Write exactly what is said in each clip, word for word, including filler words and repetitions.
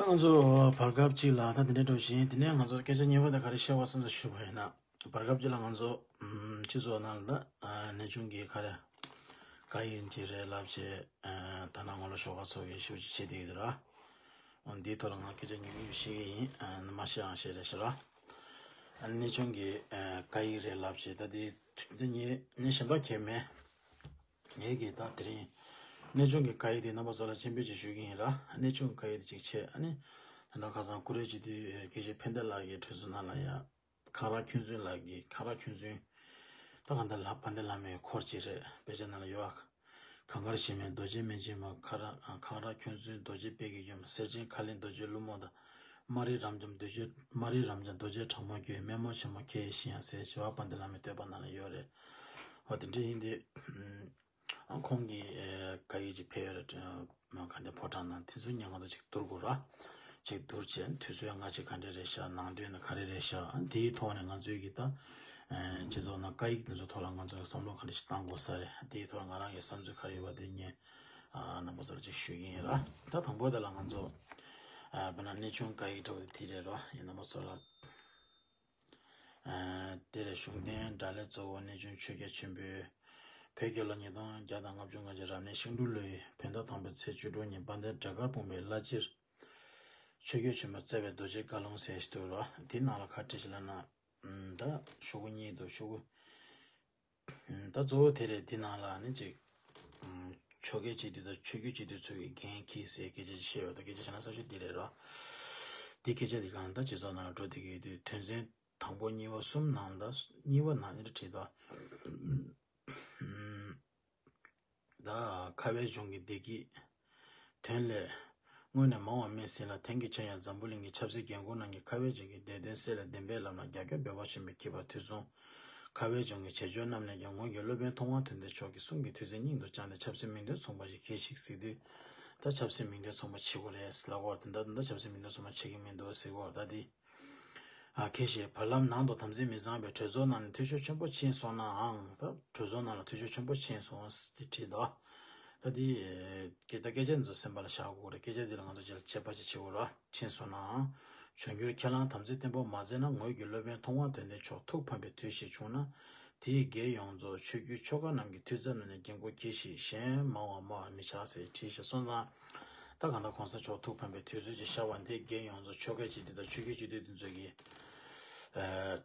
ང་ཚོ་བར་སྐབས་གཅིག་ལ་ད་དེ་འདྲའི་འགྲོ་བཞིན། དེ་ནས་ང་ཚོ་སྐད་ཆ་གཉིས་པ་དེ་ག་རེ་བཤད་པ་བསམ་ཚུལ་ཞུ་བ་ཡིན་ན། བར་སྐབས་གཅིག་ལ་ང་ཚོ་ཨམ་སྤྱི་ཚོགས་ནང་ལ་ད་ཨ་གནས་ཆུང་གི་ག་རེ་བཀའ་ཡིག་ཅིག་རེད་ལབ་བྱས། ཨ་ད་ནང་ངོ་ལ་ཞོགས་ཁ་ཚོ་གི་ཞུ་ཅིག་བྱེད་དེ་ཡོད་ར། འོ་འདིའི་ཐོག་ལ་ང་སྐད་ཆ་ཉུང་ཉུང་བཤད་ཀྱི་ཡིན། ཨ་མ་བཤད་རང་བཤད་རེད་ཤི་ར། ཨ་གནས་ཆུང་གི་ཨ་བཀའ་ཡིག་རེད་ལབ་བྱས། ད་དེ་དེ་ངས་ངས་གཞན་པ་གལ་མེད། ངས་ཀྱིས་ད་དེ་རིང་གནས་ཆུང་གི་བཀའ་ཡིག་དེ་རྣམ་པ་ཚོ་ལ་སྤྱན་འབུལ་ཅིག་ཞུ་གི་ཡིན་ར། གནས་ཆུང་བཀའ་ཡིག་དེ་ཅིག་བྱས། ཨ་ནི་ད་ལྟ་ཁ་སང་ཀུ་རེ་སྤྱི་འཐུས་དགེ་བཤེས་ཕན་བདེ་ལགས་ཀྱི་གྲོས་ཚོགས་ནང་ལ་ཡ། གངས་ར་ཁྱོད་ཚོའི་ལགས་ཀྱི་གངས་ར་ཁྱོད་ཚོའི་ད་གང་ལྟར་ལ་བན་དེ་བླ་མའི་འཁོར་ཅིག་རེད། དཔེ་ཆ་ནང་ལ་ཡོད་ཨ། གངས་དཀར་བཞད་མའི་རྡོ་རྗེ་སྨན་ཆེན་མ། གངས་ར་གངས་ར་ཁྱོད་ཚོའི་རྡོ་རྗེ་དཔལ་གྱི་ཡུམ། སེར་ཆེན་ཁ་ལིང་རྡོ་རྗེ་ཀླུ་མོ་དང་། སྨ་རི་རབ་འབྱམས་རྡོ་རྗེ་སྨ་རི་རབ་འབྱམས་རྡོ་རྗེ་གྲགས་མོ་ཁྱོད། སྨན་མོ་ཆེན་མོ་ཁྱེད་ཡི་བཞིན་ཡང་ཟེར་ཞི་བ་དཔལ་ལྡན་བླ་མའི་བསྟོད་པ་ནང་ལ་ཡོད་རེད། འོ་དེ་འདྲ་ཡིན་དུས། ཨ་ཁོང་གིས་ཨེ་བཀའ་ཡིག་ཅིག་ཕེབས་ཡོད་རེད། ཨ་ག་འདི་ཕོ་བྲང་ནང་དེ་ཚོ་ཉན་ག་ཚོ་ཅིག་བསྡུར་དགོས་ར། ཅིག་བསྡུར་བྱས་དུས་ཚོད་སྔ་ཕྱི་ག་འདྲ་རེད་ཤག་ནང་དོན་ནི་ག་རེ་རེད་ཤག་དེའི་ཐོག་ནས་ང་ཚོའི་གི་ད་ཨེ་སྤྱི་ཚོགས་ནང་བཀའ་ཡིག་དེ་ཚོ་ཐོག་ལ་ང་ཚོས་བསམ་བློ་ག་འདྲ་ཞིག་བཏང་དགོས་ས་རེད། དེའི་ཐོག་ང་རང་གི་བསམ་ཚུལ་ག་རེ་ཡོད་པ་དེ་ངས་ཨ་རྣམ་པ་ཚོ་ལ་ཅིག་ཞུ་གི་ཡིན་ར། ད་དང་པོ་དེ་ལ་ང་ཚོ་ཨ་དཔེར་ན་གནས་ཆུང་བཀའ་ཡིག་འདྲ་བོ་དེ་དེ་རེད་ར། ཡིན་རྣམ་པ་ཚོ་ལ། ཨ་དེར་གཞུང་བསྟེན་དགྲ་ལྷའི་གཙོ་བོ་གནས་ཆུང་ཆོས་རྒྱལ་ཆེན་པོས་བོད་རྒྱལ་ལོ་ཉིས་སྟོང་བརྒྱ་དང་ལྔ་བཅུ་ང་གཅིག་རབ་གནས་ཤིང་འབྲུག་ལོའི་བོད་ཟླ་དང་པོའི་ཚེས་བཅུ་དྲུག་ཉིན་དཔལ་ལྡན་འབྲས་དཀར་སྤུངས་པའི་བླ་སྤྱིར་ཆོས་རྒྱལ་ཆེན་པོ་བསྩལ་བའི་རྡོ་རྗེ་བཀའ་ལུང་ཟེར་ཞིག་འདུག་ར། དེའི་ནང་ལ་ག་རེ་བྲིས་ཤག་ལབ་ན། ད་ཤོག་གུ་གཉིས་འདུག་ཤོག་གུ། ད་གཙོ་བོ་དེ་རེད། དེ་ནང་ལ་ནི་ཅིག་ཆོས་རྒྱལ་སྤྱི་འཐུས་དང་ཆོས་བརྒྱུད་སྤྱི་འཐུས་ཚོ་གི་འགན་འཁྱེར་ཟེར་སྐད་ཆ་ཅིག་བཤད་ཡོད། ད་སྐད་ཆ་བཤད་ན་ས་ཤོད་འདི་རེད་ར། འདི་སྐད་ཆ་འདི་གང་ལྟར་སྤྱི་ཚོགས་ནང་ལ་འགྲོ་བསྡད་ཀྱི་ཡོད་དུས། དོན་ཚན་དང་པོ་གཉིས་པ་གསུམ་ནང་ད་གཉིས་པ་ནང་ནི་བྲིས་ད། ད་ཁ་བའི་གཞུང་གི་བདེ་སྐྱིད་དོན་ལས། སྔོན་ནས་མང་བ་སྨྲས་ཟིན་ལ། དེང་གི་ཆར་ཡང་འཛམ་བུ་གླིང་གི་ཆབ་སྲིད་རྒན་གོག་རྣམས་ཀྱིས་ཁ་བའི་གཞུང་གི་བདེ་དོན་སེལ་ལ་བདེན་པའི་ལམ་ལ་རྒྱབ་སྐྱོར་འབད་བར་བྱོན་པའི་ཁྱད་པར་དུས་མཚུངས། ཁ་བའི་གཞུང་གི་བྱེད་སྤྱོད་རྣམས་ནས་ཀྱང་ངོས་ཀྱི་སློབ་དཔོན་མཐོང་བ་དོན་ལྡན་མཆོག་གི་གསུང་གི་མཐུ་རྩལ་སྙིང་དུ་བཅངས་ཏེ་ཆབ་སྲིད་མིང་དོན་མཚུངས་པ་ཞིག་གྱིས་ཤིག་ཟེར་དུས། ད་ཆབ་སྲིད་མིང་དོན་མཚུངས་པ་བྱེད་དགོས་རེད་ཟེར་ལབ་ཀྱི་ཡོད་རེད། ད་ད་ཆབ་སྲིད་མིང་དོན་མཚུངས་པ་བྱེད་ཀྱི་མི་འདུག་ཟེར་གྱི་ཡོད་རེད། ད་འདི། ཨ་ཁེ་ཤེས་བར་ལམ་ནང་དུ་དམ་ཚིག་མི་གཙང་བའི་གྲོས་ཚོགས་ནང་ནས་འཐུས་ཤོར་ཆེན་པོ་ཕྱིན་སོང་ནའང་། ད་གྲོས་ཚོགས་ནང་ལ་འཐུས་ཤོར་ཆེན་པོ་ཕྱིན་སོང་ཟེར་བྲིས་འདུག་ད་འདི་སྐད་ད་སྐད་ཆ་འདི་ཚོ་སེམས་པ་ལ་བཞག་དགོས་རེད། སྐད་ཆ་འདི་ལ་ང་ཚོ་རྗེས་ལ་དཔྱད་པ་ཅིག་བྱེད་དགོས་རེད། ཕྱིན་སོང་ནའང་། འབྱུང་འགྱུར་ཁྱེད་རང་དམ་ཚིག་བརྟན་པོ་མ་མཛད་ན། ངོས་ཀྱི་སློབ་དཔོན་མཐོང་བ་དོན་ལྡན་མཆོག་ཐུགས་ཕམ་པའི་དུས་ཤིག་བྱུང་ན། དེའི་འགན་ཡོངས་རྫོགས་ཆོས་བརྒྱུད་ཆོ་ག་རྣམས་ཀྱི་འཐུས་ཚབ་རྣམས་ནས་འགན་འཁུར་གྱིས་ཤིག་གཞན་མང་བ་སྨྲ་བར་མི་བྱ་ཟེར་བྲིས་ཤག་སོང་ཙང་། ད་གང་ལྟར་གོང་ས་མཆོག་ཐུགས་ཕམ་པའི་དུས་ཚོད་ཅིག་ཤར་བ་འདི་རྒན་ཡོངས་རྫོགས་ཆོལ་ཁའི་སྤྱི་འཐུས་དང་ཆོས་བརྒྱུད་སྤྱི་འཐུས་དེ་ཚོ་གི་ཨ་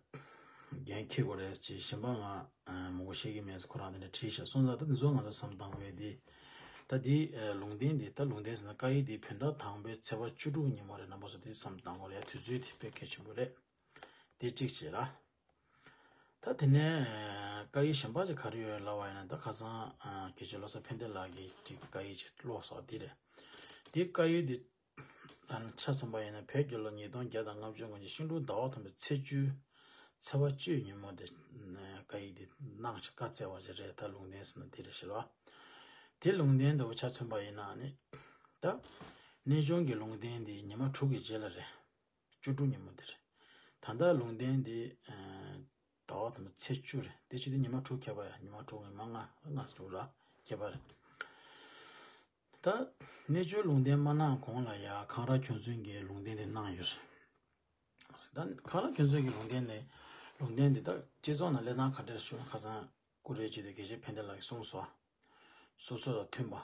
འགན་འཁྱེར་དགོས་རེད་ཅེས་གཞན་པ་ང་ཨ་མང་པོ་བཤད་ཀྱི་མེད་ཟེར་ཁོ་རང་དེ་འདྲ་བྲིས་ཤག་སོང་ཙང་། ད་འདི་ཚོ་ང་ཚོ་བསམ་བཏང་དགོས་དེ། ད་འདི་ཨ་ལུང་བསྟན་འདི། ད་ལུང་བསྟན་ཟེར་ན་བཀའ་ཡིག་འདི་བོད་ཟླ་དང་པོའི་ཚེས་པ་བཅུ་དྲུག་ཉིན་མོ་རེད། རྣམ་པ་ཚོ་འདི་བསམ་བཏང་དགོས་རེད། དུས་ཚོད་དེ་དཔེ་གལ་ཆེན་པོ་རེད། དེ་གཅིག་བྱས་ར། ད་དེ་ནས་བཀའ་ཡིག་གཞན་པ་ཅིག་ག་རེ་ཡོད་ལབ་པ་ཡིན་ན། ད་ཁ་སང་ཨ་དགེ་བཤེས་བློ་བཟང་ཕན་བདེ་ལགས་ཀྱིས་ཅིག་བཀའ་ཡིག་ཅིག་ཀློག་སོང་། འདི་རེད། འདི་བཀའ་ཡིག་འདི་ལ་ཆ་མཚོན་པ་ཡིན་ན། བོད་རྒྱལ་ལོ་ཉིས་སྟོང་བརྒྱ་དང་ལྔ་བཅུ་ང་གཅིག་ཤིང་འབྲུག་ཟླ་བ་དང་པོའི་ཚེས་བཅུ། ཚེས་པ་བཅུ་ཉིན་མོ་དེ་བཀའ་ཡིག་འདི་གནང་ཞིག་བཀའ་སྩལ་བ་ཞིག་རེད། ད་ལུང་བསྟན་ཟེར་ན་འདི་རེད་ཤག་ར། དེ་ལུང་བསྟན་འདྲ་བོ་ཆ་མཚོན་པ་ཡིན་ན་ནི། ད་གནས་ཆུང་གི་ལུང་བསྟན་འདི་ཉི་མ་དྲུག་གི་རྗེས་ལ་རེད། བཅུ་དྲུག་ཉིན་མོ་དེ་རེད། ད་ལྟ་ལུང་བསྟན་འདི་ཨ་ཟླ་བ་དང་པོ་ཚེས་བཅུ་རེད། དེ་བྱས་དུས་ཉི་མ་དྲུག་ཁྱད་པར་ཡ། ཉི་མ་དྲུག་ཉི་མ་ལྔ་ལྔ་དྲུག་ར་ཁྱད་པར་རེད། ད་གནས་ཆུང་ལུང་བསྟན་མ་གནང་གོང་ལ་ཡ་གངས་ར་ཁྱོད་ཚོའི་གི་ལུང་བསྟན་དེ་གནང་ཡོད་རེད། ད་གངས་ར་ཁྱོད་ཚོའི་གི་ལུང་བསྟན་ནས་ལུང་བསྟན་འདི་ད་སྤྱི་ཚོགས་ནང་སླེབས་སྟངས་ག་འདྲ་ཞུ་ན། ཁ་སང་ཀུ་རེ་བྱེད་དུས་དགེ་བཤེས་ཕན་བདེ་ལགས་ཀྱིས་གསུངས་སོང་། སོ་སོ་དང་མཐུན་པ།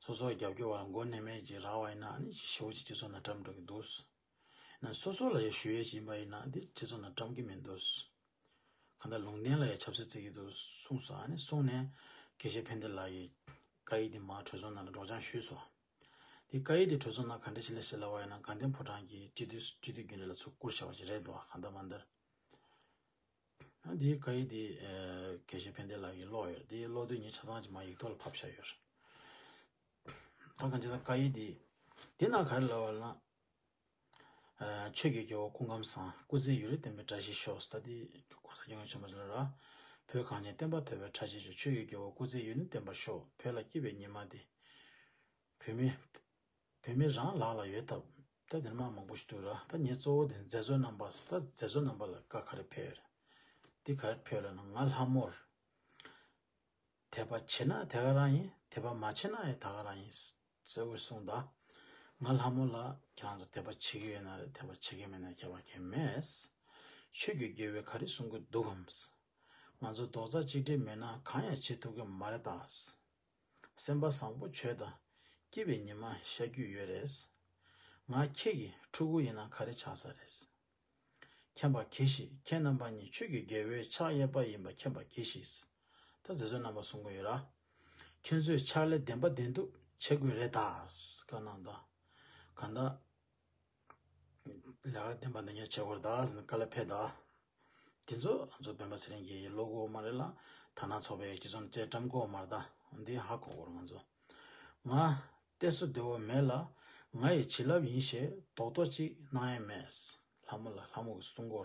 སོ་སོ་རྒྱབ་སྐྱོར་བ་ལ་མགོ་མནན་མེད་ཅིག་རག་པ་ཡིན་ན་ནི་ཞེ་པོ་ཅིག་སྤྱི་ཚོགས་ནང་བཀྲམ་འགྲོ་གི་འདུག་ན་སོ་སོ་ལ་ཡང་ཞུ་ཡས་ཅིག་ཡིན་པ་ཡིན་ན་འདི་སྤྱི་ཚོགས་ནང་བཀྲམ་གི་མི་འདུག་གང་ལྟར་ལུང་བསྟན་ལ་ཡང་ཆབ་སྲིད་བརྩི་གི་འདུག་གསུངས་སོང་། ཨ་ནི་གསུངས་ནས་དགེ་བཤེས་ཕན་བདེ་ལགས་ཀྱིས་བཀའ་ཡིག་འདི་མར་གྲོས་ཚོགས་ནང་ལ་སྒྲོག་སྦྱང་ཞུས་སོང་། འདི་བཀའ་ཡིག་འདི་གྲོས་ཚོགས་ནང་ག་འདྲ་ཞིག་སླེབས་ཤག་ལབ་པ་ཡིན་ན། དགའ་ལྡན་ཕོ་བྲང་གི་སྤྱི་འཐུས་སྤྱི་འཐུས་རྒྱུན་ལས་ལ་ཚུར་བསྐུར་བཞག་པ་ཞིག་རེད་འདུག་གང་ལྟར་མ་ལྟར། ཨ་འདིའི་བཀའ་ཡིག་འདི་ཨ་དགེ་བཤེས་ཕན་བདེ་ལགས་ཀྱིས་ཀློག་ཡོད། འདི་ཀློག་དུས་ངས་ཆ་ཚང་ཅིག་མར་ཡིག་ཐོག་ལ་ཕབ་བཞག་ཡོད། ད་གང་ཅི་ད་བཀའ་ཡིག་འདི་འདི་ནང་ག་རེ་ལབ་པ་ལབ་ན། ཨ་ཆོས་ཀྱི་རྒྱལ་པོ་སྐུ་ཁམས་བཟང་། སྐུ་ཚེ་ཡུན་རིང་བརྟན་པའི་བཀྲ་ཤིས་ཤོག་ད་འདི་གོང་ས་སྐྱབས་མགོན་ཆེན་པོ་ལ་ར། བོད་གངས་ཅན་བསྟན་པ་དར་བའི་བཀྲ་ཤིས་ཤོག་ཆོས་ཀྱི་རྒྱལ་པོ་སྐུ་ཚེ་ཡུན་རིང་བརྟན་པར་ཤོག་བོད་ལ་སྐྱིད་པའི་ཉི་མ་འདི། བོད་མི། བོད་མི་རང་ལག་ལ་ཡོད་སྟབས། ད་དེ་ནས་མང་མང་པོ་ཞིག་འདུག་ར། ད་ངས་གཙོ་བོ་དེ་མཛད་གཙོ་རྣམ་པ། ད་མཛད་གཙོ་རྣམ་པ་ལ་བཀའ་ག་རེ་ཕེབས་ཡོད་རེད། འདི་ག་རེ་ཕེབས་ལབ་ན། ང་ལྷ་མོར་དད་པ་བྱེད་ན་དེ་ག་རང་ཡིན། དད་པ་མ་བྱེད་ན་ཡང་ད་ག་རང་ཡིན་གསལ་བོ་གསུངས་དང་། ང་ལྷ་མོ་ལ་ཁྱེད་རང་ཚོ་དད་པ་བྱེད་ཀྱི་ཡོད་ན་རེད། དད་པ་བྱེད་ཀྱི་མེད་ན་ཁྱད་པར་གང་ཡང་མེད། ཆོས་ཀྱི་རྒྱལ་པོས་ག་རེ་གསུང་གི་འདུག་གམ། ང་ཚོ་རྡོག་རྩ་གཅིག་སྒྲིལ་མེད་ན་གང་ཡང་བྱེད་ཐུབ་ཀྱི་མ་རེད་ད། སེམས་པ་བཟང་པོ་བྱོས་དང་། སྐྱིད་པའི་ཉི་མ་ཤར་རྒྱུ་ཡོད་རེད། ང་ཁྱེད་ཀྱི་ཕྲུ་གུ་ཡིན་ན་ག་རེ་ཆགས་ས་རེད། མཁྱེན་པ་གྱིས་ཤིག་ཁྱེད་རྣམ་པ་གཉིས་ཆོས་ཀྱི་རྒྱལ་པོའི་ཕྱག་གཡས་པ་ཡིན་པ་མཁྱེན་པ་གྱིས་ཤིག་ད་མཛད་གཙོ་རྣམ་པ་གསུང་གི་ཡོད་ར། ཁྱེད་ཚོས་ཕྱག་ལས་བདེན་པ་བདེན་ཐུབ་བྱེད་དགོས་རེད་ད། བཀའ་གནང་ད། གང་ལྟར། ལས་ཀ་བདེན་པ་བདེན་རྐྱང་བྱེད་དགོས་རེད་ད་ཟེར་ནས་བཀའ་སློབ་ཕེབས་ད། དེ་ཚོ་ང་ཚོ་སྤེན་པ་ཚེ་རིང་གིས་ཀློག་དགོས་མ་རེད་ལ། དར་ནག་ཚོགས་པའི་སྤྱི་ཚོགས་ནས་བཀྲམ་དགོས་མ་རེད་ད། འདི་ཧ་གོ་དགོས་རེད་ང་ཚོ། ང་། གཏད་སོ་བདེ་བོ་མེད་ལ། ང་ཡི་བྱིན་རླབས་ཡིན་ཞེས་རྡོག་རྡོག་ཅིག་གནང་ཡས་མེད། ལྷ་མོ་ལ་ལྷ་མོ་གིས་གསུང་གོ།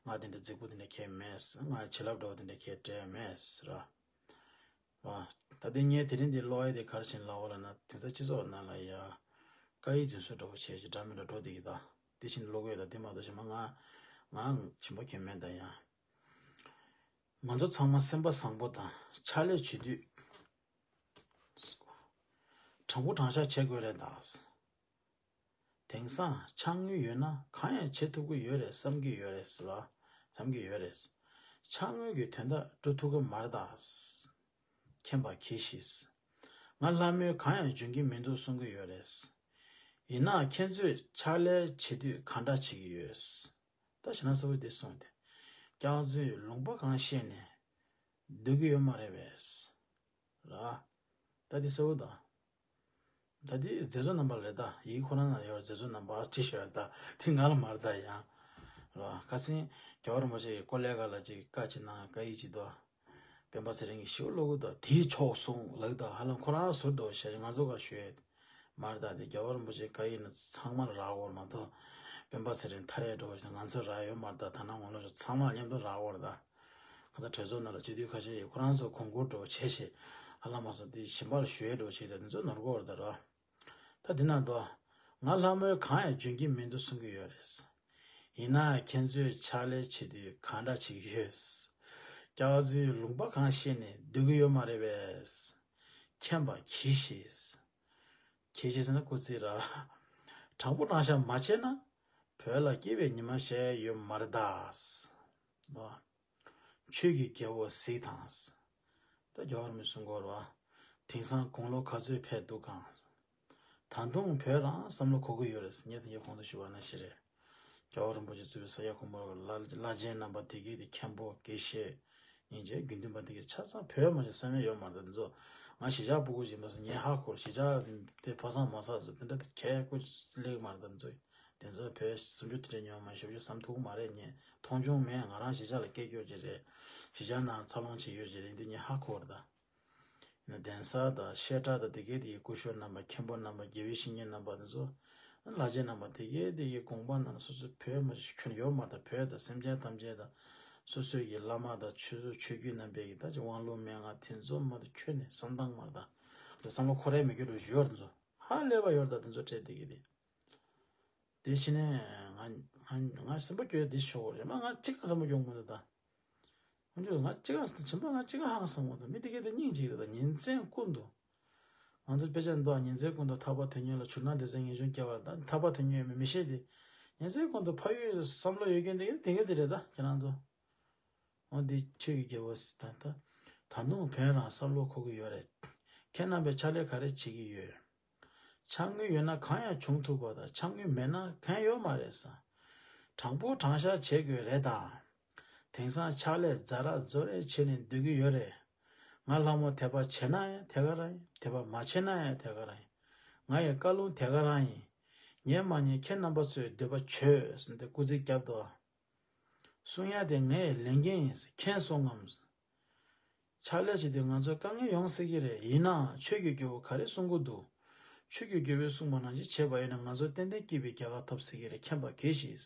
ང་དེ་འདྲ་རྫིག་པོ་དེ་འདྲ་གང་ཡང་མེད། ང་ཡི་བྱིན་རླབས་འདྲ་བོ་དེ་འདྲ་གང་ཡང་སྤྲད་ཡས་མེད་ར། བ། ད་ལྟའི་ངས་དེ་རིང་འདི་ཀློག་ཡས་དེ་ག་རེ་བྱས་ནས་ཀློག་ལབ་ན་དེང་སང་སྤྱི་ཚོགས་ནང་ལ་ཡ། སྐད་ཡིག་འཛིན་སྲོལ་འདྲ་བོ་བྱས་ཤིག་འདྲ་མི་འདྲ་འགྲོ་བསྡད་ཀྱི་ད། དེ་བཞིན་ཀློག་གི་ཡོད་ད། དེ་མ་གཏོགས་ཞེ་མ་ང་། ང་ཞིམ་པོ་གང་ཡང་མེད་ད་ཡ། ང་ཚོ་ཚང་མ་སེམས་པ་བཟང་པོ་དང་ཕྱག་ལས་བྱེད་དུས། དྲང་པོ་དྲང་བཞག་བྱེད་དགོས་རེད་ད། དེང་སང་ཕྱག་དངུལ་ཡོད་ན་གང་ཡང་བྱེད་ཐུབ་ཀྱི་ཡོད་རེད་བསམ་གྱི་ཡོད་རེད་ཟེར་བ། བསམ་གྱི་ཡོད་རེད། ཕྱག་དངུལ་གྱི་དོན་དག་འགྲོ་ཐུབ་ཀྱི་མ་རེད་ད། མཁྱེན་པ་གྱིས་ཤིག་ང་ལྷ་མོས་གང་ཡང་འཇོན་གྱི་མི་འདུག་གསུང་གི་ཡོད་རེད། ཡིན་ནའང་ཁྱེད་ཚོས་ཕྱག་ལས་བྱེད་དུས་གང་འདྲ་བྱེད་ཀྱི་ཡོད། ད་ཞེ་ན་གསལ་པོ་འདི་གསུངས་ཏེ། སྐྱག་རྫུན་ལུང་པ་གང་བཤད་ནས་སྡོད་ཀྱི་ཡོད་མ་རེད་པས། ར། ད་འདི་གསལ་པོ་ད། ད་འདི་མཛད་གཙོ་རྣམ་པ་རེད་ད། ཡིག་ཁོ་རང་ན་ཡོད་མཛད་གཙོ་རྣམ་པ་བྲིས་ཤག་རེད་ད། དེ་ང་ལ་མ་རེད་ད་ཡང་། ར། ཁ་སང་རྒྱལ་བ་རིན་པོ་ཆེ་གི་ཀོ་ལེ་ག་ལ་ཅིག་བཀའ་ཅིག་གནང་། བཀའ་ཡིག་ཅིག་འདུག་སྤེན་པ་ཚེ་རིང་གིས་ཞེ་པོ་ཀློག་གི་འདུག་དེའི་ཕྱོགས་སོང་ལབ་ད། ཧ་ལམ་ཁོ་རང་ཟུར་དུ་བཤད། ང་ཚོ་ག་ཞུ་ཡས་མ་རེད་ད། དེ་རྒྱལ་བ་རིན་པོ་ཆེ་བཀའ་ཡིག་ནི་ཚང་མ་ལ་རག་དགོས་མ་གཏོགས། སྤེན་པ་ཚེ་རིང་ཐ་རེ་འགྲོ་བ་ཞིག་ང་ཚོ་རག་ཡོད་མ་རེད་ད། ད་ནང་ངོ་ལོག་ཚང་མ་མཉམ་དུ་རག་དགོས་རེད་ད། ཁ་ཚ་གྲོས་ཚོགས་ནང་ལ་སྤྱི་འཐུས་ཁ་ཤས་ཡིས་ཁོ་རང་ཚོ་གོང་བཀུར་འགྲོ་བྱས་ཤིག་ཧ་ལམ་མ་སོང་དེ་གཞན་པ་ལ་ཞུ་ཡས་འགྲོ་བྱས་ད། དེ་ཚོ་ནོར་གོ་བར་ད་ར། ད་དེ་ན་འདུག་ང་ལྷ་མོས་གང་ཡང་འཇོན་གྱི་མི་འདུག་གསུང་གི་ཡོད་རེད། ཡིན་ན་ཁྱེད་ཚོས་ཕྱག་ལས་བྱེད་དུས་གང་འདྲ་བྱེད་ཀྱི་ཡོད། སྐྱག་རྫུན་ལུང་པ་གང་བཤད་ནས་སྡོད་ཀྱི་ཡོད་མ་རེད་པས། མཁྱེན་པ་གྱིས་ཤིག་གྱིས་ཤིག་ཟེར་ན་སྐུ་ཚེ་ར། དྲང་པོ་དྲང་བཞག་མ་བྱས་ན། བོད་ལ་སྐྱིད་པའི་ཉི་མ་ཤར་ཡོད་མ་རེད་ད། ཆོས་ཀྱི་རྒྱལ་པོ་གཟིགས་དང་། ད་རྒྱལ་བ་རིན་པོ་ཆེ་གསུང་གི་ཡོད་རེད་བ། དེང་སང་དགུང་ལོ་ག་ཚོད་ཕེབས་འདུག་གམ། ད་དུང་བོད་རང་བསམ་བློ་འཁོར་གྱི་ཡོད་རེད། ངས་ད་ངས་གོང་དུ་ཞུས་པ་ནང་བཞིན་རེད། རྒྱལ་བ་རིན་པོ་ཆེ་གཙོས་པའི་ས་སྐྱ་གོང་མ་བླ་བླ་ཆེན་རྣམ་པ་དེ་གའི་དེ་མཁན་པོ་དགེ་བཤེས་སྙིང་རྗེ་དགེ་འདུན་པ་དེ་གའི་ཆ་ཚང་བོད་མ་ཞིག་བསམ་ཡས་ཡོད་མ་རེད། དེ་ཚོ་ང་གཞིས་ཆགས་སྤུ་གུ་ཞིག་ཡིན་པ་སོང་ངས་ཧ་གོ། གཞིས་ཆགས་དེ་ཕོ་བཟང་མོ་བཟང་ཚོ་དེ་འདྲ་དེ་ཁས་ཁུར་སླེབས་མ་རེད། དེ་ཚོ། དེ་ཚོ་བོད་སུམ་ཅུ་དེ་འདྲ་ཉོ་མ་ཞབས་ཞུ་བསམ་ཐུབ་མ་རེད། ངས་མཐོང་ཆུང་མེད། ང་རང་གཞིས་ཆགས་ལ་སྐྱེས་ཡོད་ཅིག་རེད། གཞིས་ཆགས་ནང་འཚར་ལོངས་བྱེད་ཡོད་ཅིག་རེད། འདི་ངས་ཧ་གོ་བ་རེད་ད། ཡིན་ན་གདན་ས་དང་བཤད་གྲྭ་དང་དེ་གའི་དེ་ཡི་སྐུ་ཞབས་རྣམ་པ་མཁན་པོ་རྣམ་པ་དགེ་བའི་བཤེས་གཉེན་རྣམ་པ་དེ་ཚོ། བླ་ཆེན་རྣམ་པ་དེ་གའི་དེ་ཡི་དགོངས་པ་ནང་སོ་སོའི་བོད་མ་ཞིག་ཁྱོན་ཡོད་མ་རེད་ད། བོད་དང་སེམས་ཅན་ཐམས་ཅད་དང་། སོ་སོའི་གི་བླ་མ་དང་ཆོས་ཆོས་བརྒྱུད་རྣམ་པའི་གི་ད་ཅི་དབང་ལུང་མན་ངག་དེ་ཚོ་མ་གཏོགས་ཁྱོན་ནས་བསམ་སྟངས་མ་རེད་ད། དེ་བསམ་བློ་འཁོར་ཡས་མེད་རྒྱུ་འགྲོ་ཞུ་ཡོད་རེད། དེ་ཚོ་ཧ་ལས་པ་ཡོད་རེད་ད། དེ་ཚོ་སྤྲད་བསྡད་ཀྱི་དེ། དེ་བྱས་ནས་ང་ང་ང་སེམས་པ་སྐྱོ་དེ་ཤོར་རེད་མ། ང་གཅིག་ག་བསམ་བློ་སྐྱོ་མི་འདུག་ད། ང་ཚོ་ང་གཅིག་ག་བྱེད་པ་ང་གཅིག་ག་ཧང་སང་མི་འདུག་མི་དེ་གས་དེ་སྙིང་རྗེ་རེད་ད། ཉིན་མཚན་ཀུན་ཏུ། ང་ཚོ་དཔེ་ཆ་འདུག་ཉིན་མཚན་ཀུན་ཏུ་ཐར་པ་དོན་གཉེར་ལ་ཇུས་གནང་སྡེ་ཚན་ངེས་འབྱུང་སྐྱེ་བ་དང་ཐར་པ་དོན་གཉེར་མི་མི་ཤེས་ཏེ། ཉིན་མཚན་ཀུན་ཏུ་ཕ་ཡུལ་བསམ་བློ་ཡོད་མཁན་དེ་གས་དེ་གས་དེ་རེད་ད་ཁྱེད་རང་ཚོ། འོ་འདི་ཆོས་ཀྱི་རྒྱལ་པོ་ཟེར་ད་ད། ད་དུང་བོད་རང་བསམ་བློ་འཁོར་གྱི་ཡོད་རེད། ཁྱེད་རྣམ་པས་ཕྱག་ལས་ག་རེ་བྱེད་ཀྱི་ཡོད། ཕྱག་དངུལ་ཡོད་ན་གང་ཡང་བྱུང་ཐུབ་པ་དང་ཕྱག་དངུལ་མེད་ན་གང་ཡང་ཡོད་མ་རེད་ཟེར། དྲང་པོ་དྲང་བཞག་བྱེད་དགོས་རེད་ད། དེང་སང་ཕྱག་ལས་ཛ་དྲག་ཛོ་རེ་བྱས་ནས་སྡོད་ཀྱི་ཡོད་རེད། ང་ལྷ་མོ་དད་པ་བྱེད་ན་ཡང་དེ་ག་རང་ཡིན། དད་པ་མ་བྱེད་ན་ཡང་དེ་ག་རང་ཡིན། ང་ཡི་བཀའ་ལུང་དེ་ག་རང་ཡིན། ཉན་མ་ཉན་ཁྱེད་རྣམ་པ་ཚོའི་འདོད་པ་བྱོས་ཟེར་ཏེ་སྐུ་ཚིག་བརྒྱབ་འདུག་གསུང་ཡ་དེ་ངས་ལས་འགན་ཡིན་ཟེར། མཁྱེན་སོང་ངམ། ཕྱག་ལས་བྱེད་དུས་ང་ཚོ་དཀའ་ངལ་ཡོང་སྲིད་ཀྱི་རེད། ཡིན་ནའང་ཆོས་ཀྱི་རྒྱལ་པོ་ག་རེ་གསུང་གི་འདུག་ཆོས་ཀྱི་རྒྱལ་པོས་གསུངས་པ་ནང་བཞིན་བྱས་པ་ཡིན་ན་ང་ཚོ་ཏན་ཏན་སྐྱིད་པའི་རྒྱལ་ཁ་ཐོབ་སྲིད་ཀྱི་རེད། མཁྱེན་པ་གྱིས་ཤིག་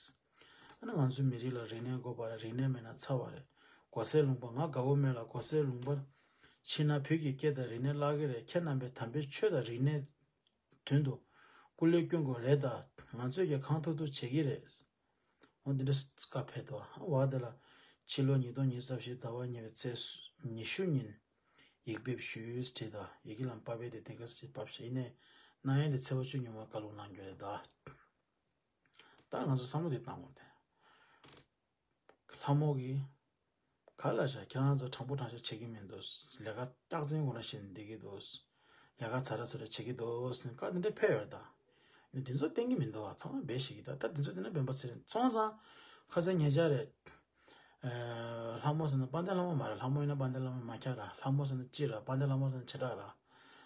ཨ་ནི་ང་ཚོའི་མི་རིགས་ལ་རིག་གནས་དགོས་པ་རེད། རིག་གནས་མེད་ན་ཚར་བ་རེད། གོ་སའི་ལུང་པ་ང་དགའ་པོ་མེད་ལ། གོ་སའི་ལུང་པར་ཕྱིན་ན་བོད་ཀྱི་སྐད་དང་རིག་གནས་བརླག་གི་རེད། ཁྱེད་རྣམ་པས་དམ་པའི་ཆོས་དང་རིག་གནས་དོན་དུ་སྐུ་ལས་བསྐྱོན་དགོས་རེད་ད། ང་ཚོས་ཀྱང་གང་ཐུབ་ཐུབ་བྱེད་ཀྱི་རེད། འོ་འདི་འདྲ་བཀའ་ཕེབས་འདུག་བ་དེ་ལ། ཕྱི་ལོ་ཉིས་སྟོང་ཉི་ཤུ་རྩ་བཞི་ཟླ་བ་གཉིས་པའི་ཚེས་ཉི་ཤུ་ཉིན། ཡིག་ཕེབས་ཞུས་བྲིས་དང་ཡི་གེ་ལམ་པ་ཕེབས་ཏེ་དེང་སྐབས་སུ་བབས་ཤིང་ནས། གནང་ཡས་དེ་ཚེས་པ་བཅུ་གཉིས་པ་བཀའ་ལུང་གནང་རྒྱུ་རེད་ད། ད་ང་ཚོ་བསམ་བློ་དེ་བཏང་དགོས་ཏེ། ལྷ་མོ་གིས་ག་ལ་བྱ། ཁྱེད་རང་ཚོ་དྲང་པོ་དྲང་བཞག་བྱེད་ཀྱི་མི་འདུག་ལས་ཀ་རྟག་འཛིན་ཁོ་ན་བཞིན་བསྡད་ཀྱི་འདུག་ལས་ཀ་ཚ་ར་ཚུ་ར་བྱེད་ཀྱི་འདུག་བཀའ་འདི་འདྲ་ཕེབས་ཡོད་ད། ནི་འདི་ཚོ་བསྟན་གྱི་མི་འདུག་བ། ཚང་མ་སྦས་བཤད་ཀྱི་ད། ད་འདི་ཚོ་དེ་ན་སྤེན་པ་ཚེ་རིང་སོང་ཙང་ཁ་སང་ཉེ་ཆར་རེད། ལྷ་མོ་ཟེར་ན་དཔལ་ལྡན་ལྷ་མོ་མ་རེད། ལྷ་མོ་ཡིན་ན་དཔལ་ལྡན་ལྷ་མོ་མ་ཁྱག་ར། ལྷ་མོ་ཟེར་ན་ཅི་ར། དཔལ་ལྡན་ལྷ་མོ་ཟེར་ན་ཆེ་དྲག་ར།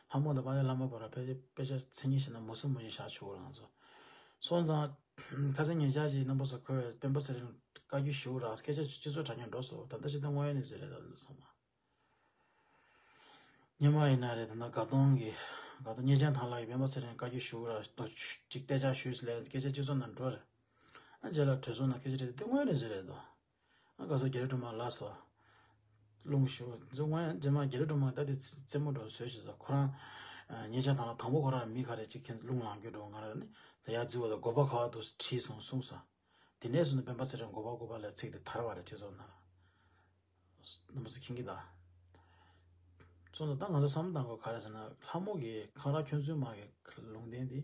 ལྷ་མོ་དང་དཔལ་ལྡན་ལྷ་མོ་བར་ལ་ཕལ་ཆེར་དཔེ་ཆ་མཚན་ཉིད་བཤད་ན་མུ་གསུམ་མུ་བཞི་བཞག་ཆོག་ར། ང་ཚོ་སོང་ཙང་ཁ་སང་ཉེ་ཆར་གྱི་རྣམ་པ་ཚོ་ཁོས་སྤེན་པ་ཚེ་རིང་བཀའ་བཀྱོན་ཞུ་ར། སྐད་ཆ་སྤྱི་ཚོགས་དྲ་རྒྱ་འགྲོ་སོང་། ད་ལྟ་ཅི་ལྟར་དངོས་ཡོད་གནས་ཚུལ་རེད། ད་ཚང་མ། སྔོན་མ་ཡིན་ན་རེད། ད་ལྟ་དགའ་གདོང་གི། དགའ་གདོང་གཉེར་ཆེན་ཐང་ལགས་ཀྱིས་སྤེན་པ་ཚེ་རིང་བཀའ་བཀྱོན་ཞུ་ར། ཏོ་ཅིག་སྐད་ཆ་ཞུས་ལས་སྐད་ཆ་སྤྱི་ཚོགས་ནང་འགྲོ་རེད། ཨ་རྗེས་ལ་གྲོས་ཚོགས་ནང་སྐད་ཆ་དྲིས་ཏེ་དངོས་ཡོད་གནས་ཚུལ་རེད་དོ། ཨ་དགའ་ཚོ་རྒྱ་རི་སྒྲོལ་མ་ལགས་སོ། རླུང་ཞུ་ཚོ་དངོས་ཡོད་རྗེས་མ་རྒྱ་རི་སྒྲོལ་མ་ད་དེ་རྩེད་མོ་འགྲོ་བཟོས་ཞེས་སོ། ཁོ་རང་གཉེར་ཆེན་ཐང་ལ་དང་པོ་ཁོ་རང་མི་ག་རེ་ཅིག་ཁྱེད་རླུང་ལངས་རྒྱུ་འགྲོ་ང་ར་ནི་ད་ཡར་འཛུལ་བ་ད་དགོན་པ་ག་བ་འདུག་དྲིས་སོང་གསུངས་སོ། དེ་ནས་བཟུང་ནས་སྤེན་པ་ཚེ་རིང་དགོན་པ་དགོན་པ་ལ་ཚིག་དེ་དར་བ་རེད། སྤྱི་ཚོགས་ནང་ལ། རྣམ་པ་ཚོ་མཁྱེན་གྱི་གདའ། སོང་ཙང་ད་ང་ཚོ་བསམ་བློ་བཏང་དགོས་ག་རེ་ཟེར་ན། ལྷ་མོ་གིས་འཁང་ར་ཁྱོད་ཚོའི་མ་གི་ལུང་བསྟན་དེ་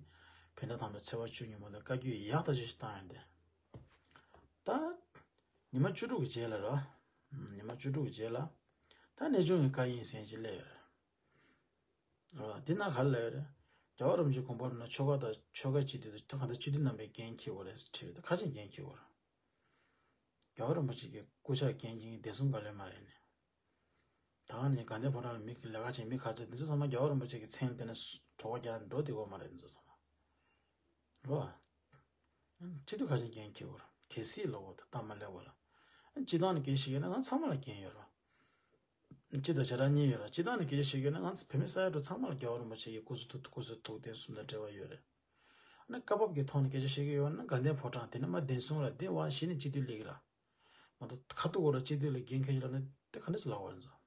བོད་ཟླ་དང་པོའི་ཚེས་པ་བཅུ་གཉིས་མོ་དེ་བཀའ་བཀྱོན་ཡག་ཐག་ཆོད་ཞིག་བཏང་ཡོད་དེ། ད་ཉི་མ་བཅུ་དྲུག་གི་རྗེས་ལ་ར། ཉི་མ་བཅུ་དྲུག་གི་རྗེས་ལ་ད་གནས་ཆུང་གི་བཀའ་ཡིན་ཟེར་ཅིག་སླེབས་ཡོད་རེད། འདི་ན་ག་རེ་ལབ་ཡོད་རེད། རྒྱལ་བ་རིན་པོ་ཆེ་དགོངས་པ་རེད་ན་ཆོ་ག་དང་ཆོ་ག་སྤྱི་འཐུས་དང་ད་ག་འདྲ་སྤྱི་འཐུས་རྣམ་པས་འགན་འཁྱེར་དགོས་རེད་ཟེར་བྲིས་ཡོད། ད་ཁ་ཆེ་འགན་འཁྱེར་དགོས་རེད། རྒྱལ་བ་རིན་པོ་ཆེ་གི་སྐུ་ཕྱག་འགན་འཁྱེར་མཁན་བདེ་སྲུང་བཀའ་བློན་མ་རེད་ནི། ད་ག་ནས་དགའ་ལྡན་ཕོ་བྲང་ལ་མི་ལས་ཀ་བྱེད་མི་ཁ་ཆེ་འདི་ཚོ་ཚང་མ་རྒྱལ་བ་རིན་པོ་ཆེ་གི་མཚན་ལ་བརྟེན་ནས་གྲོགས་པོ་རྒྱག་འགྲོ་བདེ་གོ་མ་རེད། འདི་ཚོ་ཚང་མ་རོ། སྤྱི་འཐུས་ཁ་ཆེ་འགན་འཁྱེར་དགོས་རེད། གལ་སྲིད་ལོག་པ་དང་སྟབས་མ་ལེགས་པ་ལ། སྤྱི་བཏང་ནས་སྐད་ཆ་བཤད་ཀྱི་ན་ང་ཚང་མ་ལ་འགན་ཡོད་རེད། སྤྱི་དང་བྱེ་བྲག་གཉིས་ཡོད་རེད། སྤྱི་བཏང་ནས་སྐད་ཆ་བཤད་ཀྱི་ན་ང་ཚོ་བོད་མི་ས་ཡ་དྲུག་ཚང་མ་ལ་རྒྱལ་བ་རིན་པོ་ཆེ་ཡི་སྐུ་གཟུགས་ཐུགས་སྐུ་གཟུགས་ཐུགས་རྟེན་གསུམ་དང་འབྲེལ་བ་ཡོད་རེད། ཨ་ནི་སྐབས་བབ་ཀྱི་ཐོག་ནས་སྐད་ཆ་བཤད་ཀྱི་ཡོད་ན་དགའ་ལྡན་ཕོ་བྲང་དེ་ནི་མ་བདེན་སྲུང་ལ་དེ་བ་གཞི་ནས་སྤྱི་འཐུས་སླེབས་ཀྱི་ར། མ་གཏོགས་ཁ་ཐུག་གོ་ར་སྤྱི་འཐུས་ལ་འགན་འཁྱེར་གྱི་ར་ནི་དེ་ག་འདྲ་ཞིག་ལབ་པ་རེད་ཚོ།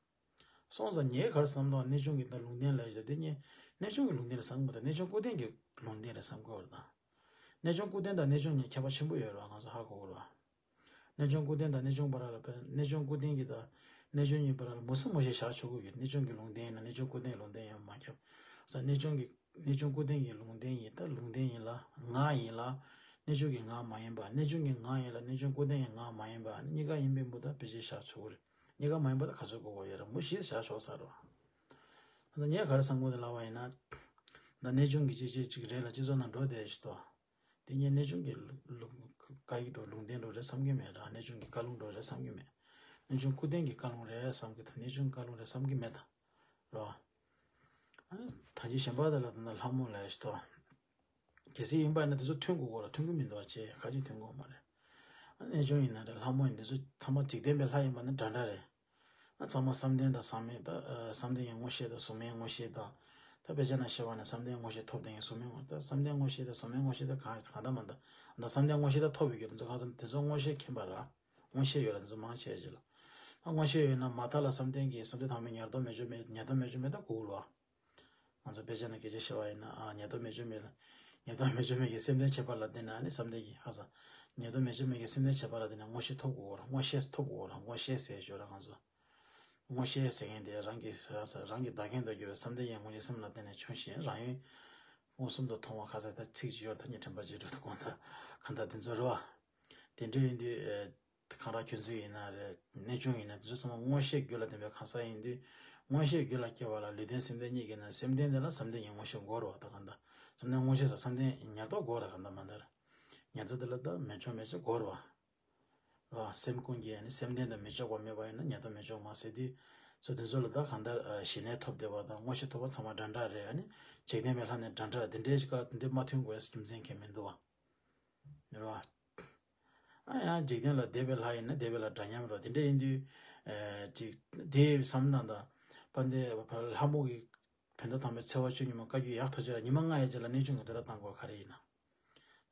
སོང་ཙང་ངས་ག་རེ་བསམ་དང་། གནས་ཆུང་གི་ད་ལུང་བསྟན་ལབ་ཡ་དེ་ནི་གནས་ཆུང་གི་ལུང་བསྟན་ལ་བསམ་གི་མ་གཏོགས་གནས་ཆུང་སྐུ་རྟེན་གྱི་ལུང་བསྟན་ལ་བསམ་གི་ཡོད་རེད་ད། གནས་ཆུང་སྐུ་རྟེན་དང་གནས་ཆུང་གཉིས་ཁྱད་པར་ཆེན་པོ་ཡོད་རེད་བ། ང་ཚོ་ཧ་གོ་གི་རེད་བ། གནས་ཆུང་སྐུ་རྟེན་དང་གནས་ཆུང་བར་ལ་དཔེར་ན་གནས་ཆུང་སྐུ་རྟེན་གྱི་དང་གནས་ཆུང་གཉིས་བར་ལ་མུ་གསུམ་མུ་བཞི་བཞག་ཆོག་གི་ཡོད། གནས་ཆུང་གི་ལུང་བསྟན་ཡིན་ན་གནས་ཆུང་སྐུ་རྟེན་ལུང་བསྟན་ཡང་མ་ཁྱབ་ས། གནས་ཆུང་གི་གནས་ཆུང་སྐུ་རྟེན་གྱི་ལུང་བསྟན་ཡིན་ད་ལུང་བསྟན་ཡིན་ལ་ངག་ཡིན་ལ། གནས་ཆུང་གི་ངག་མ་ཡིན་པ། གནས་ཆུང་གི་ངག་ཡིན་ལ་གནས་ཆུང་སྐུ་རྟེན་གྱི་ངག་མ་ཡིན་པ། གཉིས་ཀ་ཡིན་པའི་མུ་ད་བེད་སྤྱོད་བཞག་ཆོག་གི་རེད། གཉིས་ཀ་མ་ཡིན་པ་ད་ག་ཚོད་གོ་གོ་ཡོད་རེད། མུ་བཞི་བཞག་ཆོག་ས་རེད་བ། ད་ངས་ག་རེ་བསམ་གོ་དེ་ལབ་པ་ཡིན་ན། ད་གནས་ཆུང་གི་ཅི་ཅི་ཅིག་རེད་ལ་སྤྱི་ཚོགས་ནང་འགྲོ་བསྡད་ཞིག་ཏོ། དེ་ཉིད་གནས་ཆུང་གི་ལུ་ལུ་བཀའ་ཡིག་འགྲོ་ལུང་བསྟན་འགྲོ་རེད་བསམ་གྱི་མེད་ར། གནས་ཆུང་གི་བཀའ་ལུང་འགྲོ་རེད་བསམ་གྱི་མེད། གནས་ཆུང་སྐུ་རྟེན་གྱི་བཀའ་ལུང་རེད་བསམ་གྱི་འདུག་གནས་ཆུང་བཀའ་ལུང་རེད་བསམ་གྱི་མེད་ད། རོ། ཨ་ནི་ད་ཅི་གཞན་པ་དེ་ལ་ད་ལྟ་ལྷ་མོ་ལ་ཡ་ཞིག་ཏོ། གལ་སྲིད་ཡིན་པ་ཡིན་ན་དེ་ཚོ་མཐུན་དགོས་གོ་ར། མཐུན་གྱི་མི་འདུག་བ་ཅེས་ཁ་ཅིག་མཐུན་དགོས་མ་རེད། ཨ་གནས་ཆུང་ཡིན་ན་རེད། ལྷ་མོ་ཡིན་འདི་ཚོ་ཚང་མ་འཇིག་རྟེན་པའི་ལྷ་ཡིན་པ་ནི་འདྲ་འདྲ་རེད། ཨ་ཚང་མ་བསམ་གཏན་དང་བསམ་ཡས་དང་། ཨ་བསམ་གཏན་གྱི་མངོན་ཤེས་དང་གཟུགས་མེད་མངོན་ཤེས་དང་། ད་དཔེ་ཆ་ནང་བཤད་པ་ནི་བསམ་གཏན་མངོན་ཤེས་ཐོབ་ལྡན་གྱི་གཟུགས་མེད་མངོན། ད་བསམ་གཏན་མངོན་ཤེས་དང་གཟུགས་མེད་མངོན་ཤེས་དང་གང་གང་ལྟར་མ་ལྟར། ད་བསམ་གཏན་མངོན་ཤེས་དང་ཐོབ་ཡོད་རྒྱུ་དེ་ཚོ་གང་ཟེར་ན་དེ་ཚོ་མངོན་ཤེས་མཁྱེན་པ་ར། མངོན་ཤེས་ཡོད་ལ་དེ་ཚོ་མང་ཆེ་ཅིག་ལ། ད་མངོན་ཤེས་ཡོད་ན་མ་མཐའ་ལ་བསམ་གཏན་གྱི་བསམ་གཏན་ཐོག་མའི་ཉེར་ཐོབ་མེ་སྐྱོན་མེད། ཉེར་ཐོབ་མེ་སྐྱོན་མེད་ད་གོ་དགོས་ར། ང་ཚོ་དཔེ་ཆ་ནང་སྐད་ཆ་བཤད་པ་ཡིན་ན། ཨ་ཉེར་ཐོབ་མེ་སྐྱོན་མེད་ལ། ཉེར་ཐོབ་མེ་སྐྱོན་མེད་ཀྱི་སེམས་ལྡན་བྱེད་པ་ལ་བརྟེན་ནས་ཨ་ནི་བསམ་གཏན་གྱི་ཧ་ས། ཉེར་ཐོབ་མེ་སྐྱོན་མེད་ཀྱི་སེམས་ལྡན་བྱེད་པ་ལ་བརྟེན་ནས་མངོན་ཤེས་ཐོབ་དགོས་ར། མངོན་ཤེས་ཐོབ་དགོས་ར། མངོན་ཤེས་ཟེར་ཞོར་ར་ང་ཚོ། མངོན་ཤེས་ཟེར་མཁན་དེ་རང་གི་ཧ་ས་རང་གི་བདག་རྐྱེན་དུ་གྱུར་བའི་བསམ་གཏན་གྱི་མངོན་ཤེས་སེམས་ལ་བརྟེན་ནས་བྱུང་ཞིང་། རང་ཡུལ་མངོན་སུམ་དུ་མཐོང་བ་ཁ་ས་ད་ཚིག་ཅིག་ཡོད་ར། ཐ་སྙད་དྲན་པ་བརྗེད་འགྲོ་དུ་དགོངས་དག་གང་ལྟར་དེ་ཚོ་རེད་བ། དེ་འདྲ་ཡིན་དུས། ཨེ། གང་ར་ཁྱོད་ཚོ་ཡིན་ན་རེད། གནས་ཆུང་ཡིན་ན་དེ་ཚོ་ཚང་མ་མངོན་ཤེས་རྒྱུད་ལ་ལྡན་པའི་གང་ཟག་ཡིན་དུས། མངོན་ཤེས་རྒྱུད་ལ་སྐྱེ་བ་ལ་ལུས་རྟེན་སེམས་རྟེན་གཉིས་ཀྱི་ནང་སེམས་རྟེན་དེ་ལ་བསམ་གཏན་གྱི་མངོན་ཤེས་དགོས་རེད་བ། ད་གང་ལྟར། བསམ་གཏན་མངོན་ཤེས་ཟེར་བསམ་གཏན་ཉེར་ཐོབ་དགོས་རེད། གང་ལྟར་མ་ལྟར། ཉེར་ཐོབ་དེ་ལ་ད་མེ་སྐྱོན་མེད་ཅེས་དགོས་རེད་བ། རེད་བ། སེམས་ཀུན་གྱི་ཨ་ནི་སེམས་རྟེན་དང་མི་ལྕོགས་པ་མེད་པ་ཡིན་ན་ཉེར་ཐོབ་མེ་སྐྱོན་མ་ཟེར་དུས། ཚོ་དེ་ཚོ་ལ་ད་གང་ལྟར་ཞི་གནས་ཐོབ་བསྡད་པ་དང་མངོན་ཤེས་ཐོབ་པ་ཚང་མ་འདྲ་འདྲ་རེད། ཨ་ནི་འཇིག་རྟེན་པའི་ལྷ་ནི་འདྲ་འདྲ་རེད། དེ་འདྲའི་ཞིག་ག་དེ་འདྲའི་མ་མཐུན་དགོས་རྒྱུ་མཚན་གང་ཡང་མི་འདུག་བ། རེད་བ། ཨ་ཡང་འཇིག་རྟེན་ལ་འདས་པའི་ལྷ་ཡིན་ན་འདས་པའི་ལྷ་འདྲ་མཉམ་རེད། དེ་འདྲ་ཡིན་དུས། ཨེ། ཅིག་དེ་བསམ་ན་ད། དཔལ་ལྡན་ལྷ་མོ་གི་བོད་ཟླ་དང་པོའི་ཚེས་པ་བཅུ་གཉིས་མ་བཀའ་བརྒྱུད་ཡག་ཐག་ཆོད་ལ་ཉི་མ་ལྔ་ཡི་རྗེས་ལ་གནས་ཆུང་གི་བསྟོད་ར་བཏང་དགོས་ག་རེ་ཡིན་ན།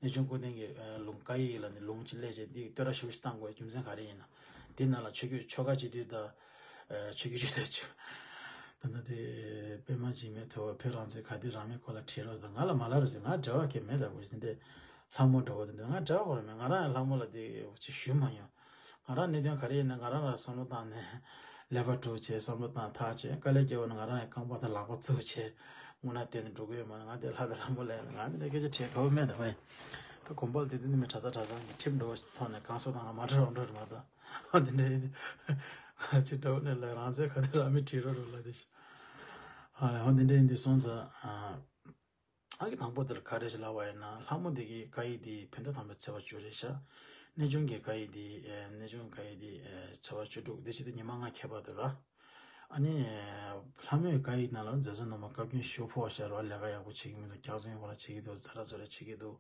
གནས་ཆུང་སྐུ་རྟེན་གྱི་ལུང་བཀའ་ཡིག་ལ་ནི་ལུང་ཅིག་སླེབས་རྗེས་འདི་བསྟོད་ར་ཞུ་ཞིག་བཏང་དགོས་རྒྱུ་མཚན་ག་རེ་ཡིན་ན། འདི་ནང་ལ་ཆོས་བརྒྱུད་ཆོ་ག་སྤྱི་འཐུས་དང་། ཆོས་བརྒྱུད་སྤྱི་འཐུས་ཆོ། ད་ལྟ་དེ་པདྨ་འཇིགས་མེད་ཐུབ་པ་བོད་རང་བཙན་ག་དུས་རང་མེད་སྐོར་ལ་བྲིས་རོགས་ཟེར། ང་ལ་མ་ལབ་རོགས་ཟེར། ང་འབྲེལ་བ་གང་ཡང་མེད་ད་བུ་ཟེར་འདྲེ། ལྷ་མོ་འདྲ་བོ་དེ་འདྲ་ང་འབྲེལ་བ་གང་ཡང་མེད། ང་རང་ཡང་ལྷ་མོ་ལ་དེ་ཅིག་ཞུས་མ་མྱོང་། ང་རང་གནད་དོན་ག་རེ་ཡིན་ན་ང་རང་རང་བསམ་བློ་བཏང་ནས་ཀླད་པ་དཀྲུགས་བྱས་བསམ་བློ་བཏང་ཐག་བཅད། དཀའ་ལས་བརྒྱབ་པ་ན་ང་རང་ཡང་རྐང་པ་དང་ལག་པ་བཙུགས་བྱས་ དངོས་གནས་བསྟན་ནས་འགྲོ་གི་ཡོད་མ་རེད། ང་དེ་ལྷ་དང་ལྷ་མོ་ལས་ང་དེ་འདྲ་སྐད་ཆ་དྲིས་དགོས་མེད་དམ། ད་གོམ་པ་ལ་དེ་དུས་ནི་མི་གྲྭ་ས་གྲྭ་ཚང་གི་ཁྲིམས་འགྲོ་བ་ཐོག་ནས་གང་སོ་དང་མ་འགྲོ་རང་འགྲོ་རེད་མ་གཏོགས། ཨ་དེ་འདྲ་ཡིན་དུས་ཅི་འདྲ་བོ་ནས་ལ་རང་ཚེ་ག་དུས་རང་མི་དྲིས་རོགས་རོགས་ལ་དེ་ཤི། ཨ་འོ་དེ་འདྲ་ཡིན་དུས་སོང་ཙང་ཨ་ཨ་གི་དང་པོ་དེར་ག་རེ་ཞིག་ལབ་པ་ཡིན་ན། ལྷ་མོ་དེ་གི་བཀའ་ཡིག་དེ་བོད་ཟླ་དང་པོའི་ཚེས་པ་བཅུ་རེད་ཤག་གནས་ཆུང་གི་བཀའ་ཡིག་དེ་ཨ་གནས་ཆུང་བཀའ་ཡིག་དེ་ཨ་ཚེས་པ་བཅུ་དྲུག་དེ་བཞིན་དུ་ཉི་མ་ལྔ་ཁྱད་པར་དུ་ར། ཨ་ནི་ལྷ་མོའི་བཀའ་ཡིག་ནང་ལ་མཛད་གཙོ་རྣམ་པ་བཀའ་བཀྱོན་ཞུ་ཕོག་ཤག་ར། ལས་ཀ་ཡག་པོ་བྱེད་ཀྱི་མི་འདུག་སྐྱག་རྫུན་ཡོང་བ་ལ་བྱེད་ཀྱི་འདུག་རྫ་ར་རྫོ་ར་བྱེད་ཀྱི་འདུག་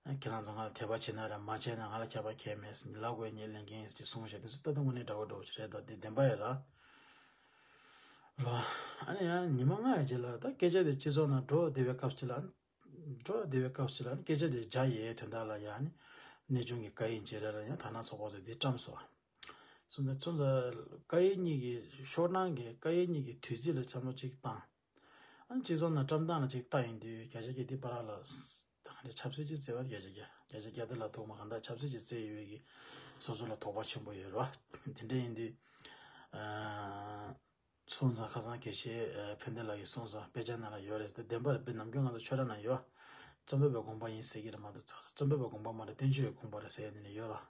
ཁྱེད་རང་ཚོ་ང་ལ་དད་པ་བྱེད་ན་ར་མ་བྱེད་ན་ང་ལ་ཁྱད་པར་གང་ཡང་མེད་ཟེར་ནས་ལབ་དགོས་ཉེས་ལེན་མཁན་ཡིན་ཟེར་གསུངས་ཤག་དེ་ཚོ་ད་ལྟ་དངོས་གནས་འདྲ་བོ་འདྲ་བོ་ཞིག་རེད། ད་དེ་བདེན་པ་ཡིན་ར། རོ། ཨ་ནི་ཡང་ཉི་མ་ལྔ་ཡི་རྗེས་ལ་ད་སྐད་ཆ་དེ་སྤྱི་ཚོགས་ནང་འགྲོ་བསྡད་པའི་སྐབས་ཤིག་ལ། འགྲོ་བསྡད་པའི་སྐབས་ཤིག་ལ་ནི་སྐད་ཆ་དེ་བརྒྱ་ཡི་དོན་དག་ལ་ཡང་ནི་གནས་ཆུང་གི་བཀའ་ཡིག་བརྗེ་ར་ལ་ཡང་དར་ནག་ཚོགས་པ་ཚོས་འདི་བཀྲམ་སོང་། སོང་ཙང་སོང་ཙང་བཀའ་ཡིག་གཉིས་ཀྱི་ཤོག་ནང་གི་བཀའ་ཡིག་གཉིས་ཀྱི་དུས་ཚིགས་ལ་བསམ་བློ་གཅིག་བཏང་། ཨ་ནི་སྤྱི་ཚོགས་ནང་བཀྲམ་སྟངས་ལ་གཅིག་བལྟ་ཡིན་དུས་བརྒྱ་ཆ་བརྒྱ་འདི་བར་ལ་ད་ག་འདྲ་ཆབ་སྲིད་ཅིག་བརྩི་བ། བརྒྱ་ཆ་བརྒྱ་བརྒྱ་ཆ་བརྒྱ་དེ་ལ་ཐོག་མ་གང་ལྟར་ཆབ་སྲིད་ཅིག་བརྩི་ཡོད་པའི་གི་སོ་སོ་ལ་དོགས་པ་ཆེན་པོ་ཡོད་རེད་བ། དེ་འདྲ་ཡིན་དུས། ཨ། སོང་ཙང་ཁ་སང་དགེ་བཤེས་ཨ་ཕན་བདེ་ལགས་ཀྱིས་གསུངས་སོང་། དཔེ་ཆ་ནང་ལ་ཡོད་རེད་ཟེར་ཏེ། བདེན་པར་དཔེ་ནམ་རྒྱུན་ང་ཚོ་ཆོས་ར་ན་ཡོད། རྩོམ་པ་པོའི་དགོངས་པ་ཡིན་ཟེར་གྱི་རེད་མ་གཏོགས་ཚ་ཚ་རྩོམ་པ་པོའི་དགོངས་པ་མ་རེད། བསྟན་བཅོས་ཀྱི་དགོངས་པ་རེད་ཟེར་ཡ་དེ་ནི་ཡོད་ར།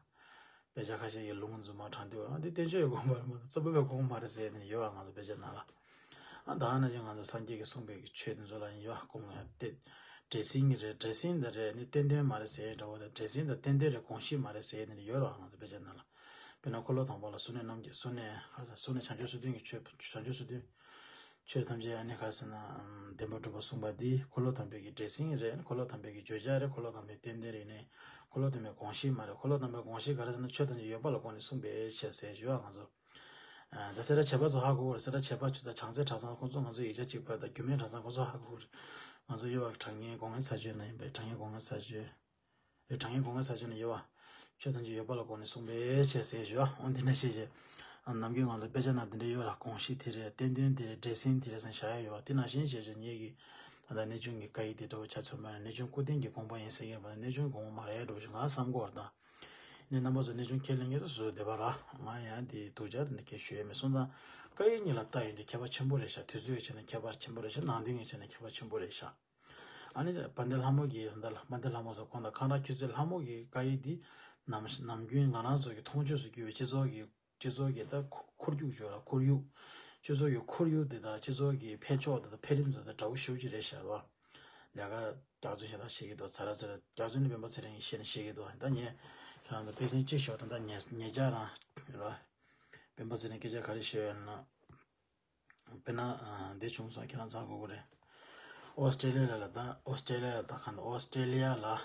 དཔེ་ཆ་ཁ་ཤས་ཀྱི་ལུང་རྫུན་མ་དྲངས་དུས། ཨ་འདི་བསྟན་བཅོས་ཀྱི་དགོངས་པ་རེད་མ་གཏོགས་རྩོམ་པ་པོའི་དགོངས་པ་མ་རེད་ཟེར་ཡ་དེ་ནི་ཡོད་ར། ང་ཚོ་དཔེ་ཆ་ནང་ལ། ཨ་ད་ནང་བཞིན་ང་ཚོ་སངས་རྒྱས་ཀྱིས་གསུངས་པའི་གི་ཆོས་དེ་ཚོ་ལ་ཡིན་ཡོད་དགོངས་ཡ་དེ། འདྲེ་སྲིན་གྱི་རེད། འདྲེ་སྲིན་དེ་རེད་ནི་བསྟན་དོན་མ་རེད་ཟེར་ཡ་འདྲ་བོ་དང་། འདྲེ་སྲིན་དང་བསྟན་དོན་རེད་དགོངས་གཞི་མ་རེད་ཟེར་ཡ་དེ་ནི་ཡོད་ར། ང་ཚོ་དཔེ་ཆ་ནང་ལ། དཔེར་ན་འཁོར་ལོ་དང་པོ་ལ་བསོད་ནམས་རྣམ་རྒྱལ། བསོད་ནམས་ག་ས། བསོད་ནམས་བྱང་ཆུབ་སོ་བདུན་གྱི་ཆོས། བྱང་ཆུབ་སོ་བདུན་ཆོས་ཐམས་ཅད་ཨ་ནི་ག་ཟེར་ན་ཨམ་བདེན་པར་གྲུབ་པ་གསུངས་པ་འདི་འཁོར་ལོ་དམ་པའི་གི་འདྲེ་སྲིན་རེད། འཁོར་ལོ་དམ་པའི་གི་བརྗོད་བྱ་རེད། འཁོར་ལོ་དམ་པའི་བསྟན་དོན་རེད་ནི། འཁོར་ལོ་དམ་པའི་དགོངས་གཞི་མ་རེད། འཁོར་ལོ་དམ་པའི་དགོངས་གཞི་ག་རེ་ཟེར་ན་ཆོས་ཐམས་ཅད་ཡོད་པ་ལ་དགོངས་ནས་གསུངས་པའི་ཕྱིར་ཟེར་ཞུ་བ། ང་ཚོ་ཨ་ད་སེ་ར་བྱེས་པ་ཚོ་ཧ་གོ་གི་རེད། སེ་ར་བྱེས་པ་ཚོ་དང་བྱང་རྩེ་གྲྭ་ཚང་ཁོང་ཚོ་ང་ཚོ་ཡིག་ཆ་གཅིག་པ་དང་རྒྱུད་སྨད་གྲྭ་ཚང་ཁོང་ཚོ་ཧ་གོ་གི་རེད། ང་ཚོ་ཡོད་པ་དྲང་ངེས་སྒོ་ལྔའི་ས་བཅད་ནང་ཡིན་པས། དྲང་ངེས་སྒོ་ལྔའི་ས་བཅད་རེད། དྲང་ངེས་སྒོ་ལྔའི་ས་བཅད་ནས་ཡོད་པ། ཆོས་ཐམས་ཅད་ཡོད་པ་ལ་དགོངས་ནས་གསུངས་པའི་ཕྱིར་ཟེར་ཞུ་བ། འོ་འདི་འདྲ་བཤད་བྱས། ཨ་ནམ་རྒྱུན་ང་ཚོ་དཔེ་ཆ་ནང་འདི་འདྲ་ཡོད་ར། དགོངས་གཞི་དེ་རེད། བསྟན་དོན་དེ་རེད། འདྲེ་སྲིན་དེ་རེད་ཟེར་བཞག་ཡ་ཡོད་པ། དེ་ནང་བཞིན་བྱས་བྱས་ངེད་ཀྱིས་ད་ལྟ་གནས་ཆུང་གི་བཀའ་ཡིག་དེ་འདྲ་བོ་ཆ་མཚོན་པ་ན། གནས་ཆུང་སྐུ་རྟེན་གྱི་དགོངས་པ་ཡིན་ཟེར་མཁན་པ་ན་གནས་ཆུང་དགོངས་པ་མ་རེད་འགྲོ་ཞིག་ང་བསམ་གྱི་ཡོད་རེད་ད། ནས་རྣམ་པ་ཚོ་གནས་ཆུང་ཁས་ལེན་མཁན་དེ་བཟོས་བསྡད་པ་ར། ང་ཡང་དེ་སྡུག་ཅག་དེ་འདྲ་སྐད་ཞུ་ཡས་མེད་སོང་ཙང་། བཀའ་ཡིག་གཉིས་ལ་ལྟ་ཡོང་དུས་ཁྱད་པར་ཆེན་པོ་རེད་ཤག་དུས་ཚོད་ཀྱི་ཆ་ནས་ཁྱད་པར་ཆེན་པོ་རེད་ཤག་ནང་དོན་གྱི་ཆ་ནས་ཁྱད་པར་ཆེན་པོ་རེད་ཤག་ཨ་ནི་དཔལ་ལྡན་ལྷ་མོ་གི་ད་ལྟ་དཔལ་ལྡན་ལྷ་མོ་ཟེར་གོང་དང་འཁང་ར་ཁྱོད་ཚོའི་ལྷ་མོ་གི་བཀའ་ཡིག་འདི་ནམ་ནམ་རྒྱུན་ང་རང་ཚོ་གི་མཐོང་ཆོས་སུ་གྱུར་པའི་སྤྱི་ཚོགས་ཀྱི་སྤྱི་ཚོགས་ཀྱི་ད་ཁོར་ཁོར་ཡུག་ཅིག་ཡོད་ར། ཁོར་ཡུག་སྤྱི་ཚོགས་ཀྱི་ཁོར་ཡུག་དེ་དང་སྤྱི་ཚོགས་ཀྱི་འཕེལ་ཕྱོགས་དེ་དང་འཕེལ་རིམ་ཚོ་དང་འདྲ་བོ་ཞེ་པོ་ཅིག་རེད་ཤག་ར། ལས་ཀ་སྐྱག་རྫུན་ཤ་སྟག་བཤད་ཀྱི་འདུག་ཚ་ར་ཚ་ར་སྐྱག་རྫུན་ནི་སྤེན་པ་ཚེ་རིང་གིས་བཤད་ནི་བཤད་ཀྱི་འདུག་ད་ངས་ཁྱེད་རང་ཚོ་དཔེ་མཚོན་གཅིག་ཞུ་ད། ད་ངེད་ངེད་ཅག་རང་ར། སྤེན་པ་ཚེ་རིང་སྐད་ཆ་ག་རེ་བཤད་ཡོད་ན། དཔེར་ན་ཨ་འདི་བྱུང་སོང་། ཁྱེད་རང་ཚོ་ཧ་གོ་གི་རེད། ཨོ་སི་ཀྲེ་ལི་ཡ་ལ་ད་ཨོ་སི་ཀྲེ་ལི་ཡ་ལ་ད་གང་ལྟར་ཨོ་སི་ཀྲེ་ལི་ཡ་ལ་ཨ་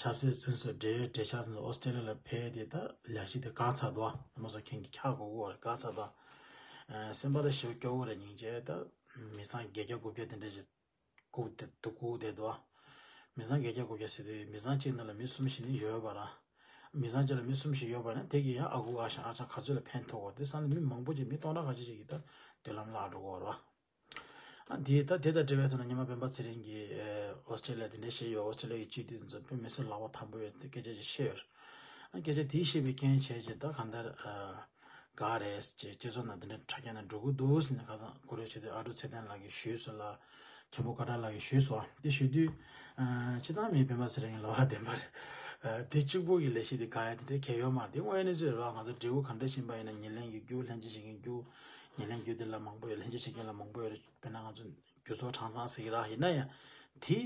ཆབ་སྲིད་བཙོན་ཟུར་འབྲེལ་ཡོད་འབྲེལ་ཆགས་ཚོ་ཨོ་སི་ཀྲེ་ལི་ཡ་ལ་ཕེབས་དེ་ད་ལས་གཞི་དེ་བཀག་ཚར་འདུག་ཨ་མ་སོ་ཁྱེད་ཀྱིས་ཧ་གོ་གི་རེད། བཀག་ཚར་འདུག་ཨ་སེམས་པ་ད་ཞེ་པོ་སྐྱོ་བོ་རེད། སྙིང་རྗེ། ད་མི་ཚང་བརྒྱད་བརྒྱ་དགུ་བརྒྱ་དེ་འདྲ་ཞིག་བཀུག་དེ་དུ་བཀུག་བསྡད་འདུག་མི་ཚང་བརྒྱད་བརྒྱ་དགུ་བརྒྱ་ཟེར་དུས་མི་ཚང་གཅིག་ནང་ལ་མི་གསུམ་བཞི་ནི་ཡོད་པ་ར། མི་ཚང་གཅིག་ལ་མི་གསུམ་བཞི་ཡོད་པ་ན་དེ་གིས་ཡང་ཨ་ཁུ་ཨ་ཞང་ཨ་ཅག་ག་ཚོད་ལ་ཕན་ཐོགས་པ། དེ་སང་ལ་མི་མང་པོ་ཅིག་མི་སྟོང་ཕྲག་ཁ་ཤས་ཤིག་གིས་ད་མདུན་ལམ་བརླག་འགྲོ་གི་ཡོད་རེད་བ། ཨ་འདི་ད་དེ་དང་འབྲེལ་བའི་ཐོག་ནས་ཉི་མ་སྤེན་པ་ཚེ་རིང་གིས་ཨོ་སི་ཀྲེ་ལི་ཡ་དེ་འདྲ་བཤད་ཡོད། ཨོ་སི་ཀྲེ་ལི་ཡ་གི་སྤྱི་འཐུས་ཚོ་དཔེ་མི་སྲིད་ལག་པ་ཐང་པོ་ཡོད་དེ་སྐད་ཆ་ཅིག་བཤད་ཡོད་རེད། ཨ་སྐད་ཆ་དེ་བཤད་པའི་རྐྱེན་བྱས་ཀྱི་ད་གང་ལྟར་ཨ། ག་རེད་ཅེས་སྤྱི་ཚོགས་ནང་འདི་འདྲའི་དྲ་རྒྱ་ནང་འགྲོ་གི་འདུག་ཟེར་ནས་ཁ་སང་ཁོ་རའི་ཆེད་དུ་ཨ་ཀྲུག་ཚེ་བརྟན་ལགས་ཀྱིས་ཞུས་སོང་ལ། མཁན་པོ་ཀ་ཏར་ལགས་ཀྱིས་ཞུས་སོང་། དེ་ཞུ་དུས་ཨ་སྤྱིར་བཏང་མི་སྤེན་པ་ཚེ་རིང་གི་ལབ་པ་བདེན་པ་རེད། ཨ་དེ་གཅིག་པོ་གི་ལས་གཞི་དེ་ག་ཡ་དེ་འདྲའི་གལ་ཡོད་མ་རེད། དེ་དངོས་གནས་ཚོད་རེད་བ། ང་ཚོ་འབྲས་བུ་གང་འདྲ་ཕྱིན་པ་ཡིན་ན་ཉེར་ལེན་གྱི་རྒྱུ། ལྷན་སྐྱེས་བྱེད་མཁན་རྒྱུ། ཉེར་ལེན་རྒྱུ་དེ་ལ་མང་པོ་ཡོད། ལྷན་སྐྱེས་བྱེད་མཁན་ལ་མང་པོ་ཡོད་རེད། དཔེར་ན་ང་ཚོ་རྒྱུ་ཚོགས་གྲངས་ཚང་ཟེར་གྱི་ར། ཡིན་ན་ཡང་དེ་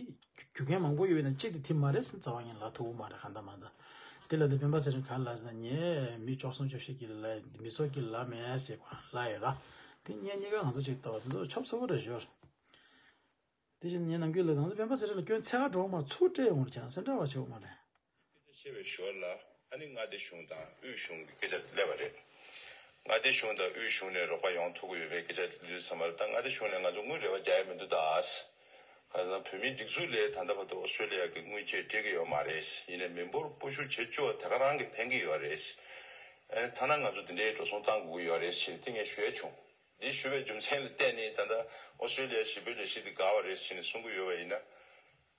རྒྱུ་མཁན་མང་པོ་ཡོད་ན་གཅིག་དེ་དེ་མ་རེད་ཟེར་རྩ་བ་ཉིད་ལབ་ཐུབ་ཀྱི་མ་རེད། གང་ལྟར་མ་ལྟར་དེ་ལ་དེ་སྤེན་པ་ཚེ་རིང་ག་ལ་ཟེར་ན། ངས་མི་བཅུ་གསུམ་བཅུ་བཞི་གི་ལ་མི་ཚོགས་ཀྱི་ལ་མེད་ཟེར་ཁོ་རང་ལབ་ཡོད་ར། དེ་ངས་གཉིས་ཀ་ང་ཚོ་གཅིག་ལྟ་བ་དེ་ཚོ་ཆོབ་ཚ་བོ་རེད་ཞོར། དེ་བཞིན་ངས་ནམ་རྒྱུན་ལ་ང་ཚོ་སྤེན་པ་ཚེ་རིང་ལ་སྐྱོན་འཚོལ་ག་འགྲོ་མ་ཚུར་སྤྲད་ཡོང་བར་བྱས་ན་སེམས་ཁྲལ་བ་བྱེད་དགོས་མ་རེད། སྐད་ཆ་བཤད་པའི་ཞོར་ལ་ཨ་ནི་མངའ་སྡེ་གཞུང་དང་དབུས་གཞུང་གི་སྐད་ཆ་སླེབས་པ་རེད། མངའ་སྡེ་གཞུང་དང་དབུས་གཞུང་ནས་རོགས་པ་ཡོང་ཐུབ་ཀྱི་ཡོད་པའི་སྐད་ཆ་ལུས་ཙམ་པ་ལ། ད་མངའ་སྡེ་གཞུང་ནས་ང་ཚོ་དངུལ་རེ་བ་རྒྱག་ཡ་མི་འདུག་ད། ཁ་སང་བོད་མིའི་སྒྲིག་འཛུགས་ལས་ད་ལྟ་བར་དུ་ཨོ་སི་ཀྲེ་ལི་ཡ་གི་དངུལ་ཆད་སྤྲད་ཀྱི་ཡོད་མ་རེད། ཡིན་ནའི་མི་འབོར་སྤོ་བཤུ་བྱེད་བཅུག་པ་དེ་ག་རང་གིས་ཕན་གྱི་ཡོད་རེད། ཨ་ནི་ཐ་ན་ང་ཚོ་འདི་འདྲའི་འགྲོ་སོང་བཏང་དགོས་ཀྱི་ཡོད་རེད་ཞེས་དེ་ངས་ཞུ་ཡ་བྱུང་། འདི་ཞུ་བའི་རྒྱུ་མཚན་ལ་བརྟེན་ནས་ད་ལྟ་ཨོ་སི་ཀྲེ་ལི་ཡ་ཞི་བའི་ལས་གཞི་འདི་དགའ་བ་རེད་ཞེས་ནས་གསུང་གི་ཡོད་པ་ཡིན་ན།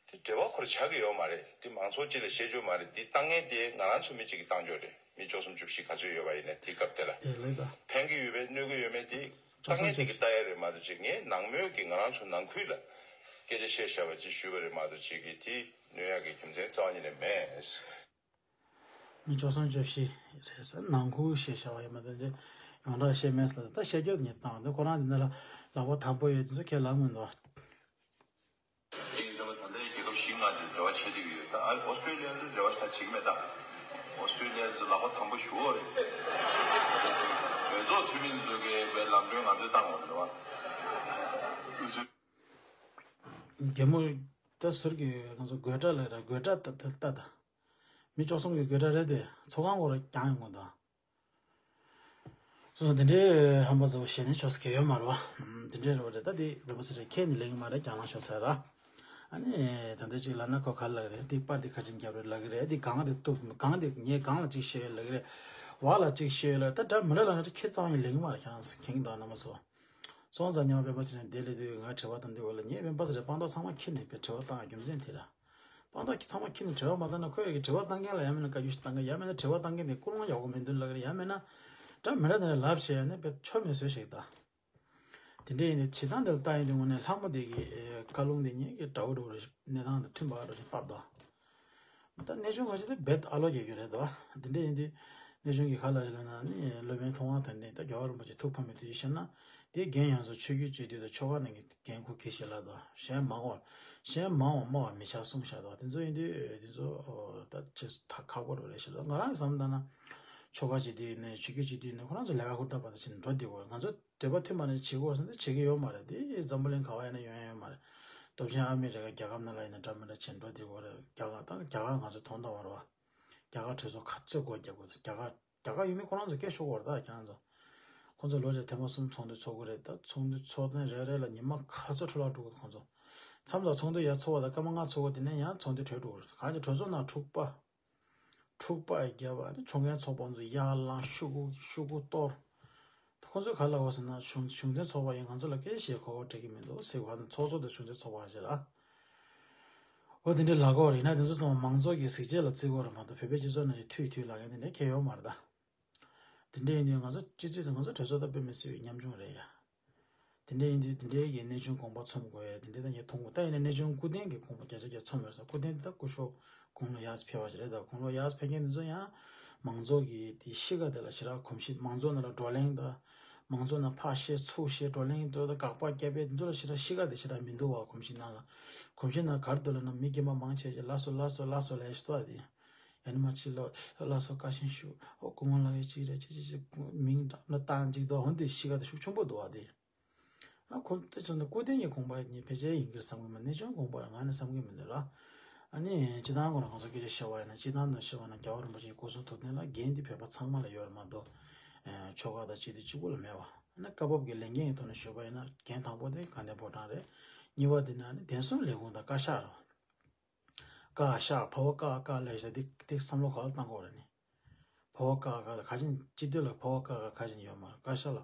དེ་འབྲེལ་བ་ཁོ་ར་ཆགས་ཀྱི་ཡོད་མ་རེད། དེ་མང་ཚོགས་སྤྱི་ལ་བཤད་རྒྱུ་མ་རེད། དེ་བཏང་མཁན་དེ་ང་རང་ཚོ་མི་གཅིག་གིས་བཏང་རྒྱུ་རེད། མི་བཅུ་གསུམ་བཅུ་བཞི་ག་ཚོད་ཡོད་པ་ཡིན་ན་དེའི་སྐབས་དེ་ལ་དེ་ལས་ད་ཕན་གྱི་ཡོད་པས་གནོད་ཀྱི་ཡོད་མེད་དེ་ ལྟ་མཁན་དེ་གིས་ལྟ་ཡ་རེད་མ་གཏོགས་ཅིག་ངས་ནང་མོལ་གྱི་ང་རང་ཚོ་ནང་ཁུལ་ལ་སྐད་ཆ་བཤད་བཞག་པ་ཅིག་ཞུས་པ་རེད་མ་གཏོགས་ཅིག་གིས་དེ་གནོད་ཡག་གི་རྒྱུ་མཚན་རྩ་བ་ཉིད་ནས་མེད། མི་བཅུ་གསུམ་བཅུ་བཞི་རེད་ཟེར། ནང་ཁུལ་བཤད་བཞག་པ་ཡིན་མ་གཏོགས་ཡོངས་གྲགས་བཤད་མེད་ཟེར་ལ། ད་བཤད་རྒྱུ་ཉིད་བཏང་དེ་ཁོ་རང་དེ་འདྲ་ལ་ལག་པ་དམ་པོ་ཡོད་དེ་ཚོ་ཁས་ལེན་མི་འདུག་དེ་ཡིན་ཙང་ད་ལྟའི་རྒྱལ་ཁབ་བཞི་ལྔ་ཅིག་འབྲེལ་བ་བྱེད་བསྡད་ཀྱི་ཡོད། ད་ཨ་ཨོ་སི་ཀྲེ་ལི་ཡ་ཚོ་འབྲེལ་བ་ཞེ་དྲག་བྱེད་ཀྱི་མེད། ད་ཨོ་སི་ཀྲེ་ལི་ཡ་ཚོ་ལག་པ་དམ་པོ་ཞུ་བ་རེད། གྲོས་ཚོགས་འཐུས་མི་ཚོ་གིས་བའི་ལམ་གྲོན་ང་ཚོས་བཏང་བ་རེད་བ། རྒན་མོ་ད་ཟུར་གྱི་ང་ཚོ་དགོད་སྒྲ་ལ་ར་དགོད་སྒྲ་ད་ད་ད་ད་མི་བཅུ་གསུམ་གྱི་དགོད་སྒྲ་རེད་དེ་ཚོགས་ཁང་སྐོར་ར་རྐྱང་ཡོང་གི་འདུག་སོ་སོ་དེ་འདྲའི་ཧམ་པ་ཚ་པོ་བཤད་ནས་ཆོག་ས་གལ་ཡོད་མ་རེད་བ། དེ་འདྲའི་རེད་བ་རེད། ད་དེ་རེད་པ་ས་རེད། ཁྱེད་ནི་ལེགས་མ་རེད། རྒྱང་ལངས་ཤོག་ཚར་ར། ཨ་ནི་ད་ལྟ་ཅིག་ལབ་ན་ཁོ་ག་ལབ་རེད། འདི་པར་འདི་ག་ཅིག་རྒྱབ་རེད་ལབ་ཀྱི་རེད། འདི་གང་འདི་གཏུབ་གང་འདི་ངས་གང་ལ་ཅིག་བཤད་ཡོད་ལབ་ཀྱི་རེད། བ་ལ་ཅིག་བཤད་ཡོད་ལབ། ད་འདྲ་མི་འདྲ་ལབ་ན་ཁྱེད་རྩ་བ་ནས་ལེགས་མ་རེད། ཁྱེད་རང་ཚོ་མཁྱེན་གྱི་འདུག་རྣམ་པ་ཚོ། སོང་ཙང་ཉི་མ་སྤེན་པ་ཚེ་རིང་འདི་ལས་དུས་ང་དྲི་བ་དང་འདི་འོག་ལ་ངས་སྤེན་པ་ཚེ་རིང་དཔང་རྟགས་ཚང་མ་ཁྱེར་ནས་པའི་དྲི་བ་བཏང་རྒྱུ་མཚན་དེ་ར། དཔང་རྟགས་ཚང་མ་ཁྱེར་ནས་དྲི་བ་མ་བཏང་ན་ཁོས་ཡ་གི་དྲི་བ་བཏང་མཁན་ལ་ཡང་མིན་ན་བཀའ་བཀྱོན་ཞིག་བཏང་གི། ཡང་མིན་ན་དྲི་བ་བཏང་མཁན་དེ་ཀུན་སློང་ཡག་པོ་མི་འདུག་ལབ་ཀྱི་རེད། ཡང་མིན་ན་འདྲ་མི་འདྲ་དེ་འདྲ་ལབ་བྱས་ཡ་ནས་པའི་ཆོ་མེད་བཟོས་ཤིག་ད། དེ་འདྲ་ཡིན་དུས་བྱེད་སྟངས་དེ་ལ་ལྟ་ཡིན་དུས་དངོས་གནས་ལྷ་མོ་དེ་གི་བཀའ་ལུང་དེ་ཉིད་ཀྱི་འདྲ་བོ་འདྲ་བོ་རེད། གནས་སྟངས་དང་མཐུན་པ་འདྲ་བོ་ཞིག་བབས་དོ། ད་གནས་ཆུང་ཁ་ཤས་དེ་རྦད་ཨ་ལོ་རྒྱག་རྒྱུ་རེད་དོ། འདི་འདྲ་ཡིན་དུས་གནས་ཆུང་གི་ཁ་ལ་ཞིག་ལ་ན་ནི་སློབ་དཔོན་མཐོང་བ་དོན་ལྡན་ད་རྒྱལ་བ་རིན་པོ་ཆེ་ཐུགས་ཕམ་པའི་དུས་ཤེས་ན། དེ་རྒན་ཡང་སོ་ཆོས་བརྒྱུད་སྤྱི་འཐུས་དང་ཆོ་ག་ནང་གི་འགན་ཁུར་གྱིས་ཞེས་ལབ་དོ། གཞན་མང་བ་གཞན་མང་བ་སྨྲ་བར་མི་བྱ་གསུངས་བཞག་དོ། དེ་ཚོ་ཡིན་དུས་དེ་ཚོ་ད་ཅི་ད་ཁག་པོ་རུ་རེད་ཤེས་དོ། ང་རང་གི་བསམ་ན་ན་ཆོ་ག་སྤྱི་འཐུས་ཡིན་ནའི་ཆོས་བརྒྱུད་སྤྱི་འཐུས་ཡིན་ནའི་ཁོ་རང་ཚོ་ལས་ཀ་ཧུར་ཐག་པ་དང་བྱེད་ནས་འགྲོ་བསྡད་དགོས། ང་ཚོ་འདོད་པ་མཐུན་པ་ནས་བྱེད་དགོས་ཟེར་ན་བྱེད་ཀྱི་ཡོད་མ་རེད། དེ་འཛམ་བུ་གླིང་ག་བ་ཡིན་ན་ཡོང་ཡ་ཡོད་མ་རེད། སྟོབས་ཆེན་ཨ་མི་རི་ཀ་རྒྱལ་ཁབ་ནང་ལ་ཡིན་ན་འདྲ་མི་འདྲ་བྱེད་འགྲོ་དེ་གོ་རེད། རྒྱ་གར་དང་རྒྱ་གར་ང་ཚོ་དོན་དུ་བར་བ། རྒྱ་གར་གྲོས་ཚོགས་ག་ཚོད་སྒོ་རྒྱག་དགོས། རྒྱ་གར་རྒྱ་གར་ཡུལ་མི་ཁོ་རང་ཚོ་སྐད་ཤོར་གོ་རེད། ད་ཁྱེད་རང་ཚོ་ཁོ་ཚོ་ལོ་རེར་ཐེངས་མ་གསུམ་ཚོགས་འདུ་ཚོགས་དགོས་རེད། ད་ཚོགས་འདུ་ཚོགས་ཐེངས་རེ་རེ་ལ་ཉི་མ་ག་ཚོད་འཕྲོ་བརླག་འགྲོ་གི་འདུག་ཁོ་ཚོ་མཚམས་དང་ཚོགས་འདུ་ཡར་ཚོགས་པ་དང་སྐར་མ་ལྔ་ཚོགས་པ་དེ་ནས་ཡང་ཚོགས་འདུ་གྲོལ་འགྲོ་གི་རེད། གང་ཅི་གྲོས་ཚོགས་ནང་འཁྲུག་པ། འཁྲུག་པ་བརྒྱབ་པ་ནི་ཆོ་མཁན་ཚོགས་པ་ཚོ་ཡར་ལངས་ཤོག་གུ་ཤོག་གུ་གཏོར། ད་ཁོ་ཚོས་ག་ལབ་པ་ཟེར་ན་གཞུང་གཞུང་འཛིན་ཚོགས་པ་ཡིན། ང་ཚོ་ལ་སྐད་ཆ་བཤད་གོ་སྐབས་སྤྲད་ཀྱི་མི་འདུག་ཟེར་བ་དང་། ཚོགས་གཙོ་དང་གཞུང་འཛིན་ཚོགས་པ་ཞིག་ལ། འོ་དེ་འདྲའི་ལབ་གོ་རེད་ན། དེ་ཚོ་ཚང་མ་མང་ཚོགས་ཀྱི་གཟི་བརྗིད་ལ་བརྩི་དགོས་རེད་མ་གཏོགས་བོད་པའི་སྤྱི་ཚོགས་ནང་གི་ཐུག་ཐུག་ལབ་མཁན་དེ་འདྲ་གང་ཡང་ཡོད་མ་རེད་ད། དེ་འདྲ་ཡིན་དུས་ང་ཚོ་སྤྱི་ཚོགས་ང་ཚོ་གྲོས་ཚོགས་ད་དཔེ་མི་སྲིད་པའི་ཉམ་ཆུང་རེད་ཡ། དེ་འདྲ་ཡིན་དུས་དེ་འདྲའི་གི་གནས་ཆུང་དགོངས་པ་ཚོམ་དགོས་ཡ་དེ་འདྲ་ད་ངས་མཐོང་གོ། ད་ཡིན་ན་གནས་ཆུང་སྐུ་རྟེན་གྱི་དགོངས་པ་བརྒྱ་ཆ་བརྒྱ་ཚོམ་ཡོད་ས། སྐུ་རྟེན་དེ་ད་སྐུ་ཞབས་དགུང་ལོ་ཡར་ཕེབས་པ་ཞིག་རེད། ད་དགུང་ལོ་ཡར་ཕེབས་མཁན་དེ་ཚོ་ཡང་མང་ཚོགས་ཀྱི་དེ་གཤིས་ཀ་དེ་ལ་ཞེ་དྲག་གོམས་གཤིས། མང་ཚོགས་ནང་ལ་བགྲོ་གླེང་དང་། མང་ཚོགས་ནང་ཕར་བཤད་ཚུར་བཤད། བགྲོ་གླེང་དེ་ཚོ་དང་དགག་པ་བརྒྱབ་པའི་དེ་ཚོ་ལ་ཞེ་དྲག་གཤིས་ཀ་དེ་ཞེ་དྲག་མི་འདུག་བ། གོམས་གཤིས་ནང་ལ་གོམས་གཤིས་ནང་ག་རེ་འདུག་ལབ་ན་མི་རྒན་པ་མང་ཆེ་ཞིག་ལགས་སོ་ལགས་སོ་ལགས་སོ་ལབ་ཤི་ཏོ་དེ། ཡང་ན་མ་ཅིག་ལ་ལགས་སོ་བཀའ་བཞིན་ཞུ། ཨོ་སྐུ་ངོ་ལགས་ཀྱིས་ཅིག་རེད་ཅིག་ཅིག་ཅིག་མིང་འདྲ་མི་བཏང་ཅིག་འདུག་འོན་ཏེ་གཤིས་ཀ་དེ་ཤུགས་ཆེན་པོ་འདུག་བ་དེ། ཨ་ཁོ་དེ་ཚོ་ནི་སྐུ་རྟེན་གྱི་དགོངས་པ་ངས་ཕལ་ཆེར་ཡིན་གྱི་རེད་བསམ་གྱི་མི་འདུག་གནས་ཆུང་དགོངས་པ་ང་ནི་བསམ་གྱི་མི་འདུག་ལ། ཨ་ནི་སྤྱི་བཏང་ཁོ་རང་ཚོ་སྐད་ཆ་བཤད་པ་ཡིན་ན་སྤྱི་བཏང་དུ་བཤད་པ་ན་རྒྱལ་བ་རིན་པོ་ཆེའི་སྐུ་གསུང་ཐུགས་རྟེན་ལ་འགན་དེ་བོད་པ་ཚང་མ་ལ་ཡོད་རེད་མ་གཏོགས། ཆོལ་ཁ་དང་སྤྱི་འཐུས་གཅིག་པུ་ལ་མེད་པ། ཨ་ནི་སྐབས་བབ་ཀྱི་ལས་འགན་གྱི་ཐོག་ནས་ཞུས་པ་ཡིན་ན་འགན་དང་པོ་དེ་དགའ་ལྡན་ཕོ་བྲང་རེད། གཉིས་པ་དེ་ནི་ཨ་ནི་གདན་ཟུར་ལས་ཁུངས་དང་བཀའ་ཤག་རེད། བཀའ་ཤག་ཕ་བོ་བཀའ་བཀའ་ལས་ཟེར་དེ་དེ་བསམ་བློ་ག་ལ་བཏང་དགོས་རེད་ནི། ཕ་བོ་བཀའ་བཀའ་ལ་ཁ་ཆེན་སྤྱི་འཐུས་ལ་ཕ་བོ་བཀའ་བཀའ་ཁ་ཆེན་ཡོད་མ་རེད། བཀའ་ཤག་ལ་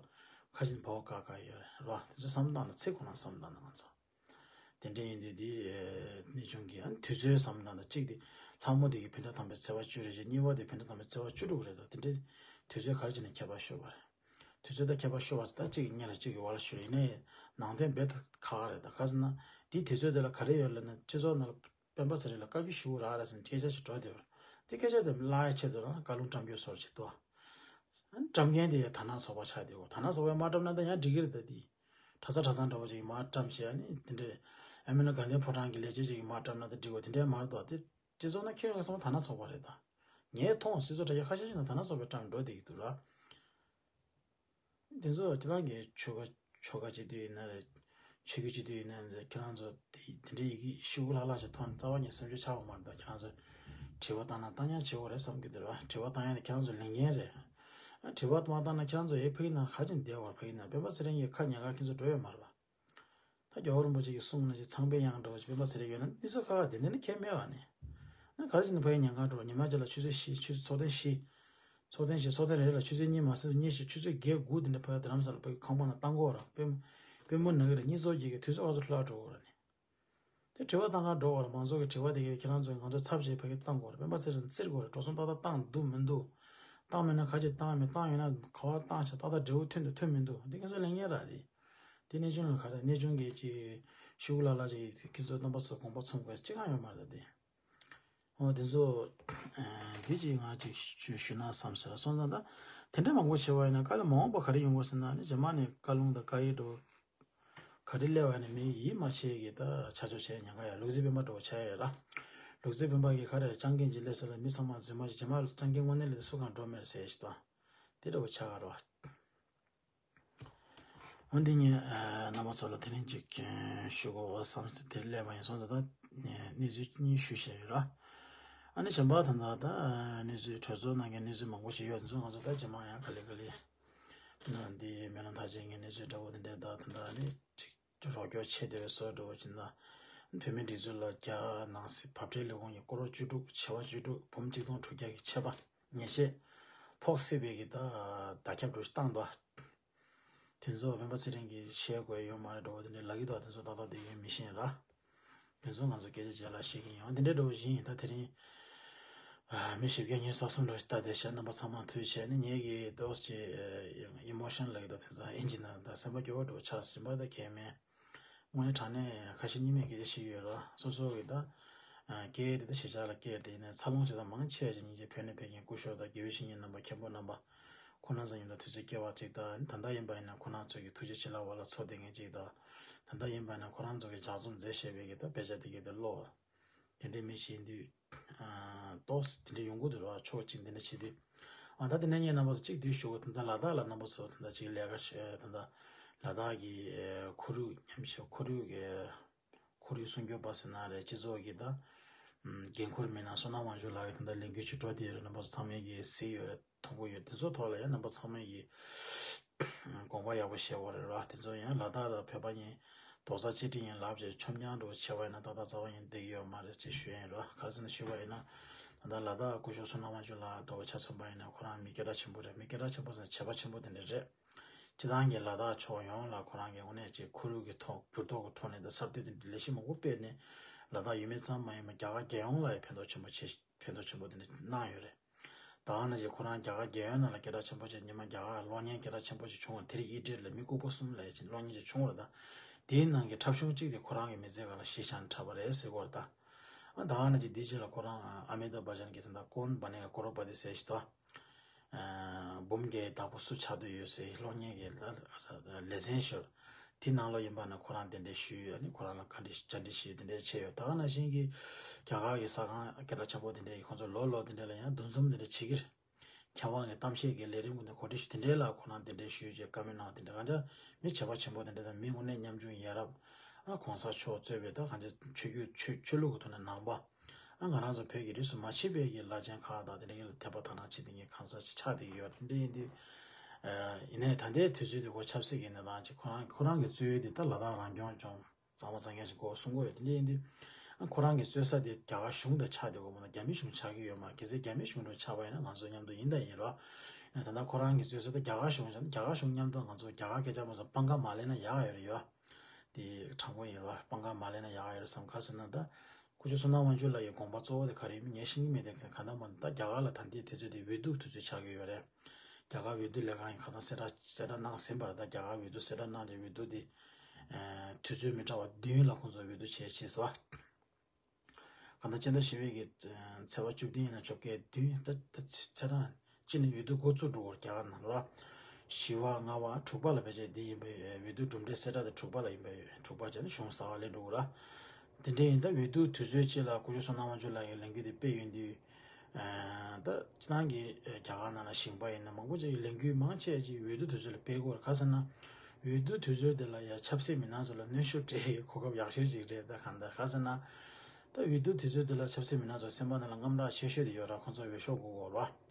ཁ་ཆེན་ཕ་བོ་བཀའ་བཀའ་ཡོད་རེད་ར། དེ་ཚོ་བསམ་བློ་བཏང་ན་ཚེ་ཁོ་ན་བསམ་བློ་བཏང་ན་ང་ཚོ། དེ་འདྲ་ཡིན་དུས་དེ་གནས་ཆུང་གི་ཨ་ནི་དུས་ཚོད་བསམ་བློ་བཏང་ན་གཅིག་དེ་ལྷ་མོ་དེ་གི་བོད་ཟླ་དང་པོའི་ཚེས་པ་བཅུ་རེད་ཅེས། གཉིས་པ་དེ་བོད་ཟླ་དང་པོའི་ཚེས་པ་བཅུ་དྲུག་རེད་དོ། དེ་འདྲའི་དུས་ཚོད་ག་རེ་བྱས་ནས་ཁྱད་པར་ཤོར་བ་རེད། དུས་ཚོད་དང་ཁྱད་པར་ཤོར་བ་ཟེར་ད་གཅིག་གི་སྔོན་ལ་གཅིག་གི་བར་ལ་ཤོར་ཡིན་ནའི་ནང་དོན་རྦད་དེ་ཁག་ཁག་རེད། ད་ག་ཟེར་ན་དེའི་དུས་ཚོད་དེ་ལ་ག་རེ་ཡོད་ལབ་ན་སྤྱི་ཚོགས་ནང་ལ་སྤེན་པ་ཚེ་རིང་ལ་བཀའ་བཀྱོན་ཞུ་རག་རེད་ཟེར་ནས་སྐད་ཆ་ཞིག་འགྲོ་བསྡད་པ་རེད། དེ་སྐད་ཆ་དེ་བརླག་ཡ་ཆེད་དུ་རང་བཀའ་ལུང་བཀྲམ་རྒྱུ་སོར་ཆེད་དུ། བཀྲམ་མཁན་དེ་ཡང་དར་ནག་ཚོགས་པ་ཆགས་བསྡད་ཡོད། དར་ནག་ཚོགས་པས་མ་བཀྲམ་ན་ད་ཡང་འགྲིག་གི་རེད། ད་དེ་གྲྭ་ས་གྲྭ་ཚང་འདྲ་བོ་ཅིག་གིས་མ་བཀྲམ་བྱས་ཨ་ནི་དེ་འདྲས་ཨ་མིན་ན་དགའ་ལྡན་ཕོ་བྲང་གི་ལས་བྱེད་ཅིག་གིས་མ་བཀྲམ་ན་ད་འགྲིག་པ་དེ་འདྲས་མ་རེད་དོ། དེ་སྤྱི་ཚོགས་ནང་ཁྱོན་ཡོངས་ཀྱི་ཚང་མ་དར་ནག་ཚོགས་པ་རེད་ད། ངས་མཐོང་སྤྱི་ཚོགས་དྲ་རྒྱ་ཁ་ཤས་ཤིག་ནང་དར་ནག་ཚོགས་པས་བཀྲམ་འགྲོ་བསྡད་ཀྱི་འདུག་ར། དེ་ཚོ་སྤྱི་བཏང་གི་ཆོལ་ཁ་ཆོལ་ཁ་སྤྱི་འཐུས་ཡིན་ན་རེད། ཆོས་བརྒྱུད་སྤྱི་འཐུས་ཡིན་ན་རེད། ཁྱེད་རང་ཚོ་དེ་དེ་འདྲའི་ཡི་གེ་ཤོག་གུ་ལྷག་ལྷག་ཅིག་མཐོང་ནས་རྩ་བ་ཉིད་སེམས་ཤུགས་ཆག་པ་མ་རེད་ད། ཁྱེད་རང་ཚོ་དྲི་བ་བཏང་ན་བཏང་ཡང་བྱེད་དགོས་རེད་བསམ་གྱི་འདུག་ར། དྲི་བ་བཏང་ཡང་དེ་ཁྱེད་རང་ཚོ་ལས་འགན་རེད། ཨ་དྲི་བ་མ་བཏང་ན་ཁྱེད་རང་ཚོ་ཡའི་ཕ་གི་ནང་ག་ཅིག་བསྡད་པ་རེད། ཕ་གི་ནང་སྤེན་པ་ཚེ་རིང་གི་ཁ་ཉན་ག་ཁྱེད་ཚོ་འགྲོ་ཡོད་མ་རེད་པ། ད་རྒྱལ་བ་རིན་པོ་ཆེ་གིས་གསུངས་ནང་བཞིན་ཚངས་པའི་དབྱངས་འདྲ་བ་ཞིག་སྤེན་པ་ཚེ་རིང་ཡོད་ན་འདི་ཚོ་ཁ་ཁ་བདེན་བདེན་ནི་ཁྱད་མེད་པ་ནི། ཨ་ག་རེ་བྱས་ནས་ཕ་གི་ཉན་ག་འགྲོ། ཉི་མ་རྗེས་ལ་ཆུ་ཚོད་བཞི་ཆུ་ཚོད་ཚོགས་ཐེངས་བཞི། ཚོགས་ཐེངས་བཞི་ཚོགས་ཐེངས་རེ་རེ་ལ་ཆུ་ཚོད་གཉིས་མ་ཟིན་གཉིས་ཤིག་ཆུ་ཚོད་བརྒྱད་དགུ་དེ་འདྲ་ཕ་གི་རྡ་རམ་ས་ལ་ཕ་གི་ཁང་པ་ནང་བཏང་དགོས་ར། དཔོན་དཔོན་པོ་ནང་གི་ར་གཉིས་ཚོགས་ཀྱི་གི་དུས་ཚོད་ག་ཚོད་འཕྲོ་བརླག་འགྲོ་གི་ར་ནི། དེ་དྲི་བ་བཏང་ག་འགྲོ་བ་ར། མང་ཚོགས་ཀྱི་དྲི་བ་དེ་གས་ཁྱེད་རང་ཚོས་ང་ཚོའི་ཚབ་བྱས་ཕ་གི་བཏང་དགོས་ར། སྤེན་པ་ཚེ་རིང་བཙིར་དགོས་ར། འགྲོ་སོང་ཏག་ཏག་བཏང་འདུག་མི་འདུག་བཏང་མེད་ན་ག་ཅིག་བཏང་མེད། བཏང་ཡོད་ན་ག་བ་བཏང་ཆ་ཏག་ཏག་འབྲས་བུ་ཐོན་འདུག་ཐོན་མི་འདུག་འདི་ཁྱེད་ཚོ་ལས་ངན་ར་དེ། དེ་གནས་ཆུང་ལ་ག་རེ་གནས་ཆུང་གི་ཅིག་ཤུ་གུ་ལ་ལ་ཅིག་ཁྱེད་ཚོ་རྣམ་པ་ཚོ་དགོངས་པ་ཚོམ་དགོས་ཅི་གང་ཡོད་མ་རེད་དེ། འོ་དེ་ཚོ་འདི་ཅིག་ང་ཅིག་ཞུ་ཞུ་ན་བསམ་ཟེར། སོང་ཙང་ད་དེ་འདྲ་མང་པོ་བྱེད་པ་ཡིན་ན་དཀའ་ལས་མ་འོངས་པ་ག་རེ་ཡོང་དགོས་ཟེར་ན་ནི་རྗེས་མ་ནས་བཀའ་ལུང་དང་བཀའ་ཡིག་འགྲོ། ག་རེ་སླེབས་པ་ནི་མི་ཡིད་མ་ཆེས་ཀྱི་ད་ཆ་འཇོག་བྱས་ཉེན་ཁ་ཡོད། ལུག་རྫི་སྤེན་པ་འགྲོ་བྱ་ཡོད་ར། ལུག་རྫི་སྤེན་པ་གི་ག་རེ་སྤྱང་ཀི་ཅིག་སླེབས་སོང་ལ་མི་ཚང་མ་རྫུན་མ་ཞིག་རྗེས་མ་སྤྱང་ཀི་དངོས་གནས་ལ་སུ་གང་འགྲོ་མེད་ཟེར་ཞིག་ད། དེ་འདྲ་བོ་ཆགས་ཀ་རོ། འོན་ཏེ་ངས་རྣམ་པ་ཚོ་ལ་དེ་རིང་ཅིག་ཞུ་དགོས་བསམ་སྟེ་དེ་སླེབས་པ་ཡིན། སོང་ཙང་ད་གནས་ཚུལ་གཉིས་ཞུ་བཤད་ཡོད་ར། ཨ་ནི་གཞན་པ་ད་ད་ད་གནས་ཚུལ་གྲོས་ཚོགས་ནང་གི་གནས་ཚུལ་མང་པོ་ཞིག་ཡོད་ཚོ་ང་ཚོ་ད་རྗེས་མ་ཡང་ག་ལེ་ག་ལེ་ན་འདི་མེ་ལོང་ཐག་ཆེན་གྱི་གནས་ཚུལ་འདྲ་བོ་དེ་འདྲས་ད་ད་ད་ནི་ཅིག་རོགས་སྐྱོར་བྱེད་བསྡད་པའི་བཟོ་འདྲ་བོ་ཅིག་ན་བོད་མིའི་སྒྲིག་འཛུགས་ལ་རྒྱ་ནང་སྲིད་བབ་ཁྲིད་ལས་ཁུངས་ཀྱི་སྐོར་བཅུ་དྲུག་བྱེ་བ་བཅུ་དྲུག་འབུམ་གཅིག་སྟོང་དྲུག་བརྒྱ་གི་ཆད་པ་ཉེས་ཆད་ཕོག་སྲིད་པའི་གི་ད་བརྡ་ཁྱབ་འདྲ་བོ་ཞིག་བཏང་འདུག་དེ་ཚོ་སྤེན་པ་ཚེ་རིང་གིས་བཤད་དགོས་ཡོད་མ་རེད་འགྲོ་བ་དེ་འདྲའི་ལབ་ཀྱི་འདུག་དེ་ཚོ་ཏག་ཏག་དེ་ཡིན་མི་ཤེས་ར། དེ་ཚོ་ང་ཚོ་སྐད་ཆ་བརྗེད་ལ་བཤད་ཀྱི་ཡོད་འདི་འདྲའི་འགྲོ་བ་ཞིག་ཡིན། ད་དེ་རིང་ཨ་མི་བཞི་བརྒྱ་ཉི་ཤུ་རྩ་གསུམ་འགྲོ་ཞིག་ལྟ་བསྡད་བྱས་རྣམ་པ་ཚང་མ་ཐུགས་རྗེ་ཆེ། ནི་ངེད་ཀྱི་ཏོག་ཙམ་ཨི་མོ་ཤན་ལབ་ཀྱི་འདུག་དེ་ཚོ་ཨིན་ཇི་ནང་ད་སེམས་པ་སྐྱོ་བོ་འགྲོ་ཆགས་ཟིན་པ་ད་གལ་མེད། དངོས་གནས་དྲང་གནས་ཁ་ཞེ་གཉིས་མེད་སྐད་ཆ་བཤད་ཀྱི་ཡོད་ར། སོ་སོ་གི་ད་སྐད་དེ་ད་ཞེ་ཆགས་ལ་སྐད་དེ་ཡིན་ནའི་འཚར་ལོངས་བྱེད་སྟངས་མང་ཆེ་བ་ཅིག་སྙིང་རྗེ་བོད་ནས་ཕེབས་མཁན་སྐུ་ཞབས་དང་དགེ་བའི་བཤེས་གཉེན་རྣམ་པ་མཁན་པོ་རྣམ་པ་ཁོང་རྣམ་ཚོ་མཉམ་དུ་དུས་ཚོད་སྐྱེལ་བ་ཅིག་དང་ད་ལྟ་ཡིན་པ་ཡིན་ན་ཁོང་རྣམ་ཚོ་གི་ཐུགས་རྗེ་ཆེ་ལབ་པ་ལ་ཚོར་བསྡད་མཁན་ཅིག་དང་ད་ལྟ་ཡིན་པ་ཡིན་ན་ཁོང་རྣམ་ཚོ་གི་ལྗགས་རྩོམ་མཛད་བཞག་པའི་གི་ད་དཔེ་ཆ་དེ་གི་དེ་ཀློག་དེ་འདྲའི་མི་ཞིག་ཡིན་དུས། ཏོག་ཙམ་དེ་འདྲའི་ཡོང་གི་འདུག་ར། ཕྱོགས་གཅིག་འདི་འདྲ་བྱེད་དུས། ཨ་ད་དེ་ནས་ངས་རྣམ་པ་ཚོ་གཅིག་བསྡུས་ཞུ་གི། ད་ལྟ་ལ་དྭགས་ལ་རྣམ་པ་ཚོ་ད་ལྟ་གཅིག་ལས་ཀ་བྱེད། ད་ལྟ་ལ་དྭགས་ཀྱི་ཁོར་ཡུག་ཉམས་ཞིབ་ཁོར་ཡུག་གི་ཁོར་ཡུག་སྲུང་སྐྱོབ་པ་ཟེར་ན་རེད། སྤྱི་ཚོགས་ཀྱི་ད་འགན་འཁུར་མི་སྣ་བསོད་ནམས་དབང་ཕྱུག་ལགས་ཀྱི་ད་ལྟ་ལས་འགུལ་ཅིག་འགྲོ་བསྡད་ཡོད་རེད། རྣམ་པ་ཚོ་ཚང་མས་ཀྱིས་གཟིགས་ཡོད་རེད། མཐོང་གི་ཡོད། དེ་ཚོ་ཐོག་ལ་ཡང་རྣམ་པ་ཚང་མས་ཀྱིས་དགོངས་པ་ཡག་པོ་བཞེས་པ་རེད་ར། དེ་ཚོ་ཡང་ལ་དྭགས་དང་བོད་པ་གཉིས་རྡོག་རྩ་གཅིག་སྒྲིལ་ཡིན་ལབ་བྱས་ཆོམ་རྐྱང་འདྲ་བོ་བྱས་པ་ཡིན་ན་ཏག་ཏག་རྩ་བ་ཡིན་བསྡད་ཀྱི་ཡོད་མ་རེད་ཅེས་ཞུ་ཡ་ཡིན་ར། ག་རེ་ཟེར་ན་ཞུས་པ་ཡིན་ན་ད་ལྟ་ལ་དྭགས་སྐུ་ཞབས་བསོད་ནམས་དབང་ཕྱུག་ལགས་འདྲ་བོ་ཆ་མཚོན་པ་ཡིན་ན་ཁོ་རང་མི་སྐད་གྲགས་ཆེན་པོ་རེད། མི་སྐད་གྲགས་ཆེན་པོ་ཟེར་ན་བྱེད་པ་ཆེན་པོ་དེ་འདྲ་རེད། སྤྱི་བཏང་གི་ལ་དྭགས་ཕྱོགས་ཡོངས་ལ་ཁོ་རང་གི་དངོས་གནས་ཅིག་ཁོར་ཡུག་གི་ཐོག་འགྱུར་ལྡོག་གི་ཐོག་ནས་ད་གསར་གཏོད་དེ་འདྲ་ལས་གཞི་མང་པོ་སྤེལ་ནས་ལ་དྭགས་ཡུལ་མི་ཙམ་མ་ཡིན་པར་རྒྱ་གར་རྒྱལ་ཡོངས་ལ་ཡང་ཕན་ཐོགས་ཆེན་པོ་བྱེད་ཕན་ཐོགས་ཆེན་པོ་དེ་འདྲ་གནང་ཡོད་རེད། ད་ག་ནང་བཞིན་ཁོ་རང་རྒྱ་གར་རྒྱལ་ཡོངས་ནང་ལ་སྐད་གྲགས་ཆེན་པོ་བྱས། ཉི་མ་རྒྱ་གར་གློག་བརྙན་སྐད་གྲགས་ཆེན་པོ་ཞིག་བྱུང་བ་དེ་རིང་ཨི་ཊ་ལི་ལ་མི་ལྐུགས་པ་གསུམ་ལ་ཡ་ཅིག་གློག་བརྙན་ཅིག་བྱུང་བ་རེད། ད་དེའི་ནང་གི་འཁྲབ་གཞུང་གཅིག་དེ་ཁོ་རང་གི་མི་ཚེ་སྒང་ལ་གཞི་བཞག་ནས་འཁྲབ་པ་རེད་ཟེར་གོ་རེད། ད་ཨ་ད་ག་ནང་བཞིན་དེའི་རྗེས་ལ་ཁོ་རང་ཨ་མེ་ད་བྷ་ཇན་གྱི་ད་ལྟ་ཀོན་བྷ་ནེ་ག་ཀོ་རོ་པ་ཏི་ཟེར་ཞིག་ད་འབུམ་བརྒྱའི་བདག་པོ་སུ་ཆགས་འདོད་ཡོད་ཟེར་གློག་བརྙན་གྱི་ལ་ལེ་ཚན་ཞུ། དེ་ནང་ལོགས་ཡིན་པ་ན་ཁོ་རང་དེ་འདྲས་ཞུས། ཨ་ནི་ཁོ་རང་ལ་བཀའ་འདྲི་བཅར་འདྲི་ཞུས་དེ་འདྲས་བྱས་ཡོད། ད་ག་ནང་བཞིན་གྱི་རྒྱ་གར་གྱི་གསར་ཁང་སྐད་གྲགས་ཆེན་པོ་དེ་འདྲས་ཀྱི་ཁོང་ཚོ་ལོ་ལོ་དེ་འདྲས་ལ་ཡང་འདུ་འཛོམས་དེ་འདྲས་བྱེད་ཀྱི་རེད། མཁས་དབང་གི་གཏམ་བཤད་ཀྱི་ལས་རིམ་ཀུན་ཏུ་གོ་སྒྲིག་ཞུས། དེ་འདྲའི་ལ་ཁོ་རང་དེ་འདྲའི་ཞུས་རྗེས་བཀའ་མོལ་གནང་། དེ་འདྲ་གང་ཅག་མི་བྱེད་པ་ཆེན་པོ་དེ་འདྲ་དང་མི་དངོས་གནས་ཉམ་ཆུང་ཡ་རབས་ཨ་གོང་ས་མཆོག་གཙོས་པའི་ད་གང་ཅག་ཆོས་བརྒྱུད་ཆོས་ཆོས་ལུགས་ཀྱི་ཐོག་ནས་ནང་པ་ཨ་ང་རང་ཚོ་བོད་ཀྱི་རིས་སུ་མ་ཆད་པའི་གི་བླ་ཆེན་ཁག་དང་དེ་འདྲའི་ལ་དད་པ་དག་སྣང་བྱེད་མཁན་གྱི་གང་ཟག་ཅིག་ཆགས་བསྡད་ཀྱི་ཡོད་རེད། དེ་འདྲ་ཡིན་དུས་ཡིན་ནའི་ད་ལྟའི་དུས་ཚོད་དེ་གོ་ཆབ་སྲིད་ཀྱི་གནས་སྟངས་ཅིག་ཁོ་རང་ཁོ་རང་གི་རྩོད་ཡུལ་དེ་ད་ལ་དྭགས་རང་སྐྱོང་ལྗོངས་གཙང་མ་གཙང་རྐྱང་ཞིག་དགོས་གསུང་གི་ཡོད། དེ་འདྲ་ཡིན་དུས་ཨ་ཁོ་རང་གི་རྩོད་ས་དེ་རྒྱ་གར་གཞུང་དང་ཆགས་བསྡད་ཡོད་མ་གཏོགས་རྒྱ་མི་གཞུང་ཆགས་ཀྱི་ཡོད་མ་རེད། གལ་སྲིད་རྒྱ་མི་གཞུང་འདྲ་ཆགས་པ་ཡིན་ན་ང་ཚོ་མཉམ་དུ་ཡིན་དང་ཡིན་རོགས། ཡིན་ན་ད་ལྟ་ཁོ་རང་གི་རྩོད་ས་དེ་རྒྱ་གར་གཞུང་ཆགས་ན་རྒྱ་གར་གཞུང་མཉམ་དུ་ང་ཚོ་རྒྱ་གར་སྐད་ཆ་མ་ཚོ་སྤང་ཁ་མ་ལེན་ན་ཡག་ཡོད་རེད་ཡོད། དེ་དྲང་པོ་ཡིན་རོགས། སྤང་ཁ་མ་ལེན་ན་ཡག་ཡོད་རེད་བསམ། ག་ཟེར་ན་ད་སྐུ་ཞབས་བསོད་ནམས་དབང་ཕྱུག་ལགས་ཀྱི་དགོངས་པ་གཙོ་བོ་དེ་ག་རེ་ཡིན་མིན་ངས་ཤེས་ཀྱི་མེད། དེ་ག་ད་མ་ད་རྒྱ་གར་ལ་ད་ལྟའི་དུས་ཚོད་དེ་འོས་བསྡུ་དུས་ཚོད་ཆགས་ཀྱི་ཡོད་རེད། རྒྱ་གར་འོས་བསྡུ་ལས་ཁང་གིས་ཁ་སང་གསལ་བསྒྲགས་གསལ་བསྒྲགས་གནང་ཟིན་པ་རེད། ད་རྒྱ་གར་འོས་བསྡུ་གསལ་བསྒྲགས་གནང་རྗེས་འོས་བསྡུ་དེ་དུས་ཚོད་མི་འདྲ་བ་བདུན་ལ་ཁོང་ཚོ་འོས་བསྡུ་བྱས་བྱས་སོ། གང་ལྟར་སྤྱི་ཟླ་བཞི་པའི་གི་ཚེས་པ་བཅུ་བདུན་ཡིན་ན་བཅོ་བརྒྱད་བདུན་ད་ད་ཚེས་གྲངས་གཅིག་ནས་འོས་བསྡུ་འགོ་བཙུགས་འགྲོ་བར་རྒྱ་གར་ནང་ལ་བཞི་པ་ལྔ་པ་དྲུག་པ་ལ་ཕལ་ཆེར་འདི་ཡིན་པའི་འོས་བསྡུ་གྲུབ་འབྲས་གསལ་བསྒྲགས་དེ་དྲུག་པ་ལ་ཡིན་པའི་དྲུག་པ་བྱས་ནས་གཞུང་གསར་པ་ལེན་འགྲོ་གི་ར། དེ་འདྲ་ཡིན་ད་འོས་བསྡུ་དུས་ཚོད་གཅིག་ལ་སྐུ་ཞབས་བསོད་ནམས་དབང་ཕྱུག་ལགས་ཀྱི་ལས་འགུལ་དེ་སྤེལ་ཡོང་དུས། ད་སྤྱི་བཏང་གི་རྒྱ་གར་ནང་ལ་ཞིང་པ་ཡིན་ན་མང་པོ་ཅིག་གིས་ལས་འགུལ་མང་ཆེ་ཅིག་འོས་བསྡུ་དུས་ཚོད་ལ་སྤེལ་དགོས་རེད། ག་ཟེར་ན་འོས་བསྡུ་དུས་ཚོད་དེ་ལ་ཡ་ཆབ་སྲིད་མི་སྣ་ཚོ་ལ་གནོན་ཤུགས་སྤྲད་ཡའི་གོ་སྐབས་ཡག་ཤོས་ཅིག་རེད། ད་གང་ལྟར་ག་ཟེར་ན་ད་འོས་བསྡུ་དུས་ཚོད་དེ་ལ་ཆབ་སྲིད་མི་སྣ་ཚོ་སེམས་པ་ནང་ལ་དངངས་སྐྲག་ཆེ་ཤོས་དེ་ཡོད་ར། ཁོང་ཚོ་འོས་ཤོག་དགོས་དགོས་ར།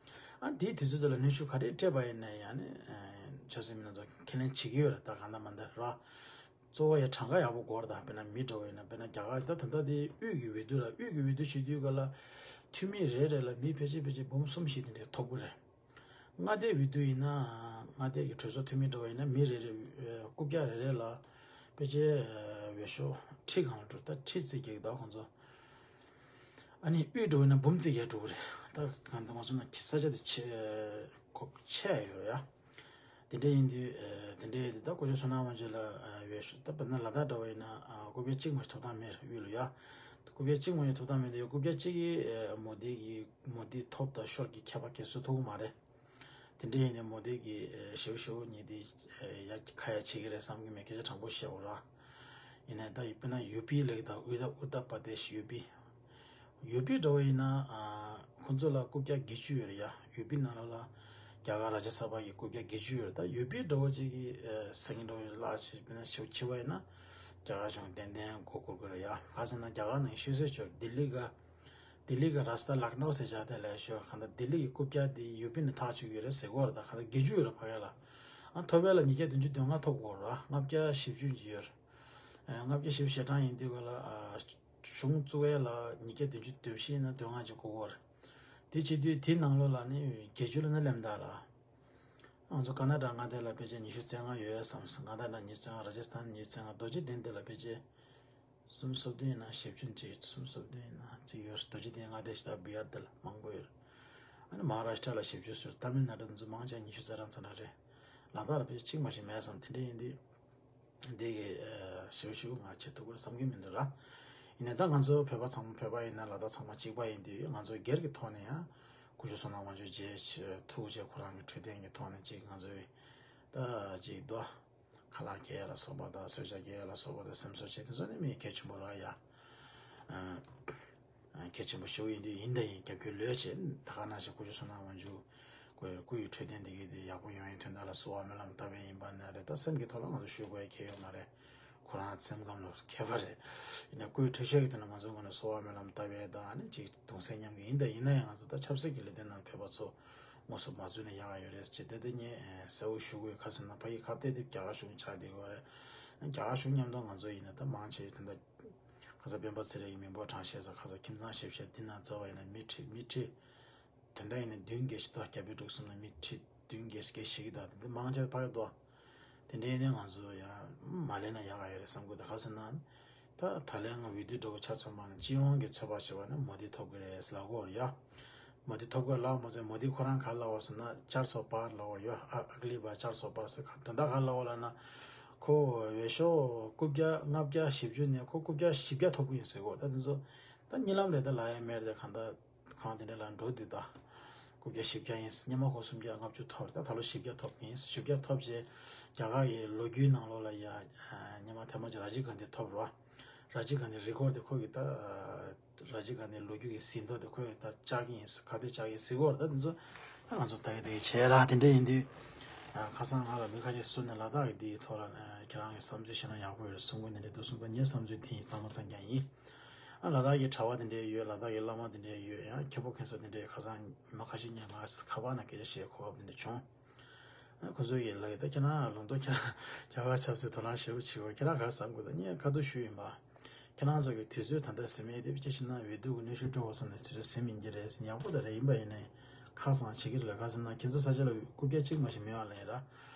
ཨ་འདིའི་དུས་ཚོད་དེ་ལ་གནོན་ཤུགས་ག་རེ་སྤྲད་པ་ཡིན་ན་ཡང་ནི་ཆབ་སྲིད་མི་སྣ་ཚོ་ཁས་ལེན་བྱེད་ཀྱི་ཡོད་རེད། ད་གང་ལྟར་མ་ལྟར་ར། གཙོ་བོ་ཡ་གྲངས་ཀ་ཡག་པོ་དགོས་རེད། ད་དཔེར་ན་མི་འདྲ་བོ་ཡིན་ན་དཔེར་ན་རྒྱ་གར་ད་ད་ལྟ་དེ་དབུས་ཀྱི་འོས་བསྡུ་ལ་དབུས་ཀྱི་འོས་བསྡུ་བྱེད་དུས་ག་ལ་འཐུས་མི་རེ་རེ་ལ་མི་ཕལ་ཆེར་ཕལ་ཆེར་འབུམ་གསུམ་བཞི་དེ་འདྲ་ཐོབ་ཀྱི་རེད། མངའ་སྡེའི་འོས་བསྡུ་ཡིན་ན་མངའ་སྡེ་གི་གྲོས་ཚོགས་འཐུས་མི་འདྲ་བོ་ཡིན་ན་མི་རེ་རེ་རྐུབ་བཀྱག་རེ་རེ་ལ་ཕལ་ཆེར་འོས་ཤོག་ཁྲི་གང་ལ་འགྲོ་ད་ཁྲི་བརྩི་རྒྱག་གི་ད་ཁོང་ཚོ། ཨ་ནི་དབུས་འགྲོ་བས་ན་འབུམ་བརྩི་བརྒྱད་འགྲོ་གི་རེད། ད་གང་ལྟར་ང་ཚོ་ན་ས་ཆ་དེ་ཆེ་ཁོག་ཆེ་ཡོད་རེད་ཡ། དེ་འདྲ་ཡིན་དུས་དེ་འདྲ་ཡིན་དུས་ད་སྐུ་ཞབས་བསོད་ནམས་དབང་ཕྱུག་ལགས་ཡོད་ཤོག་ད་དཔེར་ན་ལ་དྭགས་འདྲ་བོ་ཡིན་ན་རྐུབ་བཀྱག་གཅིག་མ་ཞིག་ཐོབ་ཐང་མེད་རེད་དབུས་ལ་ཡ། རྐུབ་བཀྱག་གཅིག་མ་ཞིག་ཐོབ་ཐང་མེད་དུས་རྐུབ་བཀྱག་གཅིག་གིས་མོ་དེ་གི་མོ་དེ་ཐོབ་དང་ཤོར་གྱི་ཁྱད་པར་ག་ཚོད་ཐུབ་ཀྱི་མ་རེད། དེ་འདྲ་ཡིན་ནའི་མོ་དེ་གི་ཞེ་པོ་ཞེ་པོ་ཉིད་དེ་ཡ་ཁ་ཡ་བྱེད་ཀྱི་རེད་བསམ་གྱི་མེད། སྐད་ཆ་དྲང་པོ་བཤད་འོ་ར། ཡིན་ནའི་ད་དཔེར་ན་ཡུ་པི་ལབ་ཀྱི་ད་ཨུ་ད་ཨུ་ཏར་པར་དེ་ཤི་ཡུ་པི། ཡུ་པི་འདྲ་བོ་ཡིན་ན། ཁོང་ཚོ་ལ་རྐུབ་བཀྱག་བརྒྱད་ཅུ་ཡོད་རེད་ཡ། ཡུ་པི་ནང་ལོགས་ལ་རྒྱ་གར་ར་ཇ་ས་བྷ་གི་རྐུབ་བཀྱག་བརྒྱད་ཅུ་ཡོད་རེད། ད་ཡུ་པི་འདྲ་བོ་ཅིག་གི་ས་ཁུལ་འདྲ་བོ་ལ་ཆེ་དཔེར་ན་ཆེ་ཆེ་བ་ཡིན་ན། རྒྱ་གར་གཞུང་ཏན་ཏན་མགོ་སྒུར་དགོས་རེད་ཡ། ག་ཟེར་ན་རྒྱ་གར་ནང་ཤོད་ཟེར་ཆོག་ལྡི་ལི་ག་ལྡི་ལི་ག་ར་སྟ་ལག་ནའོ་ཟེར་བྱ་དེ་ལ་ཤོད་གང་ལྟར་ལྡི་ལི་གི་རྐུབ་བཀྱག་དེ་ཡུ་པི་ནས་ཐག་ཆོད་ཡོད་རེད་ཟེར་གོ་རེད། ད་གང་ལྟར་བརྒྱད་ཅུ་ཡོད་རེད་ཕ་གི་ལ། ཨ་ཐོབ་པ་ལ་ཉིས་བརྒྱ་བདུན་ཅུ་དོན་ལྔ་ཐོབ་དགོས་རེད། ལྔ་བརྒྱ་བཞི་བཅུ་ཅིག་ཡོད་རེད། ལྔ་བརྒྱ་བཞི་བཅུ་ཞེ་གྲངས་ཡིན་དུས་ག་ལ། གཞུང་བཙུགས་ཡས་ལ་ཉིས་བརྒྱ་བདུན་ཅུ་དོན་བཞི་ཡིན་ན་དོན་ལྔ་ཅིག་དགོས་ཀྱི་ཡོད་རེད། དེ་བྱེད་དུས་དེའི་ནང་ལོགས་ལ་ནི་བརྒྱད་ཅུ་ལ་ནི་ལེམ་ད་ལ། ང་ཚོ་ཀ་ན་ཌ་མངའ་སྡེ་ལ་ཕལ་ཆེར་ཉི་ཤུ་རྩ་ལྔ་ཡོད་བསམ། མངའ་སྡེ་ལ་ཉི་ཤུ་རྩ་ལྔ། ར་ཇ་སི་ཐན་ཉི་ཤུ་རྩ་ལྔ། རྡོ་རྗེ་གདན་དེ་ལ་ཕལ་ཆེར་སུམ་སོ་བདུན་ཡིན་ན་བཞི་བཅུ་ཅིག་སུམ་སོ་བདུན་ཡིན་ན་ཅིག་ཡོད་རེད། རྡོ་རྗེ་གདན་མངའ་སྡེ་ཞེ་དྲག་བི་ཧར་དེ་ལ་མང་པོ་ཡོད་རེད། ཨ་ནི་མ་ཧ་ར་ཤི་ཊ་ལ་བཞི་བཅུ་ཟེར། ཏཱ་མིལ་ནཱ་ཌུ་ཚོ་མང་ཆེ་ཉི་ཤུ་རྩ་གྲངས་ཙམ་རེད། ལ་དྭགས་ལ་ཕལ་ཆེར་གཅིག་མ་ཞིག་མེད་བསམ། དེ་འདྲ་ཡིན་དུས། འདི་གི་ཞེ་པོ་ཞེ་པོ་ང་བྱེད་ཐུབ་ཀྱི་རེད་བསམ་གྱི་མི་འདུག་ར། ཡིན་ནའི་ད་ང་ཚོ་བོད་པ་ཚང་མ་བོད་པ་ཡིན་ན་ལ་དྭགས་ཚང་མ་གཅིག་པ་ཡིན་དུས་ང་ཚོ་སྒེར་གྱི་ཐོག་ནས་ཡང་སྐུ་ཞབས་བསོད་ནམས་དབང་ཕྱུག་མཇལ་ཆེད་ཐུགས་རྗེ་ཁོ་རང་གི་འཕྲོད་བསྟེན་གྱི་ཐོག་ནས་གཅིག་ང་ཚོའི་ད་གཅིག་དོ། ཁ་ལག་གས་ལ་སོགས་པ་དང་གསོལ་ཇ་གས་ལ་སོགས་པ་དང་སེམས་གསོ་བྱེད་དེ་ཚོ་ནི་མི་གལ་ཆེན་པོ་ར་ཡ། གལ་ཆེན་པོ་ཞིག་ཡིན་དུས་ཡིན་ད་ཡིན་རྒྱབ་སྐྱོར་ལོས་བྱེད། ད་ག་ནང་བཞིན་སྐུ་ཞབས་བསོད་ནམས་དབང་ཕྱུག་ཁོའི་སྐུ་ཡི་འཕྲོད་བསྟེན་འདི་གའི་དེ་ཡག་པོ་ཡོང་ཡའི་དོན་དག་ལ་གསོལ་བ་སྨོན་ལམ་བཏབ་པའི་ཡིན་པ་ན་རེད། ད་སེམས་ཀྱི་ཐོག་ལ་ང་ཚོ་ཞུ་དགོས་ཡ་གལ་ཡོད་མ་རེད། ཁོ་རང་སེམས་ཁམས་ལ་ཁྱད་པར་རེད། ཡིན་ན་སྐུ་ཡི་འཕྲོད་བཞེས་ཀྱི་དོན་ལ་ང་ཚོ་ངོས་ནས་གསོལ་བ་སྨོན་ལམ་བཏབ་པའི་ད་ནི་ཅིག་གདུང་སེམས་མཉམ་སྐྱེད་ཡིན། ད་ཡིན་ན་ཡང་ང་ཚོ་ད་ཆབ་སྲིད་ཀྱི་ལས་དོན་ནང་བོད་པ་ཚོ་དངོས་སུ་མ་འཛུལ་ན་ཡག་ག་ཡོད་རེད་ཅེས་དེ་དེ་ངས་གསལ་བོ་ཞུ་དགོས། ག་ཟེར་ན་ཕ་ཡི་ཁ་གཏད་དེ་རྒྱ་གར་གཞུང་ཆགས་བསྡད་ཡོད་རེད། རྒྱ་གར་གཞུང་མཉམ་དུ་ང་ཚོ་ཡིན་ན་ད་མང་ཆེ་ད་ལྟ། ཁ་སང་སྤེན་པ་ཚེ་རིང་གི་མི་འབོར་གྲངས་བཤད་ས། ཁ་སང་ཁྱིམ་ཚང་ཞིབ་བཤེར་འདི་ན་རྩ་བ་ཡིན་ན་མི་ཁྲི་མི་ཁྲི། དོན་དག་ཡིན་ན་བདུན་བརྒྱད་ཞིག་དང་བརྒྱ་པའི་དྲུག་གསུམ་ན་མི་ཁྲི་བདུན་བརྒྱད་ཞིག་ཞིག་གི་དང་དེ་མང་ཆེ་ཕ་གི་དོ། དེ་འདྲའི་ནས་ང་ཚོ་ཡང་མ་ལས་ན་ཡག་ག་ཡོད་རེད་བསམ་གི་འདུག་ག་ཟེར་ན། ད་ད་ལན་ང་འོས་བསྡུ་འགྲོ་བ་ཆ་ཚང་མ་ནི་སྤྱི་ཡོངས་ཀྱི་ཚོད་དཔག་བྱས་པ་ན་མོ་དི་ཐོབ་གི་རེད་ལབ་གོ་རེད་ཡ། མོ་དི་ཐོབ་གི་ལབ་མ་ཟད་མོ་དི་ཁོ་རང་ག་ལབ་བ་ཟེར་ན་ཅར་སོ་པར་ལབ་གོ་རེད་ཡ། ཨ་ཨག་ལི་བར་ཅར་སོ་པར་ཟེར་ག་དོན་དག་ག་ལབ་གོ་ལབ་ན། ཁོ་འོས་ཤོག་རྐུབ་བཀྱག་ལྔ་བརྒྱ་བཞི་བཅུ་ནས་ཁོ་རྐུབ་བཀྱག་བཞི་བརྒྱ་ཐོབ་གི་ཡིན་ཟེར་གོ། ད་དེ་ཚོ་ད་གཉིད་ལམ་རེད། ད་ལབ་ཡ་མེད་རེད། ད་གང་ལྟར་གང་དེ་འདྲ་ལ་འགྲོ་འདི་ད། རྐུབ་བཀྱག་བཞི་བརྒྱ་ཡིན། སྔོན་མ་ཁོ་སུམ་བརྒྱ་ལྔ་བཅུ་ཐོབ་རེད། ད་ད་ལོ་བཞི་བརྒྱ་ཐོབ་ཡིན། བཞི་བརྒྱ་ཐོབ་རྗེས་རྒྱ་གར་གྱི་ལོ་རྒྱུས་ནང་ལོགས་ལ་ཡ་སྔོན་མ་ཐེངས་མ་གཅིག་ར་ཇིབ་གྷན་དྷི་ཐོབ་རོ། ར་ཇིབ་གྷན་དྷི་རི་ཀོར་དེ་ཁོ་གི་ད། ར་ཇིབ་གྷན་དྷི་ལོ་རྒྱུས་ཀྱི་ཟིན་ཐོ་དེ་ཁོས་ད་བཅག་གི་ཡིན། ག་དུས་བཅག་གི་ཟིན་གོ་རེད། ད་དེ་ཚོ་ད་ང་ཚོ་ད་གི་དེ་གི་བྱས་ར་དེ་འདྲ་ཡིན་དུས། ཁ་སང་ང་ལ་མི་ཁ་ཤས་སུ་ནས་ལ་དྭགས་ཀྱི་དེའི་ཐོག་ལ་ཁྱེད་རང་གི་བསམ་ཚུལ་བཤད་ན་ཡག་པོ་ཡོད་རེད་གསུང་གི་ནི་རེད་འདུག་གསུངས། ད་ངའི་བསམ་ཚུལ་དེ་ཡིན་ཚང་མ་ཚང་རྐྱང་ཡིན། ཨ་ལ་དྭགས་ཀྱི་གྲྭ་པ་དེ་འདྲ་ཡོད། ལ་དྭགས་ཀྱི་བླ་མ་དེ་འདྲ་ཡོད། ཡང་མཁན་པོ་མཁན་ཟུར་དེ་འདྲ་ཁ་སང་ཉི་མ་ཁ་ཤས་ཉིན་ང་ཁ་པར་ནང་སྐད་ཆ་བཤད་གོ་སྐབས་དེ་འདྲ་བྱུང་། ཁོ་ཚོ་ཡིས་ལབ་ཡོད། ད་ཁྱེད་རང་ལུང་རྟོགས། ཁྱེད་རང་རྒྱ་གར་ཆབ་སྲིད་དོ་སྣང་ཞེ་པོ་བྱེད་འོ། ཁྱེད་རང་ག་རེ་བསམ་གི་འདུག་ངས་ཁ་ཐུག་ཞུས་ཡིན་པ། ཁྱེད་རང་ཚོ་གི་དུས་ཚོད་ད་ལྟ་ཟིན་མེད་དེ། སྐྱེ་ཕྱིར་ན་འོས་བསྡུ་གི་གནོན་ཤུགས་སྤྲོད་དགོས་བསམ་ནས་དུས་ཚོད་ཟིན་མི་འགྱུར་རེད་ཟེར། ཡག་པོ་ད་རེད། ཡིན་པ་ཡིན་ནའི་ཁག་བཟང་བྱེད་ཀྱི་རེད་ལ། ག་ཟེར་ན་ཁྱེད་ཚོ་ས་ཆ་ལ་རྐུབ་བཀྱག་གཅིག་མ་ཞིག་མེད་པ་ལ་ཡིན་ར།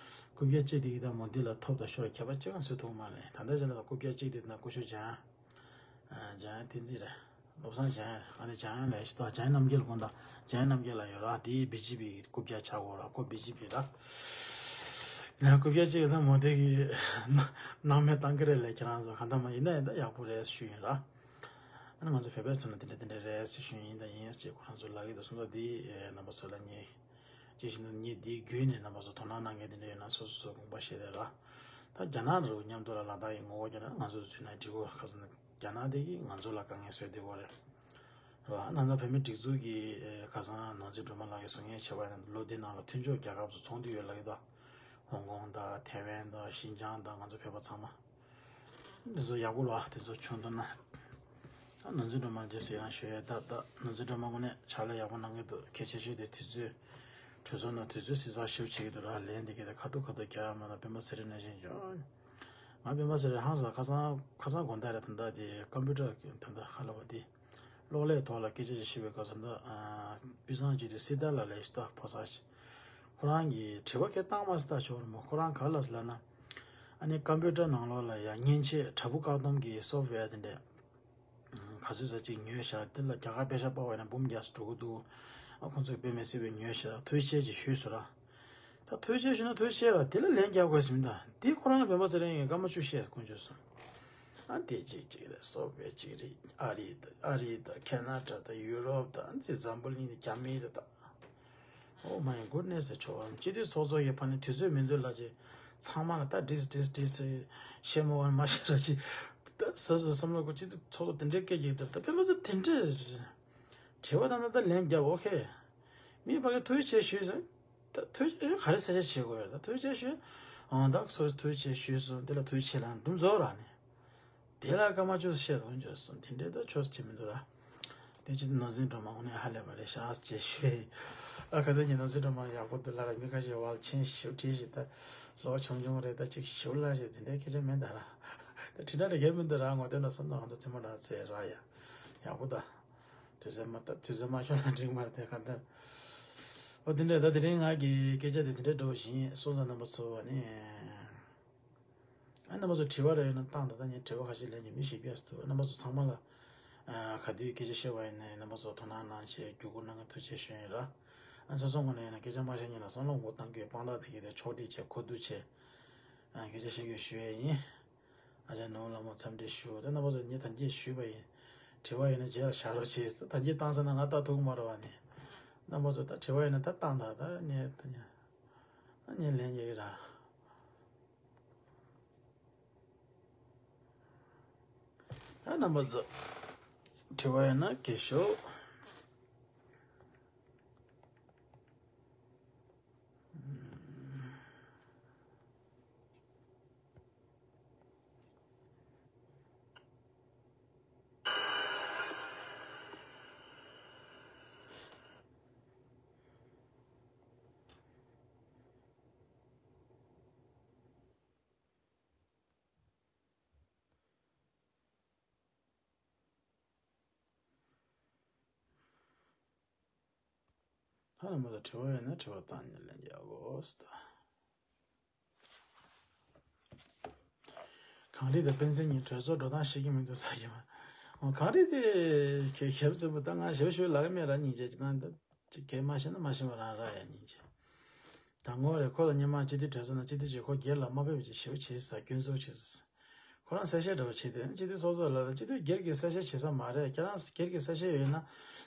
རྐུབ་བཀྱག་གཅིག་དེ་གི་ད་མོ་དི་ལ་ཐོབ་དང་ཤོར་ཁྱད་པར་ཅི་གང་ཚོད་ཐུབ་མ་ལེན། ད་ལྟ་ཆ་ལ་ད་རྐུབ་བཀྱག་གཅིག་དེ་ན་སྐུ་ཞབས་འཇམ་དབྱངས། འཇམ་དབྱངས་བསྟན་འཛིན་རེད། བློ་བཟང་འཇམ་དབྱངས། ཨ་ནི་འཇམ་དབྱངས་ལ་ཞུ་དང་། འཇམ་དབྱངས་རྣམ་རྒྱལ་དགོངས་དག་འཇམ་དབྱངས་རྣམ་རྒྱལ་ལ་ཡོད་ར། དེ་བི་ཇེ་པི་གི་རྐུབ་བཀྱག་ཆགས་གོ་ར། ཁོ་བི་ཇེ་པི་ར། ན་རྐུབ་བཀྱག་གཅིག་ད་མོ་དི་གི་སྣང་མེད་བཏང་གི་རེད་ལས། ཁྱེད་རང་ཚོ་གང་ལྟར་མ་ཡིན་ན་ཡིན་ད་ཡག་པོ་རེད་ཞུ་ཡིན་ར། ཨ་ནི་ང་ཚོ་བོད་པའི་ཚོ་ན་དེ་འདྲ་དེ་འདྲ་རེད་ཞེས་ཞུ་ཡིན་ད་ཡིན་ཞེས་ཁོ་རང་ཚོ་ལབ་ཀྱི་འདུག་གསུངས་ད། དེ་རྣམ་པ་ཚོ་ལ་ངས། ཅེས་བཞིན་དུ་ངས་འདིའི་བརྒྱུད་ནས་རྣམ་པ་ཚོ་དོ་སྣང་གནང་མཁན་དེ་འདྲ་ཡོད་ན་སོ་སོ་སོ་དགོངས་པ་བཞེས་དེ་ལ། ད་རྒྱ་ནག་རུ་མཉམ་དུ་ལ་ལ་དྭགས་ཡི་ངོ་བོ་རྒྱ་ནག་ང་ཚོ་ཚུད་ན་འགྲིག་གོ། ཁ་སང་རྒྱ་ནག་དེ་གིས་ང་ཚོ་ལ་དཀའ་ངལ་བཟོས་བསྡད་གོ་རེད། རེད་བ། ད་ལྟ་བོད་མི་སྒྲིག་འཛུགས་ཀྱི་ཁ་སང་ནོར་འཛིན་སྒྲོལ་མ་ལགས་ཀྱིས་གསུང་མཁན་བྱས་པ་ཡིན་ན་ལོ་འདི་ནང་ལ་མཐུན་ཕྱོགས་རྒྱལ་ཁབ་ཚོ་ཚོགས་འདུ་ཡོད་ལབ་ཀྱི་འདུག་ཧོང་ཀོང་དང་ཐའེ་ཝན་དང་ཤིན་ཅང་དང་ང་ཚོ་བོད་པ་ཚང་མ། འདི་ཚོ་ཡག་པོ་ལ་དེ་ཚོ་བྱུང་འདུག་ན། ད་ནོར་འཛིན་སྒྲོལ་མ་རྗེས་སུ་ཡི་རང་ཞུ་ཡས། ད་ད་ནོར་འཛིན་སྒྲོལ་མ་དངོས་གནས་ཕྱག་ལས་ཡག་པོ་གནང་གི་འདུག་གལ་ཆེ་ཤོས་དེ་དུས་ཚོད། གྲོས་ཚོགས་ནང་དུས་ཚོད་བསྲི་ཚགས་ཞེ་པོ་བྱེད་ཀྱི་འདུག་ར། ལན་འདི་གས་ད་ཁ་ཐུག་ཁ་ཐུག་རྒྱག་ཡ་མ་གཏོགས་སྤེན་པ་ཚེ་རིང་ནང་བཞིན་འཇོག་ང་སྤེན་པ་ཚེ་རིང་ཧང་སང་ཁ་སང་ཁ་སང་དགོང་དག་རེད། ད་ལྟ་དེ་ཀམ་པུ་ཊར་ད་ལྟ་ཧ་ལ་བ་དེ། གློག་ཀླད་ཐོག་ལ་སྐད་ཆ་ཅིག་བཤད་པའི་སྐབས་སུ་ད་དབུས་གཙང་སྤྱི་འཐུས་སྲི་ཐར་ལགས་ལབ་ཞིག་ད་ཕོ་གསར་ཞིག་ཁོ་རང་གིས་དྲི་བ་སྐད་བཏང་མ་སྲིད་ད་ཆོག་རེད་མོ། ཁོ་རང་ག་ལབ་སོང་ལབ་ན། ཨ་ནི་ཀམ་པུ་ཊར་ནང་ལོགས་ལ་ཡ་མཉེན་ཆས་དྲ་འབུ་བཀག་སྡོམ་གྱི་སོབ་ཝེར་དེ་འདྲས་ག་ཚོད་ཙམ་ཅིག་ཉོས་བཞག་དེ་ལ་རྒྱ་གར་པེ་ཤ་པ་བ་ཡིན་ན་འབུམ་བརྒྱ་ཙམ་འགྲོ་གི་འདུག་ཨ་ཁོང་ཚོས་དཔེ་མི་སྲིད་པའི་ཉོས་ཤག་ཐུགས་རྗེ་ཆེ་ཞུས་སོང་ར། ད་ཐུགས་རྗེ་ཆེ་ཞུས་ན་ཐུགས་རྗེ་ཆེ་ར་དེ་ལ་ལན་རྒྱག་དགོས་ཟིན་ད། འདི་ཁོ་རང་ལ་སྤེན་པ་ཚེ་རིང་གིས་སྐར་མ་བཅུ་བཤད་དཀོན་མཆོག་གསུམ། ཨ་འདི་གཅིག་གཅིག་རེད། སོ་བྷི་ཡེ་གཅིག་རེད། ཨ་རི་དང་ཨ་རི་དང་ཁེ་ན་ཌ་དང་ཡུ་རོབ་དང་འདི་འཛམ་བུ་གླིང་དང་རྒྱ་མི་དང་ད། Oh my goodness ཆོག་སྤྱི་འཐུས་ཚོགས་གཙོ་ཡི་ཕ་ནི་དུས་ཚོད་མི་འདུག་ལ་ཅེ། ཚང་མ་ལ་ད་བྲིས་བྲིས་བྲིས་ཤེས་མ་བ་མ་ཤེས་ར་ཅི། ད་སོ་སོ་བསམ་བློ་གོ་སྤྱི་འཐུས་ཚོགས་གཙོ་དེ་འདྲའི་སྐད་ཀྱིས་ད་ད་སྤེན་པ་ཚེ་དེ་འདྲའི་དྲི་བ་དང་ད་ལན་རྒྱབ་ཨོ་ཁེ། མི་ཕ་གི་ཐུགས་རྗེ་ཆེ་ཞུས་སོང་། ད་ཐུགས་རྗེ་ཆེ་ཞུ་ག་རེ་ས་ཆ་བྱེད་དགོས་ཡོད་ད་ཐུགས་རྗེ་ཆེ་ཞུ། ཨང་ད་སོ་ཐུགས་རྗེ་ཆེ་ཞུས་སོང་དེ་ལ་ཐུགས་རྗེ་ཆེ་ལ་འགྲུམ་རྫོགས་ར་ནི། དེ་ལ་སྐར་མ་བཅུ་བཤད་དོན་བརྗོད་སོང་དེ་འདྲའི་ད་ཆོས་བྱེད་མི་འདུག་ར། དེ་ཅི་ནོར་འཛིན་སྒྲོལ་མ་དངོས་གནས་ཧ་ལས་པ་རེད་ཤག་ཅེས་ཞུས། ཨ་ཁ་ཚ་ཉིན་ནོར་འཛིན་སྒྲོལ་མ་ཡག་པོ་འདུག་ལ་ར་མི་ཁ་ཤས་བལ་ཆེན་ཞིབ་བྲིས་ཞིག་ད། ལོ་ཆུང་ཆུང་རེད་ད་ཅིག་ཞིབ་ལ་ཞིག་དེ་འདྲའི་སྐད་ཆ་མེད་ད་ར། ད་དྲི་ན་རེ་གལ་མི་འདུག་ར་ངོ་དེ་ལ་བསམ་ན་ང་ཚོ་ཚེ་མ་འདྲ་ཚེ་ར་ཡ། ཡག་པོ་ད། དུས་ཚོད་མ་ད་དུས་ཚོད་མ་ཤོར་ན་འགྲིག་མ་རེད་དེ་ག་འདྲ། ཨོ་དེ་འདྲ་ད་དེ་རིང་ང་གི་སྐད་ཆ་དེ་དེ་འདྲ་འགྲོ་བཞིན་སོང་ཙང་རྣམ་པ་ཚོ་བ་ནི། ཨ་རྣམ་པ་ཚོ་དྲི་བ་རེ་ཡོད་ན་བཏང་ད་ལྟ་ངས་དྲི་བ་ཁ་ཤས་ལེན་གྱི་མི་ཞིག་བས་སུ་རྣམ་པ་ཚོ་ཚང་མ་ལ་ཨ་ག་དུས་སྐད་ཆ་བཤད་པ་ཡིན་ནའི་རྣམ་པ་ཚོ་དོ་སྣང་གནང་བྱས་བརྒྱུད་སྐུར་གནང་གི་ཐུགས་རྗེ་ཆེ་ཞུ་ཡིན་ར། ཨ་སོ་སོ་ངོས་ནས་ཡིན་ན་སྐད་ཆ་མ་བཤད་ཉིན་ལ་བསམ་བློ་འགོ་བཏང་གི་ཡོད་དཔང་རྟགས་དེ་གི་དེ་ཕྱོགས་སྒྲིག་བྱས་གོ་བསྡུར་བྱས་ཨ་སྐད་ཆ་བཤད་རྒྱུ་ཞུ་ཡས་ཡིན། ཨ་ཅག་ནོར་བུ་ལྷ་མོ་འཚམས་འདྲི་ཞུ་དེ་རྣམ་པ་ཚོ་ངས་ཐམས་ཅད་ཞུས་པ་ཡིན། དྲི་བ་ཡོད་ན་རྗེས་ལ་བཞག་རོགས་བྱས་ད་ཐམས་ཅད་བཏང་ས་ན་ང་ལྟ་ཐུབ་ཀྱི་མ་རེད་བ་ནི། རྣམ་པ་ཚོ་ད་དྲི་བ་ཡོད་ན་ད་བཏང་ད་ད་ངས་ད་ངས་ལན་རྒྱག་གི་ར། ད་རྣམ་པ་ཚོ་དྲི་བ་ཡོད་ན་སྐད་ཤོག་ད་ལ་མོ་ལ་དྲི་བ་ཡོད་ན་དྲི་བ་བཏང་ནས་ལན་རྒྱག་དགོས་ད། གངས་རི་དང་སྤེན་ཚེ་གཉིས་གྲོས་ཚོགས་འགྲོ་སྟངས་ཤེས་ཀྱི་མི་འདུག་ས་ཡིན་པ། གངས་རི་དེ་ཁྱེད་ཞབས་ཟིན་པ་ད་ང་ཞབས་ཞུ་ལག་མེད་ར་སྙིང་རྗེ་ཅི་ན་འདི་ཅི་གས་མ་ཤེས་ན་མ་ཤེས་པ་རང་ར་ཡ་སྙིང་རྗེ། ད་ངོ་རེ་ཁོ་ལ་སྙན་མ་སྤྱི་འཐུས་གྲོས་ཚོགས་ནང་སྤྱི་འཐུས་ཀྱིས་ཁོ་སྒེར་ལ་དམའ་འབེབས་ཀྱི་ཞིབ་བྱེད་ས་སྐྱོན་འཛུགས་བྱེད་ས། ཁོ་རང་གསལ་བཤད་འདྲ་བོ་བྱས་ཏེ་སྤྱི་འཐུས་ཚོགས་གཙོ་ལ་ལ་སྤྱི་འཐུས་སྒེར་གྱི་གསལ་བཤད་བྱེད་ས་མ་རེད། ཁྱེད་རང་སྒེར་གྱི་གསལ་བཤད་ཡོད་ན་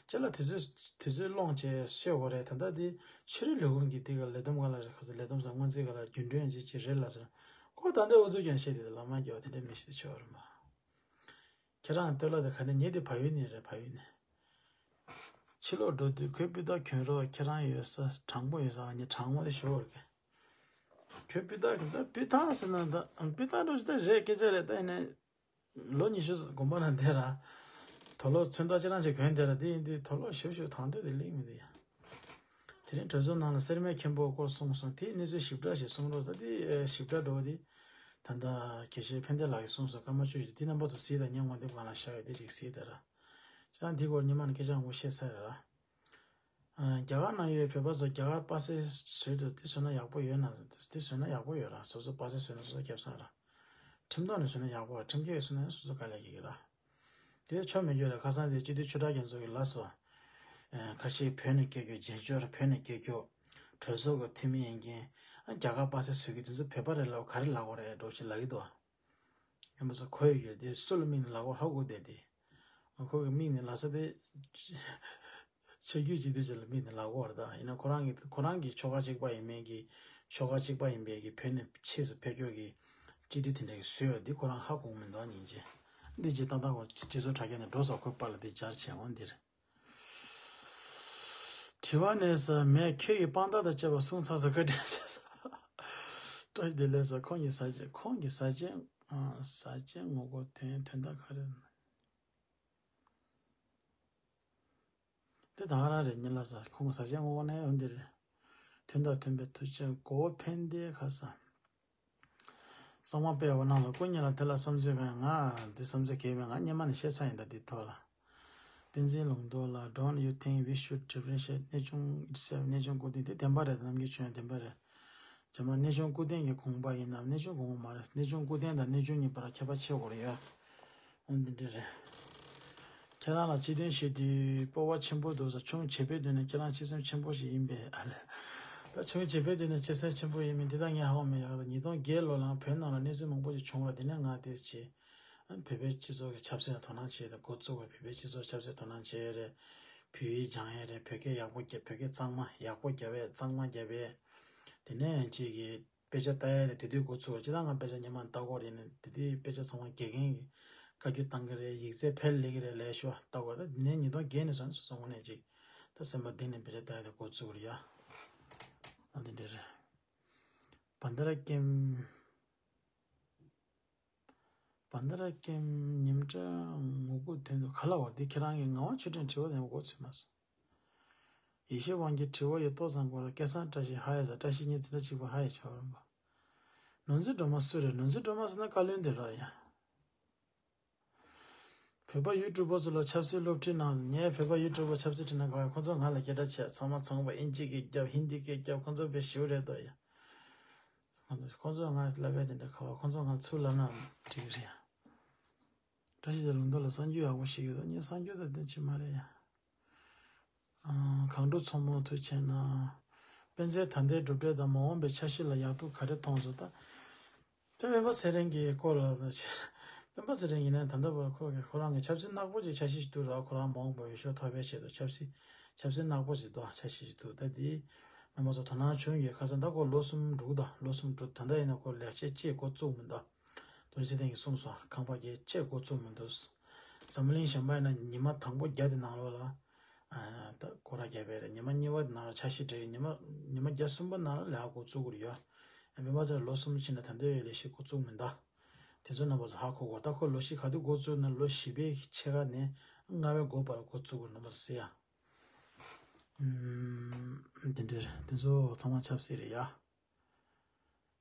ཁྱེད་ལ་དུས་ཚོད་དུས་ཚོད་སློང་བྱས་བཤད་དགོས་རེད། ད་ལྟ་འདི་ཕྱི་རོལ་ལས་ཁུངས་ཀྱི་འདི་ག་ལས་བསྡོམས་ག་ལ་རེད་ཁ་ཚ་ལས་བསྡོམས་ས་སྔོན་རྩིས་ག་ལ་རྒྱུན་གྲོན་ཅིག་ཅིག་རེད་ལ་ཟེར། ཁོ་ད་ལྟ་ཨུ་ཚུགས་ཀྱང་བཤད་དེ་ལ་མ་རྒྱལ་བ་དེ་འདྲ་མི་ཞིག་ཏུ་ཆོག་རེད་མ། ཁྱེད་རང་ལྟོས་ལ་དེ་ག་ནས་ཉེ་དེ་བལ་ཡུལ་ནས་རེད་བལ་ཡུལ་ནས། ཕྱི་ལོགས་འགྲོ་དུས་ཁོས་སྤུས་དག་གྱོན་རོགས་ཁྱེད་རང་ཡོད་ས་དྲང་པོ་ཡོད་ས་ངས་དྲང་མོ་དེ་ཞུ་བར་གི། ཁྱོད་སྤུས་དག་གི་ད་སྤུས་དག་ཟེར་ན་ད་སྤུས་དག་འགྲོ་ཞིག་ད་རེད་སྐད་ཆ་རེད་ད་ཡིན་ནའི། ལོ་ཉི་ཤུ་གོམ་པ་ན་འདས་ར། དོ་ལོ་ཚོན་མདོག་ཅི་རང་ཅིག་གོན་བསྡད་ར་དེ་ཡིན་དུས་དོ་ལོ་ཞུ་ཞུ་དང་དོད་དེ་ལེགས་མི་འདུག་ཡ། དེ་རིང་གྲོས་ཚོགས་ནང་ལ་སེར་སྨད་མཁན་པོ་སྐོར་གསུངས་སོང་དེའི་གནས་ཚུལ་ཞིབ་ཕྲ་ཞིག་གསུང་རོགས་ད་དེ་ཞིབ་ཕྲ་འགྲོ་བ་དེ། ད་ལྟ་དགེ་བཤེས་ཕན་བདེ་ལགས་ཀྱིས་གསུངས་སོང་སྐར་མ་བཅུ་ཞིག་དེ་རྣམ་པ་ཚོ་གཟིགས་དང་སྙན་ངོ་འདེབས་གང་ལ་བཞག་ཡོད་དེ་ཅིག་གཟིགས་དེ་ར། བྱས་ཙང་འདི་སྐོར་སྔོན་མ་ནས་སྐད་ཆ་མང་པོ་བཤད་ཚར་རེད་ར། རྒྱ་གར་ནང་ཡོད་པའི་བོད་པ་ཚོ་རྒྱ་གར་པ་སེ་བཟོས་འདུག་དེ་བཟོས་ན་ཡག་པོ་ཡོད་ན་དེ་བཟོས་ན་ཡག་པོ་ཡོད་ར་སོ་སོ་པ་སེ་བཟོས་ན་སོ་སོ་ཁེ་བཟང་ར། ཁྲིམས་ཐོག་ནས་བཟོས་ན་ཡག་པོ་ར་ཁྲིམས་འགལ་བཟོས་ན་སོ་སོ་དཀའ་ལས་ཀྱི་གི་ར། དེ་ཆོ་མེད་རྒྱུ་ར་ཁ་སང་དེ་སྤྱི་འཐུས་ཆོས་གྲགས་རྒྱ་མཚོ་གི་ལ་སོ། ཁ་ཤས་བོད་ནས་སྐད་རྒྱུ་རྗེས་འཇོར་བོད་ནས་སྐད་རྒྱུ། གྲོས་ཚོགས་ཀྱི་འཐུས་མི་ཡིན་མཁན། རྒྱ་གར་པ་སེ་བཟོས་ཀྱི་དེ་ཚོ་བོད་པ་རེད་ལ་ག་རེ་ལབ་དགོས་རེད་འགྲོ་ཞིག་ལབ་ཀྱི་འདུག་ཡིན་པ་སོགས་གོ་ཡི་ཡོད་དེ་སུ་ལ་དམིགས་ནས་ལབ་དགོས་ཧ་གོ་བསྡད་དེ། ཁོ་གི་དམིགས་ནས་ལབ་ས་དེ། ཆ་རྒྱུས་ཅིག་དེ་ཅིག་ལ་དམིགས་ནས་ལབ་དགོས་རེད་ད་ཡིན་ན་ཁོ་རང་གི་ཁོ་རང་གི་ཆོལ་ཁ་གཅིག་པ་ཡིན་མིན་གྱི་ཆོལ་ཁ་གཅིག་པ་ཡིན་པའི་གི་བོད་ནས་ཕྱིས་སུ་ཕེབས་སྐྱོར་གྱི་སྤྱི་འཐུས་དེ་འདྲ་གི་བཟོས་ཡོད་འདི་ཁོ་རང་ཧ་གོ་མི་འདུག་སྙིང་རྗེ། འདི་ཅིག་ཏག་ཏག་གོ་སྤྱི་ཚོགས་དྲ་རྒྱ་ནས་འགྲོ་ས་ཁོའི་པར་ལ་འདི་སྦྱར་བྱས་འོང་འདིར། དྲི་བ་གནས་ས་མེད་ཁྱོད་ཀྱི་དཔང་རྟགས་དང་བཅས་པ་གསུང་ཚར་ས་བཀའ་དྲིན་ཆེ་ས། བཀྲ་ཤིས་བདེ་ལེགས་ས་ཁོང་གི་ས་བཅད་ཁོང་གི་ས་བཅད་ཨ་ས་བཅད་ངོ་རྒོལ་དོན་དོན་དག་ག་རེ། དེ་ད་ག་རང་རེད་ཉིན་ལ་ས་ཁོང་གི་ས་བཅད་ངོ་རྒོལ་ནས་འོང་འདི་རེད། དོན་དང་མཐུན་པའི་ཐུགས་རྗེ་གོ་བོ་ཕན་བདེ་ཁ་ས། གཙང་མ་སྤེལ་བ་གནང་སོང་སྐུ་ཉིད་ལ་དེ་ལ་བསམ་ཚུལ་གང་ང་འདི་བསམ་ཚུལ་གལ་མེད་ང་སྔོན་མ་ནས་བཤད་ཚར་ཡིན་ད་འདི་ཐོག་ལ། བསྟན་འཛིན་ལུང་རྟོགས་ལ་Don't you think we should differentiate གནས་ཆུང་གནས་ཆུང་སྐུ་བསྟན་དེ་བདེན་པ་རེད་ནམ་རྒྱུན་ཆོས་བདེན་པ་རེད། བྱས་ཙང་གནས་ཆུང་སྐུ་བསྟན་གྱི་དགོངས་པ་ཡིན་ནམ་གནས་ཆུང་དགོངས་པ་མ་རེད་གནས་ཆུང་སྐུ་བསྟན་དང་གནས་ཆུང་གཉིས་བར་ཁྱད་པར་ཕྱེ་དགོས་རེད་ཡ། འོ་འདི་འདྲ་རེད། ཁྱེད་རང་ལ་སྤྱི་དོན་བཤད་དུས་སྤོབས་པ་ཆེན་པོ་འདུག་ཟེར། ཆུང་བྱིས་པའི་དུས་ནས་ཁྱེད་རང་སྤྱི་སེམས་ཆེན་པོ་ཞིག་ཡིན་པས། ཨ་ལས། ད་ཆུང་བྱིས་པའི་དུས་ནས་སྤྱི་སེམས་ཆེན་པོ་ཡིན་མིན་འདི་དག་ངས་ཧ་གོ་མི་ཡོད། ཉིས་སྟོང་བརྒྱད་ལོ་ལ་བོད་ནང་ལ་གནས་ཚུལ་མང་པོ་ཞིག་བྱུང་བ་དེ་ནས་ང་དེ་བྱས། བོད་པའི་སྤྱི་ཚོགས་ཀྱི་ཆབ་སྲིད་ལ་དོ་སྣང་བྱས་ཏེ་འགོ་བཙུགས་པའི་བོད་པའི་སྤྱི་ཚོགས་ཆབ་སྲིད་དོ་སྣང་བྱས་ཡོད་རེད། བོད་ཡིག་སྦྱང་ཡོད་རེད། བོད་སྐད་ཡག་པོ་རྒྱབ། བོད་སྐད་གཙང་མ་ཡག་པོ་རྒྱབ་ཡོད། གཙང་མ་རྒྱབ་ཡོད། དེ་ནས་ཅིག་གི་དཔེ་ཆ་ལྟ་ཡ་དེ་དེ་དུས་འགོ་ཚུགས་པ། སྤྱིར་བཏང་ང་དཔེ་ཆ་སྔོན་མ་ལྟ་སྐོར་ཡིན་ནས་དེ་དུས་དཔེ་ཆ་ཚང་མ་དགེ་རྒན་གྱིས་བཀའ་བཀྱོན་བཏང་གི་རེད། ཡིག་ཚད་ཕར་སླེབས་ཀྱི་རེད། ལས་ཤོག་ལྟ་སྐོར། ད་དེ་ནས་ཉིས་སྟོང་བརྒྱད་ནས་བཟུང་ནས་སོ་སོ་དངོས་གནས་ཅིག་ད་སེམས་པ་གཏིང་ནས་དཔེ་ཆ་ལྟ་ཡ་དེ་འགོ་ཚུགས་ཀྱི་རེད་ཡ། ཨ་དེ་འདྲ་རེད། བན་དྷ་ར་ཀེམ། བན་དྷ་ར་ཀེམ་ཉིན་གྲངས་ངོ་རྒོལ་དོན་དུ་ག་ལ་བར་འདི་ཁྱེད་རང་གི་ངག་དབང་ཆོས་སྒྲོན་དྲི་བ་དེ་མགོ་ཚོས་མ་སོང་། ཡེ་ཤེས་དབང་གི་དྲི་བ་ཡི་ཏོག་ཙམ་སྐོར་ལ་སྐལ་བཟང་བཀྲ་ཤིས་ཧ་ཡ་ཟེར། བཀྲ་ཤིས་གཉིས་འཛིན་གྲྭ་གཅིག་པ་ཧ་ཡ་ཆོག་རོམ་པ། ནོར་འཛིན་སྒྲོལ་མ་སུ་རེད། ནོར་འཛིན་སྒྲོལ་མ་ཟེར་ན་བཀའ་བློན་དེ་རོ་ཡ། བོད་པ་ཡུ་ཊུབ་པ་ཚོ་ལ་ཆབ་སྲིད་སློབ་ཁྲིད་གནང་། ངས་བོད་པ་ཡུ་ཊུབ་པ་ཆབ་སྲིད་ཁྲིད་ན་ག་བ། ཁོང་ཚོ་ང་ལ་སྐད་ཆ་བྱས། ཚང་མ་ཚོང་པ་ཨིན་ཇི་གི་རྒྱབ་ཧིན་དི་གི་རྒྱབ། ཁོང་ཚོ་དཔེ་ཞིབ་རེད་དོ་ཡ། ཁོང་ཚོ་ཁོང་ཚོ་ང་ལབ་ཡ་དེ་འདྲ་ག་བ། ཁོང་ཚོ་ང་ཚུར་ལབ་ན་འགྲིག་གི་རེད་ཡ། བཀྲ་ཤིས་དང་ལུང་རྟོགས་ལ་གསར་འགྱུར་ཡག་པོ་ཞིག་ཡོད་དོ། ངས་གསར་འགྱུར་དང་དེ་ཅི་མ་རེད་ཡ། ཨ། གངས་འབྲུག་མཚོ་མོ་ཐུགས་ཆེ་གནང་། སྤེན་ཚེ་ད་ལྟའི་གྲུབ་འབྲས་དང་མ་འོངས་པའི་འཆར་གཞི་ལ་ཡག་སྡུག་ག་རེ་མཐོང་སོང་། ད་དེ་སྤེན་པ་ཚེ་རིང་གི་སྐོར་ལ། སྤེན་པ་ཚེ་རིང་ཡིན་ན་ད་ལྟ་བར་ཁོ་གི་ཁོ་རང་གི་ཆབ་སྲིད་ནག་པོ་ཅིག་འཆར་གཞི་ཞིག་འདུག་ར། ཁོ་རང་མ་འོངས་པར་འོས་ཤོག་ཐོབ་པའི་ཆེད་དུ་ཆབ་སྲིད་ཆབ་སྲིད་ནག་པོ་ཅིག་འདུག་འཆར་གཞི་ཞིག་འདུག་ད་དེ་རྣམ་པ་ཚོ་དོ་སྣང་བྱུང་ཡོད། ཁ་སང་ད་ཁོ་ལོ་གསུམ་འགྲོ་གི་འདུག་ལོ་གསུམ་འགྲོ། ད་ལྟ་ཡིན་ན་ཁོ་ལས་བྱེད་ཅིག་འགོ་བཙུགས་མི་འདུག་རྡོ་རྗེ་ཚེ་བརྟན་གྱིས་གསུངས་སོང་། ཁང་པ་གི་ཆེད་འགོ་བཙུགས་མི་འདུག་འཛམ་གླིང་གཞན་པ་ཡིན་ན་ཉི་མ་དང་པོ་བརྒྱ་དེ་ནང་ལོགས་ལ། ཨ། ད་སྐོར་ར་བརྒྱབ་པ་རེད། ཉི་མ་གཉིས་པ་དེ་ནང་ལ་འཆར་གཞི་སྒྲིག་ཉི་མ་ཉི་མ་བརྒྱ་གསུམ་པ་ནང་ལ་ལས་ཀ་འགོ་བཙུགས་དགོས་ཡོད། ཨ། སྤེན་པ་ཚེ་རིང་ལོ་གསུམ་ཕྱིན་ནས་ད་ལྟ་ཡོད་ལས་གཞི་འགོ་བཙུགས་མི་འདུག་དེ་ཚོ་རྣམ་པ་ཚོ་ཧ་གོ་དགོས། ད་ཁོ་ལོ་གཞི་ག་དུས་འགོ་བཙུགས་ན་ལོ་བཞི་པའི་ཕྱེད་ཀ་ནས་ལྔ་པའི་འགོ་བར་འགོ་བཙུགས་དགོས། རྣམ་པ་ཚོ་གཟིགས་ཡ། ཨུམ། དེ་འདྲ་རེད། དེ་ཚོ་ཚང་མ་ཆབ་སྲིད་རེད་ཡ།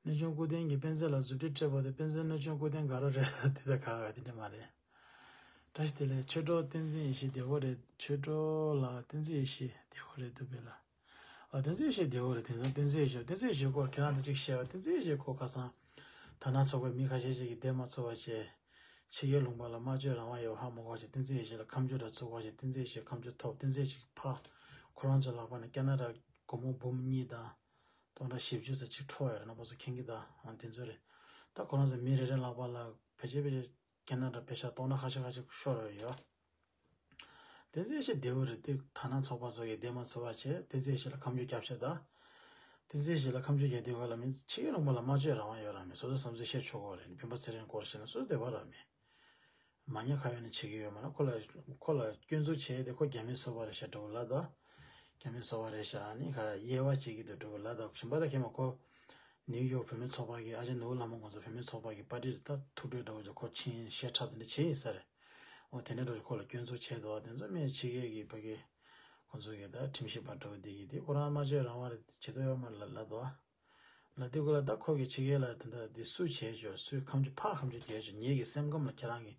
གནས་ཆུང་སྐུ་བསྟན་གྱིས་སྤེན་ཚེ་ལ་མཛུབ་ཁྲིད་སྤྲད་པ་དེ་སྤེན་ཚེ་གནས་ཆུང་སྐུ་བསྟན་དགའ་རོགས་རེད། དེ་ད་ག་ག་དེ་འདྲ་མ་རེད། བཀྲ་ཤིས་བདེ་ལེགས། ཆོས་གྲོགས་བསྟན་འཛིན་ཡེ་ཤེས་བདེ་པོ་རེད། ཆོས་གྲོགས་ལགས། བསྟན་འཛིན་ཡེ་ཤེས་བདེ་པོ་རེད་འདུག་པས་ལ། ཨ། བསྟན་འཛིན་ཡེ་ཤེས་བདེ་པོ་རེད། དེང་སང་བསྟན་འཛིན་ཡེ་ཤེས། བསྟན་འཛིན་ཡེ་ཤེས་སྐོར་ཁྱེད་རང་ཚོ་གཅིག་བཤད་པ། བསྟན་འཛིན་ཡེ་ཤེས་ཁོ་ཁ་སང་དར་ནག་ཚོགས་པའི་མི་ཁ་ཤས་ཤིག་གིས་འདེམས་མ་ཚུགས་པ་བྱས། ཕྱི་རྒྱལ་ལུང་པ་ལ་སྨྲ་བརྗོད་རང་དབང་ཡོད་པ་ཧ་མ་གོ་བྱས། བསྟན་འཛིན་ཡེ་ཤེས་ལ་ཁ་མཆུ་ར་བཙུགས་པ་བྱས། བསྟན་འཛིན་ཡེ་ཤེས་ཁ་མཆུ་ཐོབ། བསྟན་འཛིན་ཡེ་ཤེས་ཕ་ཁོ་རང་ཚོའི་ལག་པ་ནས་ཁེ་ན་ཌ་སྒོར་མོ་འབུམ་གཉིས་དང་སྟོང་ཕྲག་བཞི་བཅུ་ཙམ་ཅིག་འཕྲོག་ཡོད་རེད། རྣམ་པ་ཚོ་མཁྱེན་གྱི་ད། ཨང་། དེ་ཚོ་རེད། ད་ཁོ་རང་ཚོ་མི་རེ་རེ་ལག་པ་ལ་ཕལ་ཆེར་ཕལ་ཆེར་ཁེ་ན་ཌ་པེ་ཤ་སྟོང་ཕྲག་ཁ་ཤས་ཁ་ཤས་ཤོར་ཡོད། བསྟན་འཛིན་ཡེ་ཤེས་བདེ་པོ་རེད། དེ་དར་ནག་ཚོགས་པ་ཚོ་གིས་འདེམས་མ་ཚུགས་པ་བྱས། བསྟན་འཛིན་ཡེ་ཤེས་ལ་ཁ་མཆུ་རྒྱབ་ཤག་ད། བསྟན་འཛིན་ཡེ་ཤེས་ལ་ཁ་མཆུ་རྒྱག་དུས་ག་ལ་མི་ཕྱི་རྒྱལ་ལུང་པ་ལ་སྨྲ་བརྗོད་རང་དབང་ཡོད་ར་མེད། སོ་སོ་བསམ་ཚུལ་བཤད་ཆོག་གི་རེད། སྤེན་པ་ཚེ་རིང་སྐོར་བཤད་ན་སོ་སོ་འདོད་པ་ར་མེད། མ་ཉེས་ཁ་གཡོགས་ནས་བྱེད་ཀྱི་ཡོད་མ་རེད། ཁོ་ལ་ཁོ་ལ་སྐྱོན་འཛུགས་བྱས་ཏེ་ཁོ་རྒྱ་མི་སོ་པ་རེད་ཤག་འདྲ་བོ་ལབ་ད། རྒྱ་མི་སོ་པ་རེད་ཤག་ཨ་ནི་ཁ་དབྱེ་བ་འབྱེད་ཀྱི་འདུག་འདྲ་བོ་ལབ་ད། གཞན་པ་ད་ཁྱེད་མ་ཁོ་ནིའུ་ཡོག་བོད་མི་ཚོགས་པ་གི་ཨ་ཅག་ནོར་བུ་ལྷ་མོ་ཁོང་ཚོ་བོད་མི་ཚོགས་པ་གི་པར་ཊི་ད་ཐུག་འཕྲད་འདྲ་བོ་ཅིག་ཁོ་ཕྱིན་བཤད་འཁྲབ་དེ་འདྲ་བྱས་ཡིན་ས་རེད། འོ་དེ་འདྲ་འདྲ་བོ་ཁོ་ལ་སྐྱོན་འཛུགས་བྱས་འདུག་དེ་ཚོ་མི་ཕྱི་རྒྱལ་གི་ཕ་གི་ཁོང་ཚོ་གི་ད་ཁྲིམས་ཞིབ་པ་འདྲ་བོ་འདི་གི་དེ་ཁོ་རང་སྨྲ་བརྗོད་རང་དབང་རེད། བྱེད་དོ་ཡོད་མ་རེད་ལབ་ལབ་འདུག་ལ་དེ་ཀོ་ལ་ད་ཁོ་གི་ཕྱི་རྒྱལ་ལ་དེ་འདྲ་དེ་སུ་བྱས་ཆོག་སུས་ཁ་མཆུ་ཕར་ཁ་མཆུ་རྒྱག་ཆོག་ངེད་ཀྱི་སེམས་ཁམས་ལ་ཁྱེད་རང་གི་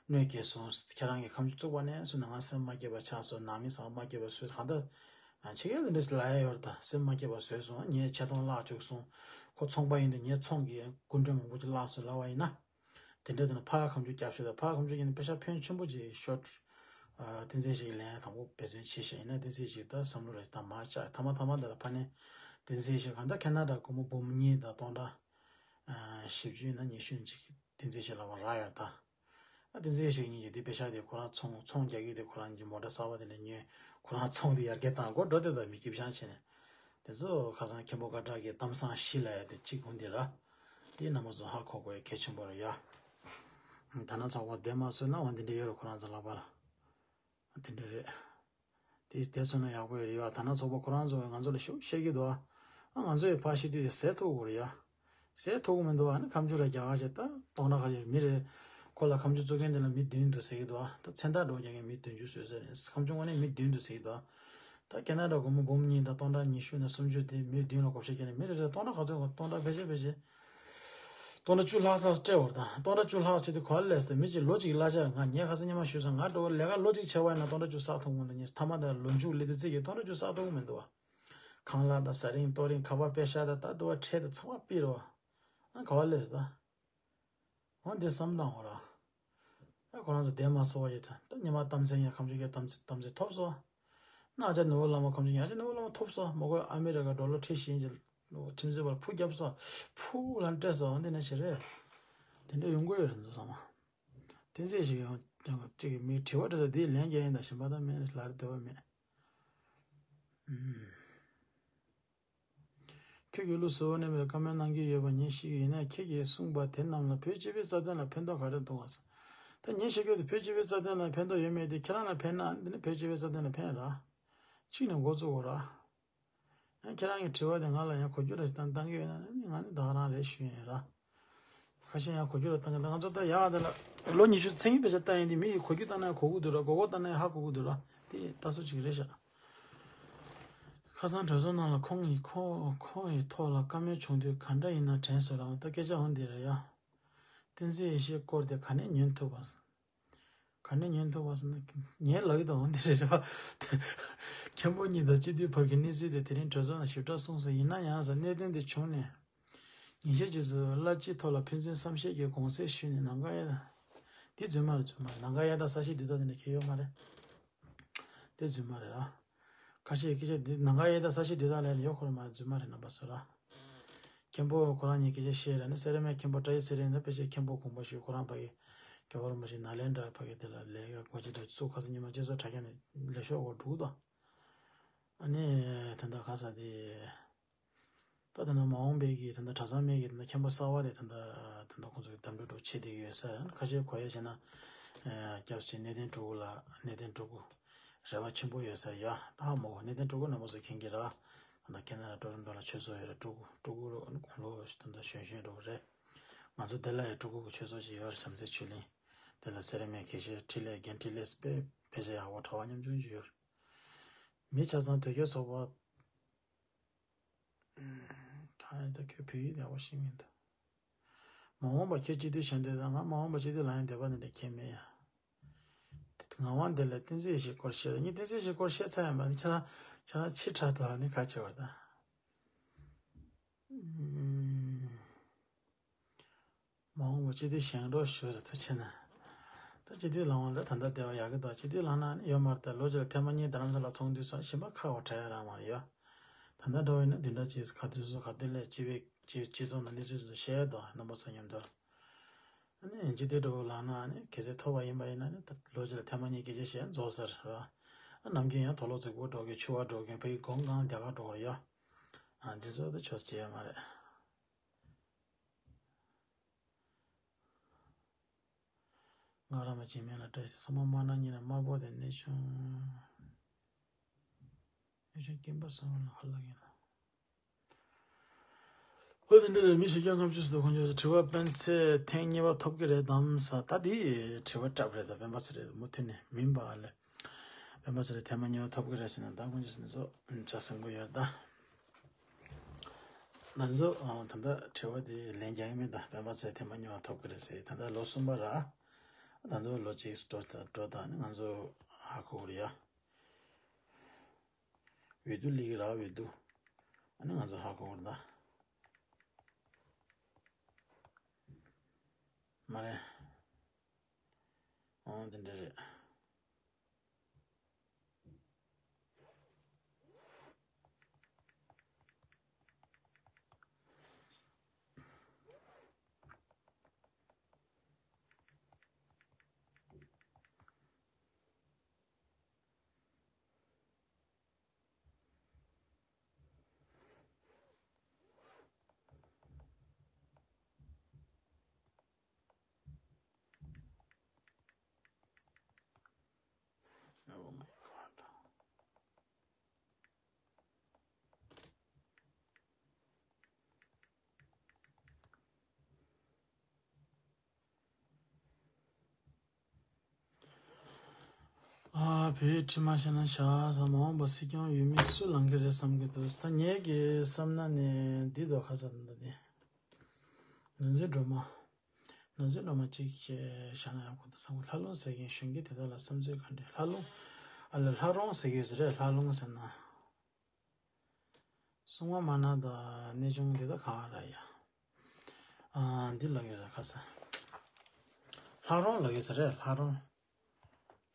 གནོད་སྐྱེལ་སོང་། ཁྱེད་རང་གི་ཁ་མཆུ་བཙུགས་པ་ནས་སུ་ནང་ང་སེམས་མ་སྐྱིད་པ་ཆགས་སོང་། ནང་མི་ཚང་མ་སྐྱིད་པ་བཟོས། གང་ལྟར་ཕྱི་རྒྱལ་ལ་འདྲ་ལ་ཡ་ཡོད་རེད། ད་སེམས་མ་སྐྱིད་པ་བཟོས་སོང་། ངས་ཆེ་མཐོང་བརླག་བཅུག་སོང་། ཁོ་ཚོང་པ་ཡིན་དུས་ངའི་ཚོང་གི་སྐུ་མགྲོན་མང་པོ་ཅིག་བརླག་སོང་ལབ་པ་ཡིན་ན། དེ་འདྲ་དུ་ན་ཕར་ཁ་མཆུ་རྒྱབ་ཤོག་ད་ཕར་ཁ་མཆུ་ཡིན་ན་པེ་ཤག་ཕོན་ཆེན་པོ་ཅིག་ཤོར། ཨ། བསྟན་འཛིན་ཞིག་ལན་དང་པོ་འབད་བརྩོན་བྱེད་ཤག་ཡིན་ན་བསྟན་འཛིན་ཞིག་ད་བསམ་བློ་རེ་ད་མར་བཅག་ཐ་མ་ཐ་མ་འདི་ལ་ཕ་ནས་བསྟན་འཛིན་ཞིག་གང་ལྟར་ཁེ་ན་ཌ་སྒོར་མོ་འབུམ་གཉིས་དང་སྟོང་ཕྲག་ཨ། བཞི་བཅུ་ཡིན་ན་ཉི་ཤུ་ཅིག་བསྟན་འཛིན་ཞིག་ལ་བ་རག་ཡོད་ད། ཨ། བསྟན་འཛིན་ཞིག་གཉིས་ཀྱིས་འདི་པེ་ཤག་དེ་ཁོ་རང་ཚོང་ཚོང་རྒྱག་གི་དེ་ཁོ་རང་གི་མོ་ཊ་གསར་པ་དེ་ནས་ཉོས། ཁོ་རང་ཚོང་དེ་ཡར་རྒྱས་བཏང་དགོས་འགྲོ་དེ་ད་མི་སྐྱིད་ཤང་བྱས་ནས། དེ་ཚོ་ཁ་སང་མཁན་པོ་ཀ་བྲག་གི་གཏམ་བཟང་བཞི་ལབ་ཡ་དེ་གཅིག་འོང་དེ་ར། དེ་རྣམ་པ་ཚོ་ཧ་གོ་དགོས་ཡ་གལ་ཆེན་པོ་རེད་ཡ། དར་ནག་ཚོགས་པ་བསྡད་མ་སོང་ན་འོ་འདི་འདྲ་ཡོད་རེད། ཁོ་རང་ཚོ་ལག་པ་ལ། དེ་འདྲ་རེད། དེ་བསྡད་སོང་ན་ཡག་པོ་ཡོད་རེད་ཡ། དར་ནག་ཚོགས་པ་ཁོ་རང་ཚོ་ང་ཚོ་ལ་ཞུ་བཤད་ཀྱི་འདུག་ཨ། ང་ཚོ་ཡི་ཕ་ཤི་དུས་དེ་ཟས་ཐུག་དགོས་རེད་ཡ། ཟས་ཐུག་མི་འདུག་ཨ་ནི་ཁ་མཆུ་ར་རྒྱག་ག་བྱས་ད་སྟོང་ཕྲག་ཁ་ཤས་མི་རེ། ཁོ་ལ་ཁ་མཆུ་བཙུགས་མཁན་དེ་ལ་མི་བདུན་འདུག་ཟེར་གྱི་འདུག་ཨ། ད་མཚན་རྟགས་འགྲོ་རྒྱག་མཁན་མི་བདུན་ཅུ་བཟོས་ཟེར་ནས་ཁ་མཆུ་དངོས་གནས་མི་བདུན་འདུག་ཟེར་གྱི་འདུག་ཨ། ད་ཁེ་ན་ཌ་སྒོར་མོ་འབུམ་གཉིས་དང་སྟོང་ཕྲག་ཉི་ཤུ་ནས་སུམ་ཅུ་དེ་མི་བདུན་ལ་བགོ་བཤའ་བརྒྱབ་ནས་མི་རེ་རེ་སྟོང་ཕྲག་ག་ཚོད་སྟོང་ཕྲག་ཕལ་ཆེར་ཕལ་ཆེར་སྟོང་ཕྲག་བཅུ་ལྷག་ཙམ་སྤྲད་བར་དང་སྟོང་ཕྲག་བཅུ་ལྷག་ཙམ་དེ་ག་པར་སླེབས་སོང་། མི་གཅིག་ལོ་གཅིག་གླ་ཆ། ང་ངས་ཁ་སང་སྔོན་མ་ཞུས་སོང་། ང་འགྲོ་བ་ལས་ཀ་ལོ་གཅིག་བྱས་པ་ཡིན་ན་སྟོང་ཕྲག་བཅུ་བསགས་ཐུབ་མི་འདུག་ངས་མཐའ་མ་དེ་ལ་ལོ་མཇུག་སླེབས་དུས་ཙམ་གྱི་སྟོང་ཕྲག་བཅུ་བསགས་ཐུབ་ཀྱི་མི་འདུག་བ། ཁང་གླ་དང་ཟ་རིན་གཏོང་རིན་ཁ་པར་པེ་ཤག་དང་ད་དུ་བ་ཁྲལ་དང་ཚང་མ་ཕུད་རེད་བ། ཨ་ག་པར་སླེབས་སོང་ད། འོ་འདི་བསམ་བློ་བཏང་དགོས་ར། ད་ཁོ་རང་ཚོ་བསྡད་མ་སོང་བ་ཡོད་ད། ད་ཉི་མ་གཏམ་ཚན་ཡང་ཁམས་ཆུ་རྒྱལ་གཏམ་ཚན་གཏམ་ཚན་ཐོབ་སོང་། ན་ཨ་ཅག་ནོར་བུ་བླ་མ་ཁམས་ཆུ་རྒྱལ་ཨ་ཅག་ནོར་བུ་བླ་མ་ཐོབ་སོང་། མོ་གོ་ཨ་མི་རི་ཀ་ཌོ་ལར་ཁྲི་བཞི་ཡིན་གྱི་ཁྲིམས་རྩོད་པར་ཕུ་བརྒྱབ་སོང་། ཕུ་ལ་སྤྲད་སོང་འདི་ནས་ཞེ་རེད། དེ་འདྲ་ཡོང་གི་ཡོད་རེད་འདུག་བསམ་མ། བསྟན་འཛིན་ཞིག་ཡང་ཀྱང་གཅིག་གིས་མིའི་དྲི་བ་དྲི་ས་འདིའི་ལན་རྒྱག་ཡིན་ད་ཞིམ་པ་ད་མེད་ལ་རེ་འདོད་པ་མེད། ཨུམ། ཁྱོད་ཀྱིས་ལུགས་སྲོལ་བ་གནས་པའི་བཀའ་མོལ་གནང་གི་ཡོད་པ་ངས་ཤེས་ཀྱི་ཡིན་ན། ཁྱེད་ཀྱིས་གསུངས་པ་དེ་རྣམས་ལ་བོད་སྤྱི་པའི་རྩ་དོན་ལ་ཕན་ཐོགས་ག་རེ་འདུག་ག་ཟེར། ད་ངས་བཤད་རྒྱུ་དེ་བོད་སྤྱི་པའི་རྩ་དོན་ལ་ཕན་ཐོགས་ཡོད་མེད་དེ་ཁྱེད་རང་ལ་ཕན་ན་འདི་ནི་བོད་སྤྱི་པའི་རྩ་དོན་ལ་ཕན་ར། གཅིག་ནས་འགོ་བཙུགས་དགོས་ར། ཡང་ཁྱེད་རང་གི་དྲི་བ་དེ་ང་ལ་ཡང་གོ་རྒྱུ་ར་ཞིག་བཏང་བཏང་གི་ཡོད་ན་ནི་ང་ནི་ད་ག་རང་རེད་ཞུ་ཡིན་ར། ཁ་ཤས་ཡང་གོ་རྒྱུ་ར་བཏང་གི་ད་ང་ཚོ་ད་ཡག་དེ་ལ་ལོ་ཉི་ཤུ་ཚེ་ཡིན་པའི་ཆ་བལྟ་ཡིན་དེ་མི་ཡིས་གོ་རྒྱུ་བཏང་ན་ཡང་གོ་གི་འདུག་ར། གོ་གོ་བཏང་ན་ཡང་ཧ་གོ་གི་འདུག་ར། དེ་ལྟ་སྲོལ་ཅིག་རེད་ཤག་ཁ་སང་གྲོས་ཚོགས་ནང་ལ་ཁོང་གིས་ཁོ་ཁོ་ཡི་ཐོག་ལ་བཀའ་མོལ་བྱུང་དུས་ག་འདྲ་ཡིན་ན་དྲན་སོང་ལ་ད་སྐད་ཆ་འོང་འདི་རེད་ཡ། བསྟན་འཛིན་ཡེ་ཤེས་སྐོར་དེ་ག་ནས་ཉན་ཐུབ་པ། ག་ནས་ཉན་ཐུབ་པ་ཟེར་ན་ངའི་ལག་གི་དང་འདི་རེད་པ། མཁན་པོ་གཉིས་དང་སྤྱི་འཐུས་བར་གྱི་གནས་ཚུལ་དེ་དེ་རིང་གྲོས་ཚོགས་ནང་ཞིབ་ཕྲ་གསུངས་སོང་། ཡིན་ན་ཡང་ཟེར་གནད་དོན་དེ་བྱུང་ནས། ཉིན་ཤས་རྗེས་སུ་བླ་སྤྱི་ཐོག་ལ་ཕན་ཚུན་བསམ་ཤེས་ཀྱི་དགོངས་སེལ་ཞུས་ནས་ནམ་མཁའ་གཡའ། དེ་རྫུན་མ་རེད་རྫུན་མ་རེད། ནམ་མཁའ་གཡའ་དང་ས་གཞི་རྡུལ་དག་དེ་འདྲ་ཁྱེར་ཡོད་མ་རེད། དེ་རྫུན་མ་རེད་ཨ། ཁ་ཤས་སྐད་ཆ་འདི་ནམ་མཁའ་གཡའ་དང་ས་གཞི་རྡུལ་དག་ལས་ཡོད་ཁོ་རང་མ་རེད་རྫུན་མ་རེད་རྣམ་པ་ཚོ་ལ། མཁན་པོ་ཁོ་རང་གཉིས་སྐད་ཆ་བཤད་ར་ནི་སེ་ར་སྨད་མཁན་པོ་བཀྲ་ཤིས་ཚེ་རིང་དང་ཕལ་ཆེར་མཁན་པོ་གོང་མ་ཞུས་ཁོ་རང་ཕ་གི་རྒྱལ་བ་རིན་པོ་ཆེ་ནཱ་ལེནྡྲ་ཕ་གི་དེ་ལ་ལས་ཀ་གོ་ཆེ་དྲག་ཚུགས་ཁ་སང་ཉི་མ་སྤྱི་ཚོགས་དྲ་རྒྱ་ནས་ལས་ཤོག་འོག་འགྲོ་དང་། ཨ་ནི་དེ་འདྲ་ག་ས་དེ། ད་དེ་ན་མ་འོངས་པའི་གི་དེ་འདྲ་གྲྭ་ཚང་མའི་གི་དེ་འདྲ་མཁན་པོ་གསར་བ་དེ་དེ་འདྲ་དེ་འདྲ་ཁོང་ཚོ་གི་གདམ་འཕྲུལ་འགྲོ་ཆེ་དེ་གི་ཡོད་ས་རེད། ཁ་ཤས་གོ་ཡ་བྱས་ན་སྐྱབས་རྗེ་གནས་བརྟན་སྤྲུལ་སྐུ་ལ་གནས་བརྟན་སྤྲུལ་སྐུ་རེ་བ་ཆེན་པོ་ཡོད་ས་རེད་ཡ། ད་མོ་གནས་བརྟན་སྤྲུལ་སྐུ་རྣམ་པ་ཚོ་མཁྱེན་གྱི་ར། ད་ལྟ་ཁེ་ན་ཌ་ཊོ་རོན་ཊོ་ལ་ཆོས་ཚོགས་ཡོད་རེད། སྤྲུལ་སྐུ་སྤྲུལ་སྐུ་དགུང་ལོ་ད་ལྟ་གཞོན་གཞོན་འགྲོ་གི་རེད། ང་ཚོ་འདི་ལ་ཡང་སྤྲུལ་སྐུ་གི་ཆོས་ཚོགས་ཅིག་ཡོད་རེད། བྱམས་བརྩེ་ཆོས་གླིང་། འདི་ལ་སེ་ར་སྨད་དགེ་བཤེས་འཕྲིན་ལས་རྒན་འཕྲིན་ལས་དཔེ་དཔེ་ཆ་ཡག་པོ་གྲྭ་པ་ཉམ་ཆུང་ཅིག་ཡོད་རེད། མི་ཆ་ཚང་དོལ་རྒྱལ་ཚོགས་པ། ད་ཡང་ད་ཁྱོད་བོད་ཡིག་ཡག་པོ་ཤེས་མི་འདུག་མ་འོངས་པ་ཁྱོད་སྤྱི་འཐུས་བྱ་འདོད་དང་ང་མ་འོངས་པ་སྤྱི་འཐུས་ལངས་ཡ་འདོད་པ་འདི་འདྲ་ཁྱད་མེད་ཡ། ངག་དབང་འདི་ལ་བསྟན་འཛིན་ཡེ་ཤེས་སྐོར་བཤད་ལ་ངས་བསྟན་འཛིན་ཡེ་ཤེས་སྐོར་བཤད་ཚར་ཡ་མ་ནི་ཁྱེད་རང་ཁྱེད་རང་ཕྱི་དྲག་ཏུ་ནི་ཁ་ཆེ་བར་དང་། མ་འོངས་པ་སྤྱི་འཐུས་བཞེངས་རོགས་ཞུ་ཟེར་ཐུགས་ཆེ་ན། ད་སྤྱི་འཐུས་ལངས་པ་ལ་ད་ལྟ་བདེ་བ་ཡག་གི་འདུག་སྤྱི་འཐུས་ལངས་ན་ནི་ཡོད་མ་རེད། ད་ལོ་གཅིག་ལ་ཐེངས་མ་གཉིས་རྡ་རམ་ས་ལ་ཚོགས་འདུ་སོང་ཞིམ་པ་ཁ་བ་བྲལ་ཡ་རང་མ་རེད་ཡོད། ད་ལྟ་འགྲོ་བས་ན་བདུན་ཕྲག་གཅིག་ག་དུས་སུ་ག་དུས་སླེབས་སྤྱི་པའི་སྤྱི་སྤྱི་ཚོགས་ནང་གནས་ཚུལ་ཚོ་བཤད་ཡ་འདུག་རྣམ་པ་ཚོ་མཉམ་དུ། ཨ་ནི་སྤྱི་འཐུས་འདྲ་བོ་ལངས་ན་ཨ་ནི་གལ་སྲིད་ཐོབ་པ་ཡིན་པ་ཡིན་ན་ནི་ད་ལོ་གཅིག་ལ་ཐེངས་མ་གཉིས་སྐད་ཆ་བཤད་རྫོགས་ཟེར་ར། ཨ་ནམ་རྒྱུན་ཡང་དུག་ལོག་རྫིག་པོ་སྒྲོག་གིན་ཆུ་བ་སྒྲོག་གིན་ཕ་གི་གོང་གང་རྒྱ་གར་འགྲོ་བར་ཡོད། ཨ་འདི་ཚོ་ད་ཆོས་བྱེད་ཡ་མ་རེད། ང་རང་མ་བྱེད་མེད་ལ་བཀྲ་ཤིས་སོ་མ་དམར་ནག་གཉིས་ལ་དམར་པོ་དེ་གནས་ཆུང་། གནས་ཆུང་སྐྱིན་པ་སོང་ལ་ཧ་ལ་ཡིན་ལ། ཨོ་དེ་འདྲ་རེད། མི་ཞེ་བརྒྱ་ལྔ་བཅུ་ཙམ་དུ་ཁོང་ཚོས་དྲི་བ་སྤེན་ཚེ་ཐེངས་གཉིས་པ་ཐོབ་ཀྱི་རེད་དམ་ས། ད་དེ་དྲི་བ་སྐྲག་པ་རེད། ད་སྤེན་པ་ཚེ་རེད་མུ་མཐུད་ནས་མིན་པ་ལས། སྤེན་པ་ཚེ་རིང་ཐེངས་མ་གཉིས་པ་ཐོབ་ཀྱི་རེད་ཟེར་ན་ད་ཁོང་ཚོ་ནི་ཚོ་ཆ་སེང་པོ་ཡོད་ད། ང་ཚོ་ཨ་ད་ལྟ་དྲི་བ་དེ་ལན་རྒྱག་གི་མེད་ད། སྤེན་པ་ཚེ་རིང་ཐེངས་མ་གཉིས་པ་ཐོབ་ཀྱི་རེད་ཟེར། ད་ལྟ་ལོ་གསུམ་པ་ར། ད་ཚོ་ལོ་གཅིག་འགྲོ་ད་འགྲོ་ད་ནི་ང་ཚོ་ཧ་གོ་གི་རེད་ཡ། འོས་བསྡུ་སླེབས་ཀྱི་ར་འོས་བསྡུ། ཨ་ནི་ང་ཚོ་ཧ་གོ་གི་རེད་ད། མ་རེད། ཨང་དེ་འདྲ་རེད། Oh my God. ཨ་བོད་ཁྲིམས་མ་ཤེས་ན་བྱ་ས་མ་འོངས་པ་སྲིད་སྐྱོང་འོས་མི་སུ་ལངས་ཀྱི་རེད་བསམ་གྱི་འདུག་ད་ངེད་ཀྱི་བསམ་ན་ནི་འདི་དོ་ཁ་ས་འདི་འདི། ནོར་འཛིན་སྒྲོལ་མ། ནོར་འཛིན་སྒྲོལ་མ་གཅིག་བྱས་བཞག་ན་ཡག་པོ་འདུག་བསམ་གི། ལྷ་ལུང་ཟེར་མཁན་གཞོན་སྐྱེས་དེ་དག་ལ་བསམ་ཚུལ་ག་འདྲ། ལྷ་ལུང་། ཨ་ལ་ལྷ་རོང་ཟེར་གི་ཡོད་ས་རེད། ལྷ་ལུང་ཟེར་ན། སྲུང་མ་མ་ན་དང་གནས་ཆུང་འདི་དག་གང་ར་ཡ། ཨ་འདི་ལ་ཡོད་ས་ཁ་ས། ལྷ་རོང་ལབ་ཡོད་ས་རེད། ལྷ་རོང་།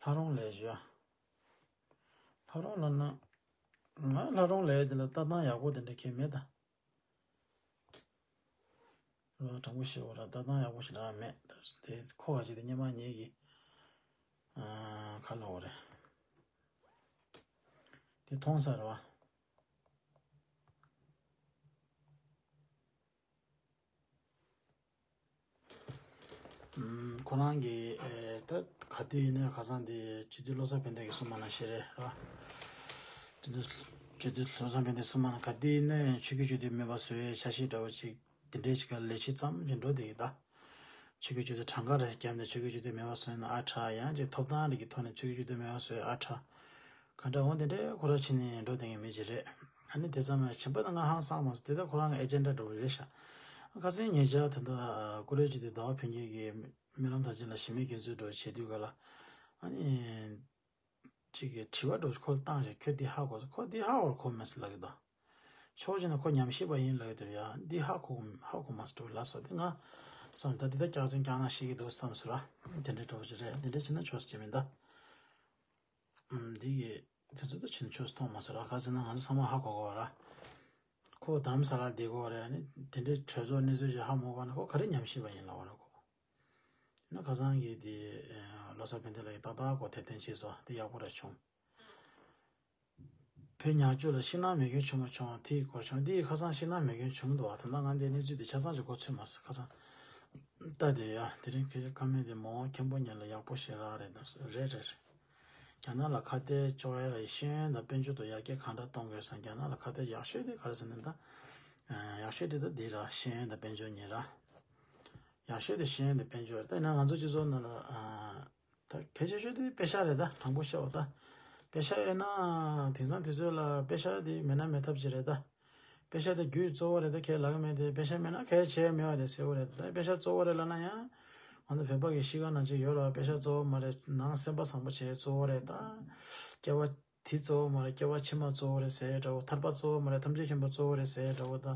ལྷ་རོང་ལབ་ཞུ། ལྷ་རོང་ལབ་ན། ང་ལྷ་རོང་ལབ་ཡས་དེ་ལ་ལྟ་སྟངས་ཡག་པོ་དེ་འདྲ་གང་ཡང་མེད་ད། རོ་དྲང་པོ་ཞུ་བ་ར་ལྟ་སྟངས་ཡག་པོ་ཞིག་རག་མེད། དེ་ཁོ་ག་ཅིག་དེ་སྙེ་མ་ཉེ་གི། ཨ། ཁ་ལོ་བ་རེད། དེ་མཐོང་ས་རེད་བ། ཨུམ། ཁོ་རང་གིས་ཨེ། ད་ག་དུས་ཡིན་ནའི་ཁ་སང་དེ་སྤྱི་འཐུས་བློ་བཟང་ཕན་བདེ་གིས་གསུངས་པ་ནང་བཞིན་རེད་ར། སྤྱི་འཐུས་སྤྱི་འཐུས་བློ་བཟང་ཕན་བདེ་གསུངས་པ་ནང་ག་དུས་ཡིན་ནའི་ཆོས་བརྒྱུད་སྤྱི་འཐུས་མེད་པ་བཟོ་ཡའི་འཆར་གཞི་འདྲ་བོ་ཅིག་དེ་འདྲའི་ཅིག་ག་ལས་བྱེད་ཙམ་ཅིག་འགྲོ་བསྡད་ཀྱི་ད། ཆོས་བརྒྱུད་སྤྱི་འཐུས་གྲངས་ཀ་རེ་བརྒྱབ་ནས་ཆོས་བརྒྱུད་སྤྱི་འཐུས་མེད་པ་བཟོས་ན་ཨ་དྲག་ཡང་ཅིག་ཐོབ་ཐང་རེ་གི་ཐོག་ནས་ཆོས་བརྒྱུད་སྤྱི་འཐུས་མེད་པ་བཟོས་ཨ་དྲག་ག་འདྲ་འོང་དེ་འདྲའི་ཁོ་ར་ཕྱི་ནས་འགྲོ་བསྡད་མཁན་མི་ཅིག་རེད། ཨ་ནི་དེ་ཙམ་ཡང་ཕྱིན་པ་དང་ང་ཧང་སངས་མ་སོང་། དེ་ལྟར་ཁོ་རང་གི་ཨེ་ཇེན་ཌ་འདྲ་བོ་རེད་ཤག་ཁ་སང་ཉེ་ཆར་དེ་འདྲ་ཀུ་རེ་སྤྱི་འཐུས་ཟླ་བ་ཕུན་སྐྱིད་ཀྱིས་སྨོན་ལམ་དར་ཆེན་ལ་གཞི་མེད་འགན་འཛུགས་འདྲ་བོ་བྱེད་དུས་ག་ལ། ཨ་ནི། གཅིག་གིས་དྲི་བ་འདྲ་བོ་ཁོ་ལ་བཏང་ཞིང་ཁྱོད་འདི་ཧ་གོ་སོང་། ཁོ་འདི་ཧ་གོ་གོ་མེད་ཟེར་ལབ་ཀྱི་འདུག་ཕྱོགས་གཅིག་ནས་ཁོ་ཉམས་ཞིབ་པ་ཡིན་ལབ་ཀྱི་འདུག་ཡ་འདི་ཧ་གོ་ཧ་གོ་མ་སོང་འདྲ་བོ་ལབ་སོང་། དེ་ང་བསམ་ད་འདི་ད་སྐྱག་རྫུན་སྐྱག་ནག་བཤད་ཀྱི་འདུག་བསམ་སོང་ར། དེ་འདྲའི་འདྲ་བོ་ཅིག་རེད། དེ་འདྲ་བྱས་ན་ཆོག་ས་ཅིག་མིན་ད། ཨམ། འདི་གི་དེ་ཚོ་ད་ཕྱིན་ཆོས་མཐོང་མ་སོང་ར། ག་ཟེར་ན་ང་ཚོ་ཚང་མ་ཧ་གོ་གོ་ར། ཁོ་དྷ་རམ་ས་ལར་བསྡད་གོ་རེད། ཨ་ནི་དེ་འདྲའི་གྲོས་ཚོགས་གནས་ཚུལ་ཞིག་ཧ་མ་གོ་ན་ཁོ་ག་རེ་ཉམས་ཞིབ་པ་ཡིན་ལབ་པ་ར་ཁོ། ཡིན་ན་ཁ་སང་གི་དེ་བློ་བཟང་ཕན་བདེ་ལགས་ཀྱིས་ཏག་ཏག་ཁོ་དེ་དོན་བྱས་སོང་། དེ་ཡག་པོ་ར་བྱུང་། བོད་ཉག་ཆུ་ལ་ཤིང་ནགས་མེ་སྐྱོན་བྱུང་མ་བྱུང་དེའི་སྐོར་བྱུང་། དེ་ཁ་སང་ཤིང་ནགས་མེ་སྐྱོན་བྱུང་འདུག་བ། ད་ལྟ་ང་འདི་གནས་ཚུལ་དེ་ཆ་ཚང་ཞིག་གོ་ཚོད་མ་སོང་ཁ་སང་། ལྟ་དེ་ཡ་དེ་རིང་ཁྱེད་ཀྱི་ཀ་མེད་དེ་མོ་མཁན་པོ་ཉིད་ལ་ཡག་པོ་ཞེ་དྲག་རེད་འདུག་རེད་རེད་རེད། རྒྱ་ནག་ལ་ཁ་གཏད་གཅོག་ཡ་ལ་ཤེས་ཡོན་དང་དཔལ་འབྱོར་དུ་ཡར་རྒྱས་གང་འདྲ་གཏོང་དགོས་སམ། རྒྱ་ནག་ལ་ཁ་གཏད་ཡག་ཤོས་དེ་ག་རེ་ཟེར་ན་ད། ཡག་ཤོས་དེ་ད་འདི་ར་ཤེས་ཡོན་དང་དཔལ་འབྱོར་གཉིས་ར། ཡག་ཤོས་དེ་ཤེས་ཡོན་དང་དཔལ་འབྱོར་རེད། ད་ཡིན་ན་ང་ཚོ་སྤྱི་ཚོགས་ནང་ལ་ད་གལ་ཆེ་ཤོས་དེ་པེ་ཤ་རེད། ད་དྲང་པོ་བཤད་པ་ད། པེ་ཤ་ཡོད་ན་དེང་སང་དུས་ཚོད་ལ་པེ་ཤ་དེ་མེད་ན་མེད་ཐབས་ཅིག་རེད་ད། པེ་ཤ་དེ་རྒྱུ་གཙོ་བོ་རེད་ད། ཁས་ལེན་མེད་དེ་པེ་ཤ་མེད་ན་གལ་ཆེ་མེད་པ་དེ་གསལ་པོ་རེད་ད། པེ་ཤ་གཙོ་བོ་རེད་ལབ་ན་ཡང་ང་ཚོ་བོད་པ་གི་གཤིས་ཀ་ནང་ཅིག་ཡོད་ར། པེ་ཤ་གཙོ་བོ་མ་རེད། ནང་སེམས་པ་བཟང་པོ་བྱེད་གཙོ་བོ་རེད་ད། སྐྱེ་བ་དེ་གཙོ་བོ་མ་རེད། སྐྱེ་བ་ཕྱི་མ་གཙོ་བོ་རེད་ཟེར་འདྲ་བོ། ཐར་པ་གཙོ་བོ་མ་རེད། ཐམས་ཅད་མཁྱེན་པ་གཙོ་བོ་རེད་ཟེར་འདྲ་བོ་ད།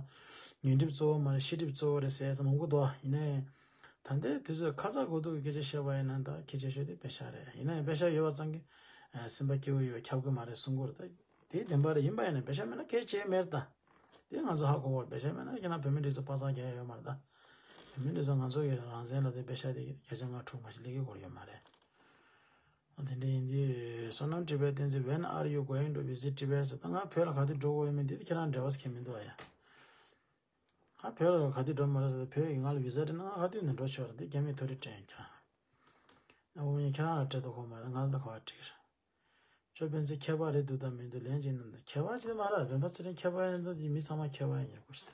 ཉོན་སྒྲིབ་གཙོ་བོ་མ་རེད། ཤེས་སྒྲིབ་གཙོ་བོ་རེད་ཟེར་ས་མང་པོ་འདུག་ཡིན་ནའི། ད་ལྟའི་དུས་ཚོད་ཁ་ཚ་དགོས་གཏུག་གི་སྐད་ཆ་བཤད་པ་ཡིན་ན་ད་གལ་ཆེ་ཤོས་དེ་པེ་ཤ་རེད། ཡིན་ན་ཡང་པེ་ཤ་ཡོད་པ་ཙང་གི་སེམས་པ་སྐྱིད་པོ་ཡོད་ཁྱབ་གི་མ་རེད་གསུང་གི་རེད་ད། དེ་བདེན་པ་རེད། ཡིན་པ་ཡིན་ན་པེ་ཤ་མེད་ན་གལ་ཆེ་མེད་རེད་ད། དེ་ང་ཚོ་ཧ་གོ་བར་པེ་ཤ་མེད་ན་ཁྱེད་རང་བོད་མི་འདི་ཚོ་པ་སངས་རྒྱས་ཡོད་མ་རེད་ད། བོད་མི་འདི་ཚོ་ང་ཚོ་གི་རང་བཙན་ལ་དེ་པེ་ཤ་དེ་བརྒྱ་ཆ་ལྔ་དྲུག་མ་ཞིག་སླེབས་ཀྱི་སྐོར་ཡོད་མ་རེད། ཨ་དེ་འདྲ་ཡིན་དུས་བསོད་ནམས་བཀྲིས་པའི་བསྟན་འཛིན། When are you going to visit Tibet? ཟེར། ད་ང་བོད་ལ་ག་དུས་འགྲོ་དགོས་ཡོད་མེད་འདི་ཁྱེད་རང་འབྲེལ་བ་ཟེར་མཁན་མི་འདུག་ཨ་ཡ། ང་བོད་ལ་ག་དུས་འགྲོ་མ་རེད་ཟེར། བོད་ཡིས་ང་ལ་བི་ཟ་སྤྲད་ན་ང་ག་དུས་ནས་འགྲོ་ཆོག་རེད། འདི་རྒྱ་མིས་ཐོ་རེ་སྤྲད་ཡོད་ཁྱེད་རང་། ཨ་འོ་ཡིན་ཁྱེད་རང་ལ་སྤྲད་དོ་གོ་མ་རེད། ང་ལ་ད་ག་བ་སྤྲད་ཀྱི་རེད། ཅོ་སྤེན་ཚེ་མཁས་པ་རེད་འདུག་དང་མི་འདུག་ལན་གཅིག་གནང་དང་། མཁས་པ་ཅིག་མ་རེད། སྤེན་པ་ཚེ་རིང་མཁས་པ་ཡིན་ད་དེ་མི་ཚང་མ་མཁས་པ་ཡིན་ཉེར་དགུ་ཞིག་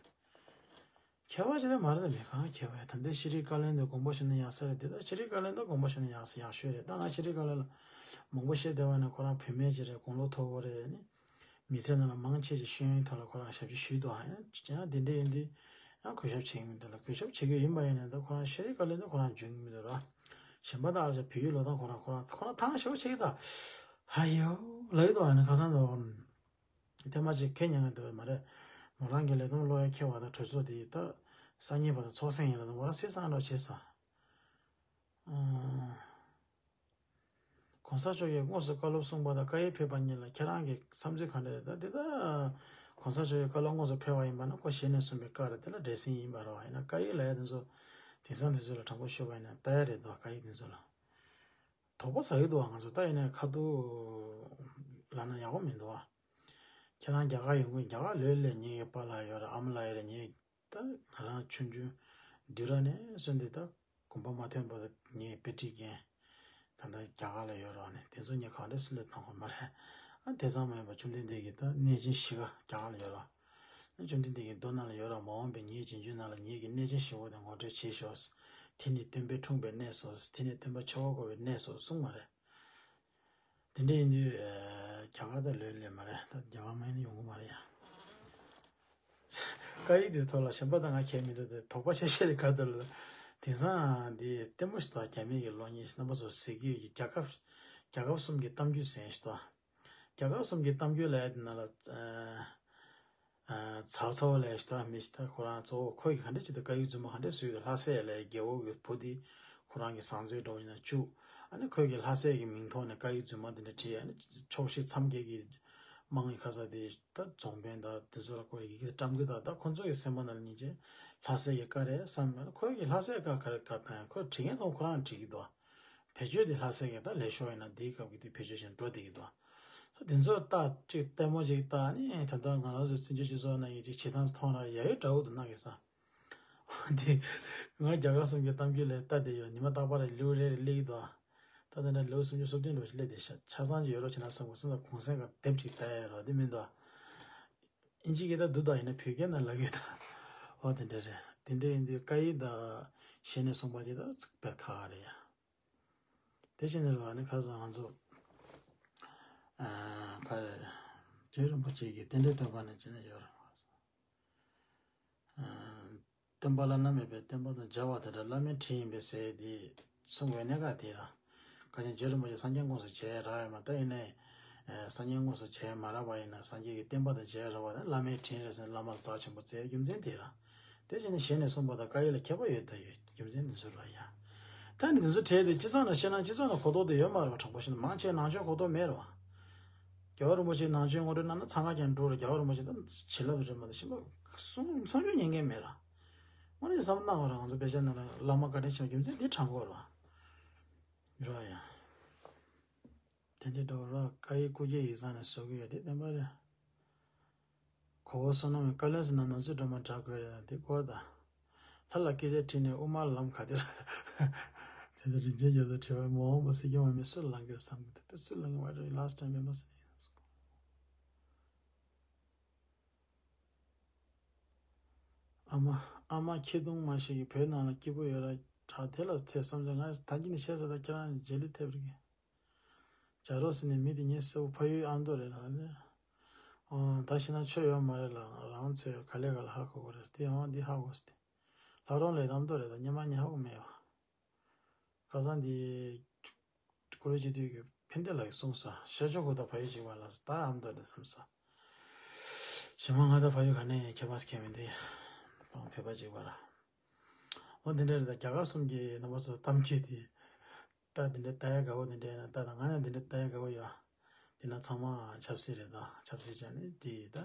མཁས་པ་ཅིག་མ་རེད། མི་གང་མཁས་པ་ཡིན། ད་ལྟའི་ཤེས་རིག་བཀའ་བློན་དེ་དགོངས་པ་ཞུ་ན་ཡག་ས་རེད། དེ་ད་ཤེས་རིག་བཀའ་བློན་ད་དགོངས་པ་ཞུ་ན་ཡག་ས་ཡག་ཤོས་རེད། ད་ང་ཤེས་རིག་བཀའ་བློན་ལ་མང་པོ་བཤད་བསྡད་པ་ན་ཁོ་རང་བུད་མེད་ཅིག་རེད། དགུང་ལོ་མཐོ་པོ་རེད། ནི་མི་ཚེ་ནང་ལ་མང་ཆེ་ཅིག་ཤེས་ཡོན་ཐོག་ལ་ཁོ་རང་ཞབས་ཕྱི་ཞུས་འདུག་ཨ་ཡང་དེ་འདྲ་ཡིན་དུས་ཡང་གུས་ཞབས་བྱེད་ཀྱི་མི་འདུག་ལ། གུས་ཞབས་བྱེད་ཀྱི་ཡིན་པ་ཡིན་ན་ད་ཁོ་རང་ཤེས་རིག་བཀའ་བློན་ད་ཁོ་རང་འཇོན་གྱི་མི་འདུག་ར། གཞན་པ་ད་ཨ་ཅག་བོད་ཡིག་ཀློག་སྟངས་ཁོ་རང་ཁོ་རང་ཁོ་རང་ཐང་ཞེ་པོ་བྱེད་ཀྱི་ད། ཧ་ཡོ་ལབ་ཀྱི་འདུག་ཨ་ནི་ཁ་སང་དུ་ཐེངས་མ་གཅིག་ཁས་ཉན་གྱི་འདུག་མ་རེད། མོ་རང་གི་ལས་བསྡོམས་ཀློག་ཡ་མཁས་པ་དང་གྲོས་ཚོགས་དེ་ད་སང་ཉིན་བར་དུ་ཚོགས་གསེང་ཡིན་ལ་མོ་རང་སེམས་བཟང་འདྲ་བྱེད་ས། ཨང་། གོང་ས་མཆོག་གིས་དངོས་སུ་བཀའ་སློབ་གསུངས་པ་དང་བཀའ་ཡིག་ཕེབས་པ་གཉིས་ལ་ཁྱེད་རང་གི་བསམ་ཚུལ་ག་འདྲ་རེད། ད་འདི་ལྟ་གོང་ས་མཆོག་གི་བཀའ་སློབ་དངོས་སུ་ཕེབས་པ་ཡིན་པ་ན་ཁོ་ཞལ་ནས་གསུངས་པའི་བཀའ་རེད། དེ་ལ་འགྲེལ་ཟིན་ཡིན་པ་རེད་བ། ཡིན་ན་བཀའ་ཡིག་ལབ་ཡ་དེ་ཚོ་དེང་སང་དེ་ཚོ་ལ་དྲང་པོ་ཞུས་པ་ཡིན་ན་ལྟ་ཡ་རེད་དོ། བཀའ་ཡིག་དེ་ཚོ་ལ་དོགས་པ་ཟ་གི་འདུག་བ། ང་ཚོ་ད་ཡིན་ན་ཁ་ཐུག་ལབ་ན་ཡག་པོ་མི་འདུག་བ། ཁྱེད་རང་རྒྱ་གར་ཡོང་གི། རྒྱ་གར་ལོས་སླེབས། ངེད་ཀྱི་པཱ་ལགས་ཡོད་རེད། ཨ་མ་ལགས་ཡོད་རེད། ངེད་ད་ང་རང་ཆུང་ཆུང་དུས་རབས་ནས་བཟུང་སྟེ་ད་གོམ་པ་མ་ཐོན་བར་ངའི་དཔེ་ཁྲིད་མཁན་ད་ལྟ་རྒྱ་གར་ལ་ཡོད་རོགས་ནས་དེ་ཚོ་ངས་གང་འདྲ་སེ་བློས་གཏོང་དགོས་མ་རེད། ཨ་དེ་ཙམ་མ་ཡིན་པར་བཅོམ་ལྡན་འདས་ཀྱི་ད་གནས་ཆེན་བཞི་ཀ་རྒྱ་གར་ལ་ཡོད་རོགས། ཨ་བཅོམ་ལྡན་འདས་ཀྱི་མདོ་ནང་ལ་ཡོད་རོགས། མ་འོངས་པའི་ངའི་རྗེས་འཇུག་ནང་ལ་ངེད་ཀྱི་གནས་ཆེན་བཞི་པོ་དེ་ངོ་སྤྲོད་བྱེད་ཤོག། དེ་ནི་སྟོན་པས་འཁྲུངས་པའི་གནས་སོ། དེ་ནི་སྟོན་པ་ཆོས་འཁོར་བསྐོར་བའི་གནས་སོ་གསུངས་མ་རེད། དེ་འདྲ་ཡིན་དུས་ཨ་རྒྱ་གར་ད་ལོས་སླེབས་མ་རེད། ད་རྒྱ་གར་མ་ཡིན་ན་ཡོང་གི་མ་རེད་ཡ། བཀའ་ཡིག་དེ་ཐོག་ལ་གཞན་པ་དང་ང་ཁྱད་མི་འདུག་སྟེ་དོགས་པ་ཆེ་ཤོས་དེ་ག་རེ་འདུག་ལབ་ན། དེང་སང་འདི་ལྟད་མོ་ཞིག་དང་རྒྱ་མི་གི་གློག་བརྙན་ཞིག་རྣམ་པ་ཚོ་གཟིགས་ཀྱི་ཡོད་ཀྱི། རྒྱལ་ཁབ་རྒྱལ་ཁབ་གསུམ་གྱི་གཏམ་རྒྱུད་ཟེར་མཁན་ཞིག་འདུག་རྒྱལ་ཁབ་གསུམ་གྱི་གཏམ་རྒྱུད་ལབ་ཡ་དེ་ནང་ལ་ཨ་ཨ་ཚའོ་ཚའོ་ལབ་ཡ་ཞིག་འདུག་མི་ཞིག་ད་ཁོ་རང་གཙོ་བོ་ཁོ་ཡིས་ག་འདྲ་བྱས་ཏེ་བཀའ་ཡིག་རྫུན་མ་ག་འདྲ་བཟོས་ཡོད་དེ། ལྷ་སྲས་ལབ་ཡ་རྒྱལ་པོ་གི་བུ་དེ་ ཁོ་རང་གི་བཟང་སྤྱོད་འདྲ་བོ་ཡིན་ན་བཅུག་ཨ་ནི་ཁོས་ཀྱི་ལྷ་སྲས་ཀྱི་མིང་ཐོག་ནས་བཀའ་ཡིག་རྫུན་མ་དེ་འདྲ་བྲིས། ཨ་ནི་ཕྱོགས་བཞི་མཚམས་བརྒྱད་ཀྱི་དམངས་ཡིག་ཁ་ས་དེ་ད་རྫོང་དཔོན་དང་དེ་ཚོ་ལ་ཁོ་ཡི་གེ་བཀྲམ་གི་འདུག་ད་ཁོ་ཚོ་གི་སེམས་པ་ནང་ལ་ཉིན་བྱེད་ལྷ་སྲས་ཀྱི་བཀའ་རེད་བསམ། ཨ་ནི་ཁོས་ཀྱི་ལྷ་སྲས་བཀའ་ག་རེ་བཀའ་བཏང་ཡང་ཁོས་བྲིས་མཁན་ཚོ་ཁོ་རང་བྲིས་ཀྱི་འདུག་བེད་སྤྱོད་དེ་ལྷ་སའི་གི་ད་ལས་ཤོར་ཡིན་ན་དེའི་སྐབས་ཀྱི་དེ་བེད་སྤྱོད་བྱས་འགྲོ་བསྡད་ཀྱི་འདུག་ད་དེ་ཚོ་ལྟ་ཅིག་ལྟད་མོ་ཅིག་ལྟ་ནས་ད་ལྟ་ང་རང་ཚོའི་བཙན་བྱོལ་སྤྱི་ཚོགས་ནང་གི་ཅིག་བྱེད་སྟངས་མཐོང་ར་ཡ་ཡོད་འདྲ་བོ་འདུག་ན་གི་ས། དེ་ང་རྒྱ་གར་གསུམ་གྱི་གཏམ་རྒྱུད་ལས་ལྟ་བསྡད་ཡོད། ཉི་མ་རྟག་པར་ལེའུ་རེ་རེ་སླེབས་ཀྱི་འདུག་ད་ལྟ་ནས་ལེའུ་སུམ་ཅུ་སོ་བདུན་འདྲ་བོ་ཞིག་སླེབས་བསྡད་ཤག་ཆ་ཚང་ཅིག་ཡོད་རོགས་བྱས་ན་བསམ་གི་སེམས་ལ་གུང་སེང་ག་དེབ་ཅིག་ལྟ་ཡ་རོགས་དེ་མི་འདུག་ཨིན་ཇི་གི་ད་འདུག་ད་ཡིན་ན་བོད་སྐད་ནང་ལབ་ཀྱི་ད། འོ་དེ་འདྲ་རེད། དེ་འདྲ་ཡིན་དུས་བཀའ་ཡིག་ད་ཞལ་ནས་གསུངས་པ་ཅིག་ད་ཚིག་པད་ཁ་ཁ་རེད་ཡ། དེ་བཞིན་ནི་རེད་བ་ནི་ཁ་སང་ང་ཚོ་ཨ་ཁ་རྗེ་རིན་པོ་ཆེ་གི་རྟེན་འབྲེལ་བསྟོད་པ་ནས་ཅི་ནས་ཡོད་རེད་བ། ཨ་བསྟན་པ་བླ་ན་མེད་པའི་བསྟན་པ་དང་མཇལ་བ་དེ་འདྲ་བླ་མའི་དྲིན་ཡིན་པས་ཟེར་དེ་གསུང་བའི་གནད་འགག་དེ་ར། ཁ་ཅིག་རྗེ་རིན་པོ་ཆེ་སངས་རྒྱས་དངོས་སུ་མཇལ་རག་ཡོད་མ་ད་ཡིན་ནའི་སངས་རྒྱས་དངོས་སུ་མཇལ་མ་རག་པ་ཡིན་ན་སངས་རྒྱས་ཀྱི་བསྟན་པ་དང་མཇལ་རག་པ་དང་བླ་མའི་དྲིན་རེད་ཟེར་བླ་མ་ལ་རྩ་ཆེན་པོ་བཙལ་རྒྱུ་མཚན་དེ་ར། དེ་བཞིན་ནི་ཞལ་ནས་གསུངས་པ་དང་བཀའ་ཡིག་ལ་ཁྱད་པར་ཡོད་ད་ཡོད་རྒྱུ་མཚན་འདི་ཚོ་ར་ཡ། ད་ནི་འདི་ཚོ་བྲལ་ཏེ་སྤྱི་ཚོགས་ནང་བཤད་ན་སྤྱི་ཚོགས་ནང་གོ་རྟོགས་དེ་ཡོད་མ་རེད་བ། དྲང་པོ་བཤད་ན་མང་ཆེ་ནང་ཆོས་གོ་རྟོགས་མེད་རེད་བ། རྒྱལ་བ་རིན་པོ་ཆེ་ནང་ཆོས་ངོ་སྤྲོད་གནང་ན་ཚང་མ་ཀྱང་འགྲོ་རེད། རྒྱལ་བ་རིན་པོ་ཆེ་ད་བྱིན་རླབས་རེད་མ་གཏོགས་གཞན་པ་གསུང་ཚོང་ཆོས་ཉན་མཁན་མེད་ར། དངོས་གནས་བསམ་བློ་གནང་བ་ར་ང་ཚོ་དཔེ་ཆ་ནང་ལ་བླ་མ་བཀའ་དྲིན་ཆེན་རྒྱུ་མཚན་འདི་དྲང་པོ་ར། ར་ཡ། དེ་འདྲའི་འགྲོ་ར་བཀའ་ཡིག་སྐུ་སྐྱེ་ཡིག་ཚང་ནས་བཟོ་གི་ཡོད་དེ་བདེན་པ་རེད། གོ་བོ་བསོད་ནམས་ཀྱི་བཀའ་བློན་ཟེར་ན་ནོར་རྩིས་སྒྲོལ་མ་འདྲ་དགོས་རེད་ན་དེ་སྐོར་དང་། ལྷ་ལ་སྐད་ཆ་དྲིས་ནས་དབུ་མར་ལམ་ག་དུས་ར། དེ་ཚོ་རིན་ཆེན་རྒྱ་མཚོ་བྲིས་པ་མ་འོངས་པ་སྲིད་སྐྱོང་བ་མི་སུ་ལ་ལངས་ཀྱི་རེད་བསམ་གི་འདུག་དེ་སུ་ལངས་ཀྱི་མ་རེད། last time ཡོད་མ་སྲིད། ཨ་མ་ཨ་མ་ཁྱི་གདོང་མ་ཞིག་གིས་བོད་ནང་ལ་སྐྱིད་པོ་ཡོད་ར་དྲག་དེ་ལ་ཐེ་བསམ་ཚེ་ང་ད་གིན་ནས་བཤད་ས་ད་ཁྱེད་རང་རྗེས་ལུས་ཐེབས་རེད། བྱ་རོག་ཟེར་ནས་མི་དེ་ངའི་སྲས་པོ་ཕ་ཡུལ་ཨ་མདོ་རེད་ལ་ནི། ཨོ་ད་ཤི་ན་ཆོ་ཡོད་མ་རེད་ལ་རང་ཚོས་ག་ལེ་ག་ལ་ཧ་གོ་གོ་རེད་དེ་ཡང་འདི་ཧ་གོ་སྟེ། ལྷ་རོང་ལས་ཨ་མདོ་རེད་ད་སྙེ་མ་ཉེ་ཧ་གོ་མེད་བ། ཁ་སང་འདི། ཀུ་རེ་སྤྱི་འཐུས་ཀྱི་ཕན་བདེ་ལགས་ཀྱིས་གསུངས་ས་ཤར་ཕྱོགས་ཁོ་ད་ཕ་ཡུལ་གཅིག་པ་ལ་ད་ཨ་མདོ་རེད་བསམ་ས། ཞི་མ་ང་ད་ཕ་ཡུལ་ག་ནས་ཁྱད་པར་ཁྱད་མི་འདི། ཕ་བོད་པ་གཅིག་པ་ར། འོ་འདི་འདྲ་རེད་ད་རྒྱ་གར་གསུམ་གྱི་རྣམ་པ་ཚོ་གཏམ་རྒྱུད་དེ། ད་འདི་འདྲ་ལྟ་ཡ་དགའ་བོ་འདི་འདྲ་ཡིན་ན་ད་ད་ང་ཡང་འདི་འདྲ་ལྟ་ཡ་དགའ་བོ་ཡོད། འདི་ན་ཚང་མ་ཆབ་སྲིད་རེད་ད་ཆབ་སྲིད་ཅན་ནི་དེ་ད་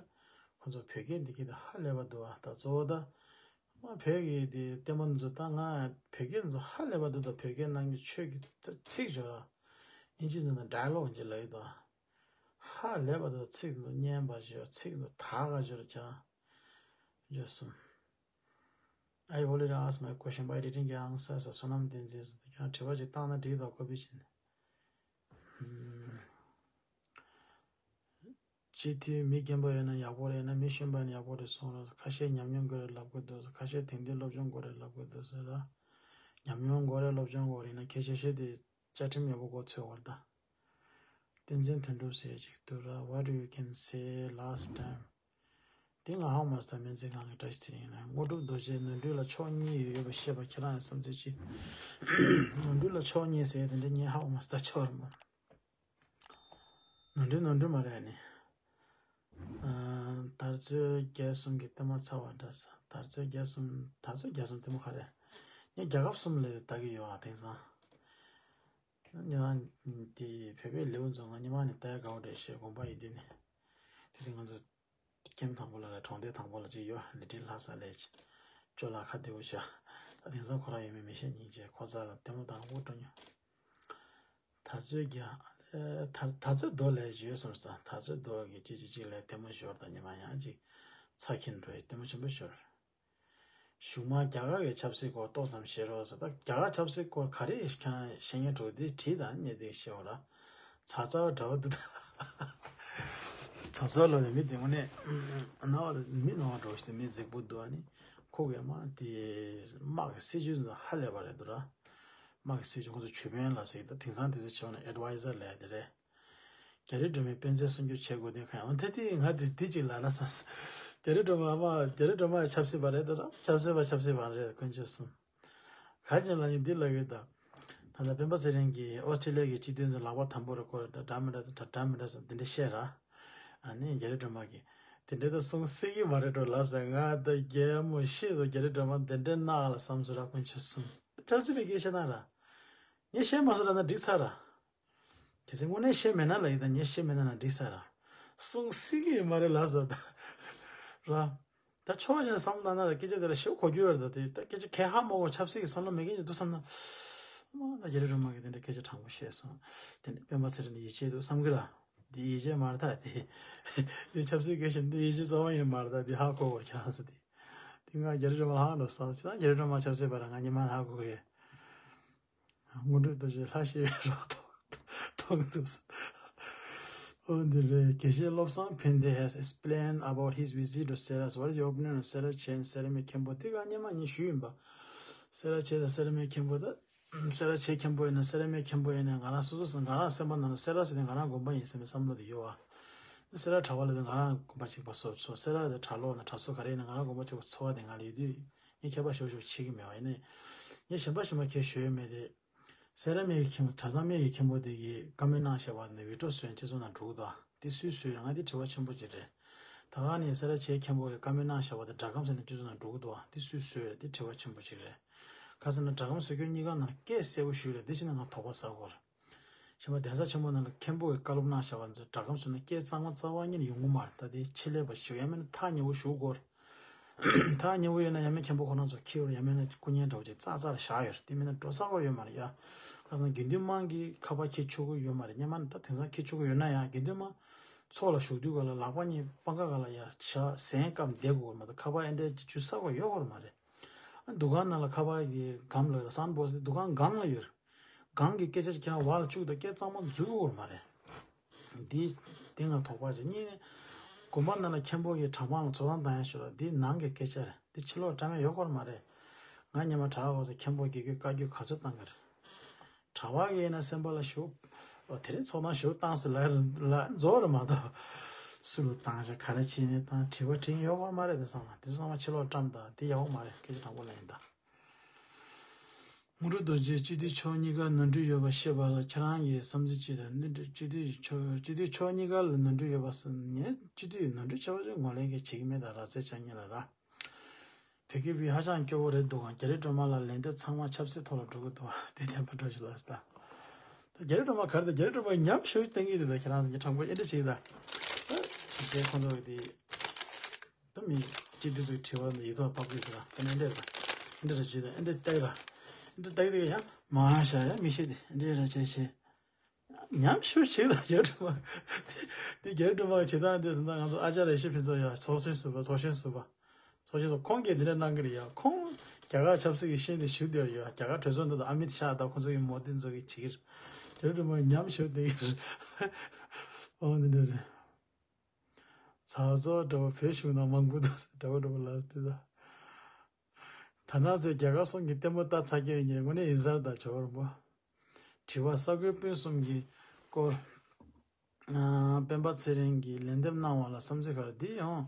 ཁོ་ཚོ་བོད་སྐད་འདི་སྐད་ད་ཧ་ལས་པ་འདུག་ཨ། ད་གཙོ་བོ་ད་མ་བོད་ཀྱི་དེ་ལྟད་མོ་འདི་ཚོ་ད་ང་བོད་སྐད་འདི་ཚོ་ཧ་ལས་པ་འདུག་ད་བོད་སྐད་ནང་གི་ཆོས་ཀྱི་ད་ཚིག་སྦྱོར་ཨིན་ཇི་འདི་ན་ཌའི་ལོག་ཅིག་ལབ་ཡོད་ད། ཧ་ལས་པ་འདུག་ཚིག་འདི་ཚོ་སྙན་པ་སྦྱོར་ཚིག་འདི་ཚོ་དག་ག་སྦྱོར་ཀྱང་སྦྱོར་སོང་། I already asked my question, but I didn't get answer. ཟེར་བསོད་ནམས་བསྟན་འཛིན་ཟེར་དུས་ཀྱང་དྲི་བ་ཅིག་བཏང་ན་འགྲིག་དོ་ཀོ་པི་བྱས་ནས། སྤྱི་འཐུས་མི་རྒན་པ་ཡོད་ན་ཡག་པོ་རེད་ན་མི་གཞོན་པ་ཡིན་ན་ཡག་པོ་རེད་གསུངས་རོགས། ཁ་ཤས་ཉམས་མྱོང་དགོས་རེད་ལབ་གི་འདུག་ཁ་ཤས་དེང་དུས་སློབ་སྦྱོང་དགོས་རེད་ལབ་གི་འདུག་ཟེར་ར། ཉམས་མྱོང་དགོས་རེད་སློབ་སྦྱོང་དགོས་རེད་ན་ཁྱེད་ཆེ་ཤོས་དེ་བཅའ་ཁྲིམས་ཡག་པོ་གོ་ཚོད་བར་ད། བསྟན་འཛིན་དོན་གྲུབ་ཟེར་ཅིག་འདུག་ར། What do you can say last time? དེ་ང་ཧ་མ་སྟ་སྨན་རྩིས་ཁང་གི་བཀྲ་ཤིས་ཚེ་རིང་ལ་དངོས་གྲུབ་རྡོ་རྗེ་ནོར་འཁྲུལ་ལ་ཕྱོགས་གཉིས་ཡོད་ཡོད་པ་ཤེས་པ་ཁྱེད་རང་ཡང་བསམ་ཚུལ་ཅི། ནོར་འཁྲུལ་ལ་ཕྱོགས་གཉིས་ཟེར་དེ་འདྲ་ངས་ཧ་མ་སྟ་ཆོག་ར་མ། ནོར་འཁྲུལ་ནོར་འཁྲུལ་མ་རེད་ནི། དར་ཚོད་རྒྱལ་གསུམ་གྱི་ལྟད་མོ་ཚར་བ་འདྲ་ས། དར་ཚོད་རྒྱལ་གསུམ་དར་ཚོད་རྒྱལ་གསུམ་ལྟད་མོ་ག་རེ། ངས་རྒྱལ་ཁབ་གསུམ་ལ་ལྟ་གི་ཡོད་ཨ་དེང་སང་། ཉི་མ་དེ་བོད་པའི་ལེའུ་ཚོ་ང་ཉི་མ་ནས་ལྟ་ཡ་དགའ་བོ་རེད་ཤེས་དགོངས་པ་ཡིན་དུས་ནས། དེ་དུས་ང་ཚོ་ཀེམ་དང་པོ་ལ་ལ་གྲོང་སྡེ་དང་པོ་ལ་ཅིག་ཡོད་ལི་ཏིན་ལྷ་ས་ལས་ཅི། ཅོ་ལགས་ཁ་བདེ་བོ་ཤོག་ད་དེང་སང་ཁོ་རང་ཡོད་མེད་མི་ཤེས་སྙིང་རྗེ་ཁོ་ཚ་ལ་ལྟད་མོ་དང་དབུ་སྤྲོ་ཉོ། ད་ཚོད་རྒྱ། ད་ད་ཚོད་རྡོ་ལས་ཡོད་བསམ་ས་ད་ཚོད་རྡོ་གི་ཅི་ཅི་ཅི་ལས་ལྟད་མོ་ཤོར་དང་ཉི་མ་ཡང་ཅིག་ཚ་ཁྱིན་འགྲོ་ཡི་ལྟད་མོ་ཆེན་པོ་ཤོར། གཞུག་མ་རྒྱ་གར་གྱི་ཆབ་སྲིད་སྐོར་ཏོག་ཙམ་བཤད་རོགས་ཟེར་ད་རྒྱ་གར་ཆབ་སྲིད་སྐོར་ག་རེ་ཁྱེད་རང་བཤད་ཉན་འགྲོ་དེ་བྲིས་དང་ཉེ་དེ་བཤད་འོ་ར། ཚ་ཚ་བ་འདྲ་བ་འདུག་ད། ཚ་ཚ་ལོ་ནས་མི་དེ་མོ་ནས་ན་བ་མི་ན་བ་འགྲོ་ཞིག་མི་རྫིག་པོ་འདུག་ཨ་ནི་ཁོ་གས་མ་དེ་དམག་གི་སྲིད་ཇུས་འདི་ཧ་ལས་པ་རེད་འདུག་ར། དམག་གི་སྲིད་ཇུས་ཁོ་ཚོ་ཇུས་འབེན་ལ་ཟེར་གི་ད་དེང་སང་དེ་ཚོ་བྱས་པ་ན་ཨེ་ཌི་ཝའི་ཛར་ལས་དེ་རེད། རྒྱ་རི་སྒྲོལ་མའི་དཔེ་མཛོད་སྲུང་སྐྱོབ་བྱེད་དགོས་དོན་གང་ཡང་། འོ་ད་དེ་ང་དེ་དེ་ཅིག་ལབ་ན་བསམ་སོང་། རྒྱ་རི་སྒྲོལ་མ་ཨ་མ་རྒྱ་རི་སྒྲོལ་མ་ཡང་ཆབ་སྲིད་པ་རེད་དོ་ར། ཆབ་སྲིད་པ་ཆབ་སྲིད་པ་རེད་དཀོན་མཆོག་གསུམ། ག་ཅན་ལ་ཡིན་འདི་ལབ་ཡོད་ད། ད་ལྟ་སྤེན་པ་ཚེ་རིང་གིས་ཨོ་སི་ཀྲི་ལི་ཡ་གི་སྤྱི་དོན་ཚོ་ལག་པ་དམ་པོ་རེད་སྐོར་ད་འདྲ་མི་འདྲ་ད་འདྲ་མི་འདྲ་ཟེར་འདི་འདྲ་བཤད་ར། ཨ་ནི་རྒྱ་རི་སྒྲོལ་མ་གིས་དེ་འདྲ་ད་གསུང་སྲིད་ཀྱི་མ་རེད་འགྲོ་ལབ་ཟེར། ང་ད་རྒྱལ་མོ་ཤེས་དོ་རྒྱ་རི་སྒྲོལ་མ་དེ་འདྲ་གནང་ལ་བསམ་སོང་ར་དཀོན་མཆོག་གསུམ། ཆབ་སྲིད་པའི་སྐད་ཆ་གནང་ར། ངས་བཤད་མ་སོང་ལབ་ན་འགྲིག་ཚར་ར། གལ་སྲིད་དངོས་གནས་བཤད་མེད་ན་ལབ་ཡིན་ད། ངས་བཤད་མེད་ན་ན་འགྲིག་ཚར་ར། གསུང་སྲིད་ཀྱི་ཡོད་མ་རེད་ལབ་ཟེར་ད། ར། ད་ཕྱོགས་གཞན་བསམ་བློ་བཏང་ན་ད་སྐད་ཆ་དེ་ལ་ཞེ་པོ་གོ་རྒྱུ་ཡོད་རེད་ད། དེ་ད་སྐད་ཆ་གད་ཧ་མ་གོ་ཆབ་སྲིད་ཀྱི་བསམ་བློ་མེད་མཁན་ཅིག་འདུག་བསམ་ན། མ་ད་རྒྱ་རི་སྒྲོལ་མ་གིས་དེ་འདྲ་སྐད་ཆ་དྲང་པོ་བཤད་སོང་། དེ་འདྲ་སྤེན་པ་ཚེ་རིང་ལ་ཡིད་ཆེས་འདུག་བསམ་གི་ར། འདི་ཡིད་ཆེས་མ་རེད་ད་དེ། འདི་ཆབ་སྲིད་སྐད་ཆ་འདི་ཡིད་ཆེས་རྩ་བ་ཡིན་མ་རེད་ད། འདི་ཧ་གོ་གོ་ཁྱེད་རང་ཚོ་དེ། དེ་ང་རྒྱ་རི་སྒྲོལ་མ་ལ་ཧང་འགྲོ་བསམ་སོང་། ད་རྒྱ་རི་སྒྲོལ་མ་ཆབ་སྲིད་པ་ར། ང་ཉི་མ་ཧ་གོ་གི་རེད། དངོས་གྲུབ་རྡོ་རྗེ་ལྷ་ཞེས་པའི་རོ་ཐོག་ཐོག་འདུག་ཟེར། འོ་འདི་རེད། དགེ་བཤེས་བློ་བཟང་ཕན་བདེ་has explained about his visit to Seras. What is your opinion on Seras Che and Seras་མའི་མཁན་པོ། དེ་ག་སྔོན་མ་ངས་ཞུས་ཡིན་པ། སེ་ར་ཆེ་དང་སེ་ར་སྨད་མཁན་པོ་ད། སེ་ར་ཆེ་མཁན་པོ་ཡིན་ན་སེ་ར་སྨད་མཁན་པོ་ཡིན་ན་ང་རང་སོ་སོ་སོ་ང་རང་སེམས་པ་ནང་ལ་སེ་ར་ཟེར་ནས་ང་རང་དགོན་པ་ཡིན་ཟེར་བའི་བསམ་བློ་དེ་ཡོད་བ། སེ་ར་གྲྭ་པ་ལ་དེ་ང་རང་དགོན་པ་གཅིག་པ་སོ་སོ་སེ་ར་དེ་གྲྭ་ལོག་ན་གྲྭ་ཚང་ག་རེ་ཡིན་ན་ང་རང་དགོན་པ་གཅིག་པ་ཚོར་བ་དེ་ང་ལ་ཡོད་དུས་ངས་ཁྱད་པར་ཞེ་པོ་ཞེ་པོ་བྱེད་ཀྱི་མེད་བ། ཡིན་ནའི་ངས་གཞན་པ་གཞན་པ་གས་ཞུ་ཡོད་མེད་དེ། སེ་ར་སྨད་ཀྱི་མཁན་པོ་གྲྭ་ཚང་སྨད་ཀྱི་མཁན་པོ་དེ་གིས་བཀའ་མོལ་གནང་བཞག་པ་ནི་བི་ཌི་ཡོ་བཟོས་ནས་སྤྱི་ཚོགས་ནང་འགྲོ་གི་འདུག་དེ་སུས་བཟོས་རེད། ང་དེ་དྲི་བ་ཆེན་པོ་ཅིག་རེད། ད་ག་ནས་སེ་ར་ཆེ་མཁན་པོ་གིས་བཀའ་མོལ་གནང་བཞག་པ་དེ་སྒྲ་སྒམ་ཟེར་ནས་སྤྱི་ཚོགས་ནང་འགྲོ་གི་འདུག་བ། དེ་སུས་བཟོས་རེད། དེ་དྲི་བ་ཆེན་པོ་ཅིག་རེད། ཁ་སང་ན་སྒྲ་སྒམ་བཟོ་མཁན་གཉིས་ཀ་ནང་སྐད་གསལ་པོ་ཞུས་རེད། དེ་བྱས་ན་ང་དོགས་པ་ཟ་གི་རེད། གཞན་པ་གདན་ས་ཆེན་པོ་ནང་ལ་མཁན་པོ་གིས་བཀའ་སློབ་གནང་བཞག་པ་ཚོ་སྒྲ་སྒམ་བཟོས་ན་སྐད་གཙང་མ་རྩ་བ་ཉིད་ནས་ཡོང་གི་མ་རེད། ད་དེ་ཆེད་ལས་པ་ཞིག་ཡང་མིན་ན་ཐག་ཉེ་བོ་ཞུ་དགོས་རེད། ཐག་ཉེ་བོ་ཡོད་ན་ཡང་མིན་མཁན་པོ་ཁོ་རང་ཚོ་ཁྱེར་ཡོད་རེད། ཡང་མིན་ན་སྐུ་བརྙན་འདྲ་བོ་ཅིག་ཙག་ཙག་ལ་བཞག་ཡོད་རེད། དེ་མིན་ན་འགྲོ་ས་སྐོར་ཡོད་མ་རེད་ཡ། ཁ་སང་དགེ་འདུན་དམངས་ཀྱིས་ཁ་པར་འཁྱེར་ཆོག་གི་ཡོད་མ་རེད། སྔོན་མ་ད་དེང་སང་འཁྱེར་ཆོག་གི་ཡོད་ན་ཡང་དགེ་འདུན་དམངས་ཚོགས་ལ་ཞུགས་དུས་ག་ལ་ལག་པ་གཉིས་པང་ཁ་ག་ལ་ཡ་བཞག་གཟན་བསྐམས་བསྡད་དགོས་མ་གཏོགས་ཁ་པར་ཨེ་འདྲ་ཅིག་འཇུ་ས་སྐོར་ཡོད་སྐོར་མ་རེད། ཨ་འདུ་ཁང་ནང་ལ་ཁ་པར་གྱི་སྒམ་ལ་སའུན་ཌ་བོག་སི་འདུ་ཁང་སྒང་ལ་ཡོད་རེད། སྒང་གི་སྐད་ཆ་ཁྱེད་རང་བར་ལ་བཅུག་དང་སྐད་གཙང་མ་འཛུལ་ཡོད་མ་རེད། འདི་འདི་ང་དོགས་པ་བྱེད། གཉིས་ནི། དགོན་པ་ནང་ལ་མཁན་པོ་གིས་གྲྭ་མང་ལ་འཚོ་ཐང་བཏང་ཡ་ཞུ་ར། འདི་ནང་གི་སྐད་ཆ་རེད། འདི་ཕྱི་ལོགས་བཀྲམ་ཡ་ཡོད་སྐོར་མ་རེད། ང་སྔོན་མ་གྲྭ་པ་སྐབས་སུ་མཁན་པོ་དགེ་བསྐོས་བཀའ་བརྒྱུད་ག་ཚོད་བཏང་གི་རེད། གྲྭ་པ་གིས་ཡིན་ན་སེམས་པ་ལ་ཞུ། འོ་དེ་རིང་འཚོ་ཐང་ཞུ་བཏང་སོང་ལབ་ལབ་རྫོགས་རེད་མ་གཏོགས། སུ་ལ་བཏང་ཤག་ག་རེ་བྱས་ནས་བཏང་དྲི་བ་དྲིས་ཡོད་སྐོར་མ་རེད། དེ་ཚང་མ་དེ་ཚང་མ་ཕྱི་ལོགས་བཀྲམ་དང་དེ་ཡག་པོ་མ་རེད། སྐད་ཆ་དྲང་པོ་ལབ་ཡིན་ད། དངོས་གྲུབ་རྡོ་རྗེ་སྤྱི་འཐུས་ཕྱོགས་གཉིས་ཀར་ནོར་འཁྲུལ་ཡོད་པ་ཤེས་པ་ལ་ཁྱེད་རང་གིས་བསམ་ཚུལ་ཅི་དང་། སྤྱི་འཐུས་ཕྱོགས་སྤྱི་འཐུས་ཕྱོགས་གཉིས་ཀ་ལ་ནོར་འཁྲུལ་ཡོད་པ་སེམས་ངས་སྤྱི་འཐུས་ནོར་འཁྲུལ་ཆེ་བ་ཞིག་ངོས་ལེན་གྱི་བྱེད་ཀྱི་མེད་ད་ར། ཚེ་ཆ་གཉིས་ལ་ར། བོད་སྐད་བི་ཧ་ཅང་སྐྱོ་བོ་རེད་འདུག་ག་རྒྱ་རི་སྒྲོལ་མ་ལ་ལན་འདེབས་ཚང་མ་ཆབ་སྲིད་ཐོག་ལ་འགྲོ་གི་འདུག་བ། དེ་བདེན་པ་འགྲོ་ཞིག་ལ་ཟེར་ད། ད་རྒྱ་རི་སྒྲོལ་མ་ག་རེ་ད། རྒྱ་རི་སྒྲོལ་མ་ཉམས་ཞིབ་བསྟན་གྱི་འདུག་ད་ཁྱེད་རང་ཚོ་ངས་དྲང་པོ་ཨེ་འདྲ་བྱེད་ད། ད་ཁྱེད་ཁོང་ཚོ་གི་དེ། ད་མི་སྤྱི་འཐུས་ཚོས་དྲི་བ་འདི་ཡིག་ཐོག་ཕབ་དགོས་ཤག་ད་ནི་འདྲ་ར། འདྲ་ར་བྱེད་ད། འདྲ་བལྟས་ར། འདྲ་བལྟས་དེ་ཡང་མ་ཤ་ཡ་མི་ཤེས་ཏེ་འདྲ་ར་བྱས་བྱས། ཉམས་ཞིབ་བྱེད་ད་རྒྱ་གྲོ་མ། དེ་རྒྱ་གྲོ་མ་བྱེད་སྟངས་དེ་ད་ང་ཚོ་ཨ་ཅར་ཡེ་ཤེས་ཕུན་ཚོགས་ཡ་ཚོགས་ཆེན་ཟུར་པ་ཚོགས་ཆེན་ཟུར་པ། ཚོགས་ཆེན་ཟུར་ཁོང་གིས་འདི་འདྲ་གནང་གི་རེད་ཡ། ཁོང་རྒྱ་གར་ཆབ་སྲིད་ཀྱི་ཤེས་འདི་ཞུ་བསྡད་རེད་ཡ། རྒྱ་གར་གྲོས་ཚོགས་འདི་དང་ཨ་མིད་ཤཱ་དང་ཁོང་ཚོ་གི་མོ་དི་ཚོ་གི་བྱེད་ཀྱི་རེད། རྒྱ་གྲོ་མ་ཉམས་ཞིབ་བསྟན་གྱི་རེད། འོ་འདི་འདྲ་རེད། ཚ་ཚོ་འདྲ་བོ་བོད་གཞུང་ནང་མང་པོ་འདུག་ཟེར་འདྲ་བོ་འདྲ་བོ་ལ་དེ་ད། ད་ནང་ཚོས་རྒྱ་གར་གསུམ་གྱི་ལྟད་མོ་ལྟ་ཚར་མཁན་ཡིན་དངོས་གནས་ཡིན་ས་རེད་ད་ཇོ་བོ་རིན་པོ། དྲི་བ་ས་རྒོད་སྤུན་གསུམ་གྱི་སྐོར། ཨ་སྤེན་པ་ཚེ་རིང་གིས་ལན་འདེབས་གནང་བ་ལ་བསམ་ཚུལ་ག་རེ། འདི་ཡང་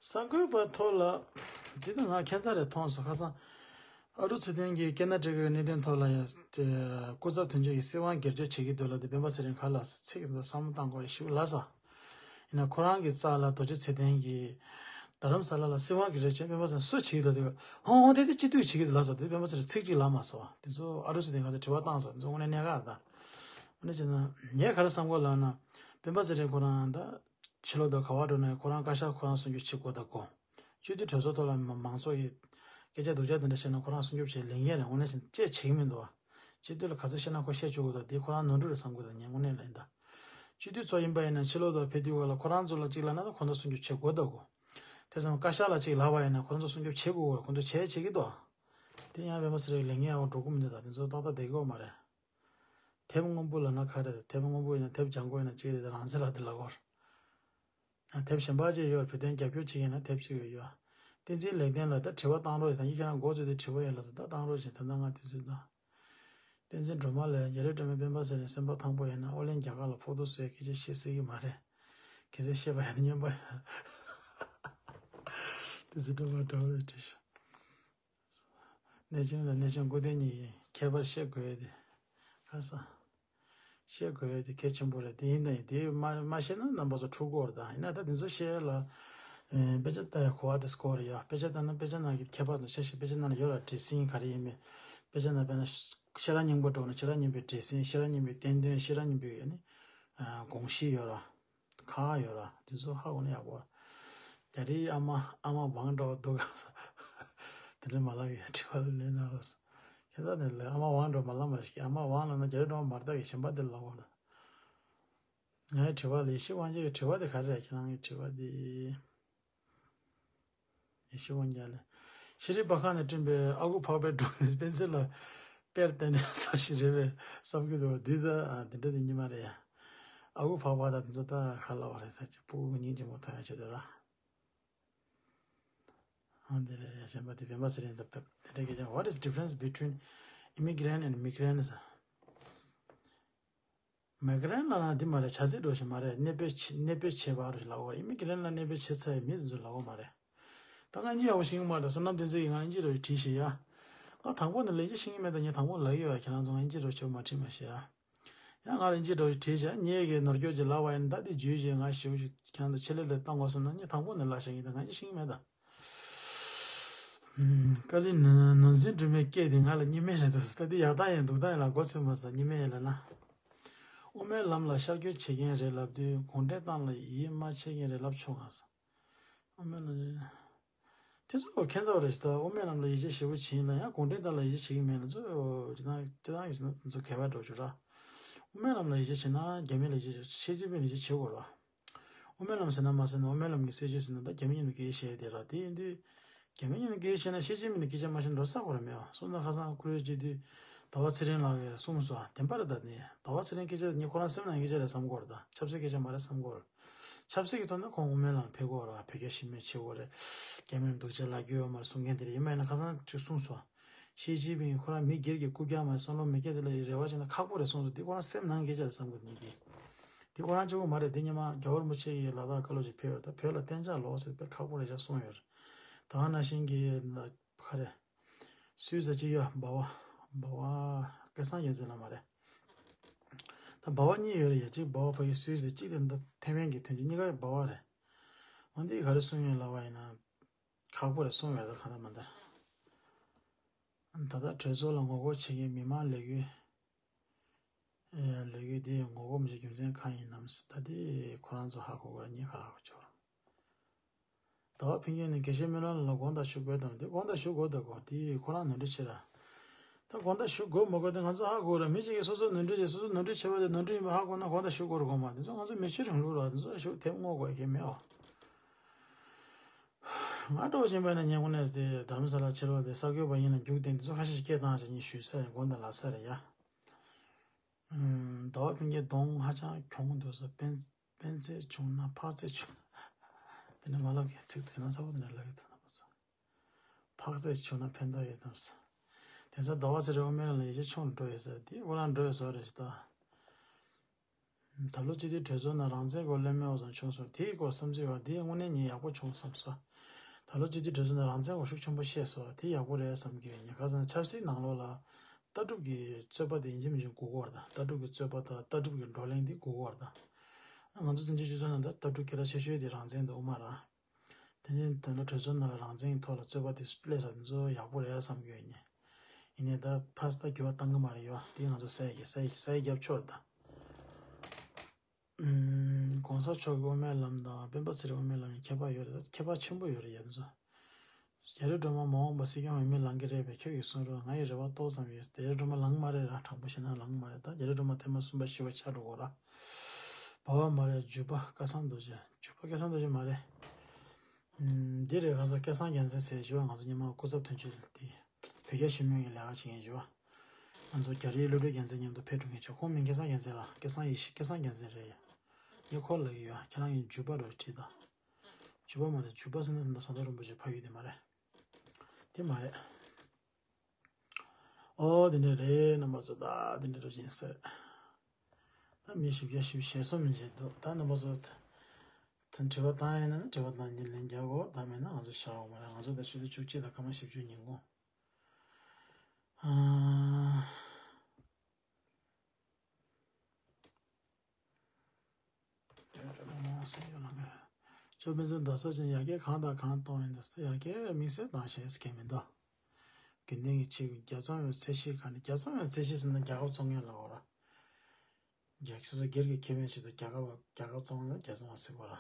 ས་རྒོད་པ་ཐོག་ལ་འདི་ད་ང་ཁྱད་མཚར་རེ་མཐོང་སོང་། ཁ་སང་ཨ་རུ་ཚེ་བརྟན་གྱིས་སྐད་སྣ་དྲི་གའི་གནད་དོན་ཐོག་ལ་ཡང་སྐུ་ཚབ་དོན་གཅོད་ཀྱིས་སྲིད་དབང་སྒེར་གཅོད་བྱེད་ཀྱི་འདུག་ལབ་དུས་སྤེན་པ་ཚེ་རིང་ཁ་ལ་ཚིག་བསམ་བློ་བཏང་དགོས་རེད་ཞུ་ལབ་ས། ཡིན་ན་ཁོ་རང་གི་རྩ་ལ་རྡོ་རྗེ་ཚེ་བརྟན་གྱིས་རྡ་རམ་ས་ལ་ལ་སྲིད་དབང་གི་རེ་བྱས་སྤེན་པ་ཚེ་རིང་སུ་བྱེད་ཀྱི་འདུག་དེ་ཧོ་ཧོ་དེ་དེ་སྤྱི་འཐུས་བྱེད་ཀྱི་འདུག་ལབ་ས། དེ་སྤེན་པ་ཚེ་རིང་ཚིག་གཅིག་ལབ་མ་སོང་། དེ་ཚོ་ཨ་རུ་ཚེ་བརྟན་ག་ཚོད་དྲི་བ་བཏང་སོང་། དེ་ཚོ་དངོས་གནས་གནད་འགག་རེད་ད། དངོས་གནས་བྱས་ན་ངས་ག་རེ་བསམ་གོ་ལབ་ན། སྤེན་པ་ཚེ་རིང་ཁོ་རང་ད་ཕྱི་ལོགས་དང་ག་བ་འགྲོ་ན་ཁོ་རང་བཀའ་ཤག་ཁོ་རང་སྲུང་སྐྱོབ་བྱེད་དགོས་ད་གོ། སྤྱི་འཐུས་གྲོས་ཚོགས་ཐོག་ལ་མ་མང་ཚོགས་ཀྱིས་སྐད་ཆ་སྡུག་ཅག་དེ་འདྲ་བཤད་ན་ཁོ་རང་སྲུང་སྐྱོབ་བྱེད་ལེན་ཡས་རེད། དངོས་གནས་བྱས་ན་ཅེས་བྱེད་ཀྱི་མི་འདུག་བ། སྤྱི་འཐུས་ལ་ག་ཚོད་བཤད་ན་ཁོ་བཤད་བཅུག་གི་འདུག་དེ་ཁོ་རང་ནོར་འཁྲུལ་རེད་བསམ་གི་འདུག་ངས་དངོས་གནས་ལ་ཡིན་ད། སྤྱི་འཐུས་ཚོ་ཡིན་པ་ཡིན་ན་ཕྱི་ལོགས་དང་ཕེབས་དུས་ག་ལ་ཁོ་རང་ཚོ་ལ་གཅིག་ལབ་ན་ད་ཁོ་ཚོ་སྲུང་སྐྱོབ་བྱེད་དགོས་ད་གོ། དེ་ཙམ་བཀའ་ཤག་ལ་གཅིག་ལབ་པ་ཡིན་ན་ཁོ་རང་ཚོ་སྲུང་སྐྱོབ་བྱེད་དགོས་པ་ཁོ་ཚོ་བྱས་བྱེད་ཀྱི་འདུག་དེ་ཡང་སྤེན་པ་ཚེ་རིང་ལེན་ཡས་འགྲོ་གི་མི་འདུག་ད་དེ་ཚོ་ཏག་ཏག་བསྡད་ཀྱི་ཡོད་མ་རེད། དེབ་སྔོན་པོ་ལབ་ན་ག་རེ་རེད། དེབ་སྔོན་པོ་ཡིན་ན་དེབ་ལྗང་ཁུ་ཡིན་ན་གཅིག་རེད། དེ་རང་ཚེ་ལ་དེ་ལབ་གོ། དེབ་གཞན་པ་ཅིག་ཡོད། བོད་དོན་རྒྱབ་སྐྱོར་བྱེད་ཀྱི་ཡིན་ན་དེབ་ཅིག་ཡོད་ཡོད། བསྟན་འཛིན་ལེགས་ལྡན་ལགས་ད་དྲི་བ་བཏང་རོགས་ཡིན་ད། ཡིན་ཁྱེད་རང་འགོ་བཙུགས་དུས་དྲི་བ་ཡོད་ལབ་ཟེར། ད་བཏང་རོགས་བྱེད། ད་ལྟ་ང་དུས་ཚོད་ད། བསྟན་འཛིན་སྒྲོལ་མ་ལགས། རྒྱ་རི་སྒྲོལ་མའི་སྤེན་པ་ཟེར་ནས་སེམས་པ་ཐང་པོ་ཡིན་ན་ཨོ་གླིང་རྒྱ་གར་ལ་ཕོག་ཐུག་བཟོས་སྐད་ཆ་བཤད་སྲིད་ཀྱི་མ་རེད། གལ་སྲིད་བཤད་པ་ཡིན་ན་སྨྱོན་པ་ཡིན། བསྟན་འཛིན་སྒྲོལ་མ་འདྲ་བོ་རེད་བྲིས་ཤག་གནས་ཆུང་དང་གནས་ཆུང་སྐུ་ལྡན་གཉིས་ཁྱད་པར་བཤད་དགོས་ཡས་དེ། ཁ་སང་། བཤད་དགོས་ཡས་དེ་གལ་ཆེན་པོ་རེད། དེ་ཡིན་ན་ཡིན། དེ་མ་མ་བཤད་ན་རྣམ་པ་ཚོ་འཁྲུག་གི་ཡོད་རེད་ད། ཡིན་ན་ད་དེ་ཚོ་བཤད་ཡས་ལ། ཨེ་དཔེ་ཆ་ལྟ་ཡས་གོ་བ་དེ་སྐོར་རེད་ཡ། དཔེ་ཆ་ལྟ་ན་དཔེ་ཆ་ནང་གི་ཁྱད་པར་དང་ཆ་ཤས། དཔེ་ཆ་ནང་ལ་ཡོད་ར། འདྲེ་སྲིན་ག་རེ་ཡིན་མིན། དཔེ་ཆ་ནང་དཔེར་ན། ཤེས་རབ་སྙིང་པོ་འགྲོ་ན་ཤེས་རབ་སྙིང་པོའི་འགྲེལ་ཟིན། ཤེས་རབ་སྙིང་པོའི་བསྟན་དོན། ཤེས་རབ་སྙིང་པོའི་ཡ་ནི་དགོངས་གཞི་ཡོད་ར། ཁག་ཡོད་ར། དེ་ཚོ་ཧ་གོ་ན་ཡག་པོ། རྒྱ་རིའི་ཨ་མ་ཨ་མ་ཝང་འདྲ་བོ་འདུག་ག་དེ་འདྲ་མ་ལབ་ཡ། དྲི་བ་ལ་ལན་གནང་རོགས། ཁྱེད་ཚོ་ནས་ལས་ཨ་མ་ཝང་འདྲ་བོ་མ་ལབ་མ་ཤེས། ཨ་མ་ཝང་ལབ་ན་རྒྱ་རི་འདྲ་བོ་མ་རེད་ད་གི་གཞན་པ་དེ་ལབ་དགོས་ར། ངའི་དྲི་བ་ལ་ཡེ་ཤེས་དབང་རྒྱལ་གྱི་དྲི་བ་དེ་ག་རེ་རེད། ཁྱེད་རང་གི་དྲི་བ་དེ། ཡེ་ཤེས་དབང་རྒྱལ་ལ། ཤེས་རིག་པར་ཁང་ནས་བསྐྲུན་པའི་ཨ་ཁུ་འཕགས་པའི་སྒྲུང་ནི་སྤེན་ཚེ་ལ་དཔེར་བསྟན་ནས་བཟོ་ཞིག་རེད་པས་བསམ་གྱི་འདུག་འདི་ད་འདི་འདྲ་དེ་ཉི་མ་རེད་ཡ། ཨ་ཁུ་འཕགས་པ་དང་དེ་ཚོ་ད་ག་ལ་བ་རེད། ས་ཆ་ཕྲུ་གུ་སྙིང་རྗེ་མོ་ཐོན་ཡ་བྱེད་འདོད་ར། ཨ་འདི་རེད་ཡ། གཞན་པ་དེ་སྤེན་པ་ཚེ་རིང་དང་དེ་འདྲ་སྐད་ཆ། What is difference between immigrant and migrant? མེག་རན་ལ་ན་འདི་མ་རེད། བྱ་ཚིག་འགྲོ་ཞིག་མ་རེད། གནས་སྤོས་བྱེད་གནས་སྤོས་བྱེད་པ་རུ་ཞིག་ལབ་དགོས་རེད། ཨི་མི་གི་རན་ལ་གནས་སྤོས་བྱེད་ཚར་བའི་མི་ཚོ་ལབ་དགོས་མ་རེད། ད་ང་གཉིས་ཡག་པོ་ཤེས་ཀྱི་མ་རེད། བསོད་ནམས་བསྟན་འཛིན་གྱིས་ང་ལ་གཉིས་འདྲ་བོ་ཞིག་དྲིས་ཤིག་ཡ། ང་དང་པོ་ནས་ལན་ཅི་ཤེས་ཀྱི་མེད། ད་ངས་དང་པོ་ལབ་ཀྱི་ཡོད། ཁྱེད་རང་ཚོ་ང་གཉིས་འདྲ་བོ་ཞིག་མ་དྲིས་མ་ཤེས་ཡ། ཡང་ང་ལ་གཉིས་འདྲ་བོ་ཞིག་དྲིས་ཤག་ངེད་ཀྱི་ནོར་སྐྱོར་གྱི་ལབ་པ་ཡིན། ད་དེ་བརྗོད་བྱས་ང་ཞེ་པོ་ཞིག་ཁྱེད་རང་ཚོ་ཆེད་ལས་ལ་བཏང་དགོས་བསམ་ན་ངས་དང་པོ་ནས་ལབ་ཤེས་ཀྱི། ད་ང་གཉིས་ཤེས་ཀྱི་མེད་ད། ཀ་ལི་ནོར་འཛིན་སྒྲོལ་མའི་སྐད་དེ་ང་ལ་གཉིས་མེད་རེད་འདུག་ད་དེ་ཡག་ཐག་ཡིན་སྡུག་ཐག་ཡིན་ལ་མགོ་ཚོས་མ་སོང་། གཉིས་མེད་ཡིན་ལ་ན། དབུ་མའི་ལམ་ལ་ཤར་བསྐྱོད་བྱེད་མཁན་རེད་ལབ་དུས་གུང་ཁྲན་ཏང་ལ་ཡིད་མ་ཆེས་མཁན་རེད་ལབ་ཆོག་ག་ས། དབུ་མའི་ལམ་དེ་ཚོ་ཁྱད་མཚར་རེད་ཤག་ད་དབུ་མའི་ལམ་ལ་ཡིད་ཆེས་ཞེ་པོ་བྱེད་ཡིན་ལ་ཡང་གུང་ཁྲན་ཏང་ལ་ཡིད་ཆེས་བྱེད་ཀྱི་མེད་ལ་ཚོ་ཇི་ལྟར་ཇི་ལྟར་ཡིན་ཟེར་ན་དེ་ཚོ་གད་པ་འགྲོ་རྒྱུ་ར། དབུ་མའི་ལམ་ལ་ཡིད་ཆེས་བྱེད་ན་རྒྱ་མི་ལ་ཡིད་ཆེས་བྱེད། ཞི་ཅིན་ཕིང་ལ་ཡིད་ཆེས་བྱེད་དགོས་ར། དབུ་མའི་ལམ་ཟེར་ན་མ་ཟེར་ན་དབུ་མའི་ལམ་གྱི་སྲིད་བྱུས་ཟེར་ན་ད་རྒྱ་མི་མཉམ་དུ་སྐད་ཆ་བཤད་དེ་ར། དེ་ཡིན་དུས་རྒྱ་མི་མཉམ་དུ་སྐད་ཆ་བཤད་ན་ཞི་ཅིན་ཕིང་ལ་སྐད་ཆ་མ་བཤད་ན་འགྲོ་ས་གོ་ར་མེད་པ། སོང་ཙང་ཁ་སང་ཁོ་རའི་སྤྱི་འཐུས་ཟླ་བ་ཚེ་རིང་ལགས་ཀྱིས་གསུངས་སོང་། བདེན་པ་རེད། ད་ནི་ཟླ་བ་ཚེ་རིང་སྐད་ཆ་དེ་ངས་ཁོ་རང་སེམས་ནང་སྐད་ཆ་རེད་བསམ་གོ་ར། ད་ཆབ་སྲིད་སྐད་ཆ་མ་རེད་བསམ་གོ་ར། ཆབ་སྲིད་ཀྱི་ཐོག་ནས་ཁོང་དབུ་མའི་ལམ་ཕེབས་དགོས་ར། བོད་རྒྱ་ཞི་མོལ་བྱེད་དགོས་རེད། རྒྱ་མིར་སྡུག་ཅག་ལབ་རྒྱུ་ཡོད་མ་རེད་གསུང་མཁན་དེ་རེད། ཡིན་མ་ཡིན་ན་ཁ་སང་ཅིག་གསུངས་སོང་། ཞི་ཅིན་ཕིང་ཁོ་རང་མི་སྒེར་གྱི་རྐུབ་བཀྱག་མ་བསམ་བློ་མི་སྐྱེ་དེ་ལ་ཡི་རེ་བ་བྱས་ན་ཁག་པོ་རེད་གསུངས་སོང་། འདི་ཁོ་རང་སེམས་ནང་སྐད་ཆ་རེད་བསམ་གི་འདུག་འདི་འདི་ཁོ་རང་གཅིག་པོ་མ་རེད། འདི་སྔོན་མ་རྒྱལ་བ་རིན་པོ་ཆེ་ཡིས་ལ་དྭགས་བཀའ་སློབ་ཅིག་ཕེབས་ཡོད། ད་བོད་ལ་གཏན་འཇགས་ལོག་ཟེར་དཔེ་ཁག་པོ་རེད་ཤག་གསུངས་ཡོད་རེད། ད་ག་ནང་བཞིན་གྱི་ག་རེ། སུད་སི་གཅིག་ཡོད། འབའ་བ། འབའ་བ་སྐལ་བཟང་རྒྱལ་མཚན་ལགས་མ་རེད། ད་འབའ་བ་གཉིས་ཡོད་རེད་ཡ། གཅིག་འབའ་བ་ཕ་གི་སུད་སི། གཅིག་དེ་ད་ཐེ་ཝན་གྱི་དོན་གཅོད། གཉིས་ཀ་འབའ་བ་རེད། འོ་འདི་ག་རེ་གསུངས་ཡོད་ལབ་པ་ཡིན་ན། ཁག་པོ་རེད་གསུངས་ཡོད་རེད། ད་གང་ལྟར་མ་ལྟར། ད་ལྟ་གྲོས་ཚོགས་ལ་ངོ་རྒོལ་བྱེད་མཁན་མི་མང་ལས་འགུལ། ལས་འགུལ་འདི་ངོ་རྒོལ་མི་བྱེད་རྒྱུ་མཚན་གང་ཡིན་ནམ། ད་འདི་ཁོ་རང་ཚོ་ཧ་གོ་དགོས་རེད། ངས་ག་རེ་ཧ་གོ་ཆོག་ཟླ་བ་ཕུན་སྐྱིད་ནས་དགེ་བཤེས་སྨོན་ལམ་ལ་དགོངས་དག་ཞུ་དགོས་དམ། དེ་དགོངས་དག་ཞུ་དགོས་དང་གོ། དེ་ཁོ་རང་ནོར་འཁྲུལ་ཆེ་ར། ད་དགོངས་དག་ཞུ་དགོས་མ་དགོས་དེ་ང་ཚོ་ཧ་གོ་ར། མི་གཅིག་གིས་སོ་སོ་ནོར་འཁྲུལ་དེ་སོ་སོ་ནོར་འཁྲུལ་ཆེ་བ་དེ་ནོར་འཁྲུལ་ཡིན་པ་ཧ་གོ་ན་དགོངས་དག་ཞུ་དགོས་རེད་གོ་མ། དེ་ཚོ་ང་ཚོ་མི་ཆོས་རིང་ལུགས་ར། དེ་ཚོ་ཞུ་དེབ་བསྔོག་དགོས་ཁེ་མེད་ཨོ། ང་འགྲོ་བཞིན་པ་ན་ཉེ་གོང་ནས་དེ་རྡ་རམ་ས་ལ་ཕྱིར་ལོག་དེ་ས་རྒོད་པ་ཡིན་ལ་རྒྱུགས་བསྟན་དེ་ཚོ་ཁ་ཤས་ཤིག་སྐད་བཏང་བྱས་ངས་ཞུས་ས་རེད། དགོངས་དག་ལགས་ས་རེད་ཡ། ཟླ་བ་ཕུན་སྐྱིད་གདོང་ཧ་ཅང་གྱོང་འདུག་ས། སྤེན་སྤེན་ཚེ་བྱུང་ན་ཕག་ཚེ་བྱུང་ན། དེ་ནས་མ་ལབ་མཁན་ཚིག་དེ་ན་ཚ་བོ་དེ་ནས་ལབ་ཡོད་དོ་ན་མ་ཚ། ཕག་ཚེ་བྱུང་ན་ཕན་ཐོགས་ཡོད་དམ་ས། དེང་སང་ཟླ་བ་ཚེ་རིང་དབུ་མའི་ལམ་ལ་ཡིད་ཆེས་ཆུང་རུ་འགྲོ་ཡོད་ས་རེད། དེ་དབུ་ལམ་འགྲོ་ཡོད་ས་རེད་ཞེས་ད། ད་ལོ་སྤྱི་འཐུས་གྲོས་ཚོགས་ནང་རང་བཙན་སྐོར་གླེང་མོལ་བཟང་བྱུང་སོང་། དེའི་སྐོར་བསམ་ཚུལ་བ་དེ་དངོས་གནས་ངས་ཡག་པོ་བྱུང་བསམ་སོང་། ད་ལོ་སྤྱི་འཐུས་གྲོས་ཚོགས་ནང་རང་བཙན་སྐོར་ཤུགས་ཆེན་པོ་བཤད་སོང་། དེ་ཡག་པོ་རེད་བསམ་གྱི་ཡོད། ངས་ཁ་སང་ཆབ་སྲིད་ནང་ལོགས་ལ་ལྟ་གྲུབ་ཀྱི་རྩོད་པ་དེ་ཡིན་གཅིག་མིན་གཅིག་དགོས་ཀྱི་ཡོད་རེད་ད། ལྟ་གྲུབ་ཀྱི་རྩོད་པ་དང་ལྟ་གྲུབ་ཀྱི་བགྲོ་གླེང་དེ་དགོས་ཀྱི་ཡོད་རེད་ད། ང་ཚོ་བཙན་བྱོལ་སྤྱི་ཚོགས་ནང་ད་ལྟ་གྲུབ་སྐད་གྲགས་ཆེ་ཤོས་དེ་རང་བཙན་དང་དབུ་མ་རེད། དེ་ནས་ད་ལོ་གྲོས་ཚོགས་ནང་ལ་རང་བཙན་གྱི་ཐོག་ལ་རྩོད་པ་དེ་སླེབས་ས་དེ་ཚོ་ཡག་པོ་རེད་བསམ་གྱི་ཡོད་ཉེ། ཡིན་ནའི་ད་ཕར་ད་འགྱུར་བ་གཏང་གི་མ་རེད་ཡོད། དེ་ང་ཚོ་ས་ཡི་གེ་ས་ཡི་ས་ཡི་རྒྱབ་ཕྱོགས་རེད་ད། ཨུམ། ༸གོང་ས་མཆོག་གི་དབུ་མའི་ལམ་དང་སྤེན་པ་ཚེ་རིང་དབུ་མའི་ལམ་གཉིས་ཁྱད་པར་ཡོད་རེད་ད། ཁྱད་པར་ཆེན་པོ་ཡོད་རེད་ཡ་དེ་ཚོ། རྒྱ་རི་སྒྲོལ་མ་མ་འོངས་པ་སྲིད་སྐྱོང་འོས་མི་ལང་གི་རེད་པས། ཁྱོད་ཀྱིས་གསུང་རོགས། ང་ཡི་རེ་བ་ཏོག་ཙམ་ཡོད། རྒྱ་རི་སྒྲོལ་མ་ལང་མ་རེད་ར། དྲང་པོ་བཤད་ན་ལང་མ་རེད་ད། རྒྱ་རི་སྒྲོལ་མ་ཐེངས་མ་གསུམ་པ་བཞི་པ་ཆགས་འགྲོ་གོ་ར། འབའ་བ་མ་རེད། འཇུ་པ་སྐལ་བཟང་རྡོ་རྗེ། འཇུ་པ་སྐལ་བཟང་རྡོ་རྗེ་མ་རེད། ཨུམ། འདི་རེད། ཁ་སང་སྐལ་བཟང་རྒྱལ་མཚན་ཟེར་ཞུ་བ། ང་ཚོ་སྔོན་མ་སྐུ་ཚབ་དོན་གཅོད་དེ་བོད་རྒྱ་ཞི་མོལ་གྱི་ལས་ཀ་བྱེད་མཁན་ཞུ་བ། ང་ཚོ་རྒྱ་རིའི་བློ་གྲོས་རྒྱལ་མཚན་མཉམ་དུ་ཕེབས་འགྲོ་མཁན་ཞུ། ཁོང་མིང་སྐལ་བཟང་རྒྱལ་མཚན་ར། སྐལ་བཟང་ཡེ་ཤེས་སྐལ་བཟང་རྒྱལ་མཚན་རེད་ཡ། ངས་ཁོ་ལབ་ཀྱི་ཡོད། ཁྱེད་རང་གིས་འཇུ་པ་རོ་བྲིས་དང་། འཇུ་པ་མ་རེད། འཇུ་པ་ཟེར་ན་ད་ཟམ་གདོང་རིན་པོ་ཆེ་ཕ་ཡུལ་དེ་མ་རེད། དེ་མ་རེད། ཨོ་དེ་འདྲ་རེད། རྣམ་པ་ཚོ་ད་དེ་འདྲ་རེད་ཡིན་ཟེར། ད་མི་ཞིབ་རྒྱ་ཞིབ་ཞེ་སོ་མི་བྱེད་འདུག་ད་རྣམ་པ་ཚོ་ད་དྲི་བ་བཏང་ཡིན་ན་དྲི་བ་བཏང་རྒྱུ་ལན་རྒྱག་གོ། ད་མེད་ན་ང་ཚོ་བཞག་འོ་མ་རེད། ང་ཚོ་ད་ཆུ་ཚོད་བཅུ་གཅིག་དང་སྐར་མ་བཞི་བཅུ་ཉིན་གུང་། ཨ། ཅོ་སྤེན་ཚེ་རྡ་ས་ཅན་ཡར་རྒྱས་གང་དང་གང་གཏོང་ཡིན་འདུག་ཟེར། ཡར་རྒྱས་དམིགས་བསལ་གཏོང་ཤེས་མཁན་མི་འདུག་རྒྱུན་ལྡན་གྱི་ཆེད་དུ་རྒྱ་ཚོང་བའི་ཚད་གཞིའི་ཁ་ནས། རྒྱ་ཚོང་བའི་ཚད་གཞི་ཟེར་ན་རྒྱ་གར་བཙོང་མཁན་ལ་འོ་ར། རྒྱ་སོ་སོ་སྒེར་གྱི་ཁེ་ཕན་ཆེད་དུ་རྒྱ་གར་བ་རྒྱ་གར་བཙོང་ན་རྒྱ་ཚོང་བ་ཟེར་གོ་ར།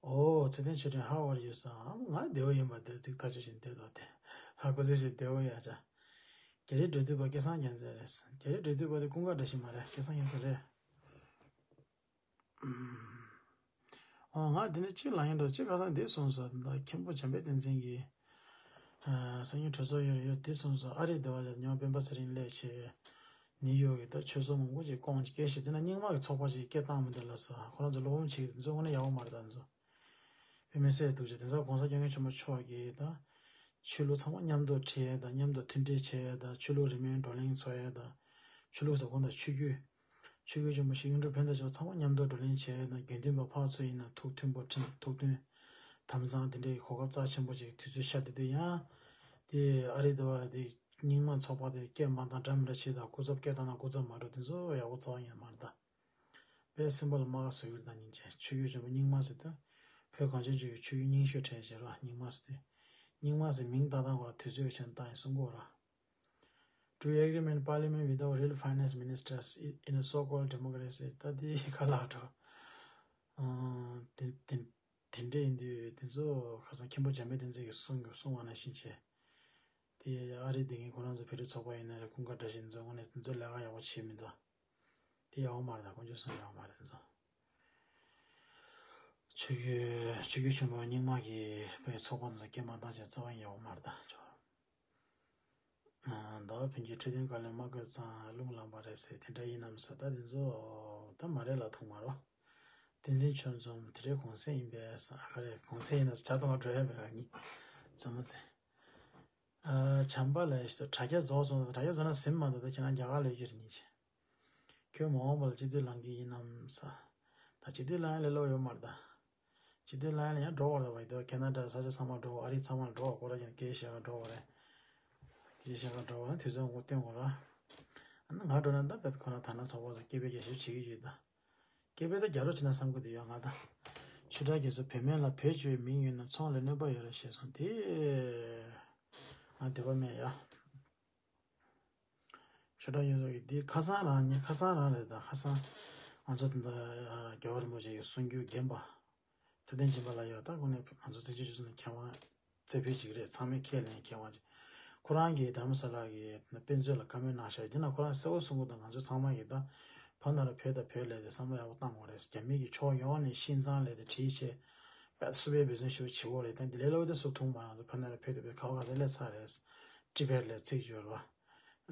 ཨོ་ཚེ་བརྟན་ཆོས་སྒྲོན། How are you sir? ང་བདེ་བོ་ཡིན་པ་དེ་ཚིག་ཐག་ཆོད་བཞིན་བསྡད་དོ་དེ། ཧ་གོ་ཚེ་ཞིག་བདེ་བོ་ཡ་ཅག་རྒྱ་རིགས་འབྲེལ་མཐུད་པ་སྐལ་བཟང་རྒྱལ་མཚན་རེད། རྒྱ་རིགས་འབྲེལ་མཐུད་པ་དེ་ཀུན་དགའ་བཀྲ་ཤིས་མ་རེད། སྐལ་བཟང་རྒྱལ་མཚན་རེད། ཨོ་ང་འདི་ནས་གཅིག་ལ་ཡིན་འགྲོ་གཅིག་ཁ་སང་འདི་གསུངས་སོང་། ད་མཁན་པོ་འཇམ་དཔལ་བསྟན་འཛིན་གྱིས་སང་ཉིན་གྲོས་ཚོགས་ཡོད་རེད་ཡོད་འདི་གསུངས་སོང་། ཨ་རིའི་སྡེ་བ་ལ་ཉོ་སྤེན་པ་ཚེ་རིང་སླེབས་བྱས་ནིའུ་ཡོག་གི་ད་ཆོས་ཚོགས་མང་པོ་ཅིག་བསྐོང་ཅིག་སྐད་ཞིག་དེ་ན་རྙིང་མ་གི་ཚོགས་པ་ཅིག་སྐད་བཏང་མི་འདུག་ལ་སོ། ཁོ་རང་ཚོ་བློ་ཕམ་བྱེད་ཀྱི་འདི་ཚོ་དངོས་གནས་ཡག་པོ་མ་རེད། ད་འདི་ཚོ་དཔེ་མི་སྲིད་འདུག་ཅེས། དེང་སང་གོང་ས་སྐྱབས་མགོན་ཆེན་པོ་མཆོག་གིས་ད་ཆོས་ལུགས་ཚང་མ་མཉམ་དུ་ཁྲིད་ཡས་དང་མཉམ་དུ་མཐུན་སྒྲིལ་བྱེད་ཡས་དང་ཆོས་ལུགས་རིས་མེད་བགྲོ་གླེང་ཚོགས་ཡས་དང་། ཆོས་ལུགས་ཟེར་གོང་དང་ཆོས་བརྒྱུད། ཆོས་བརྒྱུད་ཆེན་པོ་ཞིག་ཡིན་འགྲོ་ཕན་ཐོགས་ཆེ་བ་ཚང་མ་མཉམ་དུ་བགྲོ་གླེང་བྱས་ན་དགེ་འདུན་པ་ཕར་ཚུར་ཡིན་ན་ཐུགས་མཐུན་པོ་ཁྲིམས་ཐུགས་མཐུན་དམ་གཙང་དེ་འདྲའི་གོ་སྐབས་རྩ་ཆེན་པོ་ཅིག་དུས་ཚོད་ཤར་བསྡད་དུས་ཡང་དེ་ཨ་རི་དེ་བ་དེ་རྙིང་མ་ཚོགས་པ་དེ་སྐད་མ་བཏང་འདྲ་མི་འདྲ་བྱེད་དང་སྐུ་ཚབ་སྐད་བཏང་ན་སྐུ་ཚབ་མ་འགྲོ་དེ་ཚོ་ཡག་པོ་རྩ་བ་ཉིད་མ་རེད་ད། དཔེ་སེམས་པ་ལ་རྨ་ཁ་བཟོ་གི་རེད་ད་སྙིང་རྗེ། ཆོས་བརྒྱུད་ཆེན་པོ་རྙིང་མ་ཟེར་དུས་བོད་གངས་ཅན་ལྗོངས་ཀྱི་ཆོས་བརྒྱུད་རྙིང་ཤོས་གྲས་ཤིག་རེད་བ། རྙིང་མ་ཟེར་དུས་རྙིང་མ་ཟེར་མིང་བཏགས་སྟངས་སྐོར་ལ་དུས་ཚོད་ཀྱི་ཆ་ནས་བཏང་ཡིན་གསུང་གི་ཡོད་ར། To agreement parliament without real finance ministers in a so-called democracy. ད་དེ་ག་ལ་འགྲོ། ཨང་། དེ་དེ་དེ་འདྲ་ཡིན་དུས་དེ་ཚོ་ཁ་སང་མཁན་པོ་འཇམ་དཔལ་བསྟན་འཛིན་གྱིས་གསུང་གསུང་བ་ནང་བཞིན་བྱས། དེ་ཨ་རི་བསྡད་མཁན་ཁོ་རང་ཚོ་བོད་རིགས་ཚོགས་པ་ཡིན་ན་རེད། ཀུན་དགའ་བཀྲ་ཤིས་ཚོ་དངོས་གནས་དེ་ཚོ་ལས་ཀ་ཡག་པོ་བྱེད་མི་འདུག་དེ་ཡག་པོ་མ་རེད་ད། དཀོན་མཆོག་གསུམ་ཡག་པོ་མ་རེད་དེ་ཚོ། ཆོས་བརྒྱུད་ཆོས་བརྒྱུད་ཆེན་པོ་རྙིང་མ་གི་དཔེ་ཚོགས་པ་ཚོ་སྐད་མ་བཏང་བྱས་རྩ་བ་ཡག་པོ་མ་རེད་ད་ཅོ། ཟླ་བ་ཕུན་གྱིས་འཕྲོད་བསྟེན་བཀའ་བློན་མ་བསྐོས་ཙང་རླུང་ལངས་པ་རེད་ཟེར་དེ་འདྲ་ཡིན་ནམ་ཟེར། ད་དེ་ཚོ་ད་མ་རེད་ལ་ཐུག་མ་རོ། བསྟན་འཛིན་ཆོས་འཛོམས་དེ་འདྲའི་གུང་སེང་ཡིན་པས་ཟེར། ཨ་ཁ་རེད། གུང་སེང་ཡིན་ན་ཇ་འཐུང་བ་འགྲོ་ཡ་མེད་ག་ཉིན་ཙམ་མ་ཚེ། བྱམས་པ་ལ་ཞིག་དྲ་རྒྱ་རྫོགས་སོང་། དྲ་རྒྱ་རྫོགས་ན་ཟིན་མ་འདུག་ད་ཁྱེད་རང་རྒྱ་གར་ལ་ཡོད་ཀྱི་རེད་ཉིན་བྱེད། ཁྱོད་མ་འོངས་པ་ལ་སྤྱི་འཐུས་ལངས་ཀྱི་ཡིན་ནམ་ས། ད་སྤྱི་འཐུས་ལངས་ཡ་ལས་སླ་པོ་ཡོད་མ་རེད་ད། སྤྱི་འཐུས་ལངས་ཡ་ལ་ཡང་འགྲོ་བར་ད་བ་ཡི་དོ་ཁེ་ན་ཌ་ས་ཆ་ཚང་མ་འགྲོ་བ། ཨ་རི་ཚང་མ་ལ་འགྲོ་བ་ཁོ་ར་ཀྱང་སྐད་བཤད་ག་འགྲོ་བ་རེད། སྐད་བཤད་ག་འགྲོ་བ་ན་དུས་ཚོད་འགོ་སྟོན་དགོས་ར། ཨ་ནི་ང་འགྲོ་ན་ད་བེད་ཁོ་ར་ད་ན་ཚོགས་པ་ཚོ་སྐད་འབོད་རྒྱ་ཞིབ་བྱེད་ཀྱི་ཡོད་ད། སྐད་འབོད་ད་རྒྱ་རོ་བྱེད་ན་བསམ་གི་འདུག་ཡོད་ང་ད། ཆོས་གྲགས་རྒྱ་མཚོ་བོད་སྨན་ལ་བོད་ཅེས་པའི་མིང་ཡོད་ན་ཚོང་ལ་གནོད་པ་ཡོད་རེད་ཞེས་གསུངས་ཏེ། ང་འདོད་པ་མེད་ཡ། ཆོས་གྲགས་ཡོད་ཚོ་གི་འདི་ཁ་སང་རང་ཉིད་ཁ་སང་རང་རེད་ད། ཁ་སང་ང་ཚོ་དེ་འདྲ་རྒྱལ་བ་རིན་པོ་ཆེ་ཡི་གསུང་རྒྱུན་རྒན་པ་ཐུབ་བསྟན་སྦྱིན་པ་ལགས་ཡོད་ད། ཁོང་ནས་ང་ཚོ་བཙན་བྱོལ་སྤྱི་ཚོགས་ནས་མཁས་དབང་རྩེ་ཕུད་ཅིག་རེད། ཚང་མས་ཁས་ལེན་མཁས་དབང་ཅིག་ཁོ་རང་གིས་དྷ་རམ་ས་ལ་གི་དཔེ་མཛོད་ལ་བཀའ་མོལ་གནང་ཤག་དེ་ན་ཁོ་རང་གསལ་བོ་གསུང་གི་འདུག་ང་ཚོ་ཚང་མ་གིས་ད་བོད་ནང་ལ་བོད་དང་བོད་ལས་དེ་བསམ་བློ་ཡག་པོ་བཏང་དགོས་རེད། རྒྱ་མི་གི་ཕྱོགས་ཡོངས་ནས་ཤིན་ཙང་ལས་དེ་བྲིས་བྱས་དཔེ་སུ་པའི་འབད་བརྩོན་ཞེ་པོ་བྱེད་དགོས་རེད། ད་འདི་ལས་སླ་པོ་དེ་སུ་ཐུག་མ་རེད། ང་ཚོ་བོད་ནང་ལ་བོད་དང་བོད་ཁ་བ་ག་ཚོད་སླེབས་ཚར་རེད། ཊི་བེཊ་ལ་ཚིག་སྦྱོར་བ།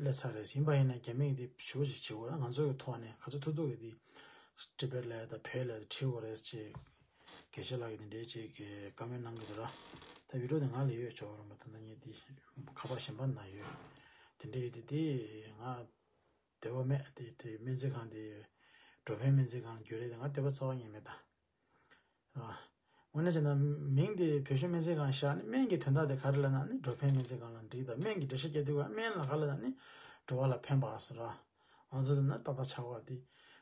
སླེབས་ཚར་རེད། ཡིན་པ་ཡིན་ན་རྒྱ་མིས་འདི་ཞུ་ཞིག་བྱེད་དགོས། ང་ཚོ་གི་ཐོག་ནས་ག་ཚོད་ཐུབ་ཐུབ་ཀྱིས་འདི་ཊི་བེཊ་ལ་དང་བོད་ལ་བྲིས་དགོས་རེད་ཅེས་དགེ་བཤེས་ལགས་ཀྱིས་འདི་འདྲའི་ཅིག་གི་བཀའ་མོལ་གནང་གི་འདུག་ར། ད་བི་ཌིའོ་དེ་ང་ལ་ཡོད་ཆོག་ར་མ། ད་ལྟ་ངས་འདི་ཁ་པར་གཞན་པ་ན་ཡོད། དེ་འདྲ་ཡོད་དེ་དེ་ང་འདོད་པ་མེད། དེ་དེ་སྨན་རྩིས་ཁང་དེ་འགྲོ་ཕན་སྨན་རྩིས་ཁང་ལ་འགྱུར་རེད་དེ་ང་འདོད་པ་རྩ་བ་ཉིད་མེད་ད། རེད་བ། དངོས་གནས་བྱས་ན་མིང་དེ་བོད་གཞུང་སྨན་རྩིས་ཁང་བཞག་ནས་སྨན་གྱི་དོན་དག་དེ་ག་རེ་ལབ་ན་ནི་འགྲོ་ཕན་སྨན་རྩིས་ཁང་ལ་འགྲིག་ད། སྨན་གྱི་འགྲེལ་བཤད་རྒྱག་དུས་སྐབས་སྨན་ལ་ག་རེ་ལབ་ན་ནི་འགྲོ་བ་ལ་ཕན་པ་ཟེར་བ། ང་ཚོ་ལ་ན་ཏག་ཏག་ཆགས་པ་དེ།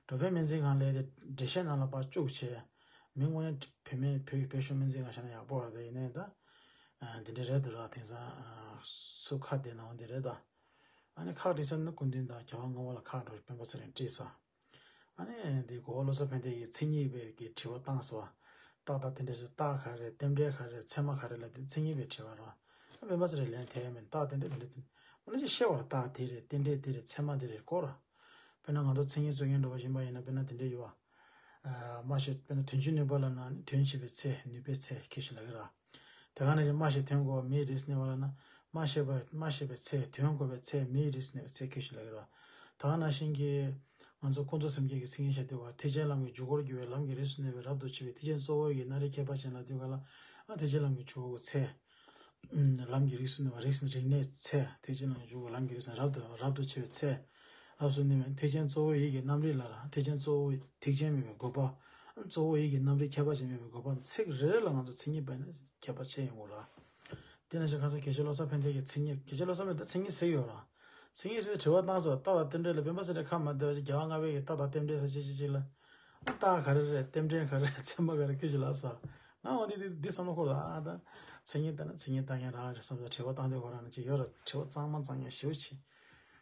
འགྲོ་ཕན་སྨན་རྩིས་ཁང་ལས་དེ་འགྲེལ་བཤད་ནང་ལ་ཕར་བཅུག་བྱས། མིང་དངོས་གནས་བོད་སྨན་བོད་བོད་གཞུང་སྨན་རྩིས་ཁང་བཞག་ན་ཡག་པོ་རེད་དེ། ཡིན་ནའི་ད། འདི་འདྲ་རེད་འདུག་ར། དེང་སང་སུ་ཁ་བདེ་ནའང་འདི་རེད་ད། ཨ་ནི་ཁག་དཀྲིས་ས་ནི་སྐུ་མདུན་དང་རྒྱལ་བ་ལྔ་པ་ལ་ཁག་འགྲོ་སྤེན་པ་ཚེ་རིང་དཀྲིས་ས། ཨ་ནི་འདི་གོ་བ་བློ་བཟང་ཕན་བདེ་ཡིས་མཚན་ཉིད་པའི་གི་དྲི་བ་བཏང་སོང་། རྟགས་དང་རྟེན་འབྲེལ་ཟེར་རྟགས་ག་རེ་རེད། རྟེན་འབྲེལ་ག་རེ་རེད། ཚད་མ་ག་རེ་ལབ་དུས་མཚན་ཉིད་པའི་དྲི་བ་རེད། ཨ་སྤེན་པ་ཚེ་རིང་ལན་ཐེབས་མིན་རྟགས་རྟེན་འབྲེལ་དེ་ལ་དེ་མ་ལ་ཅིག་ཤེས་པ་རེད། རྟགས་དེ་རེད། རྟེན་འབྲེལ་དེ་རེད། ཚད་མ་དེ་རེད་གོ་ར། དཔེར་ན་ང་ཚོ་མཚན་ཉིད་རྩོད་མཁན་འདྲ་པོ་ཡིན་པ་ཡིན་ན་དཔེར་ན་དེ་འདྲ་ཡོད་པ། སྨྲ་ཤེས་དཔེར་ན་དོན་སྤྱིའི་ནུས་པ་ལབ་ན་ནི་དོན་བྱེད་པའི་ཚད་ནུས་པའི་ཚད་ཁྱད་ཞིག་ལབ་ཀྱི་རེད། དེ་ག་ནང་བཞིན་སྨྲ་ཤེས་དོན་གོ་བ་མིའི་རིགས་སུ་གནས་པ་ལབ་ན་སྨྲ་ཤེས་པ་སྨྲ་ཤེས་པའི་ཚད་དོན་གོ་བའི་ཚད་མིའི་རིགས་སུ་གནས་པའི་ཚད་ཁྱད་ཞིག་ལབ་ཀྱི་རེད། དེ་ག་ནང་བཞིན་གྱི་ང་ཚོ་ཀུན་རྫོབ་སེམས་བསྐྱེད་ཀྱི་མཚན་ཉིད་བཤད་དུས་བ་ཐེག་ཆེན་ལམ་གྱི་འཇུག་སྒོར་གྱུར་པའི་ལམ་གྱི་རིགས་སུ་གནས་པའི་རབ་ཏུ་ཕྱེ་བའི་ཐེག་ཆེན་གཙོ་བོ་ཡི་སྣ་རེ་ཁྱད་པར་ཅན་ལབ་དུས་ག་ལ་ཨ་ཐེག་ཆེན་ལམ་གྱི་འཇུག་སྒོ་ཚད། ལམ་གྱི་རིགས་སུ་གནས་པ་རིགས་སུ་རིག་གནས་ཚད། ཐེག་ཆེན་ལམ་གྱི་འཇུག་སྒོ་ལམ་གྱི་རིགས་སུ་རབ་ཏུ་རབ་ཏུ་ཕྱེ་བའི་ཚད། རབ་སུ་གནས་པའི་ཐེག་ཆེན་གཙོ་བོ་ཡིད་ཀྱི་རྣམ་རིག་ལ་ལ་ཐེག་ཆེན་གཙོ་བོ་ཐེག་ཆེན་མིན་པའི་དགོས་པ། གཙོ་བོ་ཡིད་ཀྱི་རྣམ་རིག་ཁྱད་པར་ཅན་མིན་པའི་དགོས་པ་ཚིག་རེ་རེ་ལ་ང་ཚོ་མཚན་ཉིད་པ་ཡིན་ན་ཁྱད་པར་ཕྱེ་ཡོང་གི་རེད། དེ་ནང་བཞིན་ཁ་སང་དགེ་བཤེས་བློ་བཟང་ཕན་བདེ་གི་མཚན་ཉིད་དགེ་བཤེས་བློ་བཟང་ཕན་བདེ་མཚན་ཉིད་ཟེར་ཡོད་ར། མཚན་ཉིད་ཟེར་དྲི་བ་བཏང་སོང་། རྟགས་དང་རྟེན་འབྲེལ་ལ་སྤེན་པ་ཚེ་རིང་ཁ་མ་བདེ་བ་ཅིག་རྒྱལ་བ་ལྔ་པའི་གི་རྟགས་དང་རྟེན་འབྲེལ་ཟེར་ཅིག་ཅིག་ཅིག་ལ། རྟགས་ག་རེ་རེད། རྟེན་འབྲེལ་ག་རེ་རེད། ཚད་མ་ག་རེ་ཁྱོད་ཀྱིས་ལབ་ས། ང་འོ་འདི་འདི་འདི་བསམ་བློ་འཁོར་ལ་ཨ་ད། མཚན་སྙན་བཏགས་ན་མཚན་སྙན་བཏགས་མཁན་རང་རེད་བསམ་ད་དྲི་བ་བཏང་དུས་ཁོ་རང་ནི་ཅིག་ཡོད་ར་དྲི་བ་གཙང་མ་གཙང་མཁན་ཞེ་པོ་ཆེ།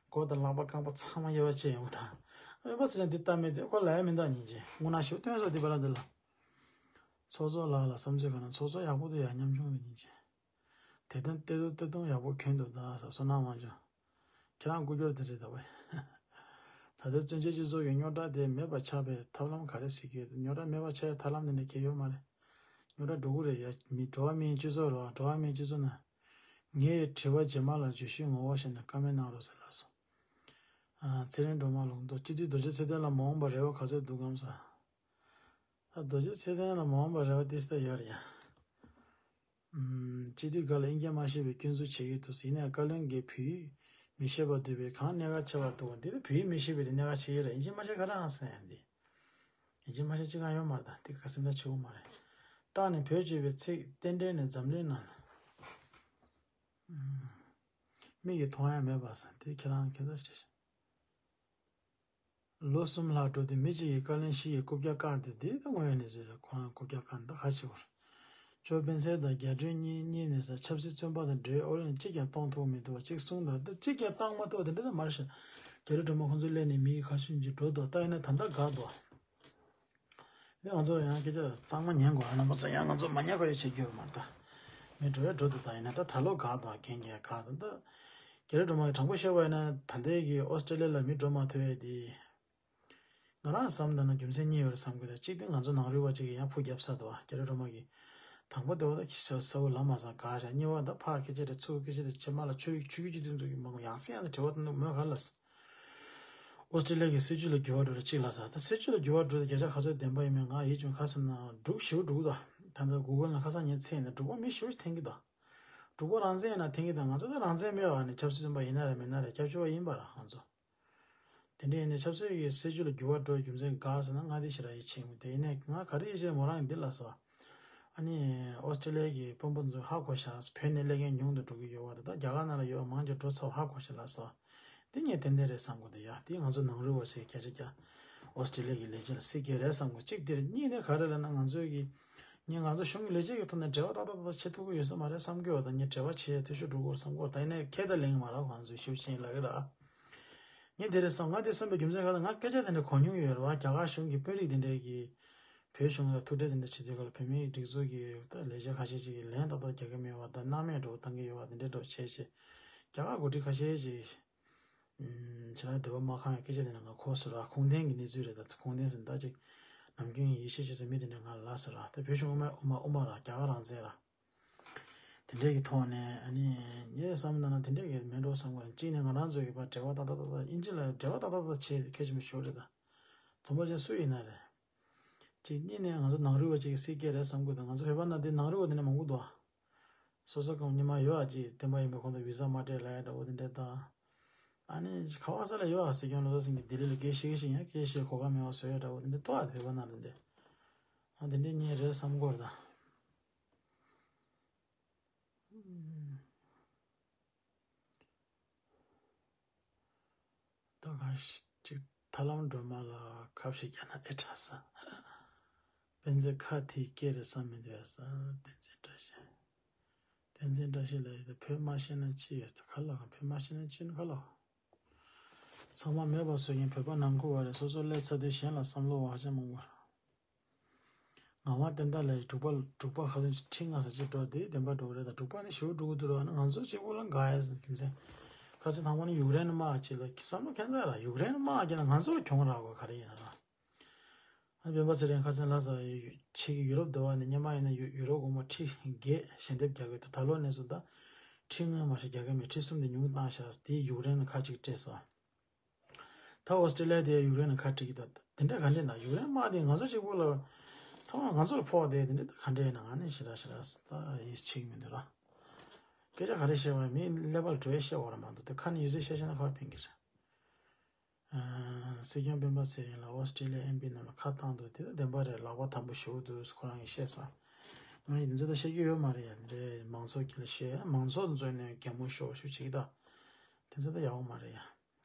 མགོ་དང་ལག་པ་རྐང་པ་ཚང་མ་དབྱེ་བ་ཕྱེ་ཡོང་ད། ཨ་ཡོད་པ་ཚོ་ཡང་འདི་ལྟ་མེད་དེ་ཁོ་ལ་ཡ་མི་འདང་སྙིང་རྗེ་དངོས་གནས་ཞེ་པོ་སྟོན་སོགས་འདི་པ་ལ་འདི་ལ། ཚོགས་གཙོ་ལགས་ལ་བསམ་ཚུལ་གང་ན་ཚོགས་གཙོ་ཡག་པོ་འདུག་ཡ་ཉམ་ཆུང་ལ་སྙིང་རྗེ། དེ་དོན་ཏེ་དོ་ཏེ་དོན་ཡག་པོ་གྱོན་འདུག་ད་ས་བསོད་ནམས་དབང་ཕྱུག་ཁྱེད་རང་སྐུ་སྒེར་དེ་རེད་ད་བས། ད་ལྟའི་བཙན་བྱོལ་སྤྱི་ཚོགས་ཀྱི་རྙོག་དྲ་དེ་མེད་པ་ཆགས་པའི་ཐབས་ལམ་ག་རེ་ཟེར་གྱི་ཡོད། རྙོག་དྲ་མེད་པ་ཆགས་ཡའི་ཐབས་ལམ་དེ་འདྲ་གང་ཡང་ཡོད་མ་རེད། རྙོག་དྲ་འགྲོ་གི་རེད་ཡ། མི་འགྲོ་བ་མིའི་སྤྱི་ཚོགས་རེད་བ། འགྲོ་བ་མིའི་སྤྱི་ཚོགས་ན། ངའི་དྲི་བ་རྗེས་མ་ལ་བརྗོད་གཞི་ངོ་བོ་ཞིག་ནས་བཀའ་མོལ་གནང་རོགས་ཟེར་ལགས་སོ། ཨ། ཚེ་རིང་སྒྲོལ་མ་ལུང་རྟོགས་སྤྱི་འཐུས་རྡོ་རྗེ་ཚེ་བརྟན་ལ་མ་འོངས་པར་རེ་བ་ག་ཚོད་འདུག་གམ་ཟེར། ཨ། རྡོ་རྗེ་ཚེ་བརྟན་ལ་མ་འོངས་པར་རེ་བ་ཏིས་ཏ་ཡོད་རེད་ཡ། ཨམ། སྤྱི་འཐུས་སྒང་ལ་ཨིན་སྐད་མ་ཤེས་པའི་སྐྱོན་འཛུགས་བྱེད་ཀྱི་འདུག་ཟེར། ཡིན་ནའི་བཀའ་བློན་གྱིས་བོད་ཡིག་མི་ཤེས་པ་འདུག་པས་གང་གནད་འགག་ཆེ་བ་འདུག་འདི་ལ་བོད་ཡིག་མི་ཤེས་པའི་དེ་གནད་འགག་ཆེ་གི་རེད། ཨིན་སྐད་མ་ཤེས་ག་རེ་ཧང་སང་ཡ་འདི། ཨིན་སྐད་མ་ཤེས་ཅི་གང་ཡོད་མ་རེད་ད། དེ་ག་སེམས་ཁྲལ་བྱེད་དགོས་མ་རེད། ད་ནི་བོད་ཅེས་པའི་ཚིག་རྟེན་འབྲེལ་ནས་འཛམ་གླིང་ནང་ལ། ཨམ། མིག་གིས་མཐོང་ཡ་མེད་པ་ས་དེ་ཁྱེད་རང་ཁྱེད་ཚོ་ཤེས། ལོ་གསུམ་ལྷག་འགྲོ་དུས་མི་གཅིག་གིས་བཀའ་བློན་བཞི་ཡི་རྐུབ་བཀྱག་བཀག་འདུག་འདི་ད་དངོས་ཡོད་གནས་ཚུལ་རེད། ཁོ་རང་རྐུབ་བཀྱག་བཀག་འདུག་ཧ་ཅི་བོར། ཇོ་སྤེན་ཚེ་དང་རྒྱ་སྒྲོན་གཉིས་གཉིས་ནས་ས་ཆབ་སྲིད་བཙོན་པ་དང་འབྲེལ་ཨོ་ལེན་གཅིག་ཀྱང་གཏོང་ཐུབ་མི་འདུག་བ་གཅིག་གསུངས་དང་ད་གཅིག་ཀྱང་བཏང་མ་ཐུབ་དེ་འདྲ་ད་མར་ཤ། རྒྱ་རི་སྒྲོལ་མ་ཁོང་ཚོ་སླེབས་ནས་མི་ཁ་ཤུན་གྱིས་འགྲོ་འདུག་ད་ཡིན་ན་ད་ལྟ་དགའ་འདུག་དེ་ང་ཚོ་ཡང་སྐད་ཆ་གཙང་མ་ཉན་དགོས། ཨ་ན་ང་ཚོ་ཡང་ང་ཚོ་མ་ཉན་དགོས་ཡ་བྱེད་རྒྱུ་མ་ད། མི་འགྲོ་ཡ་འགྲོ་འདུག་ད་ཡིན་ན་ད་ད་ལོ་དགའ་འདུག་རྒན་རྒན་དགའ་འདུག་ད། རྒྱ་རི་སྒྲོལ་མ་གི་དྲང་པོ་བཤད་པ་ཡིན་ན་ད་ལྟའི་གི་ཨོ་སི་ཀྲེ་ལི་ཡ་ལ་མི་འགྲོ་མ་ཐུབ་ཡ་དེ། ང་རང་བསམ་ད་ན་རྒྱུ་མཚན་གཉིས་ཡོད་རེད་བསམ་གི་འདུག་གཅིག་དེ་ང་ཚོ་ནང་རུལ་བ་གཅིག་གིས་ཡང་ཕུ་བརྒྱབ་ཚར་འདུག་རྒྱ་རི་སྒྲོལ་མ་གིས། དང་པོ་དེ་བ་ད་ཁྱི་ཤ་ས་བོ་ལ་མ་སང་ག་ཤ་གཉིས་པ་ད་ཕ་སྐད་ཆ་རེ་ཚུགས་སྐད་ཆ་རེ་ཆེ་མ་ལ་ཆུ་ཆུ་རྒྱུ་ཅི་དུས་ཚོད་ཀྱི་མང་ཡང་སེ་ཡང་སེ་དྲི་བ་དུ་འདུག་མོས་ག་ལ། ཨོ་སི་ཀྲེ་ལི་ཡ་གི་སྲིད་ཇུས་ལ་འགྱུར་བ་འགྲོ་རེ་གཅིག་ལ་ས་ད་སྲིད་ཇུས་ལ་འགྱུར་བ་འགྲོ་ད་བརྒྱ་ཆ་ག་ཚོད་བདེན་པ་ཡིན་མིན་ང་ཡིད་ཆུང་ཁ་སང་ན་འབྲུག་ཞིའུ་འབྲུག་ད། ད་ད་གུ་གལ་ན་ཁ་སང་ཉིན་ཚེ་ཡིན་ན་འབྲུག་པ་མི་ཞིའུ་འཐེན་གི་ད། འབྲུག་པ་རང་བཙན་ཡིན་ན་འཐེན་གི་ད་ང་ཚོ་ད་རང་བཙན་མེད་བ་ནི་ཆབ་སྲིད་བཙོན་པ་ཡིན་ན་རེ་མིན་ན་རེ་སྐྱབས་བཅོལ་བ་ཡིན་པ་ར་ང་ཚོ། དེ་འདྲ་ཡིན་ནའི་ཆབ་སྲིད་ཀྱི་སྲིད་ཇུས་ལ་འགྱུར་བ་འགྲོ་རྒྱུ་མཚན་ག་རེ་ཟེར་ན་ང་དེ་ཞེ་དྲག་ཡིད་ཆེས་མི་འདུག་ཡིན་ནའི་ང་ག་རེ་ཡིད་ཆེས་མོ་རང་གི་འདི་ལ་སོ། ཨ་ནི་ཨོ་སི་ཀྲེ་ལི་ཡ་གི་དཔོན་པོ་ཚོ་ཧ་གོ་ཤག་བོད་ནས་སླེབས་མཁན་ཉུང་དུ་འགྲོ་གི་ཡོད་བ་དེ་དག་རྒྱ་གར་ནང་ལ་ཡོད་བ་མང་ཆེ་འགྲོ་ཚར་བ་ཧ་གོ་ཤག་ལ་སོ། དེ་ངས་ཏན་ཏན་རེད་བསམ་གི་འདུག་ཡ་དེ་ང་ཚོ་ནང་རུལ་བ་ཞིག་སྐད་ཆ་རྒྱག་ཨོ་སི་ཀྲེ་ལི་ཡ་གི་ལས་བྱེད་ལ་སྲིད་སྐད་རེད་བསམ་གི་གཅིག་དེ་རེད། གཉིས་དེ་ག་རེ་ལབ་ན་ང་ཚོའི་གི་ངས་ང་ཚོ་གཞུང་གི་ལས་བྱེད་ཀྱི་ཐོག་ནས་འབྲེལ་བ་ཏག་ཏག་ཏག་ཏག་བྱེད་ཐུབ་ཀྱི་ཡོད་ས་མ་རེད་བསམ་གི་ཡོད། ད་ངས་འབྲེལ་བ་བྱེད་ཡ་འཐུས་ཤོར་འགྲོ་གི་ཡོད་བསམ་གི་ཡོད། ད་ཡིན་ནའི་ཁྱེད་ད་ལེན་གི་མ་རེད། ང་ཚོའི་ཞིབ་ཆེན་ལབ་གི་ར། ངས་དེ་རེད་བསམ། ང་དེ་བསམ་པའི་རྒྱུ་མཚན་ག་ད་ང་སྐད་ཆ་དེ་འདྲ་གོ་མྱོང་ཡོད་རེད་བ། རྒྱ་གར་གཞུང་གི་དཔོན་རིགས་དེ་འདྲས་ཀྱིས་བོད་གཞུང་ལ་ཐུག་འཕྲད་དེ་འདྲ་བྱེད་དུས་སྐབས་ལ་བོད་མིའི་སྒྲིག་འཛུགས་ཀྱི་ད་ལས་བྱེད་ཁ་ཤས་ཅིག་གིས་ལན་ཏག་ཏག་རྒྱག་གི་མེད་བ། ད་སྣང་མེད་འདྲ་བོ་བཏང་གི་ཡོད་བ། དེ་འདྲས་འདྲ་བོ་བྱས་བྱས་རྒྱ་གར་འགོ་ཁྲིད་ཁ་ཤས་ཅིག་ཨམ། ཁྱེད་རང་འདོད་པ་མ་ཁེངས་པའི་སྐད་ཆ་དེ་འདྲ་ང་གོ་སོང་ར། ཁུངས་ལྡན་གྱི་གནས་ཚུལ་རེད། ད་ཁུངས་ལྡན་ཟེར་ན་ད་ཅིག་ནམ་རྒྱུན་ཡིད་ཆེས་བྱེད་ས་མི་དེ་འདྲ་ང་ལ་ལབ་སོང་ར། ད་བོད་གཞུང་དབུ་མ་དབུ་མ་དབུ་མ་ར་རྒྱ་གར་རང་བཙན་ར། དེ་འདྲས་ཀྱི་ཐོག་ནས་ཨ་ནི་ངས་བསམ་ན་ན་དེ་འདྲས་ཀྱི་མེད་འགྲོ་བསམ་གི། གཅིག་ནས་ང་རང་ཚོ་གི་བར་འབྲེལ་བ་ཏག་ཏག་ཏག་ཏག་དབྱིན་ཇི་ལ་འབྲེལ་བ་ཏག་ཏག་ཏག་བྱེད་གལ་ཆེན་པོ་ཞིག་རེད། ད་ཚང་མ་ཅན་སུ་ཡིན་ན་རེད། གཅིག་གཉིས་ནས་ང་ཚོ་ནང་རུལ་བ་གཅིག་གི་སྲིད་སྐད་རེད་བསམ་གི་འདུག་ང་ཚོ་བོད་པ་ནང་དེ་ནང་རུལ་བ་དེ་འདྲ་མང་པོ་འདུག་སོ་སོ་གང་ཉི་མ་ཡོད་ཨ་ཅིག་བསྟན་པ་ཡིན་པའི་ཁོང་ཚོ་བི་ཟ་མ་སྤྲད་ལབ་ཡ་འདྲ་བོ་དེ་འདྲས་དང་། ཨ་ནི་ག་བ་ས་ལ་ཡོད་ཨ། སྲིད་སྐྱོང་བློ་བཟང་སེང་གེ་ལྡི་ལི་ལ་སྐད་བཤད་ཀྱི་ཞིག་ཡང་སྐད་བཤད་གོ་སྐབས་མེད་པ་བཟོ་ཡ་འདྲ་བོ་དེ་འདྲས་ཐོག་ཨ། བོད་པ་ནང་དེ་འདྲས་ཨ་དེ་འདྲས་གཉིས་རེད་བསམ་གི་ད། ད་ག་ཞིག་ཅིག་ཐར་ལམ་སྒྲོལ་མ་ལ་ཁ་བཤད་རྒྱག་ན་ཨེ་དྲག་ས། སྤེན་ཚེ་ཁ་དེའི་སྐད་རེད་བསམ་མི་འདུག་ཡ་ས། བསྟན་འཛིན་བཀྲ་ཤིས། བསྟན་འཛིན་བཀྲ་ཤིས་ལ་ཡོད་དེ་བོད་མ་ཤེས་ན་ཅི་ཡོད་ས་ག་ལ་བོད་མ་ཤེས་ན་ཅི་ཡོད་ག་ལ། ཚང་མ་མེད་པ་བཟོ་མཁན་བོད་པ་ནང་ཁུལ་བ་རེད། སོ་སོ་སླེབས་ཚར་དུས་གཞན་ལ་བསམ་བློ་བ་ཧ་ཅང་མང་པོ་རེད། ངག་དབང་བསྟན་དར་ལགས་ཀྱིས་དྲུག་པ་དྲུག་པ་ཁ་སང་ཁྲི་མངའ་ས་ཅིག་འགྲོ་དེ་བདེན་པ་འགྲོ་གི་རེད། ད་དྲུག་པ་ནི་ཞུ་འགྲོ་གི་འདུག་ར། ང་ཚོ་གཅིག་པུ་ལ་དགའ་ཡས་རྒྱུ་མཚན། ཁ་སང་དང་པོ་ནི་ཡུཀ་རེན་དམག་ཅིག་ལ་བསམ་བློ་ཁྱད་མཚར་ར། ཡུཀ་རེན་དམག་ཅིག་ལ་ང་ཚོ་ལ་གྱོང་རག་དགོས་ག་རེ་ཡིན་ན་ར། ཨ་སྤེན་པ་ཚེ་རིང་ཁ་སང་ལ་ས་ཕྱི་གི་ཡུ་རོབ་སྡེ་བ་ནས་སྔོན་མ་ཡིན་ན་ཡུ་ཡུ་རོ་སྒོར་མོ་ཁྲི་བརྒྱད་ཞལ་འདེབས་རྒྱག་གི་འདུག་ད་ལོ་ནས་བཟུང་ད་ཁྲི་ལྔ་མ་ཞིག་རྒྱག་གི་མེད། ཁྲི་གསུམ་དེ་ཉུང་བཏང་ཤག་དེ་ཡུཀ་རེན་ལ་ཁ་ཅིག་སྤྲད་སོང་། ད་ཨོ་སི་ཀྲི་ལི་ཡ་དེ་ཡུཀ་རེན་ལ་ཁ་བྲལ་གྱི་འདུག་དེ་འདྲ་ག་འདྲས་ན་ཡུཀ་རེན་དམག་དེ་ང་ཚོ་གཅིག་པུ་ལ་ཚང་མ་ང་ཚོ་ལ་ཕོག་དེ་དེ་འདྲ་ག་འདྲས་ཡིན་ན་ང་ནི་ཞེ་དྲག་ཞེ་དྲག་ད་ཡིད་ཆེས་ཀྱི་མི་འདུག་ར། སྐད་ཆ་ག་རེ་བཤད་པ་མིའི་ཀླད་པ་ལ་འགྲོ་ཡ་བཤད་འོ་ར་མ་འདུག་དེ་ཁ་ནས་ཡོད་ཚད་བཤད་བཤད་ན་ཁ་ཕན་གྱི་རེད། ཨ། སྲིད་སྐྱོང་སྤེན་པ་ཚེ་རིང་ལ་ཨོ་སི་ཀྲི་ལི་ཡ་ཨེམ་པི་རྣམས་ལ་ཁ་བཏང་འདུག་དེ་ད་བདེན་པ་རེད། ལག་པ་དམ་པོ་ཞུ་འདུག་ཁོ་རང་གིས་བཤད་ས། ང་ཡིན་འདི་ཚོ་ད་བཤད་རྒྱུ་ཡོད་མ་རེད་ཡ། འདི་རེད་མང་ཚོགས་ཀྱི་ལ་བཤད་མང་ཚོགས་འཛོལ་ནས་གད་མོ་ཤོར་ཤུགས་བྱེད་ཀྱི་ད། དེ་ཚོ་ད་ཡག་པོ་མ་རེད་ཡ།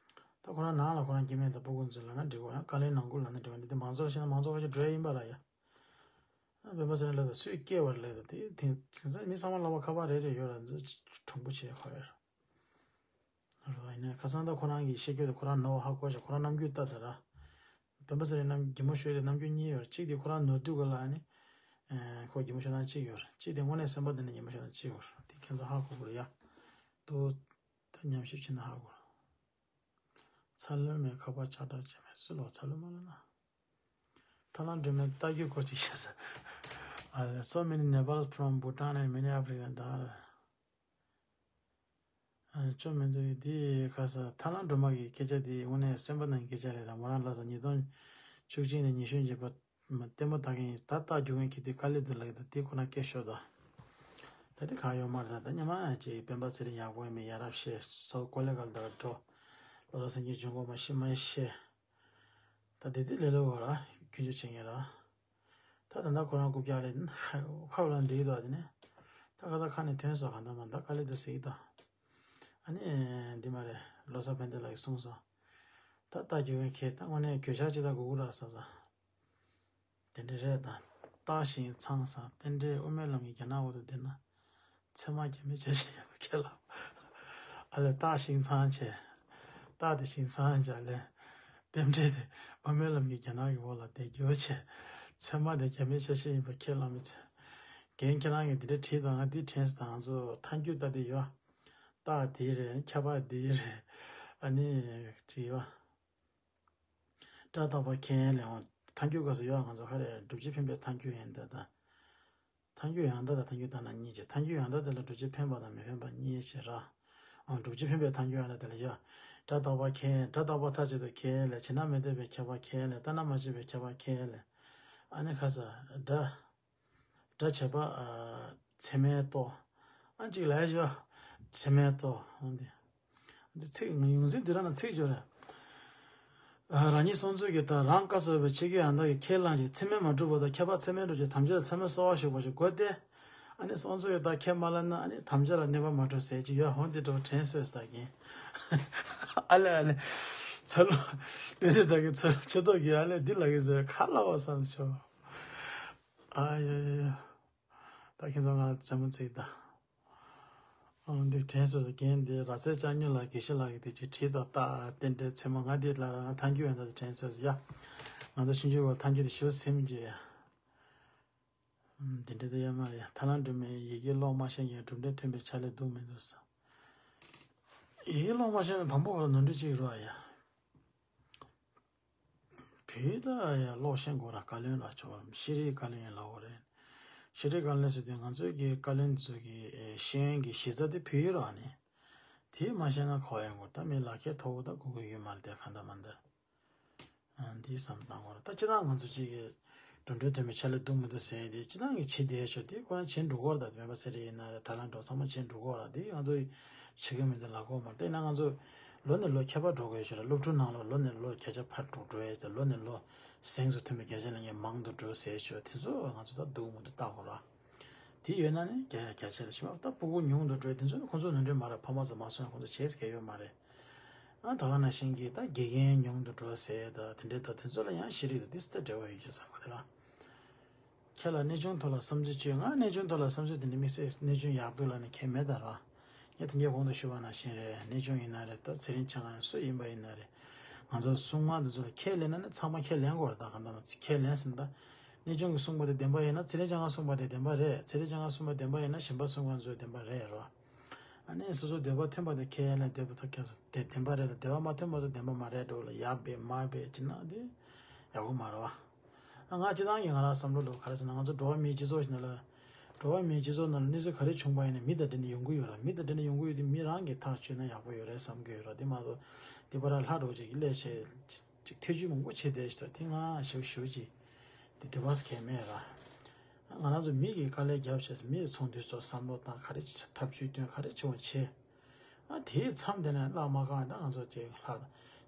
ད་ཁོ་རང་ནང་ལ་ཁོ་རང་སྐྱེ་དམན་དང་སྤུ་གུ་ཚོ་ལབ་ན་འགྲིག་གོ་ཡང་བཀའ་བློན་ནང་ཁུལ་ལབ་ན་འགྲིག་གོ་འདི་དེ་མང་ཚོགས་ལ་བཤད་ན་མང་ཚོགས་ཁ་ཤས་འགྲོ་ཡ་ཡིན་པ་ར་ཡ། སྤེན་པ་ཚེ་རིང་ལབ་ད་སུས་སྐྱེལ་བར་ལབ་ད་དེ་དེང་དེང་སང་མི་ཚང་མ་ལབ་པ་ཁ་པར་རེ་རེ་ཡོད་ར་འཛི་གྲུང་པོ་བྱས་ཁ་ཡོད་ར། རོ་ཡིན་ན་ཁ་སང་ད་ཁོ་རང་གིས་བཤད་རྒྱུ་དེ་ཁོ་རང་ནོར་བ་ཧ་གོ་ཞིག་ཁོ་རང་རྣམ་འགྱུར་ལྟ་ད་ར། སྤེན་པ་ཚེ་རིང་རྣམ་སྒྱེ་མོ་ཤོར་དེ་རྣམ་འགྱུར་གཉིས་ཡོད་ར། གཅིག་དེ་ཁོ་རང་ནོར་དུས་ག་ལ་ཨ་ནི། ཁོ་སྒྱེ་མོ་ཤོར་སྟངས་གཅིག་ཡོད་ར། གཅིག་དེ་དངོས་གནས་སེམས་པ་དེ་ནས་སྒྱེ་མོ་ཤོར་སྟངས་གཅིག་ཡོད་ར། དེ་ཁྱེད་ཚོ་ཧ་གོ་དགོས་ར་ཡ། ཏོ། ད་ཉམས་ཞིབ་བྱས་ན་ཧ་གོ་ར། ཚ་ལོན་མའི་ཁ་པར་ཆག་གྲབས་བྱས་མེད་སུ་ལོག་ཚ་ལོན་མ་ལོན་ན། ཐ་ལམ་སྒྲོལ་མའི་རྟ་རྒྱུག་སྐོར་ཅིག་བཤད་ས། ཨ་ལེ། So many Nepal from Bhutan and many African dollar. ཨ་ཅོ་མི་འདུག་འདི་ཁ་ས་ཐ་ལམ་སྒྲོལ་མ་གི་སྐད་ཆ་འདི་དངོས་གནས་སེམས་པ་ནང་གི་སྐད་ཆ་རེད། ད་མོ་རང་ལ་ས་ཉིས་སྟོང་བཅུ་གཅིག་ནས་ཉི་ཤུ་བར་ལྟད་མོ་ལྟ་མཁན་ཡིན། ད་རྟ་རྒྱུག་མཁན་གྱི་དེ་དཀའ་ལས་འདུག་ལབ་ཀྱི་འདུག་དེ་ཁོ་ན་སྐད་ཤོར་ད། ད་དེ་ག་ཡོད་མ་རེད། ད་ད་སྙམ་མ་ཅིག་སྤེན་པ་ཚེ་རིང་ཡག་པོ་ཡིན་མིན་ཡ་རབས་བཤད་ས་ཀོ་ལེ་གལ་ད་འགྲོ། ལོ་ས་སེང་གེ་འབྱུང་ཁུངས་མ་ཤེས་མ་ཤེས། ད་དེ་དུས་ལས་སླ་བོ་ར་སྐྱོན་བརྗོད་བྱེད་མཁན་ར། ད་ད་ལྟ་ཁོ་རང་རྐུབ་བཀྱག་ལས་ཧབ་ལ་འདེད་ཡོད་དོ། དེ་ནས་ད་ཁ་ས་ཁ་ནས་ཐོན་ས་ག་འདྲ་མ་འདྲ་དཀའ་ལས་འདུག་ཟེར་གྱི་འདུག་ཨ་ནི་འདི་མ་རེད། ལོ་གསར་ཕན་བདེ་ལགས་ཀྱིས་གསུངས་སོང་། ད་རྟ་རྒྱུག་མཁན་ཁྱེད་ད་དངོས་གནས་གྱོད་ཆག་ཅིག་ད་དགོས་ཀྱི་ར་ས་ས། དེ་འདྲ་རེད་ད། སྟག་ཤིང་ཚང་ས་རྟེན་འབྲེལ་དབུ་མའི་ལམ་གྱི་རྒྱ་ནག་འོག་ཏུ་བསྡད་ན། ཚེར་མ་རྒྱ་མི་ཆ་ཤས་ཡོད་པ་ཁས་ལབ། ཨ་ལས་སྟག་ཤིང་ཚང་བྱས། སྟག་དེ་ཤིང་ཚང་བྱས་ལས། རྟེན་འབྲེལ་དེ་དབུ་མའི་ལམ་གྱི་རྒྱ་ནག་གི་འོག་ལ་བསྡད་རྒྱུ་བྱས། ཚེར་མ་དེ་རྒྱ་མི་ཆ་ཤས་ཡིན་པ་ཁས་ལབ་མི་ཚེ། རྒན་ཁྱེད་རང་གིས་འདི་འདྲ་བྲིས་དང་ང་འདི་དྲན་སོང་། ད་ང་ཚོ་ཐང་རྒྱུད་ལྟ་དེ་ཡོད། སྟག་དེ་རེད། ཁྱབ་པ་དེ་རེད། ཨ་ནི་བྲིས་ཡོད། སྒྲ་རྟག་པ་ཁས་ལེན་འོང་། ཐང་རྒྱུད་སྐབས་སུ་ཡོད། ང་ཚོ་ག་རེ་སྒྲུབ་བྱེད་འཕེན་པའི་ཐང་རྒྱུད་ཡིན་ད་ད། ཐང་རྒྱུད་ཡང་དག་དང་ཐང་རྒྱུད་ལྟར་ན་གཉིས་བྱས། ཐང་རྒྱུད་ཡང་དག་དེ་ལ་སྒྲུབ་བྱེད་འཕེན་པ་དང་མི་འཕེན་པ་གཉིས་བྱས་ར། འོ་སྒྲུབ་བྱེད་འཕེན་པའི་ཐང་རྒྱུད་ཡང་དག་དེ་ལ་ཡོད། སྒྲ་རྟག་པ་ཁས། སྒྲ་རྟག་པ་མཐའ་གཅིག་ཏུ་ཁས་ལེན། བྱས་ན་མི་ལྡོག་པའི་ཁྱབ་པ་ཁས་ལེན། ལྟ་ན་མ་བྱས་པའི་ཁྱབ་པ་ཁས་ལེན། ཨ་ནི་ཁ་ས་སྒྲ། སྒྲ་བྱས་པ། ཨ། ཚད་མས་རྟོགས། ཨ་གཅིག་ལ་ཡ་ཞོ། ཚད་མས་རྟོགས། འོ་འདི། འདི་ཚིག་ང་ཡོང་ཟིན་དུས་ར་ན་ཚིག་སྦྱོར་ར། ཨ། རང་ཉིད་སོང་ཚོད་ཀྱི་ད་རང་བཀའ་སྩལ་བའི་ཆོས་ཀྱི་ཡང་དག་གི་ཁས་བླངས་ཤིང་ཚད་མས་མ་གྲུབ་པ་དང་ཁྱབ་པ་ཚད་མས་གྲུབ་ཅིང་ཐམས་ཅད་ལ་ཚད་མས་གསོལ་བ་ཞུགས་པ་ཞིག་དགོས་ཏེ། ཨ་ནི་སོང་ཚོད་ཀྱི་ད་ཁས་མ་བླངས་ན་ཨ་ནི་ཐམས་ཅད་ལ་གནོད་པ་མ་གྲུབ་ཟེར་གྱི་ཡོད། འོ་འདི་འདྲ་བ་དྲན་སོས་ད་གིན། ཨ་ལེ་ཨ་ལེ། ཚ་ལོ། དེ་ཚེ་ད་གི་ཚ་ལོ་ཆེ་ཏོག་གི་ཨ་ལེ་འདི་ལ་གི་ཟེར་ཁ་ལ་བ་བསམ་ཆོག་ཨ་ཡ་ཡ་ཡ། ད་ཁྱེད་ཚོ་ང་རྩེད་མོ་རྩེ་ད། ཨང་། འདི་དྲན་སོ་སོ་རྒན་འདི་ར་ཚེ་ལྕགས་ཉུལ་ལ་དགེ་བཤེས་ལགས་ཀྱིས་དེ་ཅིག་བྲིས་དང་ལྟ་རྟེན་འབྲེལ་ཚེ་མ་ང་འདི་ལ་ར་ང་ཐང་རྒྱུད་ཡོད་འདི་དྲན་སོ་སོ་ཡ། ང་ཚོ་ཆུང་ཆུང་བར་ཐང་རྒྱུད་དེ་ཞེ་པོ་སེམས་ཀྱི་ཡ། འདི་འདྲ་དེ་ཡ་མ་རེད། ཐ་ལམ་སྒྲོལ་མས་ཡི་གེ་ཀློག་མ་ཤེས་ཀྱང་གྲུབ་འབྲས་ཐོན་པའི་ཆ་ལས་སྡུག་མི་འདུག་ས། ཡི་གེ་ཀློག་མ་ཤེས་ན་དང་པོ་བར་ནོར་འཁྲུལ་གཅིག་རོ་ཡ། དེ་ད་ཡ་ཀློག་ཤེས་དགོས་ར། བཀའ་བློན་ལ་ཆོག་ར་ཤེས་རིག་བཀའ་བློན་ཡིན་ལ་འོ་རེད། ཤེས་རིག་བཀའ་བློན་ཟེར་དུས་ང་ཚོའི་གི་བཀའ་བློན་ཚོ་གི་ཤེས་ཡོན་གྱི་གཞི་རྩ་དེ་བོད་ཡིག་ར་ནི། དེ་མ་ཤེས་ན་གོ་ཡོང་གོ་ད་མི་ལག་ཁྱེར་ཐོག་ད་གོ་གི་ཡོད་མ་རེད་དེ་གང་ལྟར་མ་ལྟར། འདི་བསམ་བཏང་གོ་ར། ད་སྤྱིར་བཏང་ང་ཚོ་གཅིག་གི་གྲུབ་འབྲས་ཐོན་པའི་ཆ་ལས་སྡུག་མི་འདུག་ཟེར་དེ་སྤྱིར་བཏང་གི་བྱེད་བསྡད་ཆོག་དེ་ཁོ་རང་བྱེད་འགྲོ་གོ་ར། ད་སྤེན་པ་ཚེ་རིང་ཡིན་ན་རེད། ཐ་ལམ་འགྲོ་ཚང་མ་བྱེད་འགྲོ་གོ་ར། དེ་ང་ཚོ་བྱེད་ཀྱི་མི་འདུག་ལབ་གོ་མ་རེད། དེ་ཡིན་ན་ང་ཚོ་ལོ་ནས་ལོ་ཁྱད་པར་འགྲོ་དགོས་ཤོད་ར། སློབ་ཕྲུག་ནང་ལོ་ལོ་ནས་ལོ་བརྒྱ་ཆ་འཕར་འགྲོ་འགྲོ་ཡས་ད་ལོ་ནས་ལོ་གཟེངས་སུ་ཐོན་པའི་བརྒྱ་ཆ་ལས་ངན་མང་དུ་འགྲོ་ཟེར་ཆོག་དེ་ཚོ་ང་ཚོ་ད་སྡུག་མི་འདུག་ལྟ་དགོས་ར། དེ་ཡོད་ན་ནི་རྒྱ་རྒྱ་ཆེ་ལ་ཞིག་མ་ད་སྤུ་གུ་ཉུང་དུ་འགྲོ་དེ་ཚོ་ནི་ཁོ་ཚོ་ནོར་འཁྲུལ་མ་རེད། ཕ་མ་ཚོ་མ་གསོན་ཁོ་ཚོ་བྱེད་ཀྱི་ཡོད་མ་རེད། ཨ་ད་ག་ནང་བཞིན་གྱི་ད་དགེ་རྒན་ཉུང་དུ་འགྲོ་ཟེར་ད་དེ་འདྲའི་ད་དེ་ཚོ་ལ་ཡང་ཤེས་རིག་དང་ཏིས་ད་འབྲེལ་བ་ཡོད་ཀྱི་བསམ་གི་རེད་ལ། ཁྱེད་ལ་གནས་ཆུང་ཐོག་ལ་བསམ་ཚུལ་བཅོས། ང་གནས་ཆུང་ཐོག་ལ་བསམ་ཚུལ་དེ་འདྲ་དམིགས་བསལ་གནས་ཆུང་ཡག་སྡུག་ལ་ནི་ཁྱད་མེད་ད་ར། ངས་ད་ངས་གོང་དུ་ཞུས་པ་ནང་བཞིན་རེད། གནས་ཆུང་ཡིན་ན་རེད། ད་ཚེ་རིང་ཆང་ཁང་སུ་ཡིན་པ་ཡིན་ན་རེད། ང་ཚོ་སྲུང་མ་དེ་ཚོ་ལ་ཁས་ལེན་ན་ནི་ཚང་མ་ཁས་ལེན་དགོས་རེད། ད་གང་ལྟར་མ་ཁས་ལེན་ཟིན་ད། གནས་ཆུང་གིས་གསུངས་པ་དེ་བདེན་པ་ཡིན་ན་ཚེ་རིང་ཆང་ཁང་གསུངས་པ་དེ་བདེན་པ་རེད། ཚེ་རིང་ཆང་ཁང་གསུངས་པ་བདེན་པ་ཡིན་ན་གཞན་པ་གསུང་མཁན་ཚོ་བདེན་པ་རེད་རོ། ཨ་ནི་སོ་སོ་འདོད་པ་མཐུན་པ་དེ་ཁས་ལེན་འདོད་པ་ཐོབ་མཁན་ཚོ་དེ་བདེན་པ་རེད་ལ། འདོད་པ་མ་མཐུན་པ་ཚོ་བདེན་པ་མ་རེད་འགྲོ་ལ། ཡག་པས་མ་པས་ཅི་ན་དེ་ཡག་པོ་མ་རེད་བ། ང་སྤྱི་བཏང་གི་ང་རང་བསམ་བློ་ལོ་ག་རེ་ཟེར་ན་ང་ཚོ་འགྲོ་བ་མིའི་སྤྱི་ཚོགས་ཤིག་ནང་ལ། འགྲོ་བ་མིའི་སྤྱི་ཚོགས་ནང་ལ་གནས་ཚུལ་ག་རེ་བྱུང་པ་ཡིན་ན་མི་དང་འབྲེལ་ནས་ཡོང་གི་ཡོད་ར། མི་དང་འབྲེལ་ནས་ཡོང་གི་ཡོད་དུས་མི་རང་གིས་ཐག་གཅོད་ན་ཡག་པོ་ཡོད་རེད་བསམ་གི་ཡོད་ར། དེ་མ་གཏོགས་དེ་པར་ལྷ་འགྲོ་ཅིག་གི་སླེབས་བྱས་ཅིག་ཐེ་ཇུས་མང་པོ་བྱས་བསྡད་ཤག་དེ་ང་ཞུ་ཞུ་ཅིག་དེ་དེ་བས་གལ་མེད་ར། ང་རང་ཚོ་མི་གིས་དཀའ་ལས་རྒྱབ་བྱས་མི་ཚོགས་འདུ་ཚོགས་བསམ་བློ་བཏང་ག་རེ་ཐབས་ཇུས་བཏོན་ག་རེ་བྱེད་དགོས་བྱས། ཨ་དེའི་མཚམས་དེ་ནས་བླ་མ་གང་ད་ང་ཚོ་ཅིག་ལྷ་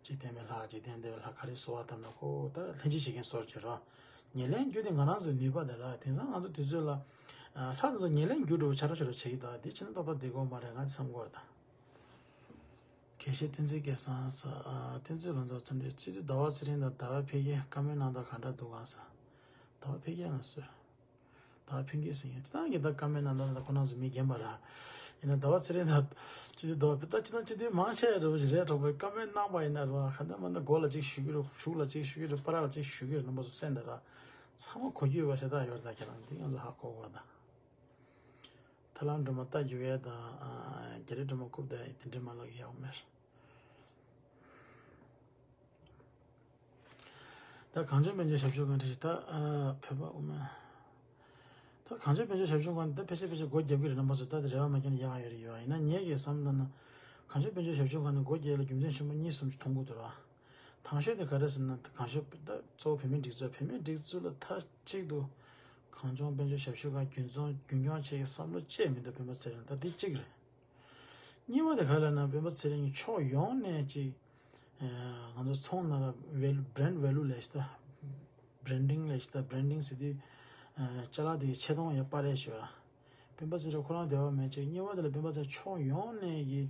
འཇིག་རྟེན་པའི་ལྷ་འཇིག་རྟེན་འདས་པའི་ལྷ་ག་རེ་གསོལ་བ་བཏབ་ན་ཁོ་ད་ལྷན་ཅིག་བྱེད་མཁན་སོར་བྱེད་རོགས། ཉེར་ལེན་རྒྱུ་དེ་ང་རང་ཚོའི་ནུས་པ་དེ་ར། དེང་སང་ང་ཚོ་དུས་ཚོད་ལ་ལྷ་དེ་ཚོ་ཉེར་ལེན་རྒྱུ་འགྲོ་བ་ཆ་རོ་ཆ་རོ་བྱེད་ཀྱི་འདུག་དེ་ཕྱིན་ན་ཏག་ཏག་བསྡད་དགོས་མ་རེད་ང་བསམ་གྱི་ཡོད་རེད་ད། དགེ་བཤེས་བསྟན་འཛིན་སྐལ་བཟང་ཟེར། ཨ། བསྟན་འཛིན་ལོ་ཐོག་འཚམས་འདྲི། སྤྱི་འཐུས་ཟླ་བ་ཚེ་རིང་དང་ཟླ་བ་འཕེལ་རྒྱས་བཀའ་མོལ་གནང་སྟངས་ག་འདྲ་འདུག་གམ་ཟེར། ཟླ་བ་འཕེལ་རྒྱས་ལ་གསོལ། ད་ཕིང་གི་ཟིན་ཡོད་ཅི་ཐང་གི་ད་ཀ་མེན་གནང་ད་ད་ཁོ་རང་ཚོ་མི་རྒན་པ་ར། ཡིན་ན་ཟླ་བ་ཚེ་རིང་ད་སྤྱི་འཐུས་ཟླ་བ་ད་སྤྱི་ཐང་སྤྱི་འཐུས་མང་ཆེ་རེད་བ་ཞིག་རེད་གྲོགས་པོ་ཀ་མེན་གནང་པ་ཡིན་ན་ར་ག་འདྲ་མ་འདྲ་མགོ་ལ་ཅིག་ཞུ་གི་རེད་གཞུག་ལ་ཅིག་ཞུ་གི་རེད་པ་ར་ལ་ཅིག་ཞུ་གི་རེད་རྣམ་པ་ཚོ་གསན་ད་ར། ཚང་མ་གོ་རྒྱུ་ཡོད་པ་ཞེ་དྲག་ཡོད་རེད་ད་ཁྱེད་རང་འདི་ང་ཚོ་ཧ་གོ་གོ་ར་ད། ཐར་ལམ་སྒྲོལ་མ་རྟ་རྒྱུག་ཡས་དང་རྒྱ་རི་སྒྲོལ་མ་རྐུབ་དེ་དེ་འདྲའི་མ་ལག་ཡག་པོ་མེད། ད་གངས་ལྗོངས་དཔལ་འབྱོར་ཞབས་ཞུ་ཁང་དེ་ཞིག་ད་ཨ་བོད་པ་དབུ་མ། ད་གངས་ལྗོངས་དཔལ་འབྱོར་ཞབས་ཞུ་ཁང་དེ་ད་ཕལ་ཆེར་ཕལ་ཆེར་སྒོ་རྒྱབ་ཀྱི་རེད་རྣམ་པ་ཚོ་ད་དེ་རེ་བ་མ་བརྒྱབ་ན་ཡག་ཡོད་རེད་ཡོད་ཡིན་ན་ངས་ཀྱི་བསམ་ན་ན་གངས་ལྗོངས་དཔལ་འབྱོར་ཞབས་ཞུ་ཁང་ནི་སྒོ་རྒྱབ་ལ་རྒྱུ་མཚན་ཆེན་པོ་གཉིས་གསུམ་ཞིག་མཐོང་གི་འདུག་ར། དང་ཤོས་དེ་ག་རེ་ཟེར་ན་ད་གངས་ལྗོངས་ད་གཙོ་བོ་བོད་མིའི་སྒྲིག་འཛུགས་བོད་མིའི་སྒྲིག་འཛུགས་ལ་མཐའ་གཅིག་ཏུ་གངས་ལྗོངས་དཔལ་འབྱོར་ཞབས་ཞུ་ཁང་རྒྱུན་འཛོམས་རྒྱུན་སྐྱོང་བྱེད་ཀྱི་བསམ་བློ་བཅས་མི་འདུག་སྤེན་པ་ཚེ་རིང་ད་འདི་གཅིག་རེད། གཉིས་པ་དེ་ག་རེ་ལབ་ན་སྤེན་པ་ཚེ་རིང་གིས་ཕྱོགས་ཡོངས་ནས་ཅིག་ཨ་ང་ཚོ་ཚོང་ནང་ལ་value brand value ལབ་ཤི་ད། branding ལབ་ཤི་ད་branding ཟེར་དུས་ཨ་ཅ་ལག་དེ་གི་ཆེ་མཐོང་ཡང་སྤར་རེས་ཞུ་ར། སྤེན་པ་ཚེ་རིང་ཁོ་རང་བདེ་བ་མེད་ཅིག་གཉིས་པ་དེ་ལ་སྤེན་པ་ཚེ་རིང་ཕྱོགས་ཡོངས་ནས་ཀྱི་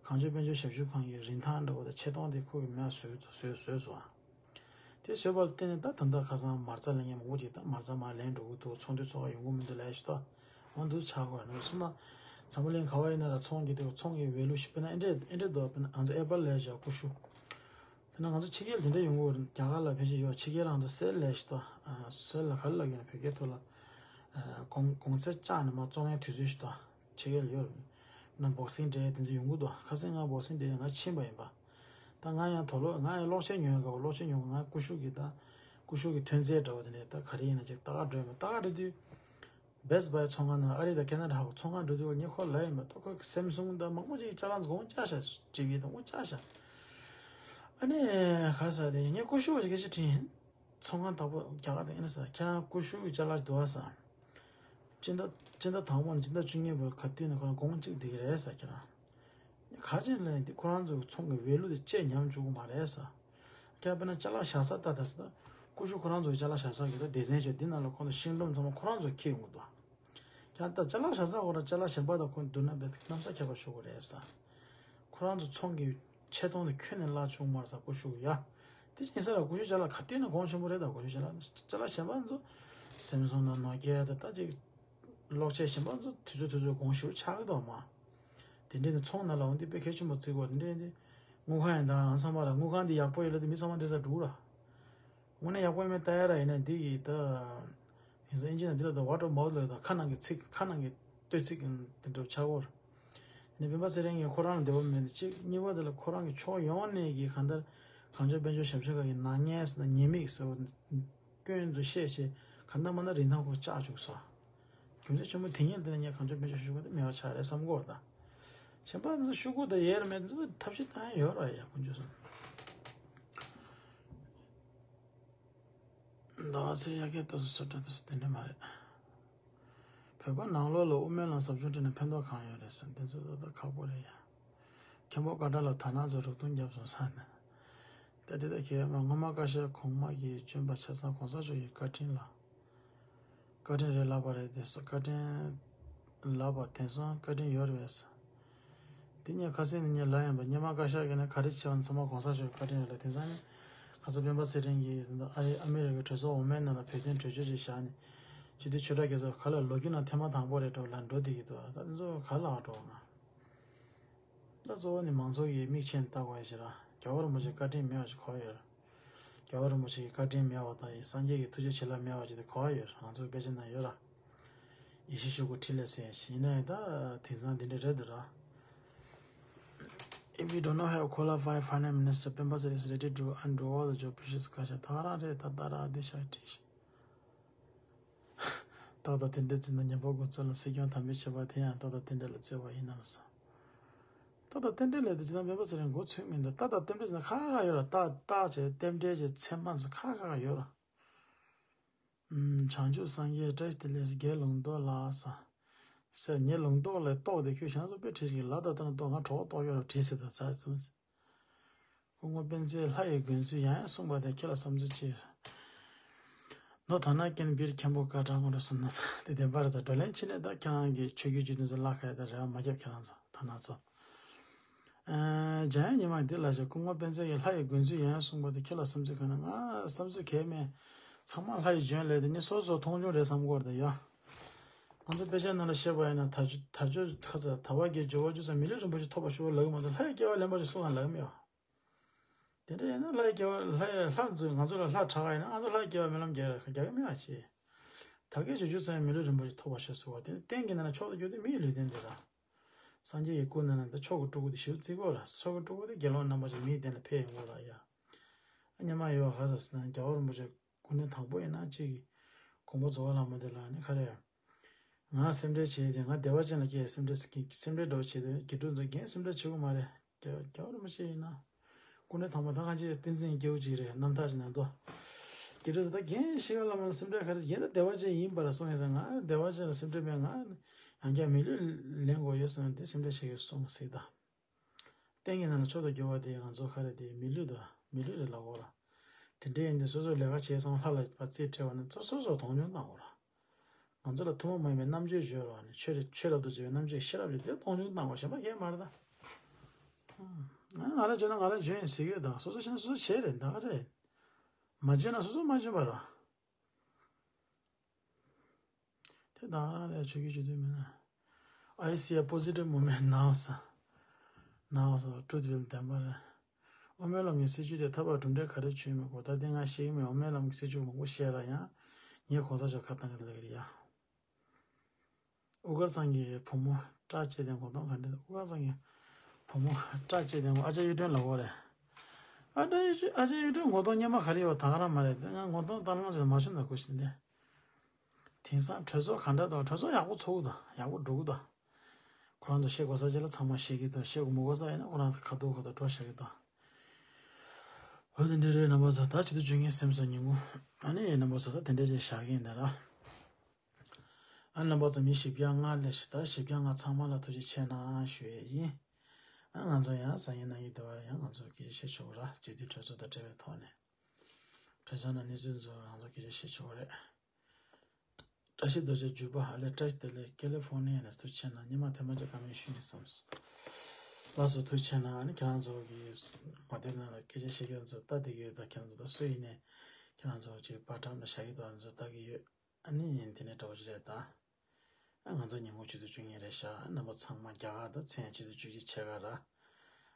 གངས་ལྗོངས་དཔལ་འབྱོར་ཞབས་ཞུ་ཁང་གི་རིན་ཐང་འདྲ་བོ་དང་ཆེ་མཐོང་དེ་ཁོ་གི་མེད་བཟོས་བཟོས་བཟོས་སོང་ཨ། དེ་བཟོས་པ་ལ་བརྟེན་ནས་ད་ད་ལྟ་ཁ་སང་མ་རྩ་ལེན་མཁན་མང་པོ་ཅིག་ད་མ་རྩ་མར་ལེན་འགྲོ་གི་འདུག་ཚོང་འདུས་ཚོགས་ཁག་ཡོང་གི་མི་འདུག་ལབ་ཤི་ད། འོ་འདུག་ཆགས་དགོས་ནས་སོང་ན། འཛམ་བུ་གླིང་ག་བ་ཡིན་ན་ལ་ཚོང་གི་དེ་ཚོང་གི་value ཞིག་དཔེར་ན་ཨེ་འདྲས་ཨེ་འདྲས་འདུག་དཔེར་ན་ང་ཚོ་ཨེ་པལ་ལབ་ཤི་ཀུ་ཤུ། དེ་ན་ང་ཚོ་ཕྱི་རྒྱལ་དེ་འདྲ་ཡོང་གི་རྒྱ་གར་ལ་ཕལ་ཆེར་ཡོད་ཕྱི་རྒྱལ་ལ་ང་ཚོ་སེལ་ལབ་ཤི་ད། སེལ་ལ་ག་རེ་ལབ་ཀྱི་ན་བོད་སྐད་ཐོག་ལ། གོང་གོང་ཚད་བཅག་ནས་མར་བཙོང་མཁན་དུས་ཚོད་ཞིག་དང་ཆེད་ཡོད་ཡོད་ན་བོག་སིང་འདྲ་དེ་ཚོ་ཡོང་གི་འདུག་ཁ་སང་ང་བོག་སིང་འདྲ་ང་ཕྱིན་པ་ཡིན་པ། ད་ང་ཡང་དོ་ལོ་ང་ཡང་གློག་ཆས་ཉོ་ཡག་གློག་ཆས་ཉོ་ག་ང་ཀུ་ཤུ་གི་ད་ཀུ་ཤུ་གི་ཐོན་རྫས་འདྲ་བོ་དེ་འདྲ་ད་ག་རེ་ཡིན་ན་ཅིག་ད་ག་འགྲོ་ཡིན་པ་ད་ག་འགྲོ་དུས། Best Buy ཚོང་ཁང་ནང་ཨ་རི་དང་ཁེ་ན་ཌ་ཧ་གོ་ཚོང་ཁང་འགྲོ་དུས་ངས་ཁོ་ལབ་ཡིན་པ་ད་ཁོ་གི་Samsung ད་མང་པོ་ཅིག་ཅ་ལག་འགོང་བཅག་ཤག་ཊི་ཝི་དང་འགོང་བཅག་ཤག་ཨ་ནི་ག་ས་དེ་ངས་ཀུ་ཤུ་བ་ཞིག་སྐད་ཆ་དྲིས་ཡིན། ཚོང་ཁང་བདག་པོ་རྒྱ་གར་དང་ཨེ་ན་ས་ཁྱེད་རང་ཀུ་ཤུ་གི་ཅ་ལག་འདུག་ཨ་ས། སྤྱི་ཟླ་སྤྱི་ཟླ་དང་པོ་ནས་སྤྱི་ཟླ་བཅུ་གཉིས་བར་ག་དུས་ནས་ཁོ་རང་གོང་གཅིག་བསྡད་ཀྱི་རེད་ས་ཁྱེད་རང་། ག་ཅན་ལས་འདི་ཁོ་རང་ཚོ་གི་ཚོང་གི་ཝེ་ལུ་དེ་བཅད་ཉམས་བཅུག་གི་མ་རེད་ས། ཁྱེད་རང་དཔེར་ན་ཅ་ལག་བཞག་ས་ལྟ་ད་ས་ད་ཀུ་ཤུ་ཁོ་རང་ཚོ་གི་ཅ་ལག་བཞག་ས་གི་ད་སྡེ་ཚན་ཆོས་འདི་ནང་ལ་ཁོང་ཚོ་ཤིང་སྒྲོམ་ཚང་མ་ཁོ་རང་ཚོ་འཁྱེར་ཡོང་གི་འདུག་ཁྱེད་རང་ད་ཅ་ལག་བཞག་ས་ཁོ་རང་ཅ་ལག་གཞན་པ་དང་ཁོ་བསྡུར་ན་དཔེ་གནམ་ས་ཁྱད་པར་ཤོར་གི་རེད་ས། ཁོ་རང་ཚོ་ཚོང་གི་ཆེ་མཐོང་དེ་ཁྱོན་ནས་བརླག་བྱུང་མ་རེད་ས་ཀུ་ཤུ་གི་ཡ། དེ་ཡིན་ས་ལ་ཀུ་ཤུ་ཅ་ལག་ག་དུས་ནས་གོང་ཆེན་པོ་རེད་ད་ཀུ་ཤུ་ཅ་ལག་ཅ་ལག་གཞན་པ་ཚོ་སེམ་སུང་དང་ནོ་ཀི་ཡ་དང་ད་ཅིག་གློག་ཆས་གཞན་པ་ཚོ་དུས་ཚོད་དུས་ཚོད་གོང་ཞུ་ཆགས་ཀྱི་འདུག་མ། དེ་འདྲས་ནི་ཚོང་ནང་ལ་འོང་དུས་དཔེ་གལ་ཆེན་པོ་བརྩི་དགོས་དེ་འདྲས་ནི་དངུལ་ཁང་ཡིན་ད་ལང་ཚང་མ་ལ་དངུལ་ཁང་འདི་ཡག་པོ་ཡོད་ལ་དེ་མི་ཚང་མ་འདི་ས་འགྲུག་ར། དངོས་གནས་ཡག་པོ་ཡིན་མིན་ལྟ་ཡ་ར་ཡིན་ན་འདི་ཡི་ད། དེང་སང་ཨིན་ཇི་ནང་འདི་ལ་ད་word of mouth ལ་ད་ཁ་ནང་གི་ཚིག་ཁ་ནང་གི་བསྟོད་ཚིག་དེ་འདྲ་ཆགས་ཡོད་ར། ནི་སྤེན་པ་ཚེ་རིང་གིས་ཁོ་རང་ལ་འདོད་པ་མེད་དེ་གཅིག་གཉིས་པ་དེ་ལ་ཁོ་རང་གི་ཕྱོགས་ཡོངས་ནས་ཀྱི་གང་ལྟར་གངས་ལྗོངས་དཔལ་འབྱོར་ཞབས་ཞུ་ཁང་གི་ནག་ཉེས་ཟེར་ན་ཉེས་དམིགས་ཟེར་བ་སྐྱོན་དུ་བཤད་བྱས་གང་ལྟར་མ་ན་རིན་ཐང་ཁོ་བཅག་བཅུག་སོང་། རྒྱུ་མཚན་ཆེན་པོ་དེ་ཉིད་དེ་ནས་ངས་གངས་ལྗོངས་དཔལ་འབྱོར་ཞབས་ཞུ་ཁང་དེ་མེད་པ་ཆགས་རེད་བསམ་གྱི་ཡོད་རེད་ད། གཞན་པ་ཚོ་ཤོག་གུ་དང་ཡས་ར་མེད་ཚོ་ཐབས་ཤེས་བཏང་ཡ་ཡོད་ར་ཡ་དཀོན་མཆོག་གསུམ། ཟླ་བ་ཚེ་ཡ་གིས་ལྟོས་སོ་སོ་འདྲ་ལྟོས་སོ་དེ་འདྲ་མ་རེད། བོད་པ་ནང་ལོགས་ལ་དབུ་མའི་ལམ་ཟབ་སྦྱོང་སྤྲད་ནས་ཕན་ཐོགས་གང་ཡོད་རེད་ཟེར་འདི་ཚོ་ད་ལྟ་ཁག་པོ་རེད་ཡ། མཁན་པོ་ཀ་ཏྲ་ལ་དར་ནག་ཚོས་རུག་རྡུང་བརྒྱབ་སོང་ས་ནས། ད་དེ་ད་ཁྱེད་མ་སྔོན་མ་བཀའ་ཤག་གོང་མ་གིས་བྱོན་པ་ཆ་ཚང་གོང་ས་མཆོག་གི་བཀའ་དྲིན་ལ། བཀའ་དྲིན་རེད་ལབ་པ་རེད་དེ་སོ་བཀའ་དྲིན་ལབ་པ་དེང་སང་བཀའ་དྲིན་ཡོད་རེད་ཟེར། དེ་ངས་ཁ་སང་ནས་ངས་ལབ་ཡིན་པ་སྔོན་མ་བཀའ་ཤག་གིས་ནི་ག་རེ་བྱས་པ་ཚང་མ་གོང་ས་མཆོག་གི་བཀའ་དྲིན་རེད་ལ་དེང་སང་ནི་ཁ་སང་སྤེན་པ་ཚེ་རིང་གིས་ཨ་རི་ཨ་མི་རི་ཀའི་གྲོས་ཚོགས་འོག་མའི་ནང་ལ་བོད་དོན་གྲོས་ཆོད་ཅིག་བཞག་ནས་སྤྱི་འཐུས་ཆོས་གྲགས་རྒྱ་མཚོ་ག་ལ་ལོ་རྒྱུས་ནང་ཐེངས་མ་དང་པོ་རེད་འགྲོ་ལ་འགྲོ་བསྡད་ཀྱི་འདུག་ད་དེ་ཚོ་ག་ལ་འགྲོ་ང་། ད་གཙོ་བོ་ནི་མང་ཚོགས་ཀྱི་མིག་ཕྱེ་ནས་ལྟ་དགོས་ཡ་ཞིག་ར་རྒྱལ་བ་རིན་པོ་ཆེའི་བཀའ་དྲིན་མེད་པ་ཞིག་གོ་ཡོད་ར། རྒྱལ་བ་རིན་པོ་ཆེའི་བཀའ་དྲིན་མེད་པ་དང་སངས་རྒྱས་ཀྱི་ཐུགས་རྗེ་བྱིན་རླབས་མེད་པ་ཅིག་དེ་གོ་ཡོད་རང་ཚོའི་དཔེ་ཆ་ན་ཡོད་ར། ཡེ་ཤེས་ཆོས་སྐུ་འཕྲིན་ལས་ཟེར་ཞིག་ཡིན་ན་ཡང་ད་དེང་སང་འདི་འདྲ་རེད་འདུག་ར། If you do not have qualified finance minister, Pemba Seri is ready to undo all the job issues. ཁ་ཤས་ད་རང་རེད་ད་ད་ར་འདི་ཤ་བྲིས་ཤིག་ཏག་ཏག་དེ་འདྲ་བརྩིས་ན་ཉམས་པ་དགོས་ཚོད་ལ་སྲིད་སྐྱོང་དམ་པའི་ཆོས་པ་དེ་ཡང་ཏག་ཏག་དེ་འདྲ་ལ་བརྩི་བ་ཡིན་ནམ་ཟེར། ཏག་ཏག་རྟེན་འབྲེལ་ལས་དེ་ཇི་ལྟར་མེད་པ་ཟེར་རན་མགོ་ཚོས་མི་འདུག་ཏག་ཏག་རྟེན་འབྲེལ་ཟེར་ན་ཁ་ཁ་ཡོད་ར། ཏག་ཏག་བྱས་རྟེན་འབྲེལ་གྱི་མཚན་མ་ཚོ་ཁ་ཁ་ཡོད་ར། ཨམ། བྱང་ཆུབ་སངས་རྒྱས་བཀྲ་ཤིས་བདེ་ལེགས་དགེ་ལུང་རྟོགས་ལགས་ས། ཟེར་ངས་ལུང་རྟོགས་ལས་རྟོགས་དེ་ཁྱོད་བྱང་ཆུབ་དཔེ་བྲིས་ཤིག་ལ་ད་ལྟ་ན་རྟོགས་ང་གྲོགས་རྟོགས་ཡོད་ར་བྲིས་ཟེར་ད་ཚ་ཚ། སྐུ་ངོ་སྤེན་ཚེས་ལྷ་ཡི་དགོངས་ཚུལ་ཡང་ཡང་གསུངས་པ་དེ་ཁྱེད་ལ་བསམ་ཚུལ་ཅི། ནོ་ཐ་ན་ཀེན་བིར་མཁན་པོ་བཀའ་དྲང་དགོངས་རེ་གསུངས་ན་ས་དེ་བདེན་པ་རེད་ད་བགྲོ་གླེང་ཕྱི་ནས་ད་ཁྱེད་རང་གི་ཆོས་བརྒྱུད་སྤྱི་མཐུན་ཚོ་བླ་ཁ་ཡ་ད་རེ་བ་མ་རྒྱབ་ཁྱེད་རང་ཚོ་ཐ་ན་ཚོ། འཇམ་དབྱངས་ཉི་མ་འདི་ལ་བཞག་སྐུ་ངོ་སྤེན་ཚེ་གིས་ལྷ་ཡི་དགོངས་ཚུལ་ཡང་ཡང་གསུངས་པ་དེ་ཁྱེད་ལ་བསམ་ཚུལ་གང་ན་ང་བསམ་ཚུལ་གས་མེད། ཚང་མ་ལྷ་ཡི་བྱོན་ལས་དེ་ནི་སོ་སོ་མཐོང་ཆུང་རེད་བསམ་གོ་རེད་ད་ཡ། ང་ཚོ་དཔེ་ཆ་ནང་ལ་བཤད་པ་ཡིན་ན་དལ་འབྱོར་དལ་འབྱོར་ཁ་ཚ་དལ་བ་བརྒྱད་འབྱོར་བ་བཅུ་ཚང་མི་ལུས་རིན་པོ་ཆེ་ཐོབ་པར་ཤོག་ལབ་ཀྱི་མ་གཏོགས་ལྷ་ཡི་སྐྱེ་བ་ལེན་པ་ཞིག་གསུང་ཡང་ལབ་ཀྱི་མེད་པ། དེ་འདྲ་ཡིན་ན་ལྷ་ཡི་སྐྱེ་བ་ལྷ་ཡི་ལྷ་ཚོས་ང་ཚོ་ལ་ལྷ་གྲགས་ཡིན་ན་ང་ཚོ་ལྷ་ཡི་སྐྱེ་བ་སྨོན་ལམ་རྒྱག་རྒྱག་གི་མེད་པ་བྱས། དལ་བརྒྱད་འབྱོར་བཅུ་ཚང་མི་ལུས་རིན་པོ་ཆེ་ཐོབ་པར་ཤོག་ཟེར་བ་དེ་ནི་རྟེན་གྱི་ནང་ན་མཆོག་ཏུ་གྱུར་ཏེ་མི་ཡི་ལུས་རྟེན་དེ་ར། སངས་རྒྱས་ཀྱི་སྐུ་ནང་ན་ད་མཆོག་གི་སྤྲུལ་སྐུ་དེ་ཞེ་པོ་བརྩི་དགོས་ར། མཆོག་གི་སྤྲུལ་སྐུ་དེ་དགེ་སློང་རྣམ་པ་ཅིག་མིའི་སྟེང་ལ་ཕེབས་ཡོང་དགོས་ར་ཡ། སྙན་མ་ཡོད་པ་ག་ས་ཟེར་ན་རྒྱལ་བ་རིན་པོ་ཆེ་སྐུ་ཕྲེང་དང་པོ་ཡིན་ན་གཅིག་གིས་གོང་པོ་རྫོགས་པ་ལྷ་མོ་དེ་ལ་ནི་ག་རེ། ང་སེམས་ཁྲལ་བྱས་ཏེ་ང་བདེ་བ་ཅན་ལ་སྐྱེ་སེམས་ཁྲལ་སེམས་ཁྲལ་འདྲ་བོ་བྱས་ཏེ་དགེ་ཕྲུག་ཚོ་རྒན་སེམས་ཁྲལ་བྱེད་དགོས་མ་རེད། རྒྱལ་རྒྱལ་བ་རིན་པོ་ཆེ་ཡིན་ན། སྐུ་ཕྲེང་དང་པོ་ད་གང་ཅི་བསྟན་འཛིན་སྐྱེས་བུ་ཅིག་རེད། རྣམ་ཐར་ཅིག་ནང་དུ། དགེ་ཕྲུག་ཚོ་ད་རྒན་ཤི་ཁ་ལ་མ་ལ་སེམས་ཁྲལ་ག་རེ་རྒན་ད་བདེ་བ་ཅན་ཡིན་པ་ལ་གསུངས་ཡིན་ཟེར། ང་བདེ་བ་ཅན་ལ་སེམས་ཁྲལ་མེད། ང་ཡང་བསྐྱར་མི་ལུས་ལེན་དགོས་ཡོད་བསམ་དེ་སེམས་ཁྲལ་བྱེད་ཀྱི་གསུངས་སྲིད་ད། རྟེན་གྱི་ནང་ལ་མཆོག་ཏུ་གྱུར་པ་དེ་ང་ཚོ་ག་རེ་དེ་མི་ལུས་དང་མི་ལུས་རེད་ལབ་དགོས་ར། དེ་འདྲ་ཡིན་དུས་སོ་སོའི་ལས་ཀ་བྱས་ཙང་ལྷ་ལ་ཕར་རྩིས་སྤྲད་པ་ནི་སོ་སོ་སོ་མཐོང་ཆུང་བཏང་དགོས་ར། ང་ཚོ་ལ་ཐུན་མོང་མ་ཡིན་པའི་རྣམ་དཔྱོད་ཡོད་ར་ནི་ཆོས་རེད། ཆོས་རབ་ཏུ་བྱེད་པའི་རྣམ་དཔྱོད་ཤེས་རབ་རེད། དེ་མཐོང་ཆུང་བཏང་དགོས་གཞན་པ་གས་མ་རེད་ད། ང་ང་རང་བྱོན་ན་ང་རང་བྱོན་ཡིན་ཟེར་གྱི་ཡོད་ད། སོ་སོ་བྱས་ན་སོ་སོ་བྱས་རེད་ད་ག་རེད། མ་བྱོན་ན་སོ་སོ་མ་བྱོན་པ་ར། དེ་དང་རང་ལས་ཆོས་ཀྱི་ཆོས་དུས་མིན་ན། I see a positive moment now, sir. Now, sir, truth will temper. དབུ་མའི་ལམ་གྱི་སྲིད་བྱུས་དེ་ཐོག་མར་གྲུབ་འབྲས་ག་རེ་བྱུང་མིན་གོ། ད་དེ་ང་ཤེས་ཀྱི་མེད། དབུ་མའི་ལམ་གྱི་སྲིད་བྱུས་མང་པོ་བཤད་ར་ཡང་། ངས་གོང་ས་མཆོག་ཁ་བཏང་གི་ལབ་ཀྱི་རེད་ཡ། དབུ་དཀར་ཚང་གི་བུ་མོ་སྐྲ་བཅད་དེ་ངོ་གདོང་ག་འདྲ། དབུ་དཀར་ཚང་གི་བུ་མོ་སྐྲ་བཅད་དེ་ངོ་། ཨ་ཅག་གཡུ་སྒྲོན་ལབ་དགོས་རེད། ཨ་ཅག་གཡུ་སྒྲོན། ཨ་ཅག་གཡུ་སྒྲོན་ངོ་གདོང་སྙེ་མ་ག་རེ་ཡོད་ད་ག་རང་མ་རེད། ང་ངོ་གདོང་ལྟ་ལོང་བྱས་མ་བྱུང་ན་ཁུ་ཤི་འདི། དེང་སང་གྲོས་ཚོགས་ག་འདྲ་འདུག་གྲོས་ཚོགས་ཡག་པོ་ཚོགས་འདུག་ཡག་པོ་འགྲོ་གི་འདུག་ཁོ་རང་ཚོ་བཤད་དགོས་ས་ཅིག་ལ་ཚང་མ་བཤད་ཀྱི་འདུག་བཤད་དགོས་མི་དགོས་ས་ཡིན་ན་ཁོ་རང་ཚོ་ཁ་ཐུག་ཁ་ཐུག་འགྲོ་བཤད་ཀྱི་འདུག་འོ་དེ་འདྲ་རེད། རྣམ་པ་ཚོ་ད་བྱེད་དུ་བཅུག་མཁན་སེམས་སུ་ཉིན་གུང་། ཨ་ནི་རྣམ་པ་ཚོ་ད་དེ་འདྲ་ཅིག་བཞག་གི་ཡིན་ད་ར། ཨ་རྣམ་པ་ཚོ་མི་བཞི་བརྒྱ་ལྔ་སླེབས་ཤག་ད་བཞི་བརྒྱ་ལྔ་ཚང་མ་ལ་ཐུགས་རྗེ་ཆེ་གནང་ཞུ་ཡས་ཡིན། ཨ་ང་ཚོ་ཡང་སང་ཉིན་གནངས་ཉིན་དེ་བར་ཡང་ང་ཚོ་སྐད་ཆ་བཤད་ཆོག་གི་ར། སྤྱི་འཐུས་གྲོས་ཚོགས་དང་འབྲེལ་བའི་ཐོག་ནས། གྲོས་ཚོགས་ནང་གནས་ཚུལ་ཚོ་ང་ཚོ་སྐད་ཆ་བཤད་ཆོག་གི་རེད། བཀྲ་ཤིས་རྡོ་རྗེ་འཇུག་པ་ཧ་ལས། བཀྲ་ཤིས་བདེ་ལེགས། ཀེ་ལི་ཧྥོ་ནི་ཡ་ནས་ཐུགས་རྗེ་ཆེ་གནང་། ཉི་མ་ཐེངས་མ་གཅིག་བཀའ་མོལ་ཞུས་ནས་བསམ་སོང་། ལགས་སོ་ཐུགས་རྗེ་ཆེ་གནང་། ཨ་ནི་ཁྱེད་རང་ཚོ་གི་མ་དེ་ནང་ལ་སྐད་ཆ་བཤད་རྒྱུ་ཚོ་ལྟ་བསྡད་ཀྱི་ཡོད་ད། ཁྱེད་རང་ཚོ་ད་སུ་ཡིན་ནས་ཁྱེད་རང་ཚོ་ཅིག་པར་ཊའིམ་ལ་བཞག་གི་འདུག་ཨ་ནི་ཚོ་ལྟ་གི་ཡོད། ཨ་ནི་ཡིན་དེ་ནས་འདྲ་བོ་ཅིག་རེད་ད། ཨ་ང་ཚོ་ཉིན་གུང་ཆུ་ཚོད་བཅུ་གཉིས་རེད་ཤག་རྣམ་པ་ཚང་མ་རྒྱ་གར་དང་མཚན་ཆུ་ཚོད་བཅུ་གཅིག་ཕྱེད་ཀ་ར།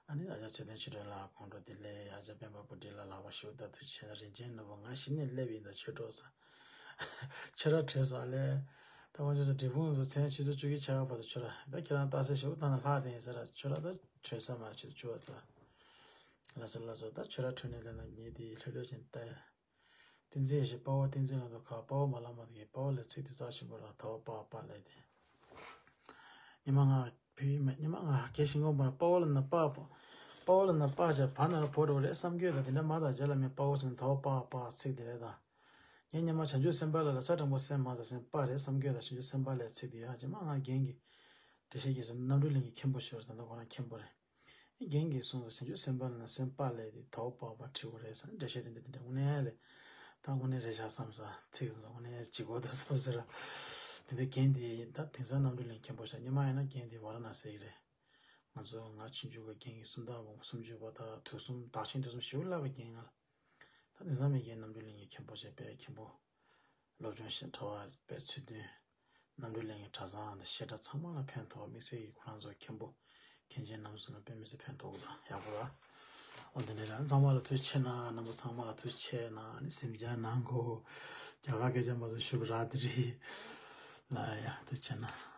ཨ་ནི་ཨ་ཅག་ཚེ་བརྟན་ཆོས་སྒྲོན་ལགས་དགོང་དྲོ་བདེ་ལེགས། ཨ་ཅག་སྤེན་པ་བུ་ཁྲིད་ལགས་ལག་པ་ཞུ། ད་ཐུགས་རྗེ་ཆེ་གནང་། རིན་ཆེན་ནོར་བུ་ང་གཞི་ནས་སླེབས་ཡིན་ད། ཆོས་གྲོགས་ས། ཁྱོད་ར་བྲོས་ས་ལས། ད་དབང་ཕྱུག་ཚོ་འབྲས་སྤུངས་སུ་མཚན་ཆུ་ཚོད་བཅུ་གཅིག་ཕྱེད་ཀ་བར་དུ་ཁྱོད་ར་ད་ཁྱེད་རང་རྟགས་གསལ་ཞུ་ད་ན་ལྷག་དེ་ཡིན་ས་ར། ཁྱོད་ར་ད་བྲོས་ས་མ་ཆུ་ཚོད་བཅུ་བ་ཙམ། ལགས་སོ་ལགས་སོ། ད་ཁྱོད་ར་བྲོས་ནས་ལས་ན་ཉིན་དེ་ལྷོད་ལྷོད་ཅན་ལྟ། བསྟན་འཛིན་ཡེ་ཤེས་དཔའ་བོ་བསྟན་འཛིན་ལ་དོ་ཁ་དཔའ་བོ་མ་ལ་མ་དགེ་དཔའ་བོ་ལ་ཚིག་དེ་རྩ་ཆེན་པོ་ར་ད་བ་པ་པ་ལས་དེ། ཉི་མ་ང་བོད་ཡིག་མེད། ཉི་མ་ང་སྐད་ཤིང་ཀོང་པ་དཔའ་བོ་ལ་ན་དཔའ་བོ། དཔའ་བོ་ལ་ན་དཔའ་བྱ་བ་ན་ར་བོ་འགྲོ་རེད་བསམ་གྱི་ཡོད་ད། དེ་འདྲ་མ་དང་རྗེས་ལ་མི་དཔའ་བོ་ཟེར་ན་ད་བ་པ་པ་ཚིག་དེ་རེད་ད། ངས་ཉི་མ་བྱང་ཆུབ་སེམས་དཔའ་ལ་ལ་ས་དྲང་པོ་སེམས་མ་ཟ་སེམས་དཔའ་རེད་བསམ་གྱི་ཡོད་ད། བྱང་ཆུབ་སེམས་དཔའ་ལས་ཚིག་དེ་ཡ་རྗེས་མ་ང་རྒན་གྱི་འགྲེལ་བཤད་ཀྱི་སེམས་རྣམ་གྲོལ་གླིང་གི་མཁན་པོ་ཞིག་རེད། ད་ལྟ་ཁོ་རང་མཁན་པོ་རེད། རྒན་གྱིས་གསུངས་སོ། བྱང་ཆུབ་སེམས་དཔའ་ལ་ན་སེམས་དཔའ་ལས་དེ་དའོ་པའོ་པ་བྲིས་པ་རེད་ཟེར་ནས་འགྲེལ་བཤད་དེ་འདྲ་དེ་འདྲ་དངོས་གནས་ལས་ད་དངོས་གནས་རེད་ཤག་བསམ་ས་ཚིག་ཚང་དངོས་གནས་ལྗིད་ཁོག་ཏུ་བསམ་ཟེར་ར། དེ་འདྲ་རྒན་དེ་ད་དེང་སང་རྣམ་གྲོལ་གླིང་མཁན་པོ་ཤག་ཉི་མ་ཡིན་ན་རྒན་དེ་ཝ་ར་ཎ་སི་རེད། ང་ཚོ་ང་ཆུང་ཆུང་གི་རྒན་གྱི་སུམ་རྟགས་བུ་མོ་སུམ་ཅུ་པ་ད་དུས་གསུམ་བདག་ཆེན་དུས་གསུམ་ཞེ་པོ་བསླབ་པའི་རྒན་ང་ལ། ད་དེང་སང་མི་རྒན་རྣམ་གྲོལ་གླིང་གི་མཁན་པོ་བྱས་པའི་མཁན་པོ། སློབ་སྦྱོང་ཞིག་གྲྭ་བ་དཔེ་ཚུལ་མཐུན། རྣམ་གྲོལ་གླིང་གི་གྲྭ་ཚང་དང་བཤད་གྲྭ་ཚང་མ་ལ་ཕན་ཐོགས། དམིགས་བསལ་གྱི་ཁོ་རང་ཚོ་མཁན་པོ་མཁན་ཆེན་རྣམ་གསུམ་ལ་དཔེ་མི་སྲིད་ཕན་ཐོགས་ཀྱི་འདུག་ཡག་པོ་ར། འོ་དེ་འདྲ་ར་ཚང་མ་ལ་ཐུགས་རྗེ་ཆེ་གནང་། རྣམ་པ་ཚང་མ་ལ་ཐུགས་རྗེ་ཆེ་གནང་། ཨ་ནི་སེམས་ཅན་ནང་གོ་རྒྱ་གར་སྐད་ཆ་མ་གཏོགས་ཤུ་བྷ་ར་ཏི་རི་ལ་ཡ་ཐུགས་རྗེ་ཆེ་གནང་།